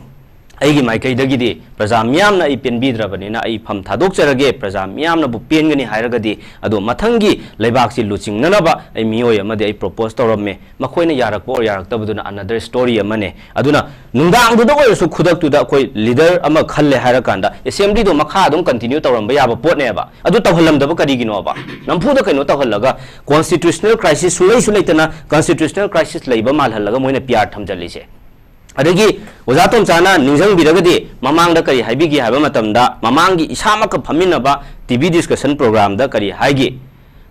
ꯑꯩꯒꯤ ꯃꯥꯏꯀꯩꯗꯒꯤꯗꯤ ꯄ꯭ꯔꯖꯥ ꯃꯤꯌꯥꯝꯅ ꯑꯩ ꯄꯦꯟꯕꯤꯗ꯭ꯔꯕꯅꯤꯅ ꯑꯩ ꯐꯝ ꯊꯥꯗꯣꯛꯆꯔꯒꯦ, ꯄ꯭ꯔꯖꯥ ꯃꯤꯌꯥꯝꯅꯕꯨ ꯄꯦꯟꯒꯅꯤ ꯍꯥꯏꯔꯒꯗꯤ, ꯑꯗꯣ ꯃꯊꯪꯒꯤ ꯂꯩꯕꯥꯛꯁꯤ ꯂꯨꯆꯤꯡꯅꯅꯕ ꯑꯩ ꯃꯤꯑꯣꯏ ꯑꯃꯗꯤ ꯑꯩ propose ꯇꯧꯔꯝꯃꯦ, ꯃꯈꯣꯏꯅ ꯌꯥꯔꯛꯄ or ꯌꯥꯔꯛꯇꯕꯗꯨꯅ another story ꯑꯃꯅꯦ"꯫ ꯑꯗꯨꯅ ꯅꯨꯡꯗꯥꯡꯗꯨꯗ ꯑꯣꯏꯔꯁꯨ ꯈꯨꯗꯛꯇꯨꯗ ꯑꯩꯈꯣꯏ leader ꯑꯃ ꯈꯜꯂꯦ ꯍꯥꯏꯔꯀꯥꯟꯗ assemblyꯗꯣ ꯃꯈꯥ ꯑꯗꯨꯝ continue ꯇꯧꯔꯝꯕ ꯌꯥꯕ ꯄꯣꯠꯅꯦꯕ꯫ ꯑꯗꯨ ꯇꯧꯍꯜꯂꯝꯗꯕ ꯀꯔꯤꯒꯤꯅꯣꯕ? ꯅꯝꯐꯨꯗ ꯀꯩꯅꯣ ꯇꯧꯍꯜꯂꯒ constitutional crisis ꯁꯨꯡꯂꯩꯁꯨ ꯂꯩꯇꯅ constitutional crisis ꯂꯩꯕ ꯃꯥꯜꯍꯜꯂꯒ ꯃꯣꯏꯅ P R ꯊꯝꯖꯜꯂꯤꯁꯦ꯫ ꯑꯗꯒꯤ ꯑꯣꯖꯥ ꯇꯣꯝꯆꯥꯅ ꯅꯤꯡꯁꯤꯡꯕꯤꯔꯒꯗꯤ, ꯃꯃꯥꯡꯗ ꯀꯔꯤ ꯍꯥꯏꯕꯤꯒꯦ ꯍꯥꯏꯕ ꯃꯇꯝꯗ, ꯃꯃꯥꯡꯒꯤ ꯏꯁꯥꯃꯛꯀ ꯐꯝꯃꯤꯟꯅꯕ T V discussion programꯗ ꯀꯔꯤ ꯍꯥꯏꯒꯦ?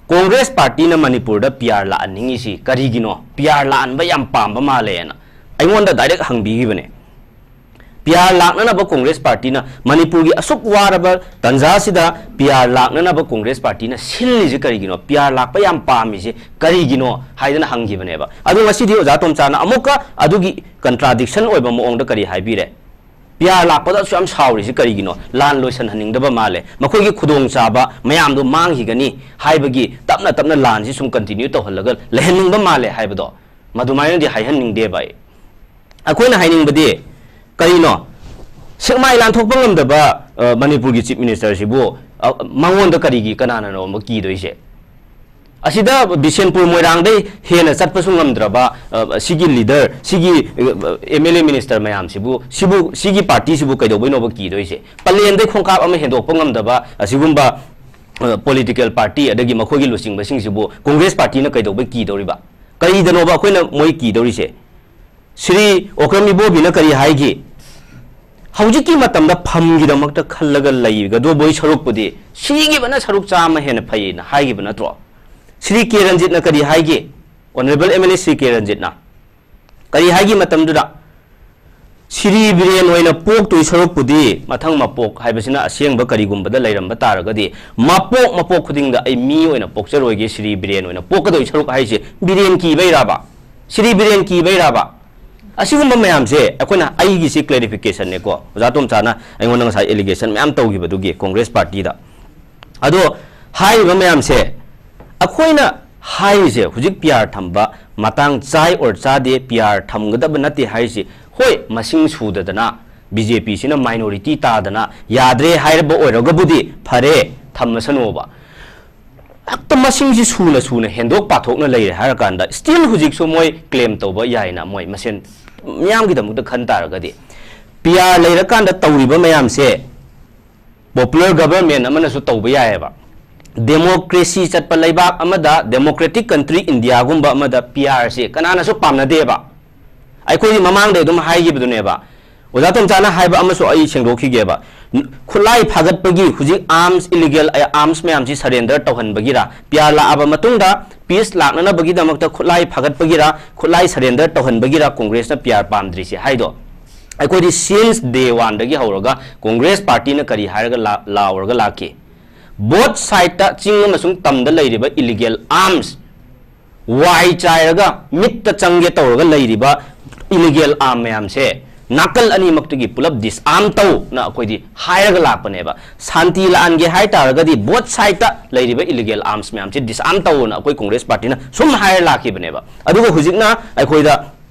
"ꯀꯣꯡꯒ꯭ꯔꯦꯁ ꯄꯥꯔꯇꯤꯅ ꯃꯅꯤꯄꯨꯔꯗ P R ꯂꯥꯛꯍꯟꯅꯤꯡꯉꯤꯁꯤ ꯀꯔꯤꯒꯤꯅꯣ? P R ꯂꯥꯛꯍꯟꯕ ꯌꯥꯝ ꯄꯥꯝꯕ ꯃꯥꯜꯂꯦꯅ" ꯑꯩꯉꯣꯟꯗ direct ꯍꯪꯕꯤꯈꯤꯕꯅꯦ꯫ P R ꯂꯥꯛꯅꯅꯕ ꯀꯣꯡꯒ꯭ꯔꯦꯁ ꯄꯥꯔꯇꯤꯅ, ꯃꯅꯤꯄꯨꯔꯒꯤ ꯑꯁꯨꯛ ꯋꯥꯔꯕ ꯇꯟꯖꯥꯁꯤꯗ P R ꯂꯥꯛꯅꯅꯕ ꯀꯣꯡꯒ꯭ꯔꯦꯁ ꯄꯥꯔꯇꯤꯅ ꯁꯤꯜꯂꯤꯁꯤ ꯀꯔꯤꯒꯤꯅꯣ? P R ꯂꯥꯛꯄ ꯌꯥꯝ ꯄꯥꯝꯃꯤꯁꯤ ꯀꯔꯤꯒꯤꯅꯣ ꯍꯥꯏꯗꯅ ꯍꯪꯈꯤꯕꯅꯦꯕ꯫ ꯑꯗꯣ ꯉꯁꯤꯗꯤ ꯑꯣꯖꯥ ꯇꯣꯝꯆꯥꯅ ꯑꯃꯨꯛꯀ ꯑꯗꯨꯒꯤ contradiction ꯑꯣꯏꯕ ꯃꯑꯣꯡꯗ ꯀꯔꯤ ꯍꯥꯏꯕꯤꯔꯦ? P R ꯂꯥꯛꯄꯗ ꯑꯁꯨꯛ ꯌꯥꯝ ꯁꯥꯎꯔꯤꯁꯤ ꯀꯔꯤꯒꯤꯅꯣ? ꯂꯥꯟ ꯂꯣꯏꯁꯤꯟꯍꯟꯅꯤꯡꯗꯕ ꯃꯥꯜꯂꯦ, ꯃꯈꯣꯏꯒꯤ ꯈꯨꯗꯣꯡꯆꯥꯕ ꯃꯌꯥꯝꯗꯣ ꯃꯥꯡꯈꯤꯒꯅꯤ ꯍꯥꯏꯕꯒꯤ ꯇꯞꯅ ꯇꯞꯅ ꯂꯥꯟꯁꯤ ꯁꯨꯝ continue ꯇꯧꯍꯜꯂꯒ ꯂꯩꯍꯟꯅꯤꯡꯕ ꯃꯥꯜꯂꯦ ꯍꯥꯏꯕꯗꯣ, ꯃꯗꯨꯃꯥꯏꯅꯗꯤ ꯍꯥꯏꯍꯟꯅꯤꯡꯗꯦꯕ ꯑꯩ꯫ ꯑꯩꯈꯣꯏꯅ ꯍꯥꯏꯅꯤꯡꯕꯗꯤ ꯀꯔꯤꯅꯣ? ꯁꯦꯛꯃꯥꯏ ꯂꯥꯟꯊꯣꯛꯄ ꯉꯝꯗꯕ, ꯑ, ꯃꯅꯤꯄꯨꯔꯒꯤ chief ministerꯁꯤꯕꯨ, ꯑ, ꯃꯉꯣꯟꯗ ꯀꯔꯤꯒꯤ, ꯀꯅꯥꯅꯅꯣꯕ ꯀꯤꯗꯣꯏꯁꯦ? ꯑꯁꯤꯗ ꯕꯤꯁꯦꯟꯄꯨꯔ ꯃꯣꯏꯔꯥꯡꯗꯩ ꯍꯦꯟꯅ ꯆꯠꯄꯁꯨ ꯉꯝꯗ꯭ꯔꯕ, ꯑ, ꯁꯤꯒꯤ leader, ꯁꯤꯒꯤ, ꯑ, M L A minister ꯃꯌꯥꯝꯁꯤꯕꯨ, ꯁꯤꯕꯨ, ꯁꯤꯒꯤ ꯄꯥꯔꯇꯤꯁꯤꯕꯨ ꯀꯩꯗꯧꯕꯩꯅꯣꯕ ꯀꯤꯗꯣꯏꯁꯦ? ꯄꯂꯦꯟꯗꯩ ꯈꯣꯡꯀꯥꯞ ꯑꯃ ꯍꯦꯟꯗꯣꯛꯄ ꯉꯝꯗꯕ ꯑꯁꯤꯒꯨꯝꯕ ꯄꯣꯂꯤꯇꯤꯀꯦꯜ ꯄꯥꯔꯇꯤ ꯑꯗꯒꯤ ꯃꯈꯣꯏꯒꯤ ꯂꯨꯆꯤꯡꯕꯁꯤꯡꯁꯤꯕꯨ ꯀꯣꯡꯒ꯭ꯔꯦꯁ ꯄꯥꯔꯇꯤꯅ ꯀꯩꯗꯧꯕꯩ ꯀꯤꯗꯧꯔꯤꯕ? ꯀꯔꯤꯗꯅꯣꯕ ꯑꯩꯈꯣꯏꯅ ꯃꯣꯏ ꯀꯤꯗꯧꯔꯤꯁꯦ? ꯁ꯭ꯔꯤ ꯑꯣꯀ꯭ꯔꯝ ꯏꯕꯣꯕꯤꯅ ꯀꯔꯤ ꯍꯥꯏꯒꯦ? "ꯍꯧꯖꯤꯛꯀꯤ ꯃꯇꯝꯗ ꯐꯝꯒꯤꯗꯃꯛꯇ ꯈꯜꯂꯒ ꯂꯩꯒꯗꯧꯕꯒꯤ ꯁꯔꯨꯛꯄꯨꯗꯤ ꯁꯤꯈꯤꯕꯅ ꯁꯔꯨꯛ ꯆꯥꯝꯃ ꯍꯦꯟꯅ ꯐꯩꯌꯦꯅ" ꯍꯥꯏꯈꯤꯕ ꯅꯠꯇ꯭ꯔꯣ? ꯁ꯭ꯔꯤ ꯀꯦ ꯔꯟꯖꯤꯠꯅ ꯀꯔꯤ ꯍꯥꯏꯒꯦ? Honourable M L A Shri K ꯔꯟꯖꯤꯠꯅ ꯀꯔꯤ ꯍꯥꯏꯒꯤ ꯃꯇꯝꯗꯨꯗ? "ꯁꯤꯔꯤ ꯕꯤꯔꯦꯟ ꯑꯣꯏꯅ ꯄꯣꯛꯇꯣꯏ ꯁꯔꯨꯛꯄꯨꯗꯤ ꯃꯊꯪ ꯃꯄꯣꯛ ꯍꯥꯏꯕꯁꯤꯅ ꯑꯁꯦꯡꯕ ꯀꯔꯤꯒꯨꯝꯕꯗ ꯂꯩꯔꯝꯕ ꯇꯥꯔꯒꯗꯤ, ꯃꯄꯣꯛ ꯃꯄꯣꯛ ꯈꯨꯗꯤꯡꯗ ꯑꯩ ꯃꯤ ꯑꯣꯏꯅ ꯄꯣꯛꯆꯔꯣꯏꯒꯦ, ꯁꯤꯔꯤ ꯕꯤꯔꯦꯟ ꯑꯣꯏꯅ ꯄꯣꯛꯀꯗꯣꯏ ꯁꯔꯨꯛ" ꯍꯥꯏꯁꯦ ꯕꯤꯔꯦꯟ ꯀꯤꯕꯩꯔꯕ? ꯁꯤꯔꯤ ꯕꯤꯔꯦꯟ ꯀꯤꯕꯩꯔꯕ? ꯑꯁꯤꯒꯨꯝꯕ ꯃꯌꯥꯝꯁꯦ ꯑꯩꯈꯣꯏꯅ, ꯑꯩꯒꯤꯁꯤ ꯀ꯭ꯂꯦꯔꯤꯐꯤꯀꯦꯁꯟꯅꯦꯀꯣ, ꯑꯣꯖꯥ ꯇꯣꯝꯆꯥꯅ ꯑꯩꯉꯣꯟꯗ ꯉꯁꯥꯏ ꯑꯦꯂꯤꯒꯦꯁꯟ ꯃꯌꯥꯝ ꯇꯧꯈꯤꯕꯗꯨꯒꯤ ꯀꯣꯡꯒ꯭ꯔꯦꯁ ꯄꯥꯔꯇꯤꯗ꯫ ꯑꯗꯣ ꯍꯥꯏꯔꯤꯕ ꯃꯌꯥꯝꯁꯦ, ꯑꯩꯈꯣꯏꯅ ꯍꯥꯏꯔꯤꯁꯦ ꯍꯧꯖꯤꯛ ꯄꯤ ꯑꯥꯔ ꯊꯝꯕ ꯃꯇꯥꯡ ꯆꯥꯏ ꯑꯣꯔ ꯆꯥꯗꯦ, ꯄꯤ ꯑꯥꯔ ꯊꯝꯒꯗꯕ ꯅꯠꯇꯦ ꯍꯥꯏꯔꯤꯁꯤ, ꯍꯣꯏ, ꯃꯁꯤꯡ ꯁꯨꯗꯗꯅ ꯕꯤ ꯖꯦ ꯄꯤꯁꯤꯅ ꯃꯥꯏꯅꯣꯔꯤꯇꯤ ꯇꯥꯗꯅ ꯌꯥꯗ꯭ꯔꯦ ꯍꯥꯏꯔꯕ ꯑꯣꯏꯔꯒꯕꯨꯗꯤ ꯐꯔꯦ, ꯊꯝꯃꯁꯅꯨꯕ꯫ ꯍꯦꯛꯇ ꯃꯁꯤꯡꯁꯤ ꯁꯨꯅ ꯁꯨꯅ ꯍꯦꯟꯗꯣꯛ ꯄꯥꯊꯣꯛꯅ ꯂꯩꯔꯦ ꯍꯥꯏꯔꯀꯥꯟꯗ, ꯁ꯭ꯇꯤꯜ ꯍꯧꯖꯤꯛꯁꯨ ꯃꯣꯏ ꯀ꯭ꯂꯦꯝ ꯇꯧꯕ ꯌꯥꯏꯅ, ꯃꯣꯏ ꯃꯁꯦꯟ ꯃꯤꯌꯥꯝꯒꯤꯗꯃꯛꯇ ꯈꯟ ꯇꯥꯔꯒꯗꯤ꯫ ꯄꯤ ꯑꯥꯔ ꯂꯩꯔꯀꯥꯟꯗ ꯇꯧꯔꯤꯕ ꯃꯌꯥꯝꯁꯦ ꯄꯣꯄꯨꯂꯔ ꯒꯕꯔꯃꯦꯟ ꯑꯃꯅꯁꯨ ꯇꯧꯕ ꯌꯥꯏꯑꯕ꯫ ꯗꯦꯃꯣꯀ꯭ꯔꯦꯁꯤ ꯆꯠꯄ ꯂꯩꯕꯥꯛ ꯑꯃꯗ, ꯗꯦꯃꯣꯀ꯭ꯔꯦꯇꯤꯛ ꯀꯟꯇ꯭ꯔꯤ ꯏꯟꯗꯤꯌꯥꯒꯨꯝꯕ ꯑꯃꯗ ꯄꯤ ꯑꯥꯔꯁꯦ ꯀꯅꯥꯅꯁꯨ ꯄꯥꯝꯅꯗꯦꯕ꯫ ꯑꯩꯈꯣꯏꯗꯤ ꯃꯃꯥꯡꯗ ꯑꯗꯨꯝ ꯍꯥꯏꯈꯤꯕꯗꯨꯅꯦꯕ꯫ ꯑꯣꯖꯥ ꯇꯣꯝꯆꯥꯅ ꯍꯥꯏꯕ ꯑꯃꯁꯨ ꯑꯩ ꯁꯦꯡꯗꯣꯛꯈꯤꯒꯦꯕ꯫ ꯈꯨꯠꯂꯥꯏ ꯐꯥꯒꯠꯄꯒꯤ ꯍꯧꯖꯤꯛ ꯑꯥꯔꯝꯁ, ꯏꯂꯤꯒꯦꯜ ꯑꯥꯔꯝꯁ ꯃꯌꯥꯝꯁꯤ ꯁꯔꯦꯟꯗꯔ ꯇꯧꯍꯟꯕꯒꯤꯔ, ꯄꯤ ꯑꯥꯔ ꯂꯥꯛꯑꯕ ꯃꯇꯨꯡꯗ ꯄꯤꯁ ꯂꯥꯛꯅꯅꯕꯒꯤꯗꯃꯛꯇ ꯈꯨꯠꯂꯥꯏ ꯐꯥꯒꯠꯄꯒꯤꯔ, ꯈꯨꯠꯂꯥꯏ ꯁꯔꯦꯟꯗꯔ ꯇꯧꯍꯟꯕꯒꯤꯔ ꯀꯣꯡꯒ꯭ꯔꯦꯁꯅ ꯄꯤ ꯑꯥꯔ ꯄꯥꯝꯗ꯭ꯔꯤꯁꯦ ꯍꯥꯏꯗꯣ? ꯑꯩꯈꯣꯏꯗꯤ ꯁꯤꯟꯁ ꯗꯦ ꯋꯥꯟꯗꯒꯤ ꯍꯧꯔꯒ ꯀꯣꯡꯒ꯭ꯔꯦꯁ ꯄꯥꯔꯇꯤꯅ ꯀꯔꯤ ꯍꯥꯏꯔꯒ ꯂꯥ-, ꯂꯥꯎꯔꯒ ꯂꯥꯛꯈꯤ? ꯕꯣꯠ ꯁꯥꯏꯠꯇ ꯆꯤꯡ ꯑꯃꯁꯨꯡ ꯇꯝꯗ ꯂꯩꯔꯤꯕ ꯏꯂꯤꯒꯦꯜ ꯑꯥꯔꯝꯁ ꯋꯥꯏ ꯆꯥꯏꯔꯒ ꯃꯤꯠꯇ ꯆꯪꯒꯦ ꯇꯧꯔꯒ ꯂꯩꯔꯤꯕ ꯏꯂꯤꯒꯦꯜ ꯑꯥꯔꯝ ꯃꯌꯥꯝꯁꯦ ꯅꯥꯀꯜ ꯑꯅꯤꯃꯛꯇꯒꯤ ꯄꯨꯂꯞ ꯗꯤꯁꯑꯥꯔꯝ ꯇꯧꯅ ꯑꯩꯈꯣꯏꯗꯤ ꯍꯥꯏꯔꯒ ꯂꯥꯛꯄꯅꯦꯕ꯫ ꯁꯥꯟꯇꯤ ꯂꯥꯛꯍꯟꯒꯦ ꯍꯥꯏ ꯇꯥꯔꯒꯗꯤ ꯕꯣꯠ ꯁꯥꯏꯠꯇ ꯂꯩꯔꯤꯕ ꯏꯂꯤꯒꯦꯜ ꯑꯥꯔꯝꯁ ꯃꯌꯥꯝꯁꯦ ꯗꯤꯁꯑꯥꯔꯝ ꯇꯧꯅ ꯑꯩꯈꯣꯏ ꯀꯣꯡꯒ꯭ꯔꯦꯁ ꯄꯥꯔꯇꯤꯅ ꯁꯨꯝ ꯍꯥꯏꯔ ꯂꯥꯛꯈꯤꯕꯅꯦꯕ꯫ ꯑꯗꯨꯒ ꯍꯧꯖꯤꯛꯅ ꯑꯩꯈꯣꯏꯗ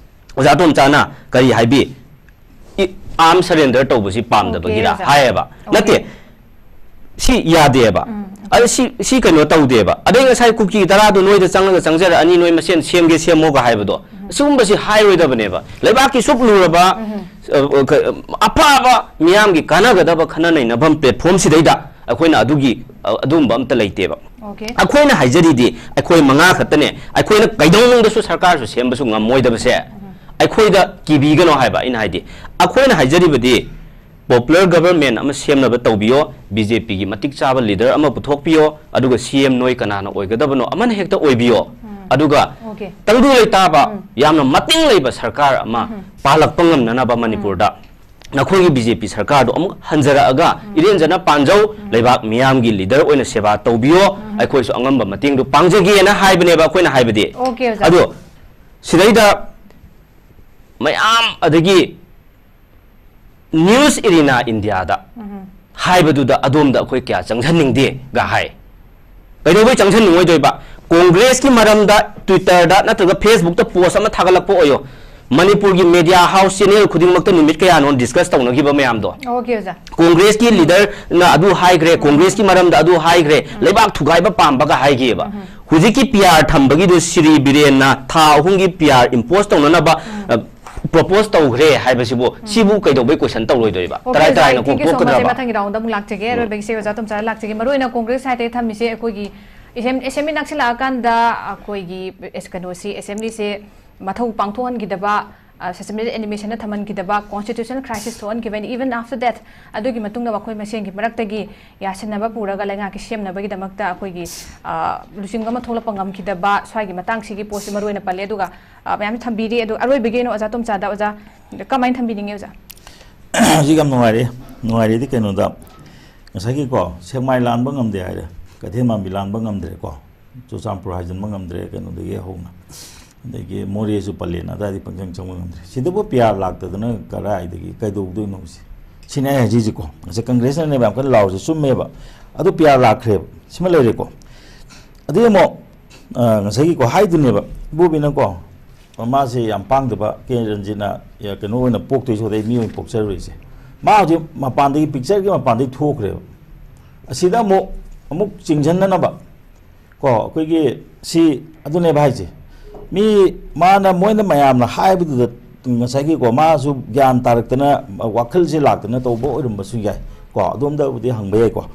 ꯑꯣꯖꯥ ꯇꯣꯝꯆꯥꯅ ꯀꯔꯤ ꯍꯥꯏꯕꯤ? ꯑꯥꯔꯝ ꯁꯔꯦꯟꯗꯔ ꯇꯧꯕꯁꯤ ꯄꯥꯝꯗꯕꯒꯤꯔ? ꯑꯣꯀꯦ, ꯑꯣꯖꯥ꯫ ꯍꯥꯏꯌꯦꯕ꯫ ꯑꯣꯀꯦ꯫ ꯅꯠꯇꯦ, ꯁꯤ ꯌꯥꯗꯦꯕ꯫ ꯎꯝ꯫ ꯑꯗ ꯁꯤ, ꯁꯤ ꯀꯩꯅꯣ ꯇꯧꯗꯦꯕ꯫ ꯑꯗꯩ ꯉꯁꯥꯏ ꯀꯨꯀꯤ ꯇꯔꯥꯗꯣ ꯅꯣꯏꯗ ꯆꯪꯉꯒ ꯆꯪꯖꯔꯛꯑꯅꯤ, ꯅꯣꯏ ꯃꯁꯦꯟ ꯁꯦꯝꯒꯦ ꯁꯦꯝꯃꯣꯒ ꯍꯥꯏꯕꯗꯣ, ꯎꯝ꯫ ꯁꯤꯒꯨꯝꯕꯁꯤ ꯍꯥꯏꯔꯣꯏꯗꯕꯅꯦꯕ꯫ ꯂꯩꯕꯥꯛꯀꯤ ꯁꯨꯛ ꯂꯨꯔꯕ, ꯎꯝ꯫ ꯑ, ꯑ, ꯀ-, ꯑꯐꯕ ꯃꯤꯌꯥꯝꯒꯤ ꯀꯥꯟꯅꯒꯗꯕ ꯈꯟꯅ ꯅꯩꯅꯐꯝ ꯄ꯭ꯂꯦꯠꯐꯣꯝꯁꯤꯗꯩꯗ ꯑꯩꯈꯣꯏꯅ ꯑꯗꯨꯒꯤ ꯑ, ꯑꯗꯨꯝꯕ ꯑꯝꯇ ꯂꯩꯇꯦꯕ꯫ Okay. ꯑꯩꯈꯣꯏꯅ ꯍꯥꯏꯖꯔꯤꯗꯤ ꯑꯩꯈꯣꯏ ꯃꯉꯥ ꯈꯛꯇꯅꯦ꯫ ꯑꯩꯈꯣꯏꯅ ꯀꯩꯗꯧꯅꯨꯡꯗꯁꯨ ꯁꯔꯀꯥꯔꯁꯨ ꯁꯦꯝꯕꯁꯨ ꯉꯝꯃꯣꯏꯗꯕꯁꯦ ꯑꯩꯈꯣꯏꯗ ꯀꯤꯕꯤꯒꯅꯣ ꯍꯥꯏꯕ ꯑꯩꯅ ꯍꯥꯏꯗꯤ꯫ ꯑꯩꯈꯣꯏꯅ ꯍꯥꯏꯖꯔꯤꯕꯗꯤ popular government ꯑꯃ ꯁꯦꯝꯅꯕ ꯇꯧꯕꯤꯌꯣ, ꯕꯤ ꯖꯦ ꯄꯤꯒꯤ ꯃꯇꯤꯛ ꯆꯥꯕ leader ꯑꯃ ꯄꯨꯊꯣꯛꯄꯤꯌꯣ, ꯑꯗꯨꯒ ꯁꯤ ꯑꯦꯝ ꯅꯣꯏ ꯀꯅꯥꯅ ꯑꯣꯏꯒꯗꯕꯅꯣ ꯑꯃꯅ ꯍꯦꯛꯇ ꯑꯣꯏꯕꯤꯌꯣ꯫ ꯑꯗꯨꯒ Okay. ꯇꯪꯗꯨ ꯂꯩꯇꯥꯕ, ꯌꯥꯝꯅ ꯃꯇꯤꯡ ꯂꯩꯕ ꯁꯔꯀꯥꯔ ꯑꯃ ꯄꯥꯜꯂꯛꯄ ꯉꯝꯅꯅꯕ ꯃꯅꯤꯄꯨꯔꯗ ꯅꯈꯣꯏꯒꯤ ꯕꯤ ꯖꯦ ꯄꯤ ꯁꯔꯀꯥꯔꯗꯣ ꯑꯃꯨꯛ ꯍꯟꯖꯔꯛꯑꯒ ꯏꯔꯦꯟꯖꯅ ꯄꯥꯟꯖꯧ, ꯂꯩꯕꯥꯛ ꯃꯤꯌꯥꯝꯒꯤ leader ꯑꯣꯏꯅ ꯁꯦꯕꯥ ꯇꯧꯕꯤꯌꯣ, ꯑꯩꯈꯣꯏꯁꯨ ꯑꯉꯝꯕ ꯃꯇꯦꯡꯗꯨ ꯄꯥꯡꯖꯒꯦꯅ ꯍꯥꯏꯕꯅꯦꯕ ꯑꯩꯈꯣꯏꯅ ꯍꯥꯏꯕꯗꯤ꯫ Okay, ꯑꯣꯖꯥ꯫ ꯑꯗꯣ ꯁꯤꯗꯩꯗ ꯃꯌꯥꯝ ꯑꯗꯒꯤ News Arena India ꯗ ꯍꯥꯏꯕꯗꯨꯗ ꯑꯗꯣꯝꯗ ꯑꯩꯈꯣꯏ ꯀꯌꯥ ꯆꯪꯁꯟꯅꯤꯡꯗꯦꯒ ꯍꯥꯏ꯫ ꯀꯩꯗꯧꯕꯩ ꯆꯪꯁꯟꯅꯤꯡꯉꯣꯏꯗꯣꯏꯕ? ꯀꯣꯡꯒ꯭ꯔꯦꯁꯀꯤ ꯃꯔꯝꯗ Twitter ꯗ ꯅꯠꯇ꯭ꯔꯒ Facebook ꯇ post ꯑꯃ ꯊꯥꯒꯠꯂꯛꯄ ꯑꯣꯏꯌꯣ, ꯃꯅꯤꯄꯨꯔꯒꯤ media house channel ꯈꯨꯗꯤꯡꯃꯛꯇ ꯅꯨꯃꯤꯠ ꯀꯌꯥꯅꯣ discuss ꯇꯧꯅꯈꯤꯕ ꯃꯌꯥꯝꯗꯣ꯫ Okay, ꯑꯣꯖꯥ꯫ ꯀꯣꯡꯒ꯭ꯔꯦꯁꯀꯤ leader ꯅ ꯑꯗꯨ ꯍꯥꯏꯈ꯭ꯔꯦ, ꯀꯣꯡꯒ꯭ꯔꯦꯁꯀꯤ ꯃꯔꯝꯗ ꯑꯗꯨ ꯍꯥꯏꯈ꯭ꯔꯦ, ꯂꯩꯕꯥꯛ ꯊꯨꯒꯥꯏꯕ ꯄꯥꯝꯕꯒ ꯍꯥꯏꯈꯤꯑꯕ꯫ ꯍꯧꯖꯤꯛꯀꯤ ꯄꯤ ꯑꯥꯔ ꯊꯝꯕꯒꯤꯗꯨ ꯁ꯭ꯔꯤ ꯕꯤꯔꯦꯟꯅ ꯊꯥ ꯑꯍꯨꯝꯒꯤ ꯄꯤ ꯑꯥꯔ impose ꯇꯧꯅꯅꯕ ꯑ, propose ꯇꯧꯈ꯭ꯔꯦ ꯍꯥꯏꯕꯁꯤꯕꯨ, ꯁꯤꯕꯨ ꯀꯩꯗꯧꯕꯩ question ꯇꯧꯔꯣꯏꯗꯣꯏꯕ? Okay, ꯇꯔꯥꯏ ꯑꯣꯖꯥ, ꯇꯔꯥꯏꯅ thank you so much. ꯑꯩ ꯀꯣꯛꯊꯣꯛꯀꯗ꯭ꯔꯕ? ꯃꯊꯪꯒꯤ round ꯑꯃꯨꯛ ꯂꯥꯛꯆꯒꯦ꯫ ꯑꯔꯣꯏꯕꯒꯤꯁꯦ ꯑꯣꯖꯥ ꯇꯣꯝꯆꯥꯗ ꯂꯥꯛꯆꯒꯦ꯫ ꯃꯔꯨꯑꯣꯏꯅ ꯀꯣꯡꯒ꯭ꯔꯦꯁ ꯍꯥꯏꯔꯦ ꯊꯝꯃꯤꯁꯦ ꯑꯩꯈꯣꯏꯒꯤ assembly, assembly ꯅꯛꯁꯤꯜꯂꯛꯑꯀꯥꯟꯗ ꯑꯩꯈꯣꯏꯒꯤ ꯑꯦꯁ-, ꯀꯩꯅꯣꯁꯤ, assembly ꯁꯦ ꯃꯊꯧ ꯄꯥꯡꯊꯣꯛꯍꯟꯈꯤꯗꯕ, ꯑ, suspended animation the ꯊꯝꯍꯟꯈꯤꯗꯕ, constitutional crisis ꯊꯣꯛꯍꯟꯈꯤꯕ, and even after that ꯑꯗꯨꯒꯤ ꯃꯇꯨꯡꯗ ꯃꯈꯣꯏ ꯃꯁꯦꯟꯒꯤ ꯃꯔꯛꯇꯒꯤ ꯌꯥꯁꯤꯟꯅꯕ ꯄꯨꯔꯒ ꯂꯩꯉꯥꯛꯀꯤ ꯁꯦꯝꯅꯕꯒꯤꯗꯃꯛꯇ ꯑꯩꯈꯣꯏꯒꯤ, ꯑ, ꯂꯨꯆꯤꯡꯕ ꯑꯃ ꯊꯣꯛꯂꯛꯄ ꯉꯝꯈꯤꯗꯕ, ꯁ꯭ꯋꯥꯏꯒꯤ ꯃꯇꯥꯡꯁꯤꯒꯤ post ꯁꯤ ꯃꯔꯨꯑꯣꯏꯅ ꯄꯜꯂꯦ꯫ ꯑꯗꯨꯒ, ꯑ, ꯃꯌꯥꯝ ꯊꯝꯕꯤꯔꯤ꯫ ꯑꯗꯣ ꯑꯔꯣꯏꯕꯒꯤ ꯑꯣꯏꯅ ꯑꯣꯖꯥ ꯇꯣꯝꯆꯥꯗ, ꯑꯣꯖꯥ ꯀꯃꯥꯏꯅ ꯊꯝꯕꯤꯅꯤꯡꯉꯤ ꯑꯣꯖꯥ? ꯍꯧꯖꯤꯛ ꯌꯥꯝ ꯅꯨꯡꯉꯥꯏꯔꯦ꯫ ꯅꯨꯡꯉꯥꯏꯔꯦꯗꯤ ꯀꯩꯅꯣꯗ, ꯉꯁꯥꯏꯒꯤꯀꯣ, ꯁꯦꯛꯃꯥꯏ ꯂꯥꯟꯕ ꯉꯝꯗꯦ ꯍꯥꯏꯔꯦ, ꯀꯩꯊꯦꯜ ꯃꯥꯟꯕꯤ ꯂꯥꯟꯕ ꯉꯝꯗ꯭ꯔꯦꯀꯣ, ꯆꯨꯔꯆꯥꯟꯄꯨꯔ ꯍꯥꯏꯖꯤꯟꯕ ꯉꯝꯗ꯭ꯔꯦ, ꯀꯩꯅꯣꯗꯒꯤ ꯍꯧꯅ, ꯑꯗꯒꯤ ꯃꯣꯔꯦꯁꯨ ꯄꯜꯂꯦꯅ ꯑꯗꯥꯏꯗꯤ ꯄꯪꯆꯪ ꯆꯪꯕ ꯉꯝꯗ꯭ꯔꯦ꯫ ꯁꯤꯗꯕꯨ ꯄꯤ ꯑꯥꯔ ꯂꯥꯛꯇꯗꯅ ꯀꯗꯥꯏꯗꯒꯤ ꯀꯩꯗꯧꯗꯣꯏꯅꯣ ꯁꯤ? ꯁꯤꯅꯦ ꯑꯩ ꯍꯥꯏꯖꯔꯤꯁꯤꯀꯣ꯫ ꯉꯁꯥꯏ ꯀꯪꯒ꯭ꯔꯦꯁꯅꯅꯦꯕ ꯌꯥꯝ ꯀꯟꯅ ꯂꯥꯎꯔꯤꯁꯦ, ꯆꯨꯝꯃꯦꯕ꯫ ꯑꯗꯨ ꯄꯤ ꯑꯥꯔ ꯂꯥꯛꯈ꯭ꯔꯦꯕ꯫ ꯁꯤꯃ ꯂꯩꯔꯦꯀꯣ꯫ ꯑꯗꯨꯗꯤ ꯑꯃꯨꯛ, ꯑ, ꯉꯁꯥꯏꯒꯤꯀꯣ ꯍꯥꯏꯗꯨꯅꯦꯕ, ꯏꯕꯣꯕꯤꯅꯀꯣ, ꯃꯥꯁꯦ ꯌꯥꯝ ꯄꯥꯡꯗꯕ, ꯀꯦ ꯔꯟꯖꯤꯠꯅ, ꯌꯥ, ꯀꯩꯅꯣ ꯑꯣꯏꯅ ꯄꯣꯛꯇꯣꯏꯁꯨ ꯑꯗꯩ ꯃꯤ ꯑꯣꯏꯅ ꯄꯣꯛꯆꯔꯣꯏꯁꯦ꯫ ꯃꯥ ꯍꯧꯖꯤꯛ ꯃꯄꯥꯟꯗꯒꯤ, picture ꯒꯤ ꯃꯄꯥꯟꯗꯒꯤ ꯊꯣꯛꯈ꯭ꯔꯦꯕ꯫ ꯑꯁꯤꯗ ꯑꯃꯨꯛ, ꯑꯃꯨꯛ ꯆꯤꯡꯁꯤꯟꯅꯅꯕ ꯀꯣ, ꯑꯩꯈꯣꯏꯒꯤ ꯁꯤ ꯑꯗꯨꯅꯦꯕ ꯍꯥꯏꯁꯦ꯫ ꯃꯤ ꯃꯥꯅ, ꯃꯣꯏꯅ ꯃꯌꯥꯝꯅ ꯍꯥꯏꯕꯗꯨꯗ ꯉꯁꯥꯏꯒꯤꯀꯣ, ꯃꯥꯁꯨ ꯒ꯭ꯌꯥꯟ ꯇꯥꯔꯛꯇꯅ, ꯋꯥꯈꯜꯁꯦ ꯂꯥꯛꯇꯅ ꯇꯧꯕ ꯑꯣꯏꯔꯝꯕꯁꯨ ꯌꯥꯏ ꯀꯣ, ꯑꯗꯣꯝꯗꯕꯨꯗꯤ ꯍꯪꯕ ꯌꯥꯏꯀꯣ꯫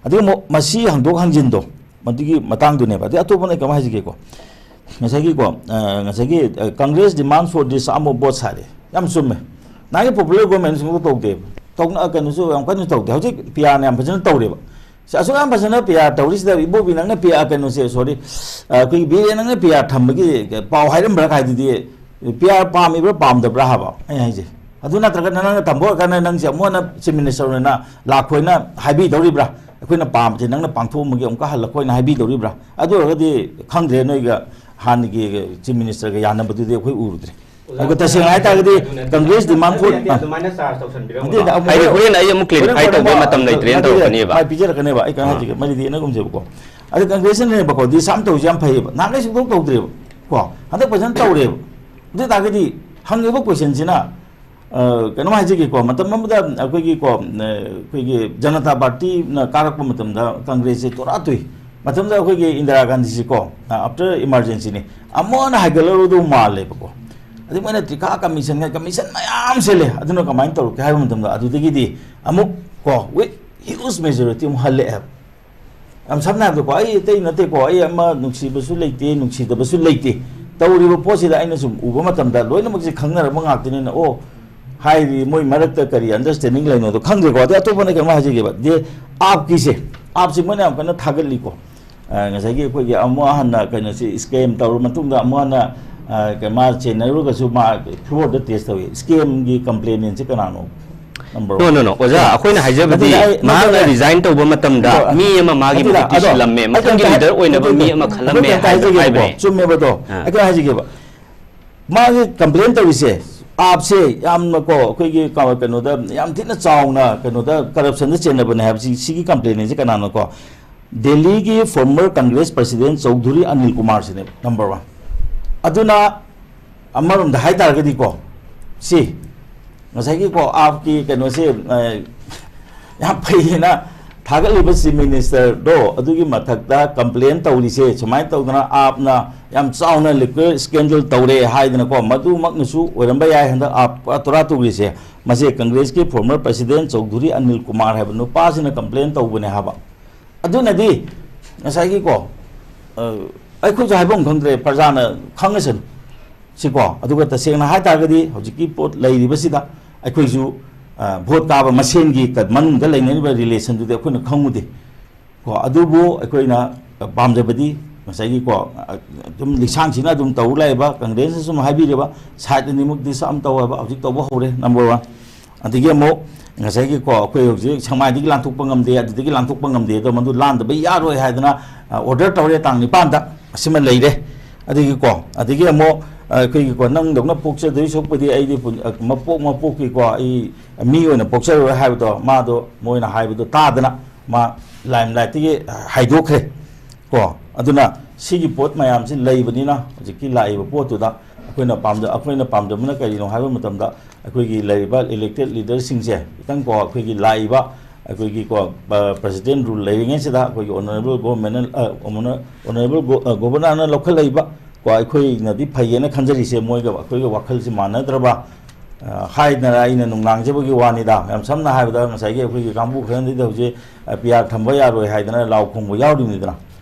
ꯑꯗꯨꯒ ꯑꯃꯨꯛ ꯃꯁꯤ ꯍꯪꯗꯣꯛ ꯍꯪꯖꯤꯟꯗꯣ, ꯃꯗꯨꯒꯤ ꯃꯇꯥꯡꯗꯨꯅꯦꯕ꯫ ꯑꯗꯩ ꯑꯇꯣꯞꯄꯅ ꯑꯩ ꯀꯃꯥꯏ ꯍꯥꯏꯖꯒꯦꯀꯣ, ꯉꯁꯥꯏꯒꯤꯀꯣ, ꯑ, ꯉꯁꯥꯏꯒꯤ, ꯑ, Congress demand for disarm of both side, ꯌꯥꯝ ꯆꯨꯝꯃꯦ꯫ ꯅꯍꯥꯟꯒꯤ popular government ꯁꯨꯡꯇꯧ ꯇꯧꯗꯦꯕ꯫ ꯇꯧꯅ-, ꯀꯩꯅꯣꯁꯨ ꯌꯥꯝ ꯀꯟꯅ ꯇꯧꯗꯦ꯫ ꯍꯧꯖꯤꯛ ꯄꯤ ꯑꯥꯔꯅ ꯌꯥꯝ ꯐꯖꯅ ꯇꯧꯔꯦꯕ꯫ ꯁꯤ ꯑꯁꯨꯛ ꯌꯥꯝ ꯐꯖꯅ ꯄꯤ ꯑꯥꯔ ꯇꯧꯔꯤꯁꯤꯗ, ꯏꯕꯣꯕꯤ ꯅꯪꯅ ꯄꯤ ꯑꯥꯔ, ꯀꯩꯅꯣꯁꯦ, sorry, ꯑ, ꯑꯩꯈꯣꯏꯒꯤ ꯕꯤꯔꯦꯟ ꯅꯪꯅ ꯄꯤ ꯑꯥꯔ ꯊꯝꯕꯒꯤ ꯄꯥꯎ ꯍꯥꯏꯔꯝꯕ꯭ꯔꯥ ꯍꯥꯏꯗꯨꯗꯤ, ꯄꯤ ꯑꯥꯔ ꯄꯥꯝꯃꯤꯕ꯭ꯔꯥ ꯄꯥꯝꯗꯕ꯭ꯔꯥ ꯍꯥꯏꯕ ꯑꯩꯅ ꯍꯥꯏꯁꯦ꯫ ꯑꯗꯨ ꯅꯠꯇ꯭ꯔꯒꯅ ꯅꯪꯅ ꯊꯝꯕ ꯑꯣꯏꯔꯀꯥꯟꯗ ꯅꯪꯁꯦ ꯑꯃꯨꯛ ꯍꯟꯅ Chief Minister ꯑꯣꯏꯅ ꯂꯥꯛꯈꯣꯏꯅ ꯍꯥꯏꯕꯤꯗꯧꯔꯤꯕ꯭ꯔꯥ? ꯑꯩꯈꯣꯏꯅ ꯄꯥꯝꯕꯁꯦ ꯅꯪꯅ ꯄꯥꯡꯊꯣꯛꯑꯝꯃꯒꯦ ꯑꯃꯨꯛꯀ ꯍꯜꯂꯛꯈꯣꯏꯅ ꯍꯥꯏꯕꯤꯗꯧꯔꯤꯕ꯭ꯔꯥ? ꯑꯗꯨ ꯑꯣꯏꯔꯒꯗꯤ ꯈꯪꯗ꯭ꯔꯦ, ꯅꯣꯏꯒ ꯍꯥꯟꯅꯒꯤ Chief Ministerꯒ ꯌꯥꯅꯕꯗꯨꯗꯤ ꯑꯩꯈꯣꯏ ꯎꯔꯨꯗ꯭ꯔꯦ꯫ ꯑꯗꯨꯒ ꯇꯁꯦꯡꯅ ꯍꯥꯏꯇꯥꯔꯒꯗꯤ Congress demand for, ꯑꯗꯨꯃꯥꯏꯅ charge ꯇꯧꯁꯟꯕꯤꯔꯝꯒꯅꯣ꯫ ꯅꯠꯇꯦ, ꯑꯃꯨꯛ ꯍꯥꯏꯗꯤ ꯍꯣꯔꯦꯟ ꯑꯩ ꯑꯃꯨꯛ clarify ꯍꯣꯔꯦꯟ ꯇꯧꯕꯩ ꯃꯇꯝ ꯂꯩꯇ꯭ꯔꯦꯅ ꯅꯠꯇꯦ, ꯇꯧꯔꯛꯀꯅꯦꯕ꯫ ꯃꯥꯏ ꯄꯤꯖꯔꯛꯀꯅꯦꯕ, ꯑꯩ ꯀꯩꯅꯣ ꯑꯥ꯫ ꯍꯥꯏꯖꯒꯦ, ꯃꯔꯤꯗꯤ ꯌꯦꯠꯅꯒꯨꯝꯁꯦꯕꯀꯣ꯫ ꯑꯗ Congressꯅꯅꯦꯕꯀꯣ, disarm ꯇꯧꯁꯦ ꯌꯥꯝ ꯐꯩꯌꯦꯕ, ꯅꯍꯥꯟꯈꯩ ꯁꯨꯡꯇꯧ ꯇꯧꯗ꯭ꯔꯦꯕ ꯀꯣ, ꯍꯟꯗꯛ ꯐꯖꯅ ꯇꯧꯔꯦꯕ꯫ ꯑꯗꯨ ꯑꯣꯏ ꯇꯥꯔꯒꯗꯤ ꯍꯪꯉꯤꯕ questionꯁꯤꯅ, ꯑ, ꯀꯩꯅꯣꯝ ꯍꯥꯏꯖꯒꯦꯀꯣ, ꯃꯇꯝ ꯑꯃꯗ ꯑꯩꯈꯣꯏꯒꯤꯀꯣ, ꯑ, ꯑꯩꯈꯣꯏꯒꯤ ꯖꯅꯇꯥ ꯄꯥꯔꯇꯤꯅ ꯀꯥꯔꯛꯄ ꯃꯇꯝꯗ Congressꯁꯦ ꯇꯣꯔꯥ ꯇꯨꯏ꯫ ꯃꯇꯝꯗ ꯑꯩꯈꯣꯏꯒꯤ ꯏꯟꯗꯤꯔꯥ ꯒꯥꯟꯙꯤꯁꯤꯀꯣ, ꯑ, after emergencyꯅꯤ, ꯑꯃꯨꯛ ꯍꯟꯅ ꯍꯥꯏꯒꯠꯂꯔꯨꯗꯧ ꯃꯥꯜꯂꯦꯕꯀꯣ꯫ ꯑꯗꯩ ꯃꯣꯏꯅ ꯇ꯭ꯔꯤꯈꯥ commissionꯒ commission ꯃꯌꯥꯝ ꯁꯤꯜꯂꯦ꯫ ꯑꯗꯨꯅ ꯀꯃꯥꯏꯅ ꯇꯧꯔꯛꯀꯦ ꯍꯥꯏꯕ ꯃꯇꯝꯗ, ꯑꯗꯨꯗꯒꯤꯗꯤ ꯑꯃꯨꯛ ꯀꯣ, with huge majority ꯑꯃꯨꯛ ꯍꯜꯂꯛꯑꯦꯕ꯫ ꯌꯥꯝ ꯁꯝꯅ ꯍꯥꯏꯕꯗꯀꯣ, ꯑꯩ ꯑꯇꯩ ꯅꯠꯇꯦꯀꯣ, ꯑꯩ ꯑꯃ ꯅꯨꯡꯁꯤꯕꯁꯨ ꯂꯩꯇꯦ, ꯅꯨꯡꯁꯤꯗꯕꯁꯨ ꯂꯩꯇꯦ꯫ ꯇꯧꯔꯤꯕ ꯄꯣꯠꯁꯤꯗ ꯑꯩꯅ ꯁꯨꯝ ꯎꯕ ꯃꯇꯝꯗ ꯂꯣꯏꯅꯃꯛꯁꯦ ꯈꯪꯅꯔꯕ ꯉꯥꯛꯇꯅꯤꯅ, ꯑꯣ, ꯍꯥꯏꯔꯤ ꯃꯣꯏ ꯃꯔꯛꯇ ꯀꯔꯤ understanding ꯂꯩꯅꯣꯗꯣ ꯈꯪꯗ꯭ꯔꯦꯀꯣ꯫ ꯑꯗꯩ ꯑꯇꯣꯞꯄꯅ ꯀꯩꯅꯣ ꯍꯥꯏꯖꯒꯦꯕ, ꯗꯦ, AAPꯀꯤꯁꯦ, AAPꯁꯦ ꯃꯣꯏꯅ ꯌꯥꯝ ꯀꯟꯅ ꯊꯥꯒꯠꯂꯤꯀꯣ꯫ ꯑ, ꯉꯁꯥꯏꯒꯤ ꯑꯩꯈꯣꯏꯒꯤ ꯑꯃꯨꯛ ꯍꯟꯅ ꯀꯩꯅꯣꯁꯤ scam ꯇꯧꯔ ꯃꯇꯨꯡꯗ ꯑꯃꯨꯛ ꯍꯟꯅ, ꯑ, ꯀ-, ꯃꯥ ꯆꯦꯟꯅꯔꯨꯔꯒꯁꯨ ꯃꯥ floorꯗ test ꯇꯧꯏ꯫ Scamꯒꯤ complainantꯁꯦ ꯀꯅꯥꯅꯣ? Number No, one꯫ No, no, ꯑꯣꯖꯥ, ꯑꯩꯈꯣꯏꯅ ꯍꯥꯏꯖꯕꯗꯤ ꯅꯠꯇꯦ, ꯑꯩ, ꯃꯍꯥꯛꯅ ꯅꯠꯇꯦ, resign ꯇꯧꯕ ꯃꯇꯝꯗ ꯑꯗꯣ, ꯃꯤ ꯑꯃ ꯃꯥꯒꯤ ꯅꯠꯇꯦꯗ, ꯃꯍꯨꯠꯀꯤ ꯑꯗꯣ, ꯁꯤꯜꯂꯝꯃꯦ, ꯑꯩ ꯃꯊꯪꯒꯤ ꯀꯩꯝꯇ leader ꯑꯣꯏꯅꯕ ꯅꯠꯇꯦ, ꯃꯤ ꯑꯃ ꯑꯩꯈꯣꯏ ꯈꯜꯂꯝꯃꯦ ꯀꯩꯝꯇ ꯍꯥꯏꯕ, ꯍꯥꯏꯖꯒꯦꯕꯀꯣ, ꯍꯥꯏꯕꯅꯦ꯫ ꯆꯨꯝꯃꯦꯕ ꯑꯗꯣ, ꯑꯥ꯫ ꯑꯩ ꯀꯩꯅꯣ ꯍꯥꯏꯖꯒꯦꯕ꯫ ꯃꯥꯒꯤ complain ꯇꯧꯔꯤꯁꯦ, AAPꯁꯦ ꯌꯥꯝꯅꯀꯣ, ꯑꯩꯈꯣꯏꯒꯤ ꯀ-, ꯀꯩꯅꯣꯗ, ꯌꯥꯝ ꯊꯤꯅ ꯆꯥꯎꯅ ꯀꯩꯅꯣꯗ corruptionꯗ ꯆꯦꯟꯅꯕꯅꯦ ꯍꯥꯏꯕꯁꯤ, ꯁꯤꯒꯤ complainantꯁꯦ ꯀꯅꯥꯅꯣꯀꯣ? ꯗꯦꯜꯂꯤꯒꯤ former Congress president Chaudhuri Anil ꯀꯨꯃꯥꯔꯁꯤꯅꯦꯕ number one꯫ ꯑꯗꯨꯅ ꯑꯃꯔꯣꯝꯗ ꯍꯥꯏ ꯇꯥꯔꯒꯗꯤꯀꯣ, ꯁꯤ ꯉꯁꯥꯏꯒꯤꯀꯣ, AAPꯀꯤ ꯀꯩꯅꯣꯁꯦ, ꯑ, ꯌꯥꯝ ꯐꯩꯌꯦꯅ ꯊꯥꯒꯠꯂꯤꯕ Chief Ministerꯗꯣ, ꯑꯗꯨꯒꯤ ꯃꯊꯛꯇ complain ꯇꯧꯔꯤꯁꯦ, ꯁꯨꯃꯥꯏꯅ ꯇꯧꯗꯅ AAPꯅ ꯌꯥꯝ ꯆꯥꯎꯅ liquor scandal ꯇꯧꯔꯦ ꯍꯥꯏꯗꯅꯀꯣ, ꯃꯗꯨꯃꯛꯅꯁꯨ ꯑꯣꯏꯔꯝꯕ ꯌꯥꯏ꯫ ꯍꯟꯗꯛ AAP ꯄꯨꯔꯥ ꯇꯣꯔꯥ ꯇꯨꯒ꯭ꯔꯤꯁꯦ, ꯃꯁꯦ Congressꯀꯤ former president ꯆꯧꯙꯨꯔꯤ ꯑꯅꯤꯜ ꯀꯨꯃꯥꯔ ꯍꯥꯏꯕ ꯅꯨꯄꯥꯁꯤꯅ complain ꯇꯧꯕꯅꯦ ꯍꯥꯏꯕ꯫ ꯑꯗꯨꯅꯗꯤ ꯉꯁꯥꯏꯒꯤꯀꯣ, ꯑ, ꯑꯩꯈꯣꯏꯁꯨ ꯍꯥꯏꯐꯝ ꯈꯪꯗ꯭ꯔꯦ, ꯄ꯭ꯔꯖꯥꯅ ꯈꯪꯉꯁꯅꯨ ꯁꯤꯀꯣ꯫ ꯑꯗꯨꯒ ꯇꯁꯦꯡꯅ ꯍꯥꯏ ꯇꯥꯔꯒꯗꯤ ꯍꯧꯖꯤꯛꯀꯤ ꯄꯣꯠ ꯂꯩꯔꯤꯕꯁꯤꯗ ꯑꯩꯈꯣꯏꯁꯨ, ꯑ, ꯚꯣꯠ ꯀꯥꯕ ꯃꯁꯦꯟꯒꯤ ꯀ-, ꯃꯅꯨꯡꯗ ꯂꯩꯅꯔꯤꯕ ꯔꯤꯂꯦꯁꯟꯗꯨꯗꯤ ꯑꯩꯈꯣꯏꯅ ꯈꯪꯉꯨꯗꯦ ꯀꯣ꯫ ꯑꯗꯨꯕꯨ ꯑꯩꯈꯣꯏꯅ ꯄꯥꯝꯖꯕꯗꯤ ꯉꯁꯥꯏꯒꯤꯀꯣ, ꯑ, ꯑꯗꯨꯝ ꯂꯤꯁꯥꯡꯁꯤꯅ ꯑꯗꯨꯝ ꯇꯧ ꯂꯥꯛꯏꯕ, ꯀꯪꯒ꯭ꯔꯦꯁꯅ ꯁꯨꯝ ꯍꯥꯏꯕꯤꯔꯤꯕ ꯁꯥꯏꯠ ꯑꯅꯤꯃꯛ ꯗꯤꯁ ꯑꯃ ꯇꯧ ꯍꯥꯏꯕ, ꯍꯧꯖꯤꯛ ꯇꯧꯕ ꯍꯧꯔꯦ, ꯅꯝꯕꯔ ꯋꯥꯟ꯫ ꯑꯗꯒꯤ ꯑꯃꯨꯛ ꯉꯁꯥꯏꯒꯤꯀꯣ, ꯑꯩꯈꯣꯏ ꯍꯧꯖꯤꯛ ꯁꯦꯛꯃꯥꯏꯗꯒꯤ ꯂꯥꯟꯊꯣꯛꯄ ꯉꯝꯗꯦ, ꯑꯗꯨꯗꯒꯤ ꯂꯥꯟꯊꯣꯛꯄ ꯉꯝꯗꯦ, ꯑꯗꯣ ꯃꯗꯨ ꯂꯥꯟꯗꯕ ꯌꯥꯔꯣꯏ ꯍꯥꯏꯗꯅ, ꯑ, ꯑꯣꯔꯗꯔ ꯇꯧꯔꯦ, ꯇꯥꯡ ꯅꯤꯄꯥꯟꯗ꯫ ꯑꯁꯤꯃ ꯂꯩꯔꯦ꯫ ꯑꯗꯒꯤꯀꯣ, ꯑꯗꯒꯤ ꯑꯃꯨꯛ, ꯑ, ꯑꯩꯈꯣꯏꯒꯤꯀꯣ, ꯅꯪꯗꯧꯅ ꯄꯣꯛꯆꯗꯣꯏ ꯁꯔꯨꯛꯄꯨꯗꯤ ꯑꯩꯗꯤ ꯄꯨꯟ-, ꯑ, ꯃꯄꯣꯛ ꯃꯄꯣꯛꯀꯤꯀꯣ, ꯑꯩ ꯃꯤ ꯑꯣꯏꯅ ꯄꯣꯛꯆꯔꯔꯣꯏ ꯍꯥꯏꯕꯗꯣ, ꯃꯥꯗꯣ ꯃꯣꯏꯅ ꯍꯥꯏꯕꯗꯣ ꯇꯥꯗꯅ ꯃꯥ ꯂꯥꯏꯝꯂꯥꯏꯠꯇꯒꯤ ꯍꯥꯏꯗꯣꯛꯈ꯭ꯔꯦ ꯀꯣ꯫ ꯑꯗꯨꯅ ꯁꯤꯒꯤ ꯄꯣꯠ ꯃꯌꯥꯝꯁꯤ ꯂꯩꯕꯅꯤꯅ ꯍꯧꯖꯤꯛꯀꯤ ꯂꯥꯛꯏꯕ ꯄꯣꯠꯇꯨꯗ ꯑꯩꯈꯣꯏꯅ ꯄꯥꯝꯖ-, ꯑꯩꯈꯣꯏꯅ ꯄꯥꯝꯖꯕꯅ ꯀꯔꯤꯅꯣ ꯍꯥꯏꯕ ꯃꯇꯝꯗ, ꯑꯩꯈꯣꯏꯒꯤ ꯂꯩꯔꯤꯕ ꯏꯂꯦꯛꯇꯦꯠ ꯂꯤꯗꯔꯁꯤꯡꯁꯦ ꯈꯤꯇꯪ ꯀꯣ, ꯑꯩꯈꯣꯏꯒꯤ ꯂꯥꯛꯏꯕ ꯑꯩꯈꯣꯏꯒꯤ ꯀꯣ, ꯑ, ꯄ꯭ꯔꯁꯤꯗꯦꯟ ꯔꯨꯜ ꯂꯩꯔꯤꯉꯩꯁꯤꯗ ꯑꯩꯈꯣꯏꯒꯤ ꯑꯣꯅꯔꯦꯕꯜ ꯒꯣꯚꯔꯟꯃꯦꯟꯅ, ꯑ, ꯑꯣꯅꯔ-, ꯑꯣꯅꯔꯦꯕꯜ ꯒꯣ-, ꯑ, ꯒꯣꯚꯔꯅꯔꯅ ꯂꯧꯈꯠꯂꯛꯏꯕ ꯀꯣ, ꯑꯩꯈꯣꯏꯅꯗꯤ ꯐꯩꯌꯦꯅ ꯈꯟꯖꯔꯤꯁꯦ, ꯃꯣꯏꯒ ꯑꯩꯈꯣꯏꯒ ꯋꯥꯈꯜꯁꯤ ꯃꯥꯟꯅꯗ꯭ꯔꯕ, ꯑ, ꯍꯥꯏꯗꯅ ꯑꯩꯅ ꯅꯨꯡꯅꯥꯡꯖꯕꯒꯤ ꯋꯥꯅꯤꯗ꯫ ꯌꯥꯝ ꯁꯝꯅ ꯍꯥꯏꯔꯕꯗ, ꯉꯁꯥꯏꯒꯤ ꯑꯩꯈꯣꯏꯒꯤ ꯀꯥꯡꯕꯨ ꯈꯔꯅꯗꯤ ꯍꯧꯖꯤꯛ, ꯑ, ꯄꯤ ꯑꯥꯔ ꯊꯝꯕ ꯌꯥꯔꯣꯏ ꯍꯥꯏꯗꯅ ꯂꯥꯎ ꯈꯣꯡꯕ ꯌꯥꯎꯔꯤꯕꯅꯤꯗꯅ꯫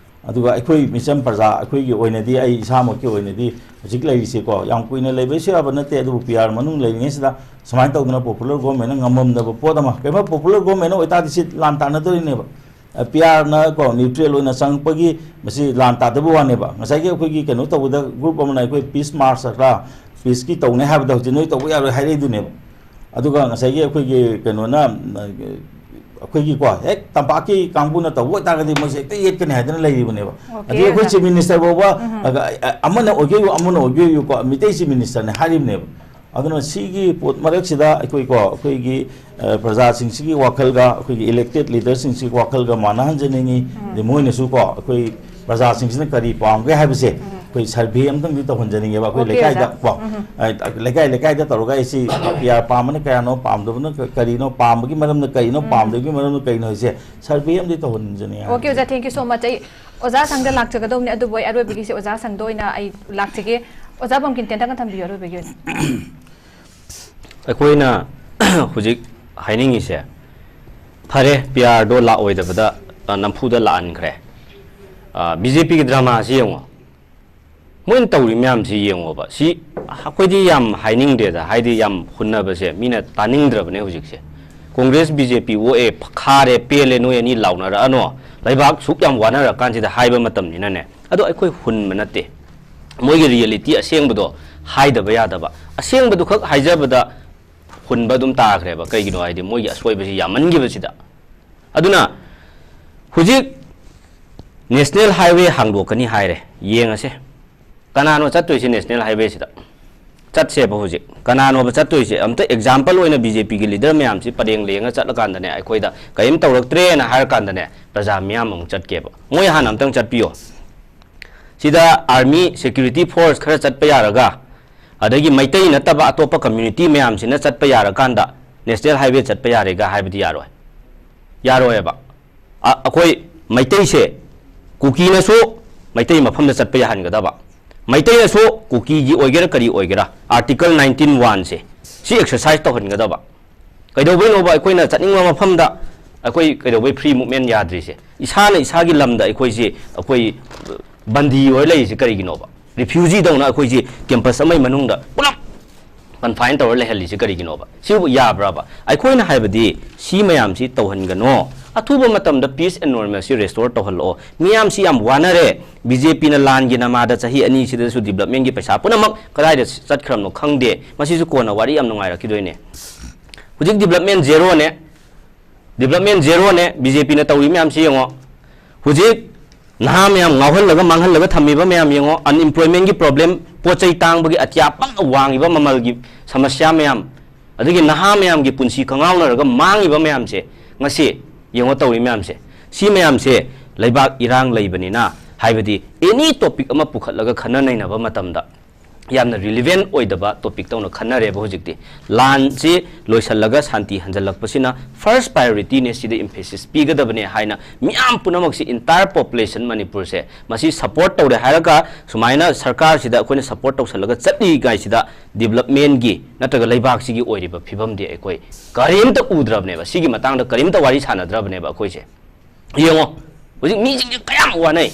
ꯑꯗꯨꯒ ꯑꯩꯈꯣꯏ ꯃꯤꯆꯝ ꯄ꯭ꯔꯖꯥ, ꯑꯩꯈꯣꯏꯒꯤ ꯑꯣꯏꯅꯗꯤ, ꯑꯩ ꯏꯁꯥꯃꯛꯀꯤ ꯑꯣꯏꯅꯗꯤ ꯍꯧꯖꯤꯛ ꯂꯩꯔꯤꯁꯦꯀꯣ, ꯌꯥꯝ ꯀꯨꯏꯅ ꯂꯩꯕꯁꯨ ꯌꯥꯕ ꯅꯠꯇꯦ, ꯑꯗꯨꯕꯨ ꯄꯤ ꯑꯥꯔ ꯃꯅꯨꯡ ꯂꯩꯔꯤꯉꯩꯁꯤꯗ ꯁꯨꯃꯥꯏꯅ ꯇꯧꯗꯅ ꯄꯣꯄꯨꯂꯔ ꯒꯣꯚꯔꯟꯃꯦꯟꯅ ꯉꯝꯃꯝꯗꯕ ꯄꯣꯠ ꯑꯃ, ꯀꯩꯒꯨꯝꯕ ꯄꯣꯄꯨꯂꯔ ꯒꯣꯚꯔꯟꯃꯦꯟ ꯑꯣꯏꯇꯥꯔꯗꯤ ꯁꯤ ꯂꯥꯟ ꯇꯥꯟꯅꯗꯣꯔꯤꯅꯦꯕ꯫ ꯑ, ꯄꯤ ꯑꯥꯔꯅ ꯀꯣ, ꯅ꯭ꯌꯨꯇ꯭ꯔꯦꯜ ꯑꯣꯏꯅ ꯆꯪꯉꯛꯄꯒꯤ ꯃꯁꯤ ꯂꯥꯟ ꯇꯥꯗꯕ ꯋꯥꯅꯦꯕ꯫ ꯉꯁꯥꯏꯒꯤ ꯑꯩꯈꯣꯏꯒꯤ ꯀꯩꯅꯣ ꯇꯧꯕꯗ, ꯒ꯭ꯔꯨꯞ ꯑꯃꯅ ꯑꯩꯈꯣꯏ ꯄꯤꯁ ꯃꯥꯔꯆ ꯈꯔ, ꯄꯤꯁꯀꯤ ꯇꯧꯅꯤ ꯍꯥꯏꯕꯗ ꯍꯧꯖꯤꯛ ꯅꯣꯏ ꯇꯧꯕ ꯌꯥꯔꯣꯏ ꯍꯥꯏꯔꯛꯏꯗꯨꯅꯦꯕ꯫ ꯑꯗꯨꯒ ꯉꯁꯥꯏꯒꯤ ꯑꯩꯈꯣꯏꯒꯤ ꯀꯩꯅꯣꯅ, ꯑ, ꯑꯩꯈꯣꯏꯒꯤꯀꯣ, ꯍꯦꯛ ꯇꯝꯄꯥꯛꯀꯤ ꯀꯥꯡꯕꯨꯅ ꯇꯧꯕ ꯑꯣꯏꯇꯥꯔꯒꯗꯤ ꯃꯣꯏꯁꯦ ꯍꯦꯛꯇ ꯌꯦꯠꯀꯅꯤ ꯍꯥꯏꯗꯅ ꯂꯩꯔꯤꯕꯅꯦꯕ꯫ ꯑꯣꯀꯦ, ꯑꯗꯒꯤ ꯑꯩꯈꯣꯏ ꯑꯣꯖꯥ꯫ ꯆꯤꯐ ꯃꯤꯅꯤꯁꯇꯔ ꯐꯥꯎꯕ, ꯎꯝ꯫ ꯑ, ꯑ, ꯑꯃꯅ ꯑꯣꯏꯒꯦꯌꯨ, ꯑꯃꯅ ꯑꯣꯏꯒꯦꯌꯨꯀꯣ, ꯃꯤꯇꯩ ꯆꯤꯐ ꯃꯤꯅꯤꯁꯇꯔꯅꯦ ꯍꯥꯏꯔꯤꯕꯅꯦꯕ꯫ ꯑꯗꯨꯅ ꯁꯤꯒꯤ ꯄꯣꯠ ꯃꯔꯛꯁꯤꯗ ꯑꯩꯈꯣꯏꯀꯣ, ꯑꯩꯈꯣꯏꯒꯤ, ꯑ, ꯄ꯭ꯔꯖꯥꯁꯤꯡꯁꯤꯒꯤ ꯋꯥꯈꯜꯒ, ꯑꯩꯈꯣꯏꯒꯤ ꯏꯂꯦꯛꯇꯦꯠ ꯂꯤꯗꯔꯁꯤꯡꯁꯤꯒꯤ ꯋꯥꯈꯜꯒ ꯃꯥꯟꯅꯍꯟꯖꯅꯤꯡꯉꯤ꯫ ꯎꯝ꯫ ꯑꯗꯩ ꯃꯣꯏꯅꯁꯨ ꯀꯣ, ꯑꯩꯈꯣꯏ ꯄ꯭ꯔꯖꯥꯁꯤꯡꯁꯤꯅ ꯀꯔꯤ ꯄꯥꯝꯒꯦ ꯍꯥꯏꯕꯁꯦ, ꯎꯝ꯫ ꯑꯩꯈꯣꯏ ꯁꯔꯚꯦ ꯑꯃꯇꯪꯗꯤ ꯇꯧꯍꯟꯖꯅꯤꯡꯉꯦꯕ, ꯑꯩꯈꯣꯏ ꯑꯣꯀꯦ, ꯂꯩꯀꯥꯏꯗ ꯑꯣꯖꯥ꯫ ꯀꯣ꯫ ꯎꯝ꯫ ꯑ, ꯂꯩꯀꯥꯏ ꯂꯩꯀꯥꯏꯗ ꯇꯧꯔꯒ ꯑꯩꯁꯤ ꯄꯤ ꯑꯥꯔ ꯄꯥꯝꯕꯅ ꯀꯌꯥꯅꯣ, ꯄꯥꯝꯗꯕꯅ ꯀ-, ꯀꯔꯤꯅꯣ, ꯄꯥꯝꯕꯒꯤ ꯃꯔꯝꯅ ꯀꯔꯤꯅꯣ, ꯎꯝ꯫ ꯄꯥꯝꯗꯕꯒꯤ ꯃꯔꯝꯅ ꯀꯔꯤꯅꯣ ꯍꯥꯏꯁꯦ ꯁꯔꯚꯦ ꯑꯃꯗꯤ ꯇꯧꯍꯟꯖꯅꯤꯡꯉꯦ ꯑꯣꯀꯦ, ꯍꯥꯏꯕꯅꯤ꯫ ꯑꯣꯖꯥ, thank you so much꯫ ꯑꯩ ꯑꯣꯖꯥ ꯁꯪꯗ ꯂꯥꯛꯆꯒꯗꯧꯕꯅꯤ, ꯑꯗꯨꯕꯨ ꯑꯩ ꯑꯔꯣꯏꯕꯒꯤꯁꯦ ꯑꯣꯖꯥ ꯁꯪꯗ ꯑꯣꯏꯅ ꯑꯩ ꯂꯥꯛꯆꯒꯦ꯫ ꯑꯣꯖꯥ ꯕꯝꯀꯤꯟ ꯇꯦꯟꯇꯛꯅ ꯊꯝꯕꯤꯌꯨ ꯑꯔꯣꯏꯕꯒꯤ ꯑꯣꯏꯅ꯫ ꯑꯩꯈꯣꯏꯅ ꯍꯧꯖꯤꯛ ꯍꯥꯏꯅꯤꯡꯉꯤꯁꯦ, ꯐꯔꯦ, ꯄꯤ ꯑꯥꯔꯗꯣ ꯂꯥꯛꯑꯣꯏꯗꯕꯗ ꯑ, ꯅꯝꯐꯨꯗ ꯂꯥꯛꯍꯟꯈ꯭ꯔꯦ꯫ ꯑ, ꯕꯤ ꯖꯦ ꯄꯤꯒꯤ ꯗ꯭ꯔꯃꯥꯁꯤ ꯌꯦꯡꯉꯣ꯫ ꯃꯣꯏꯅ ꯇꯧꯔꯤ ꯃꯌꯥꯝꯁꯤ ꯌꯦꯡꯉꯣꯕ꯫ ꯁꯤ ꯑꯩꯈꯣꯏꯗꯤ ꯌꯥꯝ ꯍꯥꯏꯅꯤꯡꯗꯦꯗ, ꯍꯥꯏꯗꯤ ꯌꯥꯝ ꯍꯨꯟꯅꯕꯁꯦ ꯃꯤꯅ ꯇꯥꯅꯤꯡꯗ꯭ꯔꯕꯅꯦ ꯍꯧꯖꯤꯛꯁꯦ꯫ ꯀꯣꯡꯒ꯭ꯔꯦꯁ, ꯕꯤ ꯖꯦ ꯄꯤ ꯑꯣꯛꯑꯦ, ꯈꯥꯔꯦ, ꯄꯦꯜꯂꯦ, ꯅꯣꯏ ꯑꯅꯤ ꯂꯥꯎꯅꯔꯛꯑꯅꯣ, ꯂꯩꯕꯥꯛ ꯁꯨꯛ ꯌꯥꯝ ꯋꯥꯅꯔꯀꯥꯟꯁꯤꯗ ꯍꯥꯏꯕ ꯃꯇꯝꯅꯤꯅꯅꯦ꯫ ꯑꯗꯣ ꯑꯩꯈꯣꯏ ꯍꯨꯟꯕ ꯅꯠꯇꯦ꯫ ꯃꯣꯏꯒꯤ ꯔꯤꯌꯦꯂꯤꯇꯤ ꯑꯁꯦꯡꯕꯗꯣ ꯍꯥꯏꯗꯕ ꯌꯥꯗꯕ꯫ ꯑꯁꯦꯡꯕꯗꯨ ꯈꯛ ꯍꯥꯏꯖꯕꯗ ꯍꯨꯟꯕ ꯑꯗꯨꯝ ꯇꯥꯈ꯭ꯔꯦꯕ꯫ ꯀꯩꯒꯤꯅꯣ ꯍꯥꯏꯗꯤ ꯃꯣꯏꯒꯤ ꯑꯁꯣꯏꯕꯁꯤ ꯌꯥꯝꯃꯟꯈꯤꯕꯁꯤꯗ꯫ ꯑꯗꯨꯅ ꯍꯧꯖꯤꯛ ꯅꯦꯁꯅꯦꯜ ꯍꯥꯏꯋꯦ ꯍꯥꯡꯗꯣꯛꯀꯅꯤ ꯍꯥꯏꯔꯦ꯫ ꯌꯦꯡꯉꯁꯦ꯫ ꯀꯅꯥꯅꯣ ꯆꯠꯇꯣꯏꯁꯦ ꯅꯦꯁꯅꯦꯜ ꯍꯥꯏꯋꯦꯁꯤꯗ? ꯆꯠꯁꯦꯕ ꯍꯧꯖꯤꯛ꯫ ꯀꯅꯥꯅꯣꯕ ꯆꯠꯇꯣꯏꯁꯦ? ꯑꯝꯇ ꯑꯦꯛꯖꯥꯝꯄꯜ ꯑꯣꯏꯅ ꯕꯤ ꯖꯦ ꯄꯤꯒꯤ ꯂꯤꯗꯔ ꯃꯌꯥꯝꯁꯤ ꯄꯔꯦꯡ ꯂꯦꯡꯉ ꯆꯠꯂꯀꯥꯟꯗꯅꯦ, ꯑꯩꯈꯣꯏꯗ ꯀꯔꯤꯝ ꯇꯧꯔꯛꯇ꯭ꯔꯦꯅ ꯍꯥꯏꯔꯀꯥꯟꯗꯅꯦ, ꯄ꯭ꯔꯖꯥ ꯃꯤꯌꯥꯝ ꯑꯃꯨꯛ ꯆꯠꯀꯦꯕ꯫ ꯃꯣꯏ ꯍꯥꯟꯅ ꯑꯝꯇꯪ ꯆꯠꯄꯤꯌꯣ꯫ ꯁꯤꯗ ꯑꯥꯔꯃꯤ, ꯁꯦꯀ꯭ꯌꯨꯔꯤꯇꯤ ꯐꯣꯔꯁ ꯈꯔ ꯆꯠꯄ ꯌꯥꯔꯒ, ꯑꯗꯒꯤ ꯃꯩꯇꯩ ꯅꯠꯇꯕ ꯑꯇꯣꯞꯄ ꯀꯝꯃ꯭ꯌꯨꯅꯤꯇꯤ ꯃꯌꯥꯝꯁꯤꯅ ꯆꯠꯄ ꯌꯥꯔꯀꯥꯟꯗ ꯅꯦꯁꯅꯦꯜ ꯍꯥꯏꯋꯦ ꯆꯠꯄ ꯌꯥꯔꯦꯒ ꯍꯥꯏꯕꯗꯤ ꯌꯥꯔꯣꯏ꯫ ꯌꯥꯔꯣꯏꯕ꯫ ꯑ-, ꯑꯩꯈꯣꯏ ꯃꯩꯇꯩꯁꯦ, ꯀꯨꯀꯤꯅꯁꯨ ꯃꯩꯇꯩ ꯃꯐꯝꯗ ꯆꯠꯄ ꯌꯥꯍꯟꯒꯗꯕ, ꯃꯩꯇꯩꯅꯁꯨ ꯀꯨꯀꯤꯒꯤ ꯑꯣꯏꯒꯦꯔꯥ ꯀꯔꯤ ꯑꯣꯏꯒꯦꯔꯥ, ꯑꯥꯔꯇꯤꯀꯜ ꯅꯥꯏꯟꯇꯤꯟ ꯋꯥꯟꯁꯦ ꯁꯤ ꯑꯦꯛꯁꯔꯁꯥꯏꯁ ꯇꯧꯍꯟꯒꯗꯕ꯫ ꯀꯩꯗꯧꯕꯩꯅꯣꯕ ꯑꯩꯈꯣꯏꯅ ꯆꯠꯅꯤꯡꯕ ꯃꯐꯝꯗ ꯑꯩꯈꯣꯏ ꯀꯩꯗꯧꯕꯩ ꯐ꯭ꯔꯤ ꯃꯨꯚꯃꯦꯟ ꯌꯥꯗ꯭ꯔꯤꯁꯦ? ꯏꯁꯥꯅ ꯏꯁꯥꯒꯤ ꯂꯝꯗ ꯑꯩꯈꯣꯏꯁꯦ, ꯑꯩꯈꯣꯏ ꯕꯟꯗꯤ ꯑꯣꯏꯔ ꯂꯩꯔꯤꯁꯦ ꯀꯔꯤꯒꯤꯅꯣꯕ? ꯔꯤꯐ꯭ꯌꯨꯖꯤꯗꯧꯅ ꯑꯩꯈꯣꯏꯁꯦ ꯀꯦꯝꯄꯁ ꯑꯃꯒꯤ ꯃꯅꯨꯡꯗ ꯄꯨꯂꯞ ꯀꯟꯐꯥꯏꯟ ꯇꯧꯔ ꯂꯩꯍꯜꯂꯤꯁꯦ ꯀꯔꯤꯒꯤꯅꯣꯕ? ꯁꯤꯕꯨ ꯌꯥꯕ꯭ꯔꯕ? ꯑꯩꯈꯣꯏꯅ ꯍꯥꯏꯕꯗꯤ ꯁꯤ ꯃꯌꯥꯝꯁꯤ ꯇꯧꯍꯟꯒꯅꯣ꯫ ꯑꯊꯨꯕ ꯃꯇꯝꯗ peace and normalcy restore ꯇꯧꯍꯜꯂꯛꯑꯣ꯫ ꯃꯤꯌꯥꯝꯁꯤ ꯌꯥꯝ ꯋꯥꯅꯔꯦ꯫ ꯕꯤ ꯖꯦ ꯄꯤꯅ ꯂꯥꯟꯒꯤ ꯅꯃꯥꯗ ꯆꯍꯤ ꯑꯅꯤꯁꯤꯗꯁꯨ ꯗꯤꯕ꯭ꯂꯞꯃꯦꯟꯒꯤ ꯄꯩꯁꯥ ꯄꯨꯝꯅꯃꯛ ꯀꯗꯥꯏꯗ ꯆꯠꯈ꯭ꯔꯕꯅꯣ ꯈꯪꯗꯦ꯫ ꯃꯁꯤꯁꯨ ꯀꯣꯟꯅ ꯋꯥꯔꯤ ꯌꯥꯝ ꯅꯨꯡꯉꯥꯏꯔꯛꯈꯤꯗꯣꯏꯅꯦ꯫ ꯍꯧꯖꯤꯛ ꯗꯤꯕ꯭ꯂꯞꯃꯦꯟ ꯖꯦꯔꯣꯅꯦ꯫ ꯗꯤꯕ꯭ꯂꯞꯃꯦꯟ ꯖꯦꯔꯣꯅꯦ꯫ ꯕꯤ ꯖꯦ ꯄꯤꯅ ꯇꯧꯔꯤ ꯃꯌꯥꯝꯁꯤ ꯌꯦꯡꯉꯣ꯫ ꯍꯧꯖꯤꯛ ꯅꯍꯥ ꯃꯌꯥꯝ ꯉꯥꯎꯍꯜꯂꯒ ꯃꯥꯡꯍꯜꯂꯒ ꯊꯝꯃꯤꯕ ꯃꯌꯥꯝ ꯌꯦꯡꯉꯣ꯫ ꯑꯟꯏꯝꯄ꯭ꯂꯣꯏꯃꯦꯟꯒꯤ ꯄ꯭ꯔꯣꯕ꯭ꯂꯦꯝ, ꯄꯣꯠ ꯆꯩ ꯇꯥꯡꯕꯒꯤ ꯑꯇꯤꯌꯥ ꯄꯪꯅ ꯋꯥꯡꯉꯤꯕ ꯃꯃꯜꯒꯤ ꯁꯃꯁ꯭ꯌꯥ ꯃꯌꯥꯝ, ꯑꯗꯒꯤ ꯅꯍꯥ ꯃꯌꯥꯝꯒꯤ ꯄꯨꯟꯁꯤ ꯈꯪꯉꯥꯎꯅꯔꯒ ꯃꯥꯡꯉꯤꯕ ꯃꯌꯥꯝꯁꯦ, ꯉꯁꯤ ꯌꯦꯡꯉꯣ ꯇꯧꯔꯤ ꯃꯌꯥꯝꯁꯦ꯫ ꯁꯤ ꯃꯌꯥꯝꯁꯦ ꯂꯩꯕꯥꯛ ꯏꯔꯥꯡ ꯂꯩꯕꯅꯤꯅ, ꯍꯥꯏꯕꯗꯤ ꯑꯦꯅꯤ ꯇꯣꯄꯤꯛ ꯑꯃ ꯄꯨꯈꯠꯂꯒ ꯈꯟꯅ ꯅꯩꯅꯕ ꯃꯇꯝꯗ ꯌꯥꯝꯅ ꯔꯤꯂꯤꯚꯦꯟ ꯑꯣꯏꯗꯕ ꯇꯣꯄꯤꯛ ꯇꯧꯅ ꯈꯟꯅꯔꯦꯕ ꯍꯧꯖꯤꯛꯇꯤ꯫ ꯂꯥꯟꯁꯤ ꯂꯣꯏꯁꯤꯜꯂꯒ ꯁꯥꯟꯇꯤ ꯍꯟꯖꯜꯂꯛꯄꯁꯤꯅ ꯐꯥꯔꯁ ꯄ꯭ꯔꯥꯏꯌꯣꯔꯤꯇꯤꯅꯦ, ꯁꯤꯗ ꯏꯝꯐꯦꯁꯤꯁ ꯄꯤꯒꯗꯕꯅꯦ ꯍꯥꯏꯅ ꯃꯤꯌꯥꯝ ꯄꯨꯝꯅꯃꯛꯁꯤ, ꯏꯟꯇꯥꯌꯔ ꯄꯣꯄꯨꯂꯦꯁꯟ ꯃꯅꯤꯄꯨꯔꯁꯦ ꯃꯁꯤ ꯁꯄꯣꯔꯠ ꯇꯧꯔꯦ ꯍꯥꯏꯔꯒ, ꯁꯨꯃꯥꯏꯅ ꯁꯔꯀꯥꯔꯁꯤꯗ ꯑꯩꯈꯣꯏꯅ ꯁꯄꯣꯔꯠ ꯇꯧꯁꯜꯂꯒ ꯆꯠꯂꯤꯉꯥꯏꯁꯤꯗ ꯗꯤꯕ꯭ꯂꯞꯃꯦꯟꯒꯤ ꯅꯠꯇ꯭ꯔꯒ ꯂꯩꯕꯥꯛꯁꯤꯒꯤ ꯑꯣꯏꯔꯤꯕ ꯐꯤꯕꯝꯗꯤ ꯑꯩꯈꯣꯏ ꯀꯔꯤꯝꯇ ꯎꯗ꯭ꯔꯕꯅꯦꯕ꯫ ꯁꯤꯒꯤ ꯃꯇꯥꯡꯗ ꯀꯔꯤꯝꯇ ꯋꯥꯔꯤ ꯁꯥꯟꯅꯗ꯭ꯔꯕꯅꯦꯕ ꯑꯩꯈꯣꯏꯁꯦ꯫ ꯌꯦꯡꯉꯣ, ꯍꯧꯖꯤꯛ ꯃꯤꯁꯤꯡꯁꯦ ꯀꯌꯥꯝ ꯋꯥꯅꯩ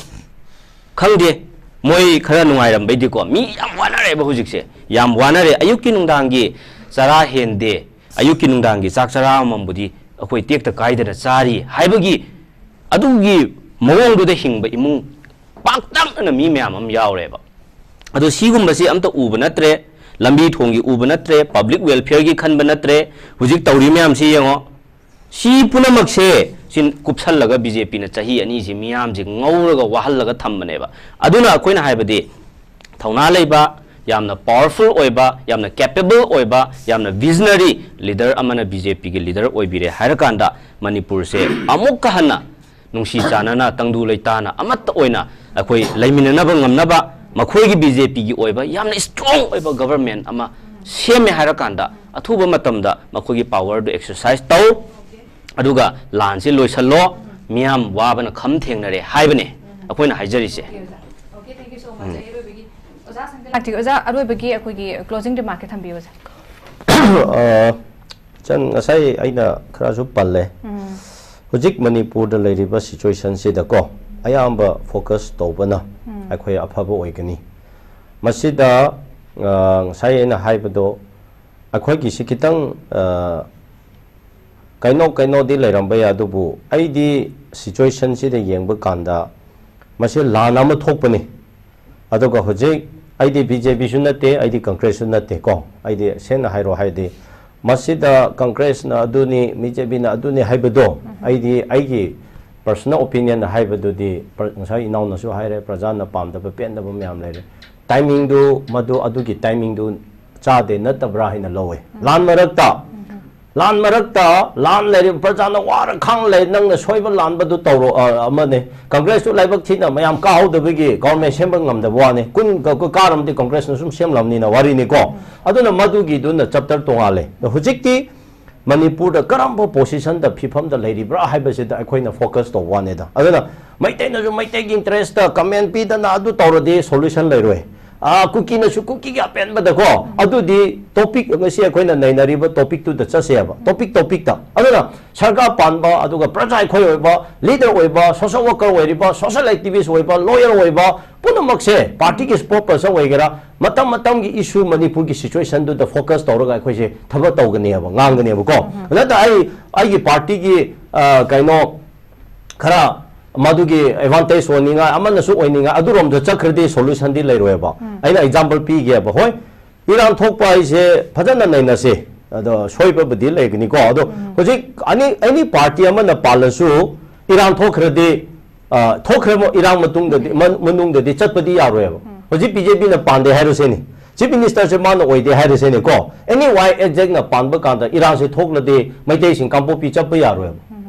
ꯈꯪꯗꯦ꯫ ꯃꯣꯏ ꯈꯔ ꯅꯨꯡꯉꯥꯏꯔꯝꯕꯩꯗꯤꯀꯣ, ꯃꯤ ꯌꯥꯝ ꯋꯥꯅꯔꯦꯕ ꯍꯧꯖꯤꯛꯁꯦ, ꯌꯥꯝ ꯋꯥꯅꯔꯦ꯫ ꯑꯌꯨꯛꯀꯤ ꯅꯨꯡꯗꯥꯡꯒꯤ ꯆꯔꯥ ꯍꯦꯟꯗꯦ, ꯑꯌꯨꯛꯀꯤ ꯅꯨꯡꯗꯥꯡꯒꯤ ꯆꯥꯛ ꯆꯔꯥ ꯑꯃꯃꯝꯕꯨꯗꯤ ꯑꯩꯈꯣꯏ ꯇꯦꯛꯇ ꯀꯥꯏꯗꯅ ꯆꯥꯔꯤ ꯍꯥꯏꯕꯒꯤ ꯑꯗꯨꯒꯤ ꯃꯑꯣꯡꯗꯨꯗ ꯍꯤꯡꯕ ꯏꯃꯨꯡ ꯄꯥꯛꯇꯛꯅꯅ ꯃꯤ ꯃꯌꯥꯝ ꯑꯃ ꯌꯥꯎꯔꯦꯕ꯫ ꯑꯗꯣ ꯁꯤꯒꯨꯝꯕꯁꯤ ꯑꯝꯇ ꯎꯕ ꯅꯠꯇ꯭ꯔꯦ, ꯂꯝꯕꯤ ꯊꯣꯡꯒꯤ ꯎꯕ ꯅꯠꯇ꯭ꯔꯦ, ꯄꯕ꯭ꯂꯤꯛ ꯋꯦꯜꯐꯤꯌꯔꯒꯤ ꯈꯟꯕ ꯅꯠꯇ꯭ꯔꯦ꯫ ꯍꯧꯖꯤꯛ ꯇꯧꯔꯤ ꯃꯌꯥꯝꯁꯤ ꯌꯦꯡꯉꯣ, ꯁꯤ ꯄꯨꯝꯅꯃꯛꯁꯦ ꯁꯤ ꯀꯨꯞꯁꯜꯂꯒ ꯕꯤ ꯖꯦ ꯄꯤꯅ ꯆꯍꯤ ꯑꯅꯤꯁꯤ ꯃꯤꯌꯥꯝꯁꯤ ꯉꯧꯔꯒ ꯋꯥꯍꯜꯂꯒ ꯊꯝꯕꯅꯦꯕ꯫ ꯑꯗꯨꯅ ꯑꯩꯈꯣꯏꯅ ꯍꯥꯏꯕꯗꯤ ꯊꯧꯅꯥ ꯂꯩꯕ, ꯌꯥꯝꯅ ꯄꯥꯋꯔꯐꯨꯜ ꯑꯣꯏꯕ, ꯌꯥꯝꯅ ꯀꯦꯄꯦꯕꯜ ꯑꯣꯏꯕ, ꯌꯥꯝꯅ ꯚꯤꯖꯅꯔꯤ ꯂꯤꯗꯔ ꯑꯃꯅ ꯕꯤ ꯖꯦ ꯄꯤꯒꯤ ꯂꯤꯗꯔ ꯑꯣꯏꯕꯤꯔꯦ ꯍꯥꯏꯔꯀꯥꯟꯗ ꯃꯅꯤꯄꯨꯔꯁꯦ ꯑꯃꯨꯛꯀ ꯍꯟꯅ ꯅꯨꯡꯁꯤ ꯆꯥꯟꯅꯅ, ꯇꯪꯗꯨ ꯂꯩꯇꯥꯅ ꯑꯃꯠꯇ ꯑꯣꯏꯅ ꯑꯩꯈꯣꯏ ꯂꯩꯃꯤꯟꯅꯅꯕ ꯉꯝꯅꯕ ꯃꯈꯣꯏꯒꯤ ꯕꯤ ꯖꯦ ꯄꯤꯒꯤ ꯑꯣꯏꯕ ꯌꯥꯝꯅ ꯏꯁꯇ꯭ꯔꯣꯡ ꯑꯣꯏꯕ ꯒꯕꯔꯃꯦꯟ ꯑꯃ ꯁꯦꯝꯃꯦ ꯍꯥꯏꯔꯀꯥꯟꯗ ꯑꯊꯨꯕ ꯃꯇꯝꯗ ꯃꯈꯣꯏꯒꯤ ꯄꯥꯋꯔꯗꯨ ꯑꯦꯛꯁꯔꯁꯥꯏꯁ ꯇꯧ, ꯑꯗꯨꯒ ꯂꯥꯟꯁꯤ ꯂꯣꯏꯁꯜꯂꯣ, ꯃꯤꯌꯥꯝ ꯋꯥꯕꯅ ꯈꯝ ꯊꯦꯡꯅꯔꯦ ꯍꯥꯏꯕꯅꯦ ꯑꯩꯈꯣꯏꯅ ꯍꯥꯏꯖꯔꯤꯁꯦ꯫ Okay, thank you so much. ꯑꯩ ꯑꯔꯣꯏꯕꯒꯤ ꯑꯣꯖꯥ ꯁꯪꯒ ꯂꯥꯛꯇ꯭ꯔꯤ꯫ ꯑꯣꯖꯥ, ꯑꯔꯣꯏꯕꯒꯤ ꯑꯩꯈꯣꯏꯒꯤ closing remark ꯈꯤꯇ ꯊꯝꯕꯤꯌꯨ, ꯑꯣꯖꯥ꯫ ꯑ, ꯏꯆꯟ, ꯉꯁꯥꯏ ꯑꯩꯅ ꯈꯔꯁꯨ ꯄꯜꯂꯦ꯫ ꯍꯧꯖꯤꯛ ꯃꯅꯤꯄꯨꯔꯗ ꯂꯩꯔꯤꯕ ꯁꯤꯆꯨꯋꯦꯁꯟꯁꯤꯗꯀꯣ, ꯑꯌꯥꯝꯕ ꯐꯣꯀꯁ ꯇꯧꯕꯅ ꯑꯩꯈꯣꯏ ꯑꯐꯕ ꯑꯣꯏꯒꯅꯤ꯫ ꯃꯁꯤꯗ, ꯑ, ꯉꯁꯥꯏ ꯑꯩꯅ ꯍꯥꯏꯕꯗꯣ, ꯑꯩꯈꯣꯏꯒꯤꯁꯤ ꯈꯤꯇꯪ, ꯑ, ꯀꯩꯅꯣ ꯀꯩꯅꯣꯗꯤ ꯂꯩꯔꯝꯕ ꯌꯥꯏ, ꯑꯗꯨꯕꯨ ꯑꯩꯗꯤ ꯁꯤꯆꯨꯋꯦꯁꯟꯁꯤꯗ ꯌꯦꯡꯕ ꯀꯥꯟꯗ ꯃꯁꯤ ꯂꯥꯟ ꯑꯃ ꯊꯣꯛꯄꯅꯤ꯫ ꯑꯗꯨꯒ ꯍꯧꯖꯤꯛ ꯑꯩꯗꯤ ꯕꯤ ꯖꯦ ꯄꯤꯁꯨ ꯅꯠꯇꯦ, ꯑꯩꯗꯤ ꯀꯪꯒ꯭ꯔꯦꯁꯁꯨ ꯅꯠꯇꯦ ꯀꯣ꯫ ꯑꯩꯗꯤ ꯁꯦꯡꯅ ꯍꯥꯏꯔꯣ ꯍꯥꯏꯗꯤ, ꯃꯁꯤꯗ ꯀꯪꯒ꯭ꯔꯦꯁꯅ ꯑꯗꯨꯅꯤ, ꯕꯤ ꯖꯦ ꯄꯤꯅ ꯑꯗꯨꯅꯤ ꯍꯥꯏꯕꯗꯣ, ꯑꯩꯗꯤ ꯑꯩꯒꯤ ꯄꯔꯁꯣꯅꯦꯜ ꯑꯣꯄꯤꯅꯤꯌꯟ ꯍꯥꯏꯕꯗꯨꯗꯤ, ꯄ꯭ꯔ-, ꯉꯁꯥꯏ ꯏꯅꯥꯎꯅꯁꯨ ꯍꯥꯏꯔꯦ, ꯄ꯭ꯔꯖꯥꯅ ꯄꯥꯝꯗꯕ ꯄꯦꯟꯗꯕ ꯃꯌꯥꯝ ꯂꯩꯔꯦ꯫ ꯇꯥꯏꯃꯤꯡꯗꯨ, ꯃꯗꯨ ꯑꯗꯨꯒꯤ ꯇꯥꯏꯃꯤꯡꯗꯨ ꯆꯥꯗꯦ ꯅꯠꯇꯕ꯭ꯔꯥ ꯍꯥꯏꯅ ꯂꯧꯋꯦ꯫ ꯂꯥꯟ ꯃꯔꯛꯇ, ꯂꯥꯟ ꯃꯔꯛꯇ ꯂꯥꯟ ꯂꯩꯔꯤꯕ ꯄ꯭ꯔꯖꯥꯅ ꯋꯥꯔ ꯈꯥꯡ ꯂꯩ, ꯅꯪꯅ ꯁꯣꯏꯕ ꯂꯥꯟꯕꯗꯨ ꯇꯧꯔꯣ, ꯑ, ꯑꯃꯅꯦ꯫ ꯀꯪꯒ꯭ꯔꯦꯁꯇꯨ ꯂꯥꯏꯕꯛ ꯊꯤꯅ ꯃꯌꯥꯝ ꯀꯥꯍꯧꯗꯕꯒꯤ ꯒꯣꯚꯔꯃꯦꯟ ꯁꯦꯝꯕ ꯉꯝꯗꯕ ꯋꯥꯅꯤ꯫ ꯀꯨꯟ ꯀ-, ꯀ-, ꯀꯥꯔꯝꯗꯤ ꯀꯪꯒ꯭ꯔꯦꯁꯅ ꯁꯨꯝ ꯁꯦꯝꯂꯝꯅꯤꯅ ꯋꯥꯔꯤꯅꯤꯀꯣ꯫ ꯑꯗꯨꯅ ꯃꯗꯨꯒꯤꯗꯨꯅ ꯆꯦꯞꯇꯔ ꯇꯣꯉꯥꯜꯂꯦ꯫ ꯑꯗꯣ ꯍꯧꯖꯤꯛꯇꯤ ꯃꯅꯤꯄꯨꯔꯗ ꯀꯔꯝꯕ ꯄꯣꯖꯤꯁꯟꯗ, ꯐꯤꯐꯝꯗ ꯂꯩꯔꯤꯕ꯭ꯔꯥ ꯍꯥꯏꯕꯁꯤꯗ ꯑꯩꯈꯣꯏꯅ ꯐꯣꯀꯁ ꯇꯧꯕ ꯋꯥꯅꯤꯗ꯫ ꯑꯗꯨꯅ ꯃꯩꯇꯩꯅꯁꯨ ꯃꯩꯇꯩꯒꯤ ꯏꯟꯇꯔꯦꯁꯇ ꯀꯃꯦꯟ ꯄꯤꯗꯅ ꯑꯗꯨ ꯇꯧꯔꯗꯤ ꯁꯣꯂꯨꯁꯟ ꯂꯩꯔꯣꯏ꯫ ꯑ, ꯀꯨꯀꯤꯅꯁꯨ ꯀꯨꯀꯤꯒꯤ ꯑꯄꯦꯟꯕꯗꯀꯣ, ꯑꯗꯨꯗꯤ ꯇꯣꯄꯤꯛ, ꯉꯁꯤ ꯑꯩꯈꯣꯏꯅ ꯅꯩꯅꯔꯤꯕ ꯇꯣꯄꯤꯛꯇꯨꯗ ꯆꯠꯁꯦꯕ, ꯇꯣꯄꯤꯛ ꯇꯣꯄꯤꯛꯇ꯫ ꯑꯗꯨꯅ ꯁꯔꯀꯥꯔ ꯄꯥꯟꯕ, ꯑꯗꯨꯒ ꯄ꯭ꯔꯖꯥ ꯑꯩꯈꯣꯏ ꯑꯣꯏꯕ, ꯂꯤꯗꯔ ꯑꯣꯏꯕ, ꯁꯣꯁꯦꯜ ꯋꯥꯔꯀꯔ ꯑꯣꯏꯔꯤꯕ, ꯁꯣꯁꯦꯜ ꯑꯦꯛꯇꯤꯚꯤꯁ ꯑꯣꯏꯕ, ꯂꯣꯌꯔ ꯑꯣꯏꯕ, ꯄꯨꯝꯅꯃꯛꯁꯦ ꯄꯥꯔꯇꯤꯒꯤ ꯁ꯭ꯄꯣꯛꯁ ꯄꯔꯁꯟ ꯑꯣꯏꯒꯦꯔꯥ, ꯃꯇꯝ ꯃꯇꯝꯒꯤ ꯏꯁꯨ ꯃꯅꯤꯄꯨꯔꯒꯤ ꯁꯤꯆꯨꯋꯦꯁꯟꯗꯨꯗ ꯐꯣꯀꯁ ꯇꯧꯔꯒ ꯑꯩꯈꯣꯏꯁꯦ ꯊꯕꯛ ꯇꯧꯒꯅꯦꯕ, ꯉꯥꯡꯒꯅꯦꯕꯀꯣ꯫ ꯅꯠꯇ꯭ꯔ ꯑꯩ, ꯑꯩꯒꯤ ꯄꯥꯔꯇꯤꯒꯤ, ꯑ, ꯀꯩꯅꯣ, ꯈꯔ ꯃꯗꯨꯒꯤ ꯑꯦꯗꯚꯥꯟꯇꯦꯖ ꯑꯣꯏꯅꯤꯡꯉꯥꯏ, ꯑꯃꯅꯁꯨ ꯑꯣꯏꯅꯤꯡꯉꯥꯏ, ꯑꯗꯨꯔꯣꯝꯗ ꯆꯠꯈ꯭ꯔꯗꯤ ꯁꯣꯂꯨꯁꯟꯗꯤ ꯂꯩꯔꯣꯏꯕ꯫ ꯑꯩꯅ ꯑꯦꯛꯖꯥꯝꯄꯜ ꯄꯤꯒꯦꯕ꯫ ꯍꯣꯏ, ꯏꯔꯥꯡ ꯊꯣꯛꯄ ꯍꯥꯏꯁꯦ ꯐꯖꯅ ꯅꯩꯅꯁꯦ, ꯑꯗꯣ ꯁꯣꯏꯕꯕꯨꯗꯤ ꯂꯩꯒꯅꯤꯀꯣ꯫ ꯑꯗꯣ ꯍꯧꯖꯤꯛ ꯑꯅꯤ, ꯑꯦꯅꯤ ꯄꯥꯔꯇꯤ ꯑꯃꯅ ꯄꯥꯜꯂꯁꯨ, ꯏꯔꯥꯡ ꯊꯣꯛꯈ꯭ꯔꯗꯤ, ꯑ, ꯊꯣꯛꯈ꯭ꯔ ꯃ-, ꯏꯔꯥꯡ ꯃꯇꯨꯡꯗꯗꯤ, ꯃ-, ꯃꯅꯨꯡꯗꯗꯤ ꯆꯠꯄꯗꯤ ꯌꯥꯔꯣꯏꯕ꯫ ꯍꯧꯖꯤꯛ ꯕꯤ ꯖꯦ ꯄꯤꯅ ꯄꯥꯟꯗꯦ ꯍꯥꯏꯔꯁꯦꯅꯦ, ꯆꯤꯐ ꯃꯤꯅꯤꯁꯇꯔꯁꯦ ꯃꯥꯅ ꯑꯣꯏꯗꯦ ꯍꯥꯏꯔꯁꯦꯅꯦꯀꯣ, ꯑꯦꯅꯤ ꯋꯥꯏ ꯑꯦꯛꯖꯦꯛꯅ ꯄꯥꯟꯕ ꯀꯥꯟꯗ ꯏꯔꯥꯡꯁꯦ ꯊꯣꯛꯂꯗꯤ ꯃꯩꯇꯩꯁꯤꯡ ꯀꯥꯡꯄꯣꯛꯄꯤ ꯆꯠꯄ ꯌꯥꯔꯣꯏꯕ꯫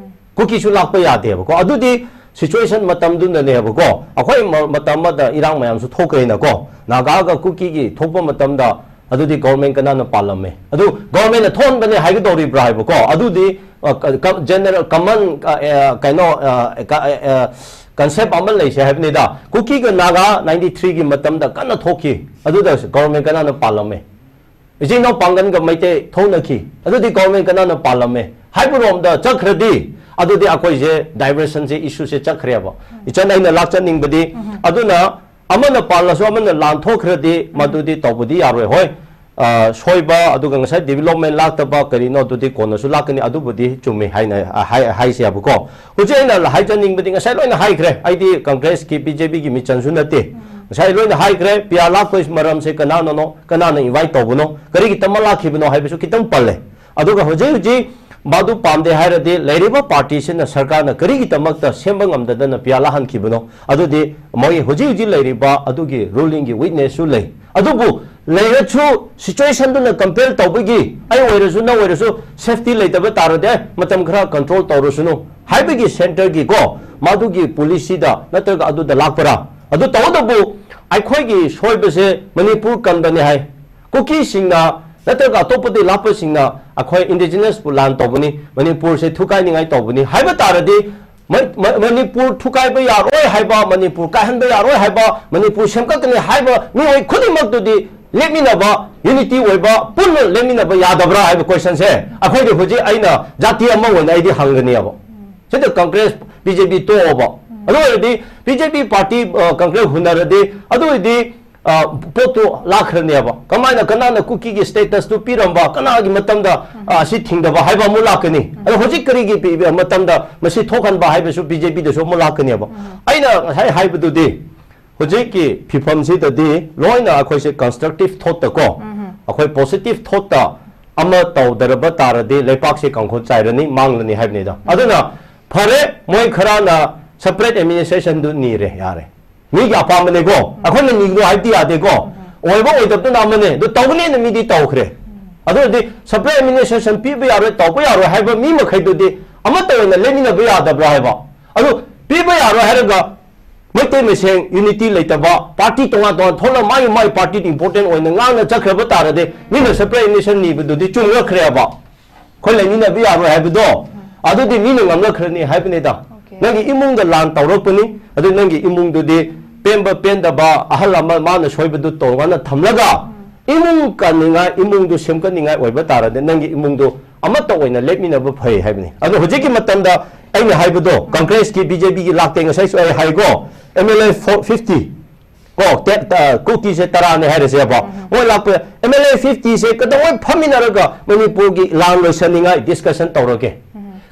ꯀꯨꯀꯤꯁꯨ ꯂꯥꯛꯄ ꯌꯥꯗꯦꯕꯀꯣ꯫ ꯑꯗꯨꯗꯤ ꯁꯤꯆꯨꯋꯦꯁꯟ ꯃꯇꯝꯗꯨꯅꯅꯦꯕꯀꯣ, ꯑꯩꯈꯣꯏ ꯃ-, ꯃꯇꯝ ꯑꯃꯗ ꯏꯔꯥꯡ ꯃꯌꯥꯝꯁꯨ ꯊꯣꯛꯈ꯭ꯔꯦꯅꯀꯣ, ꯅꯥꯒꯥꯒ ꯀꯨꯀꯤꯒꯤ ꯊꯣꯛꯄ ꯃꯇꯝꯗ, ꯑꯗꯨꯗꯤ ꯒꯣꯔꯃꯦꯟ ꯀꯅꯥꯅ ꯄꯥꯜꯂꯝꯃꯦ? ꯑꯗꯨ ꯒꯣꯔꯃꯦꯟꯅ ꯊꯣꯛꯍꯟꯕꯅꯦ ꯍꯥꯏꯒꯗꯧꯔꯤꯕ꯭ꯔꯥ ꯍꯥꯏꯕꯀꯣ꯫ ꯑꯗꯨꯗꯤ, ꯑ, ꯀ-, ꯀ-, ꯖꯦꯅꯔꯦꯜ ꯀꯃꯟ, ꯑ, ꯑ, ꯀꯩꯅꯣ, ꯑ, ꯀ-, ꯑ, ꯑ, ꯀꯟꯁꯦꯞ ꯑꯃ ꯂꯩꯁꯦ ꯍꯥꯏꯕꯅꯤꯗ꯫ ꯀꯨꯀꯤꯒ ꯅꯥꯒꯥ ꯅꯥꯏꯟꯇꯤ ꯊ꯭ꯔꯤꯒꯤ ꯃꯇꯝꯗ ꯀꯟꯅ ꯊꯣꯛꯈꯤ, ꯑꯗꯨꯗ ꯒꯣꯔꯃꯦꯟ ꯀꯅꯥꯅ ꯄꯥꯜꯂꯝꯃꯦ? ꯏꯆꯤꯟ ꯏꯅꯥꯎ ꯄꯥꯡꯒꯟꯒ ꯃꯩꯇꯩ ꯊꯣꯛꯅꯈꯤ, ꯑꯗꯨꯗꯤ ꯒꯣꯔꯃꯦꯟ ꯀꯅꯥꯅ ꯄꯥꯜꯂꯝꯃꯦ ꯍꯥꯏꯕꯔꯣꯝꯗ ꯆꯠꯈ꯭ꯔꯗꯤ, ꯑꯗꯨꯗꯤ ꯑꯩꯈꯣꯏꯁꯦ ꯗꯥꯏꯚꯔꯁꯟꯁꯦ, ꯏꯁꯨꯁꯦ ꯆꯠꯈ꯭ꯔꯦꯕ꯫ ꯏꯆꯟ, ꯑꯩꯅ ꯂꯥꯛꯆꯅꯤꯡꯕꯗꯤ, ꯑꯗꯨꯅ ꯑꯃꯅ ꯄꯥꯜꯂꯁꯨ ꯑꯃꯅ ꯂꯥꯟꯊꯣꯛꯈ꯭ꯔꯗꯤ ꯃꯗꯨꯗꯤ ꯇꯧꯕꯗꯤ ꯌꯥꯔꯣꯏ꯫ ꯍꯣꯏ, ꯑ, ꯁꯣꯏꯕ, ꯑꯗꯨꯒ ꯉꯁꯥꯏ ꯗꯤꯕꯦꯂꯞꯃꯦꯟ ꯂꯥꯛꯇꯕ ꯀꯔꯤꯅꯣ, ꯑꯗꯨꯗꯤ ꯀꯣꯟꯅꯁꯨ ꯂꯥꯛꯀꯅꯤ, ꯑꯗꯨꯕꯨꯗꯤ ꯆꯨꯝꯃꯤ ꯍꯥꯏꯅ, ꯑ, ꯍꯥꯏ-, ꯍꯥꯏꯁꯦꯕꯀꯣ꯫ ꯍꯧꯖꯤꯛ ꯑꯩꯅ ꯍꯥꯏꯖꯅꯤꯡꯕꯗꯤ ꯉꯁꯥꯏ ꯂꯣꯏꯅ ꯍꯥꯏꯈ꯭ꯔꯦ꯫ ꯑꯩꯗꯤ ꯀꯪꯒ꯭ꯔꯦꯁꯀꯤ, ꯕꯤ ꯖꯦ ꯄꯤꯒꯤ ꯃꯤꯆꯪꯁꯨ ꯅꯠꯇꯦ꯫ ꯉꯁꯥꯏ ꯂꯣꯏꯅ ꯍꯥꯏꯈ꯭ꯔꯦ, ꯄꯤ ꯑꯥꯔ ꯂꯥꯛꯄꯒꯤ ꯃꯔꯝꯁꯦ ꯀꯅꯥꯅꯅꯣ, ꯀꯅꯥꯅ ꯏꯟꯚꯥꯏꯠ ꯇꯧꯕꯅꯣ, ꯀꯔꯤꯒꯤꯗꯃꯛ ꯂꯥꯛꯈꯤꯕꯅꯣ ꯍꯥꯏꯕꯁꯨ ꯈꯤꯇꯪ ꯄꯜꯂꯦ꯫ ꯑꯗꯨꯒ ꯍꯧꯖꯤꯛ ꯍꯧꯖꯤꯛ ꯃꯗꯨ ꯄꯥꯝꯗꯦ ꯍꯥꯏꯔꯗꯤ ꯂꯩꯔꯤꯕ ꯄꯥꯔꯇꯤꯁꯤꯅ, ꯁꯔꯀꯥꯔꯅ ꯀꯔꯤꯒꯤꯗꯃꯛꯇ ꯁꯦꯝꯕ ꯉꯝꯗꯗꯅ ꯄꯤ ꯑꯥꯔ ꯂꯥꯛꯍꯟꯈꯤꯕꯅꯣ? ꯑꯗꯨꯗꯤ ꯃꯣꯏ ꯍꯧꯖꯤꯛ ꯍꯧꯖꯤꯛ ꯂꯩꯔꯤꯕ ꯑꯗꯨꯒꯤ ꯔꯨꯂꯤꯡꯒꯤ ꯋꯤꯛꯅꯦꯁꯁꯨ ꯂꯩ꯫ ꯑꯗꯨꯕꯨ ꯂꯩꯔꯁꯨ ꯁꯤꯆꯨꯋꯦꯁꯟꯗꯨꯅ ꯀꯝꯄꯦꯜ ꯇꯧꯕꯒꯤ, ꯑꯩ ꯑꯣꯏꯔꯁꯨ ꯅꯪ ꯑꯣꯏꯔꯁꯨ ꯁꯦꯐꯇꯤ ꯂꯩꯇꯕ ꯇꯥꯔꯗꯤ, "ꯑꯦ, ꯃꯇꯝ ꯈꯔ ꯀꯟꯇ꯭ꯔꯣꯜ ꯇꯧꯔꯁꯅꯨ" ꯍꯥꯏꯕꯒꯤ ꯁꯦꯟꯇꯔꯒꯤꯀꯣ, ꯃꯗꯨꯒꯤ ꯄꯣꯂꯤꯁꯤꯗ ꯅꯠꯇ꯭ꯔꯒ ꯑꯗꯨꯗ ꯂꯥꯛꯄꯔꯥ? ꯑꯗꯨ ꯇꯧꯕꯇꯕꯨ ꯑꯩꯈꯣꯏꯒꯤ ꯁꯣꯏꯕꯁꯦ ꯃꯅꯤꯄꯨꯔ ꯀꯟꯕꯅꯤ ꯍꯥꯏ꯫ ꯀꯨꯀꯤꯁꯤꯡꯅ ꯅꯠꯇ꯭ꯔꯒ ꯑꯇꯣꯞꯄꯗꯒꯤ ꯂꯥꯛꯄꯁꯤꯡꯅ ꯑꯩꯈꯣꯏ ꯏꯟꯗꯤꯖꯤꯅꯁꯄꯨ ꯂꯥꯟ ꯇꯧꯕꯅꯤ, ꯃꯅꯤꯄꯨꯔꯁꯦ ꯊꯨꯒꯥꯏꯅꯤꯡꯉꯥꯏ ꯇꯧꯕꯅꯤ ꯍꯥꯏꯕ ꯇꯥꯔꯗꯤ, ꯃ-, ꯃ-, ꯃꯅꯤꯄꯨꯔ ꯊꯨꯒꯥꯏꯕ ꯌꯥꯔꯣꯏ ꯍꯥꯏꯕ, ꯃꯅꯤꯄꯨꯔ ꯀꯥꯏꯍꯟꯕ ꯌꯥꯔꯣꯏ ꯍꯥꯏꯕ, ꯃꯅꯤꯄꯨꯔ ꯁꯦꯝꯒꯠꯀꯅꯤ ꯍꯥꯏꯕ ꯃꯤꯑꯣꯏ ꯈꯨꯗꯤꯡꯃꯛꯇꯨꯗꯤ ꯂꯦꯞꯃꯤꯟꯅꯕ ꯌꯨꯅꯤꯇꯤ ꯑꯣꯏꯕ ꯄꯨꯟꯅ ꯂꯦꯞꯃꯤꯟꯅꯕ ꯌꯥꯗꯕ꯭ꯔꯥ ꯍꯥꯏꯕ ꯀꯣꯏꯁꯟꯁꯦ ꯑꯩꯈꯣꯏꯗꯤ ꯍꯧꯖꯤꯛ ꯑꯩꯅ ꯖꯥꯇꯤ ꯑꯃ ꯑꯣꯏꯅ ꯑꯩꯗꯤ ꯍꯪꯒꯅꯦꯕ꯫ ꯁꯤꯗ ꯀꯪꯒ꯭ꯔꯦꯁ, ꯕꯤ ꯖꯦ ꯄꯤ ꯇꯣꯛꯑꯣꯕ꯫ ꯑꯗꯨ ꯑꯣꯏꯔꯗꯤ ꯕꯤ ꯖꯦ ꯄꯤ ꯄꯥꯔꯇꯤ, ꯑ, ꯀꯪꯒ꯭ꯔꯦꯁ ꯍꯨꯟꯅꯔꯗꯤ ꯑꯗꯨ ꯑꯣꯏꯔꯗꯤ, ꯑ, ꯄꯣꯠꯇꯨ ꯂꯥꯛꯈ꯭ꯔꯅꯦꯕ꯫ ꯀꯃꯥꯏꯅ ꯀꯅꯥꯅ ꯀꯨꯀꯤꯒꯤ ꯁ꯭ꯇꯦꯇꯁꯇꯨ ꯄꯤꯔꯝꯕ, ꯀꯅꯥꯒꯤ ꯃꯇꯝꯗ, ꯑ, ꯁꯤ ꯊꯤꯡꯗꯕ ꯍꯥꯏꯕ ꯑꯃꯨꯛ ꯂꯥꯛꯀꯅꯤ꯫ ꯑꯗꯣ ꯍꯧꯖꯤꯛ ꯀꯔꯤꯒꯤ ꯄꯤꯕ ꯃꯇꯝꯗ ꯃꯁꯤ ꯊꯣꯛꯍꯟꯕ ꯍꯥꯏꯕꯁꯨ ꯕꯤ ꯖꯦ ꯄꯤꯗꯁꯨ ꯑꯃꯨꯛ ꯂꯥꯛꯀꯅꯦꯕ꯫ ꯑꯩꯅ ꯉꯁꯥꯏ ꯍꯥꯏꯕꯗꯨꯗꯤ ꯍꯧꯖꯤꯛꯀꯤ ꯐꯤꯐꯝꯁꯤꯗꯗꯤ ꯂꯣꯏꯅ ꯑꯩꯈꯣꯏꯁꯦ ꯀꯟꯁꯇ꯭ꯔꯛꯇꯤꯚ ꯊꯣꯠꯇꯀꯣ, ꯑꯩꯈꯣꯏ ꯄꯣꯖꯤꯇꯤꯚ ꯊꯣꯠꯇ ꯑꯃ ꯇꯧꯗꯔꯕ ꯇꯥꯔꯗꯤ ꯂꯩꯄꯥꯛꯁꯦ ꯀꯥꯡꯈꯣꯜ ꯆꯥꯏꯔꯅꯤ, ꯃꯥꯡꯂꯅꯤ ꯍꯥꯏꯕꯅꯤꯗ꯫ ꯑꯗꯨꯅ ꯐꯔꯦ, ꯃꯣꯏ ꯈꯔꯅ ꯁꯦꯄꯔꯦꯠ ꯑꯦꯗꯃꯤꯅꯤꯁꯇ꯭ꯔꯦꯁꯟꯗꯨ ꯅꯤꯔꯦ, ꯌꯥꯔꯦ꯫ ꯃꯤꯒꯤ ꯑꯄꯥꯝꯕꯅꯦꯀꯣ, ꯑꯩꯈꯣꯏꯅ ꯅꯤꯒꯅꯨ ꯍꯥꯏꯕꯗꯤ ꯌꯥꯗꯦꯀꯣ꯫ ꯑꯣꯏꯕ ꯑꯣꯏꯗꯕꯗꯨꯅ ꯑꯃꯅꯦ, ꯑꯗꯨ ꯇꯧꯒꯅꯤꯅ ꯃꯤꯗꯤ ꯇꯧꯈ꯭ꯔꯦ꯫ ꯑꯗꯨ ꯑꯣꯏꯔꯗꯤ ꯁꯦꯄꯔꯦꯠ ꯑꯦꯗꯃꯤꯅꯤꯁꯇ꯭ꯔꯦꯁꯟ ꯄꯤꯕ ꯌꯥꯔꯣꯏ, ꯇꯧꯕ ꯌꯥꯔꯣꯏ ꯍꯥꯏꯕ ꯃꯤ ꯃꯈꯩꯗꯨꯗꯤ ꯑꯃꯠꯇ ꯑꯣꯏꯅ ꯂꯦꯞꯃꯤꯟꯅꯕ ꯌꯥꯗꯕ꯭ꯔꯥ ꯍꯥꯏꯕ? ꯑꯗꯨ ꯄꯤꯕ ꯌꯥꯔꯣꯏ ꯍꯥꯏꯔꯒ ꯃꯩꯇꯩ ꯃꯁꯦꯟ ꯌꯨꯅꯤꯇꯤ ꯂꯩꯇꯕ, ꯄꯥꯔꯇꯤ ꯇꯣꯉꯥꯟ ꯇꯣꯉꯥꯟ ꯊꯣꯛꯂꯒ ꯃꯥꯒꯤ ꯃꯥꯒꯤ ꯄꯥꯔꯇꯤꯗ ꯏꯝꯄꯣꯔꯇꯦꯟ ꯑꯣꯏꯅ ꯉꯥꯡꯅ ꯆꯠꯈ꯭ꯔꯕ ꯇꯥꯔꯗꯤ ꯃꯤꯅ ꯁꯦꯄꯔꯦꯠ ꯑꯦꯗꯃꯤꯅꯤꯁꯇ꯭ꯔꯦꯁꯟ ꯅꯤꯕꯗꯨꯗꯤ ꯆꯨꯝꯂꯛꯈ꯭ꯔꯦꯕ꯫ ꯑꯩꯈꯣꯏ ꯂꯩꯃꯤꯟꯅꯕ ꯌꯥꯔꯣꯏ ꯍꯥꯏꯕꯗꯣ, ꯑꯗꯨꯗꯤ ꯃꯤꯅ ꯉꯝꯂꯛꯈ꯭ꯔꯅꯤ ꯍꯥꯏꯕꯅꯤꯗ꯫ ꯅꯪꯒꯤ ꯏꯃꯨꯡꯗ ꯂꯥꯟ ꯇꯧꯔꯛꯄꯅꯤ, ꯑꯗꯨ ꯅꯪꯒꯤ ꯏꯃꯨꯡꯗꯨꯗꯤ ꯄꯦꯟꯕ ꯄꯦꯟꯗꯕ ꯑꯍꯜ ꯑꯃ ꯃꯥꯅ ꯁꯣꯏꯕꯗꯨ ꯇꯣꯉꯥꯟꯅ ꯊꯝꯂꯒ, ꯏꯃꯨꯡ ꯀꯟꯅꯤꯡꯉꯥꯏ, ꯏꯃꯨꯡꯗꯨ ꯁꯦꯝꯒꯠꯅꯤꯡꯉꯥꯏ ꯑꯣꯏꯕ ꯇꯥꯔꯗꯤ ꯅꯪꯒꯤ ꯏꯃꯨꯡꯗꯨ ꯑꯃꯠꯇ ꯑꯣꯏꯅ ꯂꯦꯞꯃꯤꯟꯅꯕ ꯐꯩ ꯍꯥꯏꯕꯅꯤ꯫ ꯑꯗꯣ ꯍꯧꯖꯤꯛꯀꯤ ꯃꯇꯝꯗ ꯑꯩꯅ ꯍꯥꯏꯕꯗꯣ, ꯀꯪꯒ꯭ꯔꯦꯁꯀꯤ, ꯕꯤ ꯖꯦ ꯄꯤꯒꯤ ꯂꯥꯛꯇꯦ, ꯉꯁꯥꯏꯁꯨ ꯑꯩ ꯍꯥꯏꯀꯣ, ꯑꯦꯝ ꯑꯦꯜ ꯑꯦ ꯐꯤꯐꯇꯤ, ꯀꯣ, ꯇꯦ-, ꯇ-, ꯀꯨꯀꯤꯁꯦ ꯇꯔꯥꯅꯦ ꯍꯥꯏꯔꯁꯦꯕ꯫ ꯃꯣꯏ ꯂꯥꯛꯄ ꯑꯦꯝ ꯑꯦꯜ ꯑꯦ ꯐꯤꯐꯇꯤꯁꯦ ꯀꯩꯗꯧꯉꯩ ꯐꯝꯃꯤꯟꯅꯔꯒ ꯃꯅꯤꯄꯨꯔꯒꯤ ꯂꯥꯟ ꯂꯣꯏꯁꯟꯅꯤꯡꯉꯥꯏ ꯗꯤꯁꯀꯁꯟ ꯇꯧꯔꯒꯦ?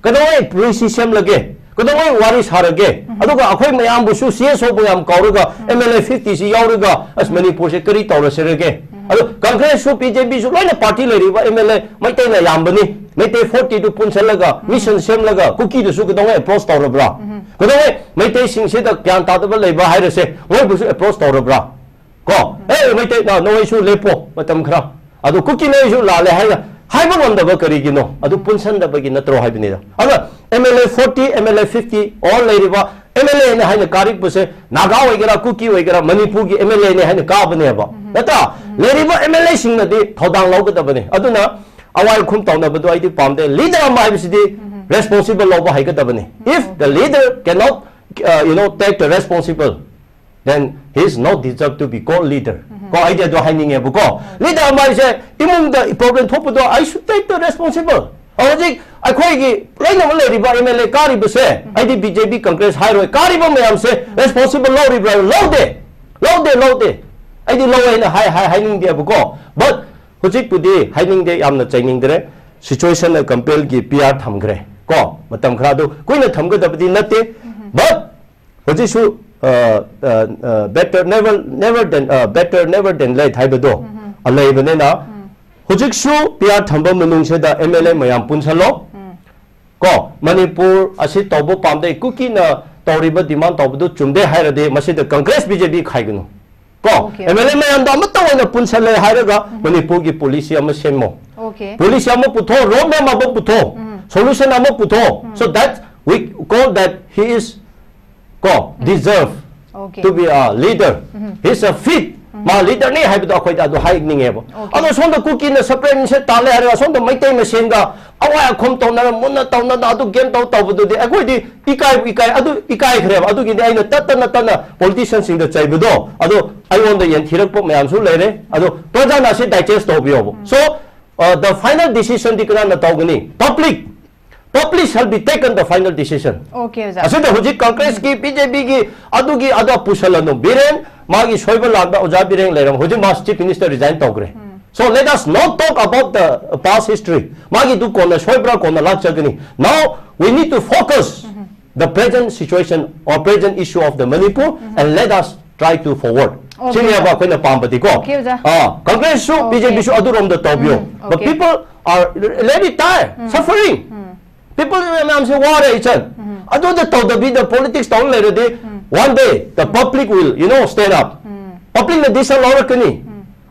ꯀꯩꯗꯧꯉꯩ ꯄꯣꯂꯤꯁꯤ ꯁꯦꯝꯂꯒꯦ? ꯀꯩꯗꯧꯉꯩ ꯋꯥꯔꯤ ꯁꯥꯔꯒꯦ? ꯑꯗꯨꯒ ꯑꯩꯈꯣꯏ ꯃꯌꯥꯝꯕꯨꯁꯨ ꯁꯤ ꯑꯦꯁ ꯑꯣ ꯃꯌꯥꯝ ꯀꯧꯔꯒ ꯑꯦꯝ ꯑꯦꯜ ꯑꯦ ꯐꯤꯐꯇꯤꯁꯤ ꯌꯥꯎꯔꯒ ꯑꯁ ꯃꯅꯤꯄꯨꯔꯁꯦ ꯀꯔꯤ ꯇꯧꯔꯁꯤꯔꯒꯦ? ꯑꯗꯣ ꯀꯪꯒ꯭ꯔꯦꯁꯁꯨ ꯕꯤ ꯖꯦ ꯄꯤꯁꯨ ꯂꯣꯏꯅ ꯄꯥꯔꯇꯤ ꯂꯩꯔꯤꯕ ꯑꯦꯝ ꯑꯦꯜ ꯑꯦ ꯃꯩꯇꯩꯅ ꯌꯥꯝꯕꯅꯤ꯫ ꯃꯩꯇꯩ ꯐꯣꯔꯇꯤꯗꯨ ꯄꯨꯟꯁꯤꯜꯂꯒ ꯃꯤꯁꯟ ꯁꯦꯝꯂꯒ ꯀꯨꯀꯤꯗꯨꯁꯨ ꯀꯩꯗꯧꯉꯩ ꯑꯦꯄ꯭ꯔꯣꯁ ꯇꯧꯔꯕ꯭ꯔꯥ? ꯀꯩꯗꯧꯉꯩ ꯃꯩꯇꯩꯁꯤꯡꯁꯤꯗ ꯒ꯭ꯌꯥꯟ ꯇꯥꯗꯕ ꯂꯩꯕ ꯍꯥꯏꯔꯁꯦ ꯃꯣꯏꯕꯨꯁꯨ ꯑꯦꯄ꯭ꯔꯣꯁ ꯇꯧꯔꯕ꯭ꯔꯥ? ꯀꯣ, ꯑꯦ, ꯃꯩꯇꯩ, ꯅ-, ꯅꯈꯣꯏꯁꯨ ꯂꯦꯞꯄꯣ ꯃꯇꯝ ꯈꯔ꯫ ꯑꯗꯨ ꯀꯨꯀꯤ ꯅꯈꯣꯏꯁꯨ ꯂꯥꯜꯂꯦ ꯍꯥꯏꯅ ꯍꯥꯏꯕ ꯉꯝꯗꯕ ꯀꯔꯤꯒꯤꯅꯣ? ꯑꯗꯨ ꯄꯨꯟꯁꯟꯗꯕꯒꯤ ꯅꯠꯇ꯭ꯔꯣ ꯍꯥꯏꯕꯅꯤꯗ꯫ ꯑꯗ M L A forty, M L A fifty, all ꯂꯩꯔꯤꯕ ꯑꯦꯝ ꯑꯦꯜ ꯑꯦꯅ ꯍꯥꯏꯅ ꯀꯥꯔꯤꯛꯄꯁꯦ ꯅꯥꯒꯥ ꯑꯣꯏꯒꯦꯔꯥ, ꯀꯨꯀꯤ ꯑꯣꯏꯒꯦꯔꯥ, ꯃꯅꯤꯄꯨꯔꯒꯤ ꯑꯦꯝ ꯑꯦꯜ ꯑꯦꯅꯦ ꯍꯥꯏꯅ ꯀꯥꯕꯅꯦꯕ꯫ ꯅꯠꯇ꯭ꯔꯥ? ꯂꯩꯔꯤꯕ ꯑꯦꯝ ꯑꯦꯜ ꯑꯦꯁꯤꯡꯅꯗꯤ ꯊꯧꯗꯥꯡ ꯂꯧꯒꯗꯕꯅꯤ꯫ ꯑꯗꯨꯅ ꯑꯋꯥꯏ ꯈꯨꯝ ꯇꯧꯅꯕꯗꯣ ꯑꯩꯗꯤ ꯄꯥꯝꯗꯦ꯫ ꯂꯤꯗꯔ ꯑꯃ ꯍꯥꯏꯕꯁꯤꯗꯤ ꯔꯦꯁꯄꯣꯟꯁꯤꯕꯜ ꯂꯧꯕ ꯍꯩꯒꯗꯕꯅꯤ꯫ If the leader cannot, uh, you know, take the responsible, then he is not deserve to be called leader. ꯀꯣ, ꯑꯩꯗꯤ ꯑꯗꯨ ꯍꯥꯏꯅꯤꯡꯉꯦꯕꯀꯣ꯫ ꯂꯤꯗꯔ ꯑꯃ ꯍꯥꯏꯁꯦ ꯏꯃꯨꯡꯗ problem ꯊꯣꯛꯄꯗꯣ, I should take the responsible꯫ ꯍꯧꯖꯤꯛ ꯑꯩꯈꯣꯏꯒꯤ ꯂꯣꯏꯅꯃꯛ ꯂꯩꯔꯤꯕ M L A ꯀꯥꯔꯤꯕꯁꯦ, ꯑꯩꯗꯤ B J P, Congress ꯍꯥꯏꯔꯣꯏ, ꯀꯥꯔꯤꯕ ꯃꯌꯥꯝꯁꯦ responsible ꯂꯧꯔꯤꯕ꯭ꯔꯥ? ꯂꯧꯗꯦ, ꯂꯧꯗꯦ, ꯂꯧꯗꯦ꯫ ꯑꯩꯗꯤ ꯂꯧꯋꯦ ꯍꯥꯏꯅ ꯍꯥꯏ, ꯍꯥꯏ, ꯍꯥꯏꯅꯤꯡꯗꯦꯕꯀꯣ꯫ But ꯍꯧꯖꯤꯛꯄꯨꯗꯤ ꯍꯥꯏꯅꯤꯡꯗꯦ, ꯌꯥꯝꯅ ꯆꯩꯅꯤꯡꯗ꯭ꯔꯦ꯫ Situation ꯅ compel ꯒꯤ P R ꯊꯝꯈ꯭ꯔꯦ ꯀꯣ꯫ ꯃꯇꯝ ꯈꯔ ꯑꯗꯨ ꯀꯨꯏꯅ ꯊꯝꯒꯗꯕꯗꯤ ꯅꯠꯇꯦ꯫ But ꯍꯧꯖꯤꯛꯁꯨ, ꯑ, ꯑ, ꯑ, better never, never than, ꯑ, better never than late ꯍꯥꯏꯕꯗꯣ, ꯑ, ꯂꯩꯕꯅꯤꯅ, ꯍꯧꯖꯤꯛꯁꯨ P R ꯊꯝꯕ ꯃꯅꯨꯡꯁꯤꯗ M L A ꯃꯌꯥꯝ ꯄꯨꯟꯁꯜꯂꯣ꯫ ꯀꯣ, ꯃꯅꯤꯄꯨꯔ ꯑꯁꯤ ꯇꯧꯕ ꯄꯥꯝꯗꯦ, ꯀꯨꯀꯤꯅ ꯇꯧꯔꯤꯕ demand ꯇꯧꯕꯗꯨ ꯆꯨꯝꯗꯦ ꯍꯥꯏꯔꯗꯤ, ꯃꯁꯤꯗ Congress, BJ P ꯈꯥꯏꯒꯅꯨ꯫ ꯀꯣ, OK, M L A ꯃꯌꯥꯝꯗꯣ ꯑꯃꯠꯇ ꯑꯣꯏꯅ ꯄꯨꯟꯁꯜꯂꯦ ꯍꯥꯏꯔꯒ ꯃꯅꯤꯄꯨꯔꯒꯤ policy ꯑꯃ ꯁꯦꯝꯃꯣ꯫ OK. Policy ꯑꯃ ꯄꯨꯊꯣꯛ, road map ꯑꯃ ꯄꯨꯊꯣꯛ, solution ꯑꯃ ꯄꯨꯊꯣꯛ꯫ So that we call that he is, ꯀꯣ, deserve OK. To be a leader. He is a fit. ꯃꯥ leader ꯅꯤ ꯍꯥꯏꯕꯗꯣ ꯑꯩꯈꯣꯏꯗ ꯑꯗꯨ ꯍꯥꯏꯅꯤꯡꯉꯦꯕ꯫ OK. ꯑꯗꯣ ꯁꯣꯝꯗ ꯀꯨꯀꯤꯅ separate ꯁꯦ ꯇꯥꯜꯂꯦ ꯍꯥꯏꯔꯒ ꯁꯣꯝꯗ ꯃꯩꯇꯩ ꯃꯁꯦꯟꯒ ꯑꯋꯥꯏ ꯑꯈꯨꯝ ꯇꯧꯅꯔ, ꯃꯨꯟꯅ ꯇꯧꯅꯗ, ꯑꯗꯨ game ꯇꯧ ꯇꯧꯕꯗꯨꯗꯤ ꯑꯩꯈꯣꯏꯗꯤ ꯏꯀꯥꯏꯕꯨ ꯏꯀꯥꯏ, ꯑꯗꯨ ꯏꯀꯥꯏꯈ꯭ꯔꯦꯕ꯫ ꯑꯗꯨꯒꯤꯗꯤ ꯑꯩꯅ ꯇꯠꯇꯅ ꯇꯠꯅ politician ꯁꯤꯡꯗ ꯆꯩꯕꯗꯣ, ꯑꯗꯣ ꯑꯩꯉꯣꯟꯗ ꯌꯦꯟꯊꯤꯔꯛꯄ ꯃꯌꯥꯝꯁꯨ ꯂꯩꯔꯦ꯫ ꯑꯗꯣ ꯄ꯭ꯔꯖꯥꯅ ꯑꯁꯤ digest ꯇꯧꯕꯤꯌꯣꯕ꯫ So, uh, the final decision ꯗꯤ ꯀꯅꯥꯅ ꯇꯧꯒꯅꯤ? Public. Public shall be taken the final decision. OK, ꯑꯣꯖꯥ꯫ ꯑꯁꯤꯗ ꯍꯧꯖꯤꯛ Congress ꯀꯤ, B J P ꯒꯤ, ꯑꯗꯨꯒꯤ ꯑꯗ ꯄꯨꯁꯜꯂꯅꯨ꯫ ꯕꯤꯔꯦꯟ, ꯃꯥꯒꯤ ꯁꯣꯏꯕ ꯂꯥꯟꯕ ꯑꯣꯖꯥ ꯕꯤꯔꯦꯟ ꯂꯩꯔꯝ, ꯍꯧꯖꯤꯛ ꯃꯥ Chief Minister resign ꯇꯧꯈ꯭ꯔꯦ꯫ So let us not talk about the past history. ꯃꯥꯒꯤꯗꯨ ꯀꯣꯟꯅ ꯁꯣꯏꯕ꯭ꯔꯥ, ꯀꯣꯟꯅ ꯂꯥꯛꯆꯒꯅꯤ꯫ Now we need to focus the present situation or present issue of the Manipur and let us try to forward. OK, ꯁꯤꯅꯦꯕ ꯑꯣꯖꯥ꯫ ꯑꯩꯈꯣꯏꯅ ꯄꯥꯝꯕꯗꯤꯀꯣ꯫ OK, ꯑꯣꯖꯥ꯫ ꯑꯥ, Congress ꯁꯨ, OK. B J P ꯁꯨ ꯑꯗꯨꯔꯣꯝꯗ ꯇꯧꯕꯤꯌꯣ꯫ ꯎꯝ, But OK. People are really tired, suffering. People ꯃꯌꯥꯝꯁꯦ ꯋꯥꯔꯦ, ꯏꯆꯟ꯫ ꯑꯗꯨꯗ ꯇꯧꯗꯕꯤꯗ politics ꯇꯧꯔ ꯂꯩꯔꯗꯤ, one day the public will, you know, stand up. Public ꯅ decision ꯂꯧꯔꯛꯀꯅꯤ꯫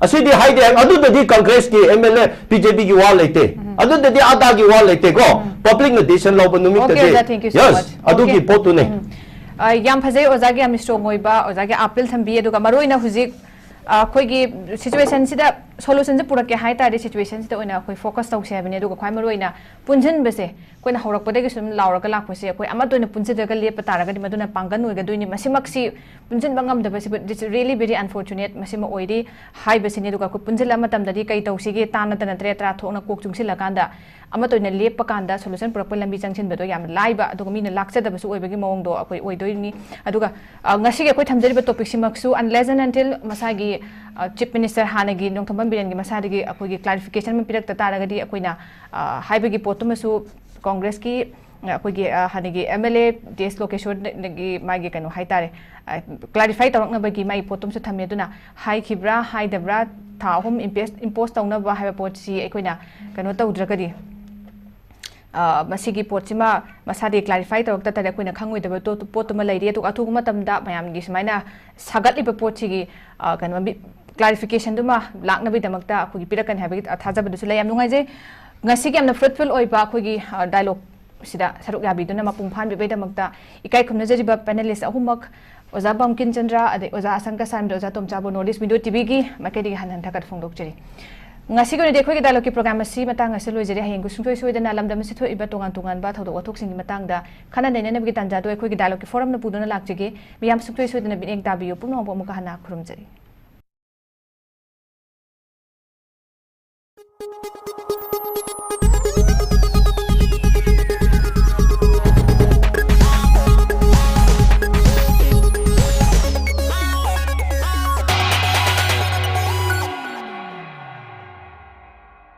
ꯑꯁꯤꯗꯤ ꯍꯥꯏꯗꯦ, ꯑꯗꯨꯗꯗꯤ Congress ꯀꯤ, M L A, B J P ꯒꯤ ꯋꯥ ꯂꯩꯇꯦ꯫ ꯑꯗꯨꯗꯗꯤ ꯑꯗꯥꯒꯤ ꯋꯥ ꯂꯩꯇꯦꯀꯣ꯫ Public ꯅ decision ꯂꯧꯕ ꯅꯨꯃꯤꯠꯇꯗꯤ꯫ OK, ꯑꯣꯖꯥ, thank you so much. Yes, ꯑꯗꯨꯒꯤ OK. ꯄꯣꯠꯇꯨꯅꯦ꯫ ꯎꯝ꯫ ꯑ, ꯌꯥꯝ ꯐꯖꯩ ꯑꯣꯖꯥꯒꯤ ꯌꯥꯝ strong ꯑꯣꯏꯕ, ꯑꯣꯖꯥꯒꯤ appeal ꯊꯝꯕꯤ, ꯑꯗꯨꯒ ꯃꯔꯨꯑꯣꯏꯅ ꯍꯧꯖꯤꯛ, ꯑ, ꯑꯩꯈꯣꯏꯒꯤ situation ꯁꯤꯗ ꯁꯣꯂꯨꯁꯟꯁꯦ ꯄꯨꯔꯛꯀꯦ ꯍꯥꯏ ꯇꯥꯔꯗꯤ ꯁꯤꯆꯨꯋꯦꯁꯟꯁꯤꯗ ꯑꯣꯏꯅ ꯑꯩꯈꯣꯏ ꯐꯣꯀꯁ ꯇꯧꯁꯦ ꯍꯥꯏꯕꯅꯤ꯫ ꯑꯗꯨꯒ ꯈ꯭ꯋꯥꯏ ꯃꯔꯨ ꯑꯣꯏꯅ ꯄꯨꯟꯁꯤꯟꯕꯁꯦ, ꯑꯩꯈꯣꯏꯅ ꯍꯧꯔꯛꯄꯗꯒꯤ ꯁꯨꯝ ꯂꯥꯎꯔꯒ ꯂꯥꯛꯄꯁꯦ, ꯑꯩꯈꯣꯏ ꯑꯃꯠꯇ ꯑꯣꯏꯅ ꯄꯨꯟꯁꯤꯜꯂꯒ ꯂꯦꯞꯄ ꯇꯥꯔꯒꯗꯤ ꯃꯗꯨꯅ ꯄꯥꯡꯒꯜ ꯑꯣꯏꯒꯗꯣꯏꯅꯤ꯫ ꯃꯁꯤꯃꯛꯁꯤ ꯄꯨꯟꯁꯤꯟꯕ ꯉꯝꯗꯕꯁꯤꯕꯨ, this is really very unfortunate, ꯃꯁꯤꯃ ꯑꯣꯏꯔꯤ ꯍꯥꯏꯕꯁꯤꯅꯤ꯫ ꯑꯗꯨꯒ ꯑꯩꯈꯣꯏ ꯄꯨꯟꯁꯤꯜꯂ ꯃꯇꯝꯗꯗꯤ ꯀꯩ ꯇꯧꯁꯤꯒꯦ, ꯇꯥ ꯅꯠꯇꯅ ꯇꯔꯦꯠ ꯇꯔꯥ ꯊꯣꯛꯅ ꯀꯣꯛ ꯆꯨꯡꯁꯤꯜꯂꯀꯥꯟꯗ ꯑꯃꯠꯇ ꯑꯣꯏꯅ ꯂꯦꯞꯄ ꯀꯥꯟꯗ ꯁꯣꯂꯨꯁꯟ ꯄꯨꯔꯛꯄ ꯂꯝꯕꯤ ꯆꯪꯁꯤꯟꯕꯗꯣ ꯌꯥꯝꯅ ꯂꯥꯏꯕ, ꯑꯗꯨꯒ ꯃꯤꯅ ꯂꯥꯛꯆꯗꯕꯁꯨ ꯑꯣꯏꯕꯒꯤ ꯃꯑꯣꯡꯗꯣ ꯑꯩꯈꯣꯏ ꯑꯣꯏꯗꯣꯏꯅꯤ꯫ ꯑꯗꯨꯒ ꯑ, ꯉꯁꯤꯒꯤ ꯑꯩꯈꯣꯏ ꯊꯝꯖꯔꯤꯕ ꯇꯣꯄꯤꯛꯁꯤꯃꯛꯁꯨ unless and until ꯃꯁꯥꯒꯤ, ꯑ, ꯆꯤꯐ ꯃꯤꯅꯤꯁꯇꯔ ꯍꯥꯟꯅꯒꯤ ꯅꯣꯡꯊꯣꯝꯕꯝ ꯕꯤꯔꯦꯟꯒꯤ ꯃꯁꯥꯗꯒꯤ ꯑꯩꯈꯣꯏꯒꯤ ꯀ꯭ꯂꯥꯔꯤꯐꯤꯀꯦꯁꯟ ꯑꯃ ꯄꯤꯔꯛꯇ ꯇꯥꯔꯒꯗꯤ ꯑꯩꯈꯣꯏꯅ, ꯑ, ꯍꯥꯏꯕꯒꯤ ꯄꯣꯠꯇꯨꯃꯁꯨ ꯀꯣꯡꯒ꯭ꯔꯦꯁꯀꯤ, ꯑ, ꯑꯩꯈꯣꯏꯒꯤ, ꯑ, ꯍꯥꯟꯅꯒꯤ ꯑꯦꯝ ꯑꯦꯜ ꯑꯦ ꯇꯤ ꯑꯦꯁ ꯂꯣꯀꯦꯁꯣꯔꯗꯒꯤ ꯃꯥꯒꯤ ꯀꯩꯅꯣ ꯍꯥꯏꯇꯥꯔꯦ, ꯀ꯭ꯂꯥꯔꯤꯐꯥꯏ ꯇꯧꯔꯛꯅꯕꯒꯤ ꯃꯥꯒꯤ ꯄꯣꯠꯇꯨꯃꯁꯨ ꯊꯝꯃꯦ꯫ ꯑꯗꯨꯅ ꯍꯥꯏꯈꯤꯕ꯭ꯔꯥ ꯍꯥꯏꯗꯕ꯭ꯔꯥ, ꯊꯥ ꯑꯍꯨꯝ ꯏꯝꯄꯦꯁ ꯏꯝꯄꯣꯁ ꯇꯧꯅꯕ ꯍꯥꯏꯕ ꯄꯣꯠꯁꯤ ꯑꯩꯈꯣꯏꯅ ꯀꯩꯅꯣ ꯇꯧꯗ꯭ꯔꯒꯗꯤ, ꯑ, ꯃꯁꯤꯒꯤ ꯄꯣꯠꯁꯤꯃ ꯃꯁꯥꯗꯤ ꯀ꯭ꯂꯥꯔꯤꯐꯥꯏ ꯇꯧꯔꯛꯇ ꯇꯥꯔꯗꯤ ꯑꯩꯈꯣꯏꯅ ꯈꯪꯉꯣꯏꯗꯕ ꯇꯣ-, ꯄꯣꯠꯇꯨꯃ ꯂꯩꯔꯤ꯫ ꯑꯗꯨꯒ ꯑꯊꯨꯕ ꯃꯇꯝꯗ ꯃꯌꯥꯝꯒꯤ ꯁꯨꯃꯥꯏꯅ ꯁꯥꯒꯠꯂꯤꯕ ꯄꯣꯠꯁꯤꯒꯤ, ꯑ, ꯀꯩꯅꯣ, ꯃꯤ-, ꯀ꯭ꯂꯥꯔꯤꯐꯤꯀꯦꯁꯟꯗꯨꯃ ꯂꯥꯛꯅꯕꯒꯤꯗꯃꯛꯇ ꯑꯩꯈꯣꯏꯒꯤ ꯄꯤꯔꯛꯀꯅꯤ ꯍꯥꯏꯕꯒꯤ ꯊꯥꯖꯕꯗꯨꯁꯨ ꯂꯩ꯫ ꯌꯥꯝ ꯅꯨꯡꯉꯥꯏꯖꯩ꯫ ꯉꯁꯤꯒꯤ ꯌꯥꯝꯅ ꯐ꯭ꯔꯨꯠꯐꯨꯜ ꯑꯣꯏꯕ ꯑꯩꯈꯣꯏꯒꯤ, ꯑ, ꯗꯥꯏꯂꯣꯒ ꯁꯤꯗ ꯁꯔꯨꯛ ꯌꯥꯕꯤꯗꯨꯅ ꯃꯄꯨꯡ ꯐꯥꯍꯟꯕꯤꯕꯒꯤꯗꯃꯛꯇ ꯏꯀꯥꯏ ꯈꯨꯝꯅꯖꯔꯤꯕ ꯄꯦꯅꯦꯂꯤꯁ ꯑꯍꯨꯝꯃꯛ, ꯑꯣꯖꯥ ꯕꯝꯀꯤꯟ ꯆꯟꯗ꯭ꯔ, ꯑꯗꯩ ꯑꯣꯖꯥ ꯑꯁꯪ ꯀꯁꯥꯟꯗ, ꯑꯣꯖꯥ ꯇꯣꯝꯆꯥꯕꯨ North East Media ꯇꯤ ꯚꯤꯒꯤ ꯃꯥꯏꯀꯩꯗꯒꯤ ꯍꯟꯅ ꯍꯟꯅ ꯊꯥꯒꯠꯄ ꯐꯣꯡꯗꯣꯛꯆꯔꯤ꯫ ꯉꯁꯤꯒꯤ ꯑꯣꯏꯅꯗꯤ ꯑꯩꯈꯣꯏꯒꯤ ꯗꯥꯏꯂꯣꯒꯀꯤ ꯄ꯭ꯔꯣꯒ꯭ꯔꯥꯝ ꯑꯁꯤ ꯃꯇꯥꯡ ꯑꯁꯤꯗ ꯂꯣꯏꯖꯔꯦ꯫ ꯍꯌꯦꯡ ꯁꯨꯡꯁꯣꯏ ꯁꯣꯏꯗꯅ ꯂꯝꯗꯝ ꯑꯁꯤ ꯊꯣꯛꯏꯕ ꯇꯣꯉꯥꯟ ꯇꯣꯉꯥꯟꯕ ꯊꯧꯗꯣꯛ ꯋꯥꯊꯣꯛꯁꯤꯡꯒꯤ ꯃꯇꯥꯡꯗ ꯈꯟꯅ ꯅꯩꯅꯅꯕꯒꯤ ꯇꯥꯟꯖꯥꯗꯣ ꯑꯩꯈꯣꯏꯒꯤ ꯗꯥꯏꯂꯣꯒꯀꯤ ꯐꯣꯔꯝꯅ ꯄꯨꯗꯨꯅ ꯂꯥꯛꯆꯒꯦ꯫ ꯃꯤꯌꯥꯝ ꯁꯨꯡꯁꯣꯏ ꯁꯣꯏꯗꯅ ꯃꯤꯠꯌꯦꯡ ꯇꯥꯕꯤꯌꯨ꯫ ꯄꯨꯝꯅꯃꯛꯄꯨ ꯑꯃꯨꯛꯀ ꯍꯟꯅ ꯈꯨꯔꯨꯝꯖꯔꯤ꯫